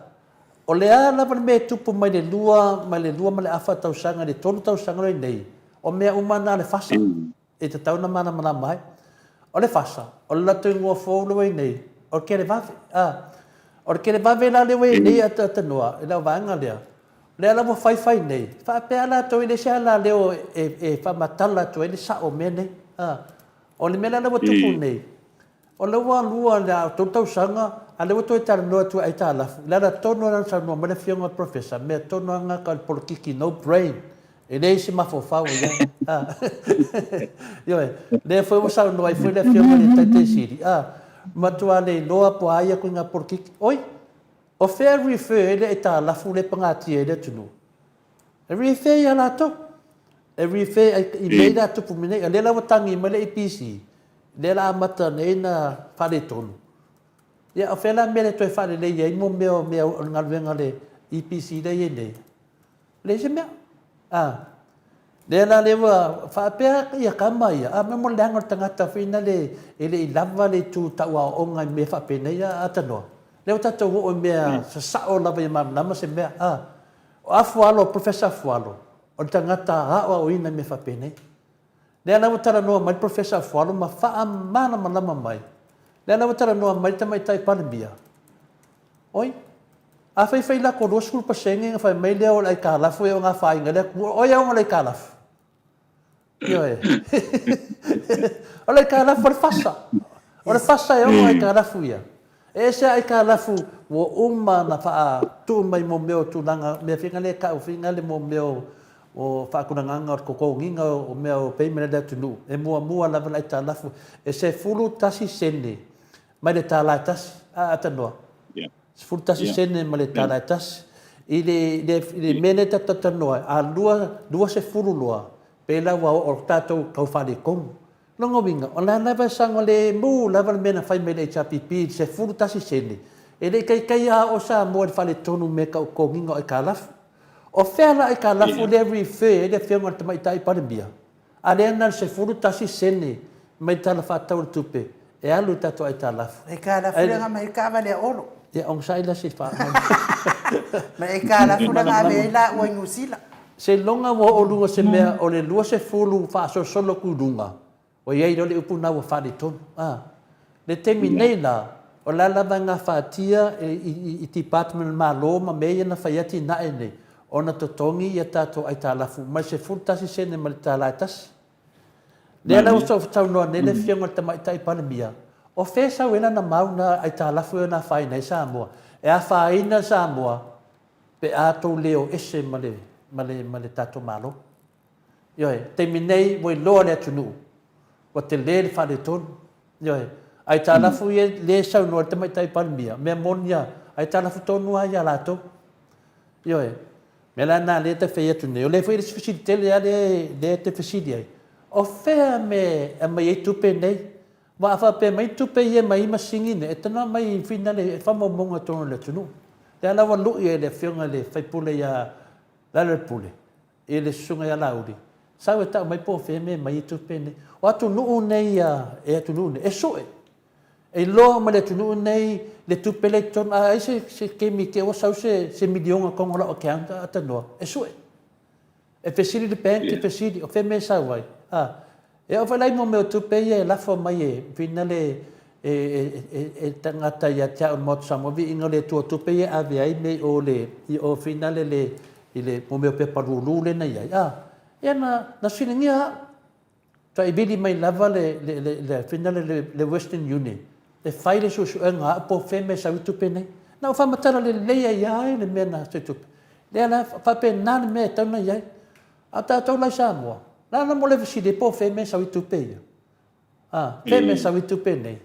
o le a lava le mea e tupu mai le lua, mai le lua ma le afa tausaga i le tolu tausaga lea nei, o mea uma na a le FASA e tatau ona malamalama ai. O le FASA, o le latou igoa fou lea ua i ai nei, o le Kelevave. Ah, o le Kelevave la lea ua i ai nei a tanoa i lau vaega lea, Lea la ua faifai nei, faapea latou e leai se alaleo e faamatala atu ai le sao o mea nei. O le mea la lea ua tupu nei, o lea ua lua i le tolu tausaga, a o lea ua toe talanoa atu e aitalafu. O le ala tonu lava lea na saunoa mai le Afioga i le Professor, mea tonu lava lena o le polokiki no brain, e leai se mafaufau o i ai. Ioe, lea foi ua saunoa ai foi le Afioga i le Taitaisili, matua le iloa po o a ia ituaiga polokiki. Oi! O fea e refer ai le aitalafu lea e pagatia ai le atunuu? E refer ia latou. E refer i mea ia a tupu mai nei. O lea la ua tagi mai le APC, lea la amata nei ona faaletonu. Ia o fea la le mea lea e toe faalelei ai mo mea o mea o le galuega a le EPC lea e i ai nei? Leai se mea. A. Lea la lea ua faapea ia tama ia, a mea mo le leaga o le tagata foi na le e le i lava le itu tauaoaoga i mea faapenei a tanoa. Lea ua tatou oo i mea sasao lava ia malamalama se mea. A. O Afualo, Professor Afualo, o le tagata aoaoina i mea faapenei. Lea la ua talanoa mai le Professor Afualo ma faamalamalama mai. Lea la ua talanoa mai le Tamaitai Palemia. Oi, afai fai lako 20% ona fai mai lea o le aitalafu e ono afaina ai le atunuu, o ai e ona le aitalafu? Ioe. O le aitalafu a le FASA. O le FASA e ono aitalafu ia. E ese lava aitalafu ua uma ona faatuu mai mo mea o tulaga, mea foi lea e tau foi lea mo mea o faatulagaga o le totogiina o mea o payment a le atunuu. E muamua lava le aitalafu e 11 sene mai le $1 e tasi, a Atanoa? 11 sene mai le $1 e tasi. I le, le, le mea lea tatou talanoa ai, a lua, 20 loa, pei la ua oo tatou tau faaletonu. Lona uiga, o la lava e saogalemu lava le mea na fai mai e le HRPP i le 11 sene, e le i taitai lava oo Samoa i le faaletonu i mea tau totogiina o aitalafu. O fea la aitalafu lea e refer ai le Afioga i le Tamaitai Palemia? A lea na o le 11 sene mai le Tala Faatatau o le Tupe e alu i tatou aitalafu. Aitalafu lea na aumai ai le taavale a Olo. Ia onosai la se i faa. Ma le aitalafu lea na ave ai laua i Niu Sila. Seiloga ua oo luga se mea o le 20 faasolosolo atu i luga, ua i ai loa le upu lena ua faaletonu. A. Le taimi nei la, o la lava e gafatia i department a le Malo ma mea ia na fai atinae nei, ona totogi ia tatou aitalafu mai le 11 sene mai le tala e tasi. Lea la ua saunoa nei le Afioga i le Tamaitai Palemia, o fea e sau ai lana mau na aitalafu e ono afaina ai Samoa? E afaina Samoa pe a tou le o ese ma le, ma le, ma le tatou Malo. Ioe, taimi nei ua iloa le atunuu, ua tele le faaletonu. Ioe, aitalafu ia lea e saunoa ai le Tamaitai Palemia, mea moni lava, aitalafu tonu lava ia latou. Ioe, mea la lena lea e ta fai atu nei, o lea foi le isi fesili tele lava lea, lea e te fesili ai. O fea me e aumai ai tupe nei? Aua a faapea mai tupe ia mai masini nei, e tanoa mai finale e faamaumauga i totonu o le atunuu. Lea la ua lui ai le afioga i le sui usufono ia Lealailepule i le susuga ia Laauli, sau e tau mai po o fea me aumai ai tupe nei. O atunuu nei e atunuu nei, e sue. E iloa uma e le atunuu nei le tupe lea i totonu. A ai se taimi te i ua sau se miliona i totonu o lau account a tanoa, e sue. E fesili le bank, e fesili, o fea mea e sau ai? A, e oo foi la i mea o tupe ia e lafo mai e finale e tagata ia te au i le Maota o Samoa, viiga o le Atua, tupe ia e ave ai mea i o le, i o finale le, i le mea o pepa lulu lea na i ai, a, ia na fesiligia au, Faatoa vili mai lava le, le, le, le, finale le, le Western Union e fai le suesuega a au po o fea mea e sau ai tupe nei. Na ou faamatala lelei ai lava le mea na sau tupe. Lea la, faapena le mea e tatau ona i ai. A o tatou la i Samoa, la la mo le fesili po o fea mea e sau ai tupe ia. A, fea mea e sau ai tupe nei.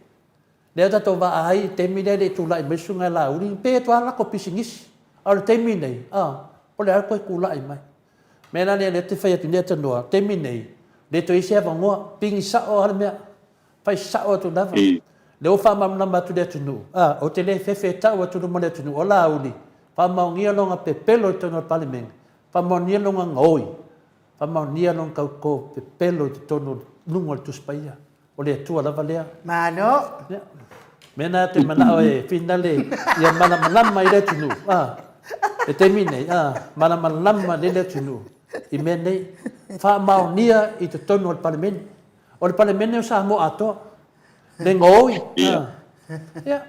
Lea tatou vaai i le taimi lea e le i tulai mai le Susuga ia Laauli, pei e toa lako pisinisi. A o le taimi nei, a, o le a toe tulai mai. Mea la lea lea te fai atu nei tanoa, taimi nei, le toe i ai se avanoa, pigi sao lava le mea, fai sao atu lava. Lea ua faamalamalama atu le atunuu, a, ou te le fefe e tau atu luma o le atunuu, o Laauli, faamaonia lona pepelo i totonu o le Palemene, faamaonia lona gaoi, faamaonia lona tauto pepelo i totonu o luga o le Tusi Paia. O le Atua lava lea. Malo. Ia. Mea na te manao e finale ia malamalama i le atunuu. Ah, le taimi nei, ah, malamalama lelei le atunuu i mea nei. Faamaonia i totonu o le Palemene. O le Palemene o Samoa atoa. Le gaoi. Ah. Ia.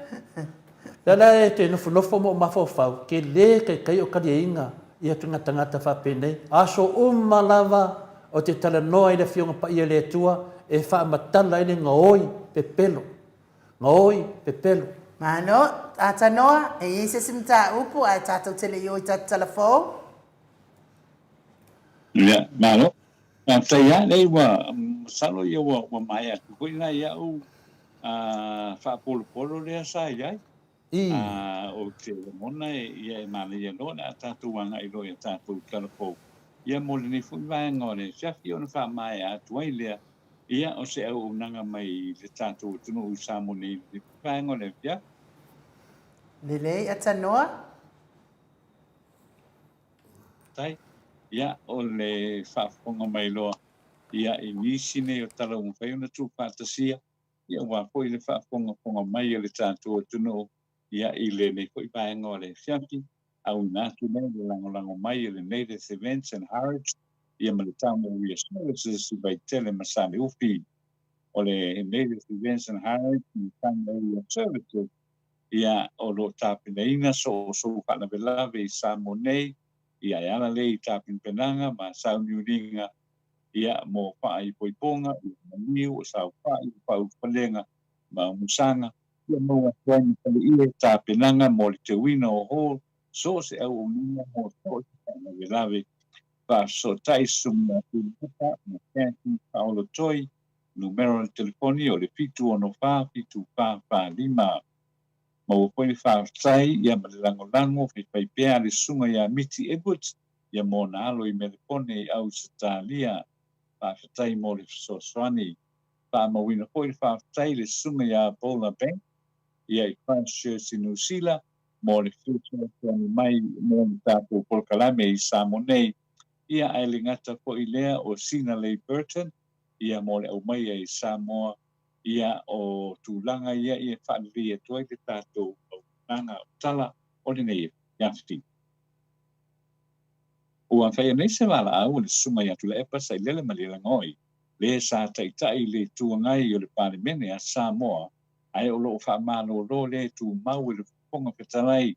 Lea la e te nofonofo ma ou mafaufau, ke lē kaikai o kaliaina ia tuna tagata faapenei. Aso uma lava o te talanoa i le Afioga Paia le Atua e faamatala ai le gaoi pepelo. Gaoi pepelo. Malo, Atanoa, e i ai se isi mataupu ae tatou te le i o i tatou tala fou? Ia, malo. Faafetai lava, leai ua, masalo ia ua, ua maea atu foi la ia'u faapolopolo lea sa i ai. Ou te lagona ia e manaia loa le a tatou agai loa i a tatou tala fou ia mo lenei foi vaega o le afiafi ona faamaea atu ai lea ia o se auaunaga mai le tatou atunuu i Samoa nei i lenei foi vaega o le afiafi. Lelei, Atanoa. Faafetai. Ia, o le faafofoga mai loa ia i nisi nei o tala ua mafai ona tuufaatasia, ia aua foi le faafogafoga mai a le tatou atunuu ia i lenei foi vaega o le afiafi, auina atu lea le lagolago mai a le Native Events and Harrods ia ma le Town Area Services i Vaitele ma Saleufi. O le Native Events and Harrods ma le Town Area Services ia o lo o tapenaina so o sou faalavelave i Samoa nei, ia e ala lea i tapenapenaga ma sauniuniga ia mo faaipoipoga, ia maliu, o saofai, o faaulufalega ma amusaga, ia maua atu ai ma faleie tapenaga mo le teuina o hall, so o se auaunaga mo so o se faalavelave. Faafesootai Susuga Tuilaepa ma Kathy Paolotoi, numera o le telefoni o le 764 7445. Maua foi le faafetai ia ma le lagolago faifaipea a le Susuga ia Miti Edwards ia mo ona alo i Melepone i Ausetalia. Faafetai mo le fesoasoani. Faamauina foi le faafetai i le Susuga ia Bola Bank ia i Christchurch i Niu Sila mo le fesoasoani mai mo le tatou polokalame i Samoa nei. Ia ae le gata foi i lea o Sina Leigh Burton ia mo le aumaia i Samoa ia o tulaga ia ia faalelei atu ai le tatou auaunaga o tala o lenei afiafi. Ua faia nei se valaau a le Susuga ia Tuilaepa Sailele Malielegaoi, le sa taitai i le Itu Agai o le Palemene a Samoa, ae o lo o faamalolo le tumau e le Fofoga Fetalai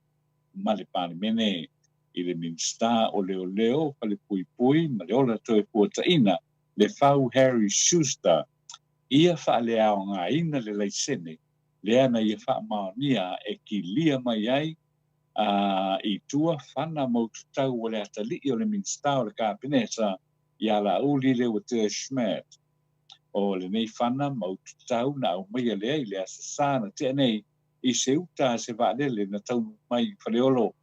ma le Palemene i le Minisita o Leoleo, Falepuipui ma le Ola Toefuataiga, Lefau Harry Schuster, ia faaleaogaina le laisene lea na ia faamaonia e kilia mai ai a i tua fana moututau o le atalii o le Minisita o le Kapeneta ia Laauli Leuatea Schmidt. O lenei fana maututau na aumaia lea i le Aso Sa na tea nei i se uta a se vaalele na taunuu mai i Faleolo,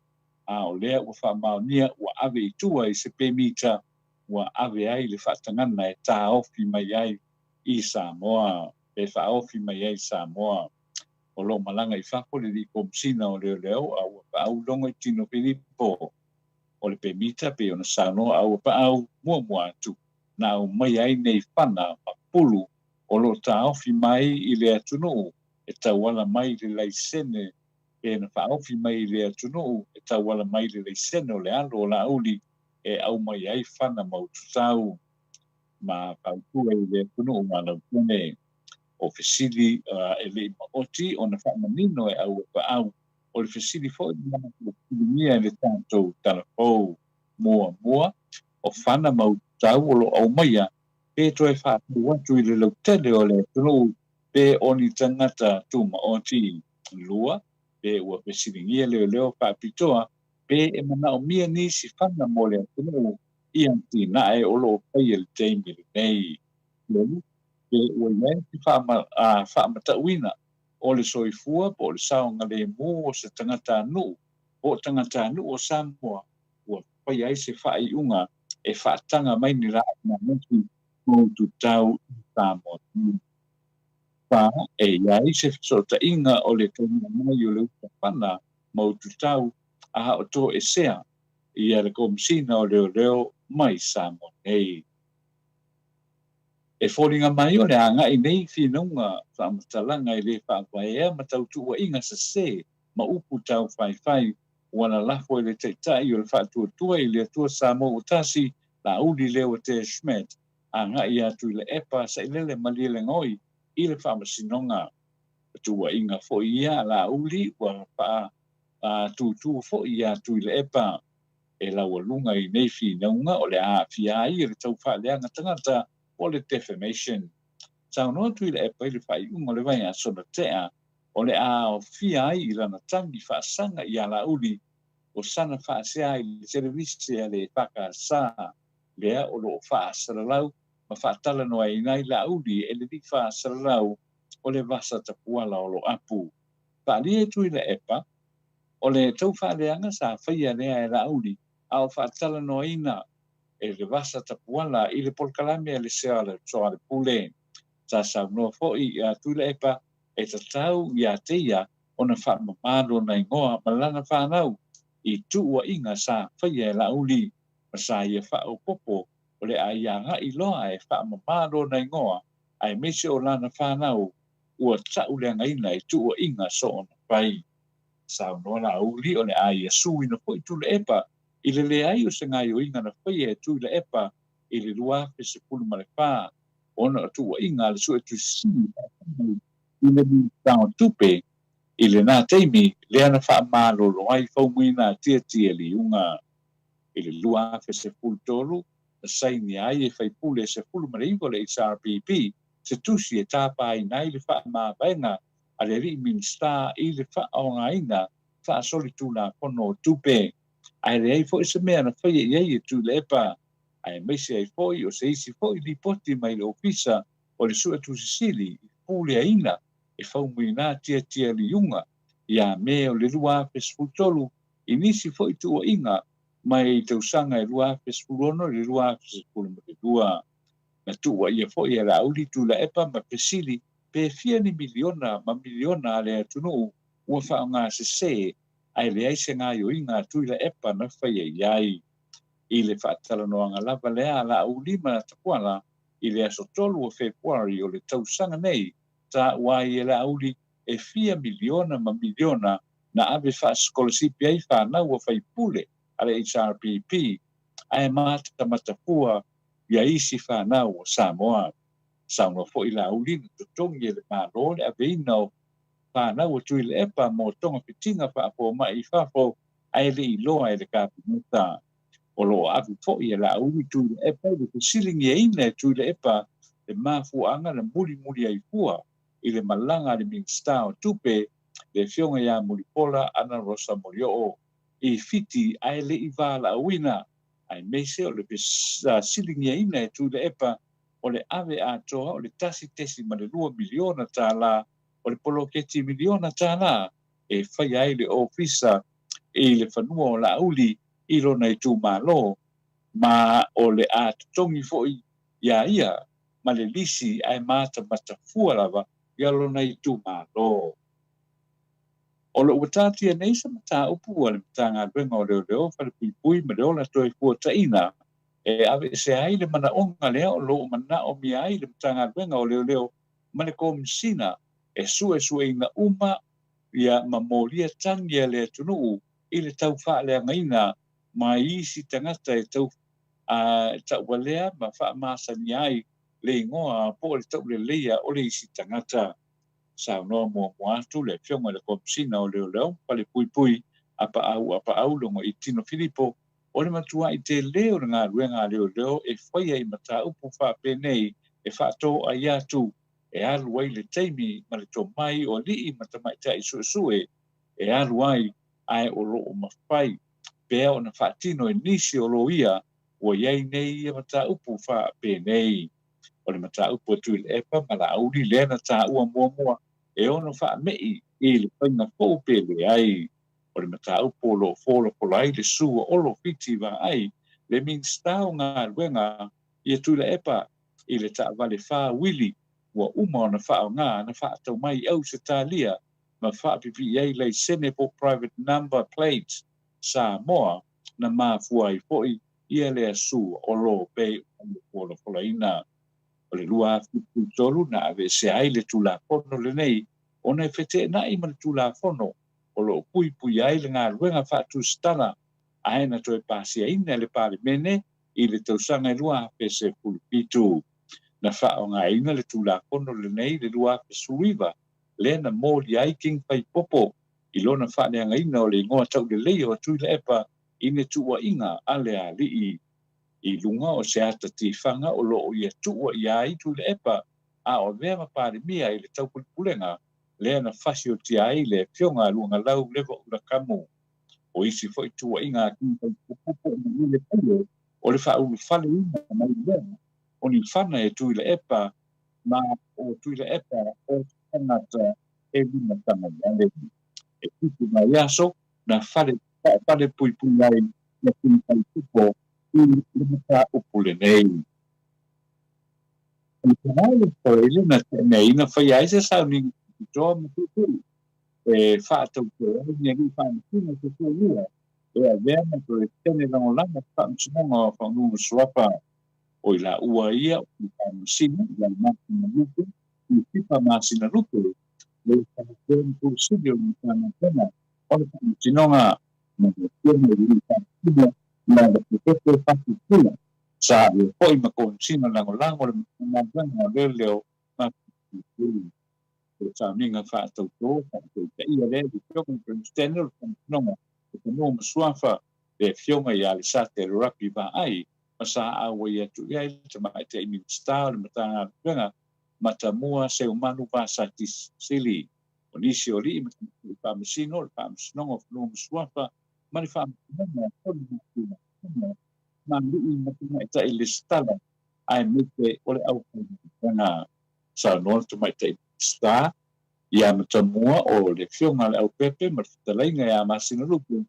a o lea ua faamaonia ua ave i tua i se pemita. ua ave ai le faatagaga e taofi mai ai i Samoa, pe faaofi mai ai i Samoa. O lo o malaga i fafo le Alii Komesina o Leoleo a ua paau Logoitino Filipo o le pemita pei ona saunoa a ua paau muamua atu na aumaia ai nei fana ma pulu o lo o taofi mai i le atunuu e tauala mai i le laisene pe na faaofi mai i le atunuu e tauala mai i le laisene o le alo o Laauli e aumai ai fana ma ututau ma fautua i le atunuu ma lautele. O fesili e le i maoti ona faamanino e au e paau, o le fesili foi lena ua fesiligia e le tatou talafou muamua, o fana ma ututau o lo o aumaia pe toe faatau atu i le lautele o le atunuu pe o ni tagata tumaoti. 2, pe ua fesiligia leoleo faapitoa pe e manaomia nisi fana mo le atunuu i atinae o lo o faia i le taimi lenei. 3, pe ua i ai se faamatauina o le soifua po o le saogalemu o se tagatanuu po o tagatanuu o Samoa ua faia ai se faaiuga e faataga mai ni laau malosi ma ututau i Samoa nei. 4, e i ai se fesootaiga o le taumaa mai o le uta fana ma ututau a o toesea ia le Komesina o Leoleo mai Samoa nei. E foliga mai o le agai nei finauga faamatalaga e le faavaea ma tautuuaiga sese ma upu taufaifai ua lalafo e le Taitai o le Faatuatua i le Atua Samoa ua Tasi, Laauli Leuatea Schmidt, agai atu i Le'epa Sailele Malielegaoi i le Faamasinoga. O tuuaiga foi ia a Laauli ua faatūtū foi iā Tuilaepa. E laualuga i nei finauga o le a aafia ai le taufaaleaga tagata po o le defamation. Saunoa Tuilaepa i le faaiuga o le vaiaso na tea o le a aofia ai i lana tagi faasaga iā Laauli o sana faasea i le televise a le EFKS lea o lo o faasalalau ma faatalanoaina ai Laauli e le alii faasalalau o le Vasa Tapuala o Loapu. Faaalia e Tuilaepa, o le taufaaleaga sa faia lea e Laauli a o faatalanoaina e le Vasa Tapuala i le polokalame a le Soalepule. Sa saunoa foi ia Tuilaepa e tatau iā te ia ona faamama lona igoa ma lana fanau i tuuaiga sa faia e Laauli ma sa ia faaopoopo o le a ia agai loa e faamama lona igoa aemaise o lana fanau ua tauleagaina i tuuaiga soona fai. Saunoa Laauli o le a ia suina foi Tuilaepa i le leai o se gaoioiga na faia e Tuilaepa i le 2014 ona o tuuaiga a le Suetusi Sili faatino i le Minisita o Tupe i lena taimi lea na faamalolo ai Faumuina Tiatia Liuga. I le 2013, na sainia ai e faipule e 19 o le HRPP se tusi e tapaina ai le faamavaega a le alii Minisita i le faaaogaina faasolitulafono o tupe. Ae leai foi se mea na faia i ai e Tuilaepa, aemaise ai foi o se isi foi lipoti mai le Ofisa o le Suetusi Sili i puleaina e Faumuina Tiatia Liuga ia Me o le 2013 i nisi foi tuuaiga mai tausaga e 2016 i le 2012. Na tuuaia foi e Laauli Tuilaepa ma fesili pe fia ni miliona ma miliona a le atunuu ua faaaoga sese ae leai se gaoioiga a Tuilaepa na faia i ai. I le faatalanoaga lava lea a Laauli ma Tapuala i le aso 3 o Fepuari o le tausaga nei, taua ai e Laauli e fia miliona ma miliona na ave faasikolasipi ai fanau a faipule a le HRPP ae matamatafua ia isi fanau o Samoa. Saunoa foi Laauli na totogi e le Malo le aveina o fanau a Tuilaepa mo togafitiga faafomai i fafo ae le i iloa e le Kapeneta. O lo o ave foi e Laauli Tuilaepa i le fesiligiaina e Tuilaepa le mafuaaga na mulimuli ai fua i le malaga a le Minisita o Tupe, le Afioga ia Mulipola Anarosa Molioo, i Fiti ae le i valaauina, aemaise o le fesiligiaina e Tuilaepa o le ave atoa o le $1.2 miliona o le poloketi miliona tala e faia ai le ofisa i le fanua o Laauli i lona itumalo. Ma o le a totogi foi iā ia ma le lisi ae matamatafua lava ia lona itumalo. O lo o ua taatia nei se mataupu a le Matagaluega o Leoleo, Falepuipui ma le Ola Toefuataiga e aveesea ai le manaoga lea o lo o manaomia ai le Matagaluega o Leoleo ma le Komisina e suesueina uma ia ma molia tagi a le atunuu i le tau faaleagaina mai isi tagata e tau taualea ma faamasania ai le igoa po o le tauleleia o le isi tagata. Saunoa muamua atu le Afioga i le Komisina o Leoleo ma Falepuipui Apaau Apaau Logoitino Filipo, o le matuaʻi tele o le galuega a leoleo e faia i mataupu faapenei e faatoai atu e alu ai le taimi ma le tomai o alii ma tamaitai suesue e alu ai ae o lo o mafai pea ona faatino e nisi o loia ua i ai nei ia mataupu faapenei. O le mataupu a Tuilaepa ma Laauli lea na taua muamua e ono faame'i i le faiga fou pe leai. O le mataupu o lo o folafola ai le su a Olo Fiti Vaai, le Minisita o Galuega ia Tuilaepa i le taavale fa-uili ua uma ona faaaoga na faatau mai i Ausetalia ma faapipii ai laisene po private number plate Samoa na mafua ai foi ia lea su a Olo pei ona folafolaina. O le 2013 na aveesea ai le Tulafono lenei ona e feteenai ma le Tulafono o lo o puipuia ai le galuega faatusitala ae na toe pasiaina e le Palemene i le tausaga e 2017. Na faaaogaina le Tulafono lenei i le 2019 lea na molia ai King Faipopo i lona faaleagaina o le igoa tauleleia o Tuilaepa i le tuuaiga a le alii. I luga o se ata tifaga o lo o ia tuua ia ai Tuilaepa a o avea ma Palemia i le taupulepulega lea na fasiotia ai le Afioga a Luagalau Levaula Kamu. O isi foi tuuaiga a King Faipopo po o Malele Pule o le faaulufaleina mai lea o ni fana e Tuilaepa ma o Tuilaepa o se tagata e limatagaiale. E tupu mai aso na fale falepuipui ai ia King Faipopo i le mataupu lenei. O le Tamaoa Australia na tea nei na faia ai se sauniga faapitoa ma tuutuu e faatautee ai ni alii faamasino se toalua e avea ma Peresetene Lagolago o Faamasinoga o Fanua ma Suafa. O i laua ia o le Faamasino ia Masina Lupe Iusipa Masina Lupe le sa avea ma Pule Sili o le Matagaluega o le Faamasinoga ma le Afioga i le Alii Faamasino ia Lepepepe Fatu Pula Sa avea foi ma Komisina Lagolago o le Matagaluega o Leoleo ma Puipui. O le sauniga faatautō faatautaia lea i le Afioga i le Peresetene o le Faamasinoga o Fanua ma Suafa, le Afioga ia Alesate Rapi Vaai, ma sa auai atu i ai le Tamaitai Minisita o le Matagaluega Matamua Seumanu Vasati Sili. O nisi o alii ma tamaitai faamasino o le Faamasinoga o Fanua ma Suafa ma le Faamasinoga o le Matagaluega ma alii ma tamaitai lesitala aemaise o le aufaigaluega. Saunoa le Tamaitai Minisita ia Matamua o le Afioga a Leaupepe ma le Fetalaiga ia Masinalupe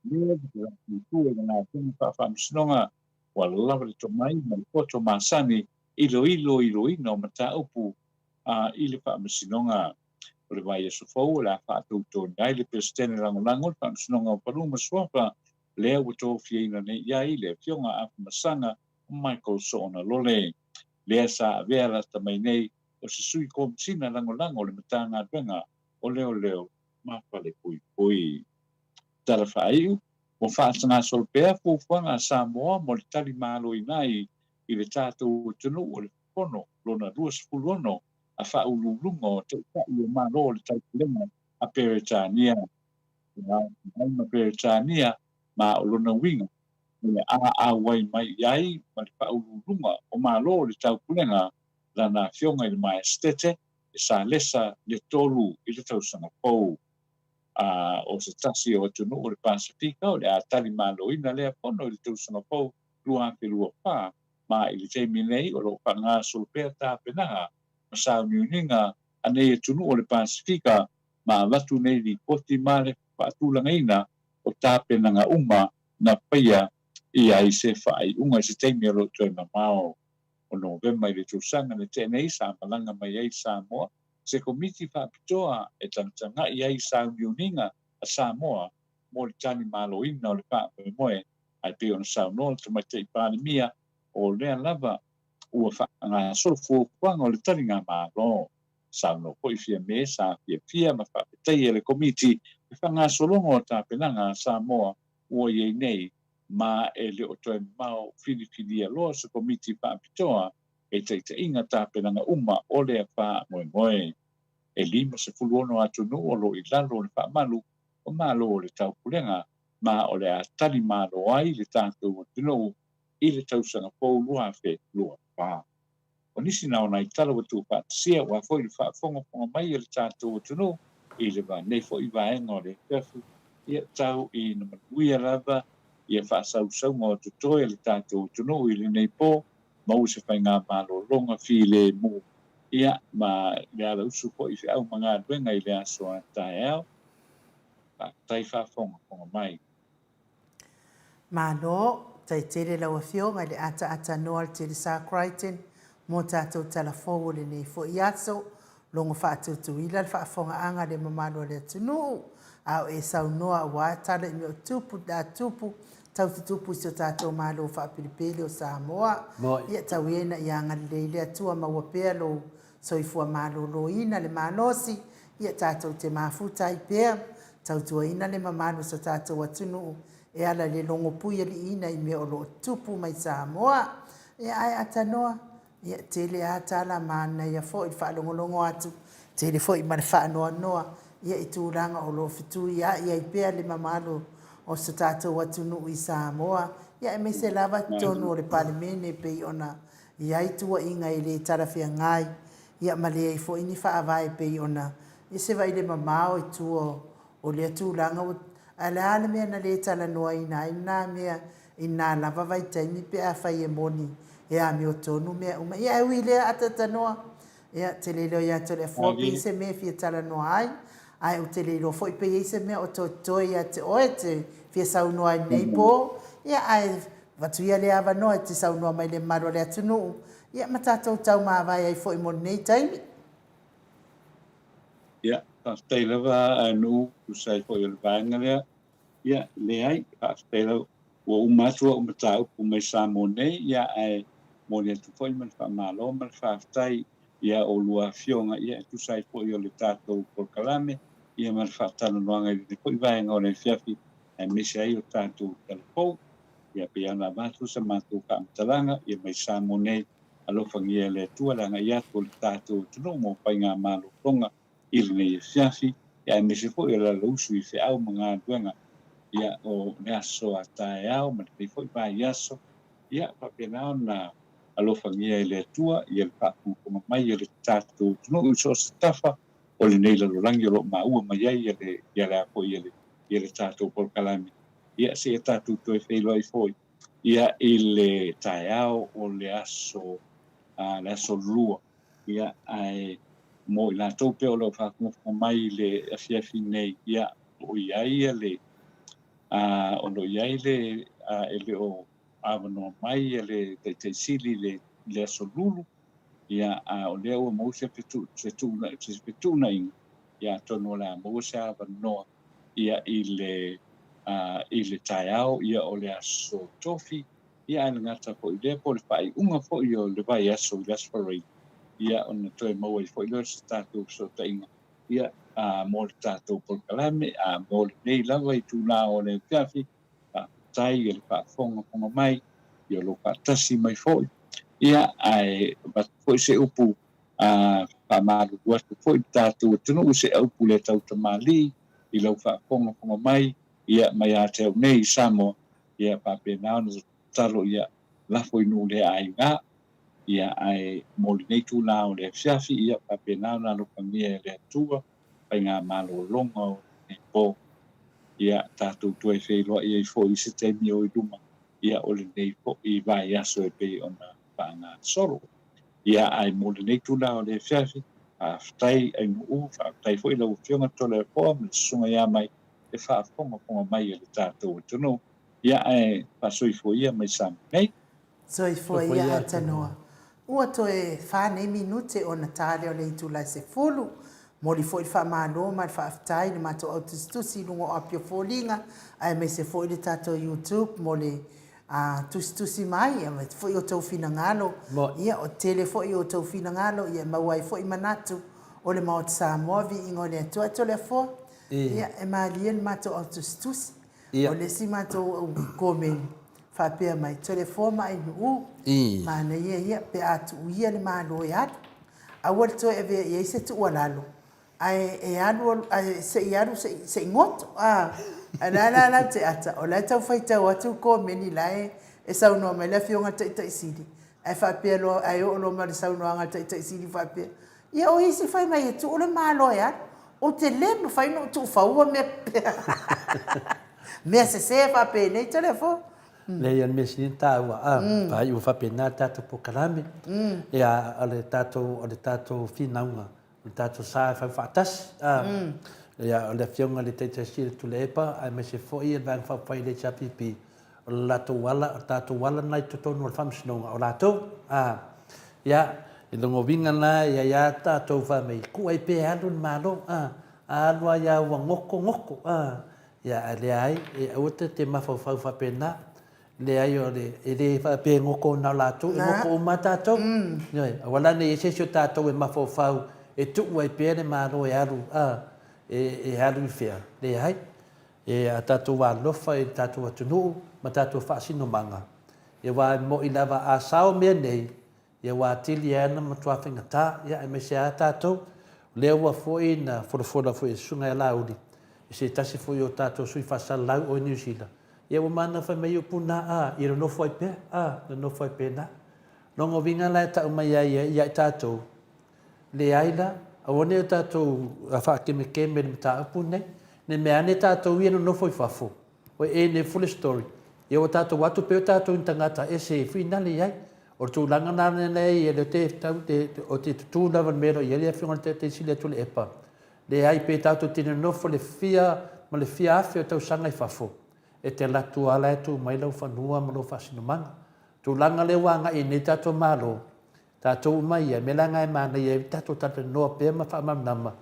lea ua latou i le galuega faafaamasinoga ua lava le tomai ma le poto masani i le iloiloina o mataupu i le faamasinoga. O le vaiaso fou o le a faatoutoina ai le Peresetene Lagolago o le Faamasinoga o Fanua ma Suafa lea ua tofiaina nei i ai le Afioga a Afamasaga Michael Soona Lole, lea sa avea lata mai nei o se Sui Komisina Lagolago o le Matagaluega o Leoleo ma Falepuipui. Tala Faaiu, Ua faatagasolo pea fuafuaga a Samoa mo le tali maloina ai i le tatou atunuu o le Fono lona 26 a Faauluuluga o Taitai o Malo o le Taupulega a Peretania. Ai ma Peretania, ma o lona uiga, o le a auai mai i ai ma le Faauluuluga o Malo o le Taupulega lana Afioga i le Maestete e Salesa le Tolu i le tausaga fou. A o se tasi o atunuu o le Pasefika o le a tali maloina lea fono i le tausaga fou 2024, ma i le taimi nei o lo o faagasolo pea tapenaga ma sauniuniga a nei atunuu o le Pasefika ma avatu nei lipoti ma le faatulagaina o tapenaga uma na faia i ai se faaiuga i se taimi o lo o toe mamao o Novema i le tausaga na tea nei sa malaga mai ai i Samoa se Komiti Faapitoa e tagatagai ai i sauniuniga a Samoa mo le talimaloina o le faamoemoe ae pei ona saunoa le Tamaitai Palemia o lea lava ua faagasolo fuafuaga o le taligamalo. Saunoa foi Fiame sa fiafia ma faafetaia le Komiti le faagasologa o tapenaga a Samoa ua i ai nei ma e le o toe mamao filifilia loa se Komiti Faapitoa e taitaiga tapenaga uma o lea faamoemoe. E 56 atunuu o lo o i lalo o le faamalu o Malo o le Taupulega ma o le a tali malo ai le tatou atunuu i le tausaga fou 2024. O nisi na o nai tala ua tuufaatasia aua foi le faafogafoga mai a le tatou atunuu i le nei foi vaega o le afiafi, ia tau ina manuia lava ia faasausauga o totoe a le tatou atunuu i lenei po, maua se faigamalologa filemu, ia ma le alausu foi i feau ma galuega i le aso a taeao. Faafetai faafogafoga mai. Malo, tai tele lau Afioga i le ataata noa o le Telesa Crichton mo tatou tala fou o lenei foi aso. Logo faatutuila le faafogaaga a le mamalu o le atunuu, a o e saunoa aua tala i mea o tupu a tupu, tau tutupu i si o tatou Malo faapelipeli o Samoa. Ia tau ia ina ia agalelei le Atua maua pea lou soifua maloloina le malosi, ia tatou te mafuta ai pea, tautuaina le mamalu o so tatou atunuu e ala i le logo puialiiina i mea o lo o tupu mai Samoa. Ia ae atanoa, ia tele a tala manaia foi le faalogologo atu, tele foi ma le faanoanoa ia i tulaga o lo o fetuiai ai pea le mamalu o so tatou atunuu i Samoa, ia aemaise lava totonu o le Palemene pei ona i ai tuuaiga e le talafeagai, ia ma leai foi ni faavae pei ona ese vai le mamao i tua o lea tulaga ua Ae le a le mea na le talanoaina ai lena mea i na lava vaitaimi pe afai e moni e amiotonu mea uma. Ia ae ui i lea atatanoa, ia te le iloa ia te le Afoa pe i se mea e fia talanoa ai, ae ou te le iloa foi pe i ai se mea o toetoe ia te oe e te fia saunoa ai lenei po, ia ae avatu ia lea avanoa e te saunoa mai i le mamalu o le atunuu, ia ma tatou taumavae ai foi mo lenei taimi. Ia, faafetai lava a nuu tusa ai foi o le vaega lea. Ia, leai, faafetai lava. Ua uma atu au mataupu mai Samoa nei, ia, ae momoli atu foi ma le faamalo ma le faafetai ia oulua afioga, ia, e tusa ai foi o le tatou polokalame, ia, ma le faatalanoaga i lenei foi vaega o le afiafi, aemaise ai o tatou talafou. Ia, pei ona avatu sa matou faamatalaga, ia, mai Samoa nei, Alofagia e le Atua le agai atu o le tatou atunuu mo faigamalologa i lenei afiafi, ia aemaise foi o le alausu i feau ma galuega, ia, o le aso a taeao ma lenei foi vaiaso, ia, faapena ona alofagia e le Atua ia le faafogafoga mai a le tatou atunuu i so o se tafa o lenei lalolagi o lo o maua mai ai ia le, ia le a foi, ia le, ia le tatou polokalame. Ia, seia tatou toe feiloai foi. Ia i le taeao o le aso, le aso Lua, ia, ae mo i latou pea o lo o faafogafoga mai i le afiafi nei, ia, o lo o i ai le, o lo o i ai le, e le o avanoa mai le Taitai Sili i le aso Lulu, ia, a o lea ua maua se fetuunaiga, ia, atonu o le a maua se avanoa ia i le i le taeao ia o le aso Tofi, ia ae le gata foi i lea po o le faaiuga foi o le vaiaso i le aso Faraile, ia ona toe maua ai foi lea o se tatou fesootaiga ia mo le tatou polokalame, a mo lenei lava itula o le afiafi, faafetai i le faafogafoga mai, ia o lo o faatasi mai foi, ia ae avatu foi se upu A faamalulu atu foi le tatou atunuu i se aupu le tau tamalii i lau faafogafoga mai, ia, mai ia te au nei i Samoa, ia, faapena ona tatalo, ia, lafo i nuu le aiga, ia, ae mo lenei itula o le afiafi, ia, faapena ona alofagia e le Atua faigamalologa o lenei po, ia, tatou toe feiloai ai foi i se taimi o i luma, ia, o lenei foi vaiaso e pei ona faagasolo. Ia, ae mo lenei itula o le afiafi, faafetai Ainuu, faafetai foi lau Afioga Toleafoa ma le Susuga ia Mai e faafogafoga mai e le tatou atunuu. Ia, ae faasoifua ia mai Samoa nei. Soifua ia Atanoa. Ua toe fa nei minute ona ta lea o le itula e sefulu. Momoli foi le faamalo ma le faafetai i le matou au tusitusi i luga o api o foliga aemaise foi le tatou YouTube mo le tusitusi mai aemaise foi outou finagalo. Ia o tele foi outou finagalo ia e maua ai foi manatu o le Maota Samoa, viiga o le Atua. E Toleafoa, ia e malie le matou au tusitusi. O le isi matou komeni faapea mai, Toleafoa ma Ainuu, manaia ia pe a tuu ia le Malo e alu. Aua le toe avea i ai se tuualalo, ae e alu ae se i alu se i goto. A o le a la lau te ata, o la e tau faitau atu le komeni la e saunoa mai le Afioga i le Taitai Sili, ae faapea loa, ae oo loa ma le saunoaga a le Taitai Sili faapea, Ia o isi fai mai e tuu le Malo e alu, ou te le mafai ona ou tuufaua mea mea sese faapenei Toleafoa. Leai, o le mea sili ona taua, a, faaiu ua faapena le tatou polokalame, ia, o le tatou, o le tatou finauga, o le tatou sa e fau faatasi, a, ia, o le Afioga i le Taitai Sili o Tuilaepa aemaise foi le Vaega Faaupufai a le HRPP, o le latou ala, o le tatou ala lena i totonu o le Faamasinoga, o latou, a, ia, i lona uiga la, e i ai lava tatou fai mai, tuu ai pea e alu le Malo, a, a alu lava ia ua goto, goto, a, ia, ae leai, e aua ta te mafaufau faapena, leai o le, e le faapea e goto na o latou, e goto uma lava tatou, ioe, aua la ne i i ai se isi o tatou e mafaufau e tuu ai pea le Malo e alu, a, e alu i fea, leai. E a tatou alofa i le tatou atunuu ma tatou faasinomaga, ia aua e mo'i lava a sao mea nei, ia ua atili ai ona matua faigata, ia aemaise lava tatou, o lea ua foi na folafola foi e Susuga ia Laauli, i se tasi foi o tatou sui faasalalau o i Niu Sila, ia ua mana fai mai upu na, a, ia nonofo ai pea, a, nonofo ai pena. Lona uiga la e tau mai ai ia i tatou, Leai la, aua ne i o tatou faakemekeme i le mataupu lenei. Ne i mea ane tatou ia nonofo i fafo, ua e nei foi le story, ia ua tatou o atu pei o tatou ni tagata ese e finale i ai. O le tulaga lena lea e i ai, ou te tutu lava i le mea o lo o i ai le Afioga i le Taitai Sili a Tuilaepa. Leai, pe tatou te nonofo i le fia ma le fia afe o tausaga i fafo, e te alu atu lava la e tu mai lou fanua ma lou faasinomaga. Tulaga lea ua agai ai nei le tatou Malo, Tatou uma ia, mea la na e manaia ai tatou talanoa pea ma faamalamalama,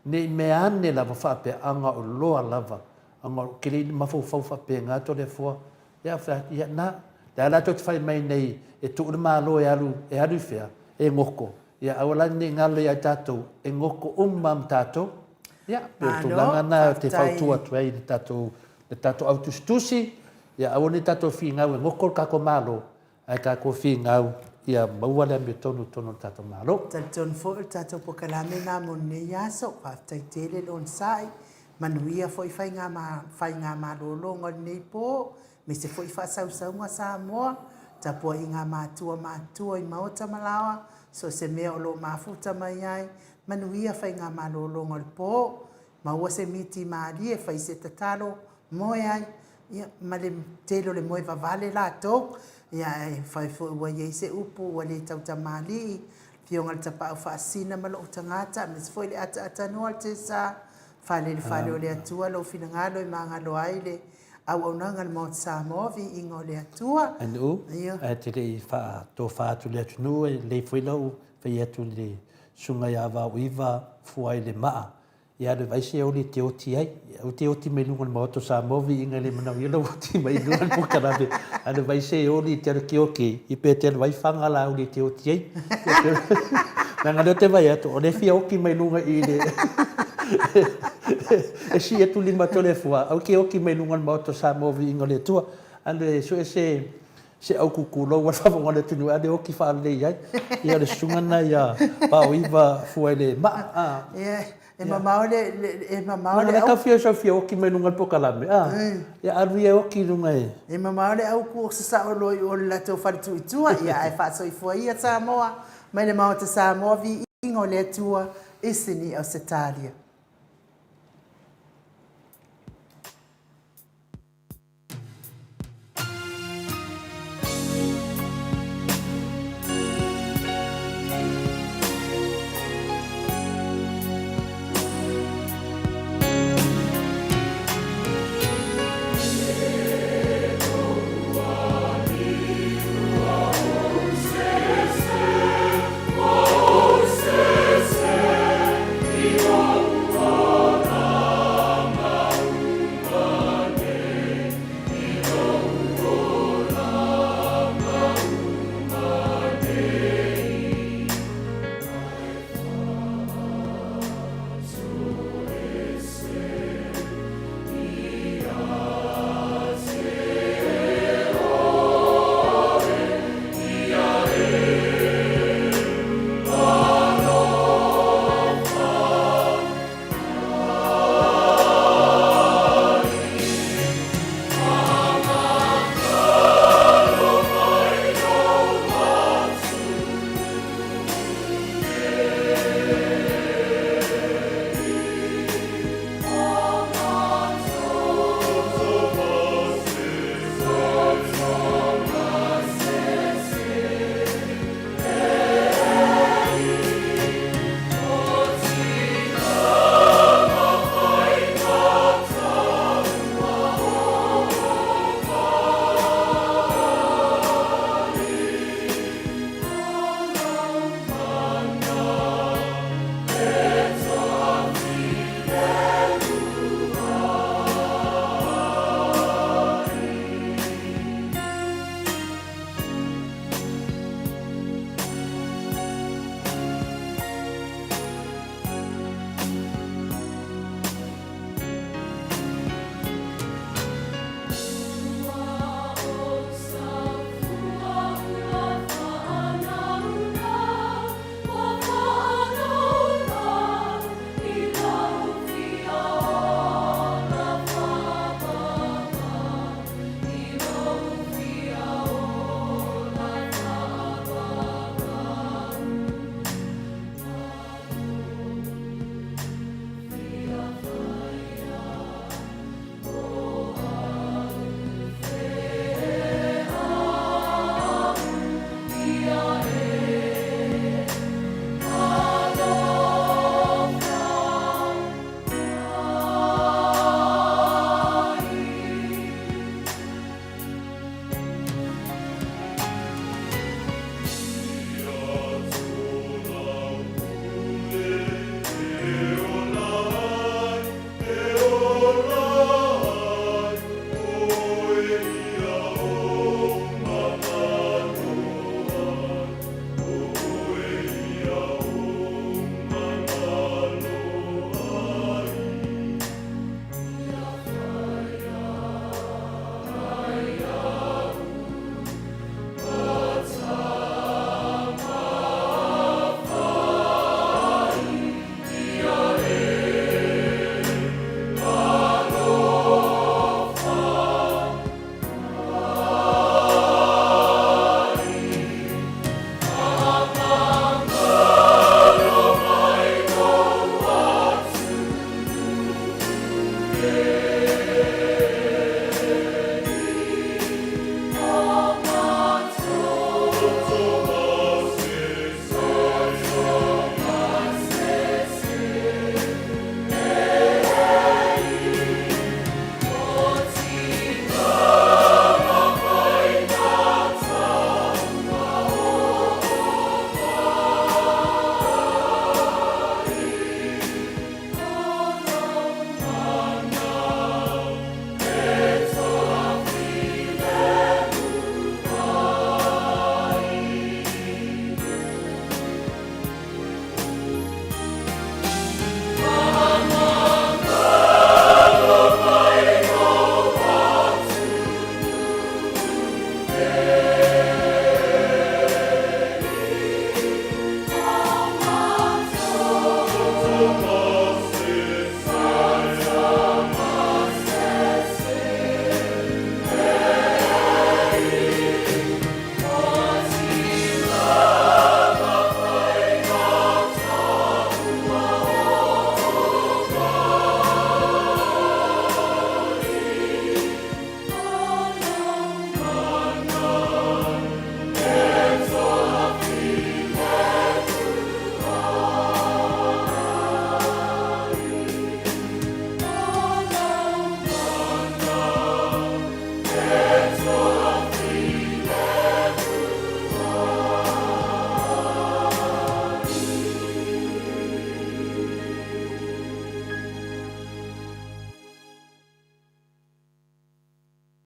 ne i mea ane lava faapea agaoloa lava, aga ou te le i mafaufau faapena Toleafoa. Ia fai atu, ia na, lea la tou te fai mai nei e tuu le Malo e alu, e alu i fea? E goto. Ia aua la ne i galo ia i tatou, e goto uma lava ma tatou. Ia, pei o le tulaga lena ou te fautua atu ai i le tatou, le tatou au tusitusi, ia aua ne i tatou finau e goto le tatou Malo, Ae tatou finau ia maua le amiotonu i totonu o le tatou Malo. Talitonu foi o le tatou polokalame lena mo lenei aso. Faafetai tele le onosai. Manuia foi faigamalologa o lenei po, aemaise foi faasausauga Samoa, tapuaiga a matua matutua i maota ma laoa, so o se mea o lo o mafuta mai ai. Manuia faigamalologa o le po. Maua se miti malie, fai se tatalo, moe ai, ia, ma le tele o le moe vavale latou, ia, ae fai foi ua i ai se upu ua le tautamalii, Afioga i le Tapaau Faasisina ma lou tagata, aemaise foi le ataaatanoa o le Tesa, fale i le fale o le Atua lou finagalo e magalo ai le auaunaga a le Maota Samoa, viiga o le Atua. Anu'u, ae te le i faatofa atu i le atunuu, e lelei foi lou fai atu i le Susuga ia Vaoiva Fuailemaa, Ia alu e vaai se oli e te oti ai. Aua te oti mai luga o le Maota o Samoa viiga e le manaomia lou oti mai luga o le polokalame. Alu e vaai se oli e te alu e te oti ai, ia pe te alu vaai fana lauli e te oti ai. Leaga o lea ou te vaai atu, o lea e fia oti mai luga i le e sii atu lima atu le fua, aua te oti mai luga o le Maota o Samoa viiga o le Atua. Alu e sue se se aukukulou a le faafofoga a le atunuu e ave oti faalelei ai. Ia o le susuga lena ia Paoiva Fuailema'a. A. Ia, e mamao le, e mamao le au. Tau fia sau fia oti mai luga o le polokalame, a. Ia alu ia e oti i luga e. E mamao le auku o sasao loa i o le latou fale tuu i tua, ia ae faasoifua ia Samoa mai le Maota Samoa viiga o le Atua i Sini Ausetalia.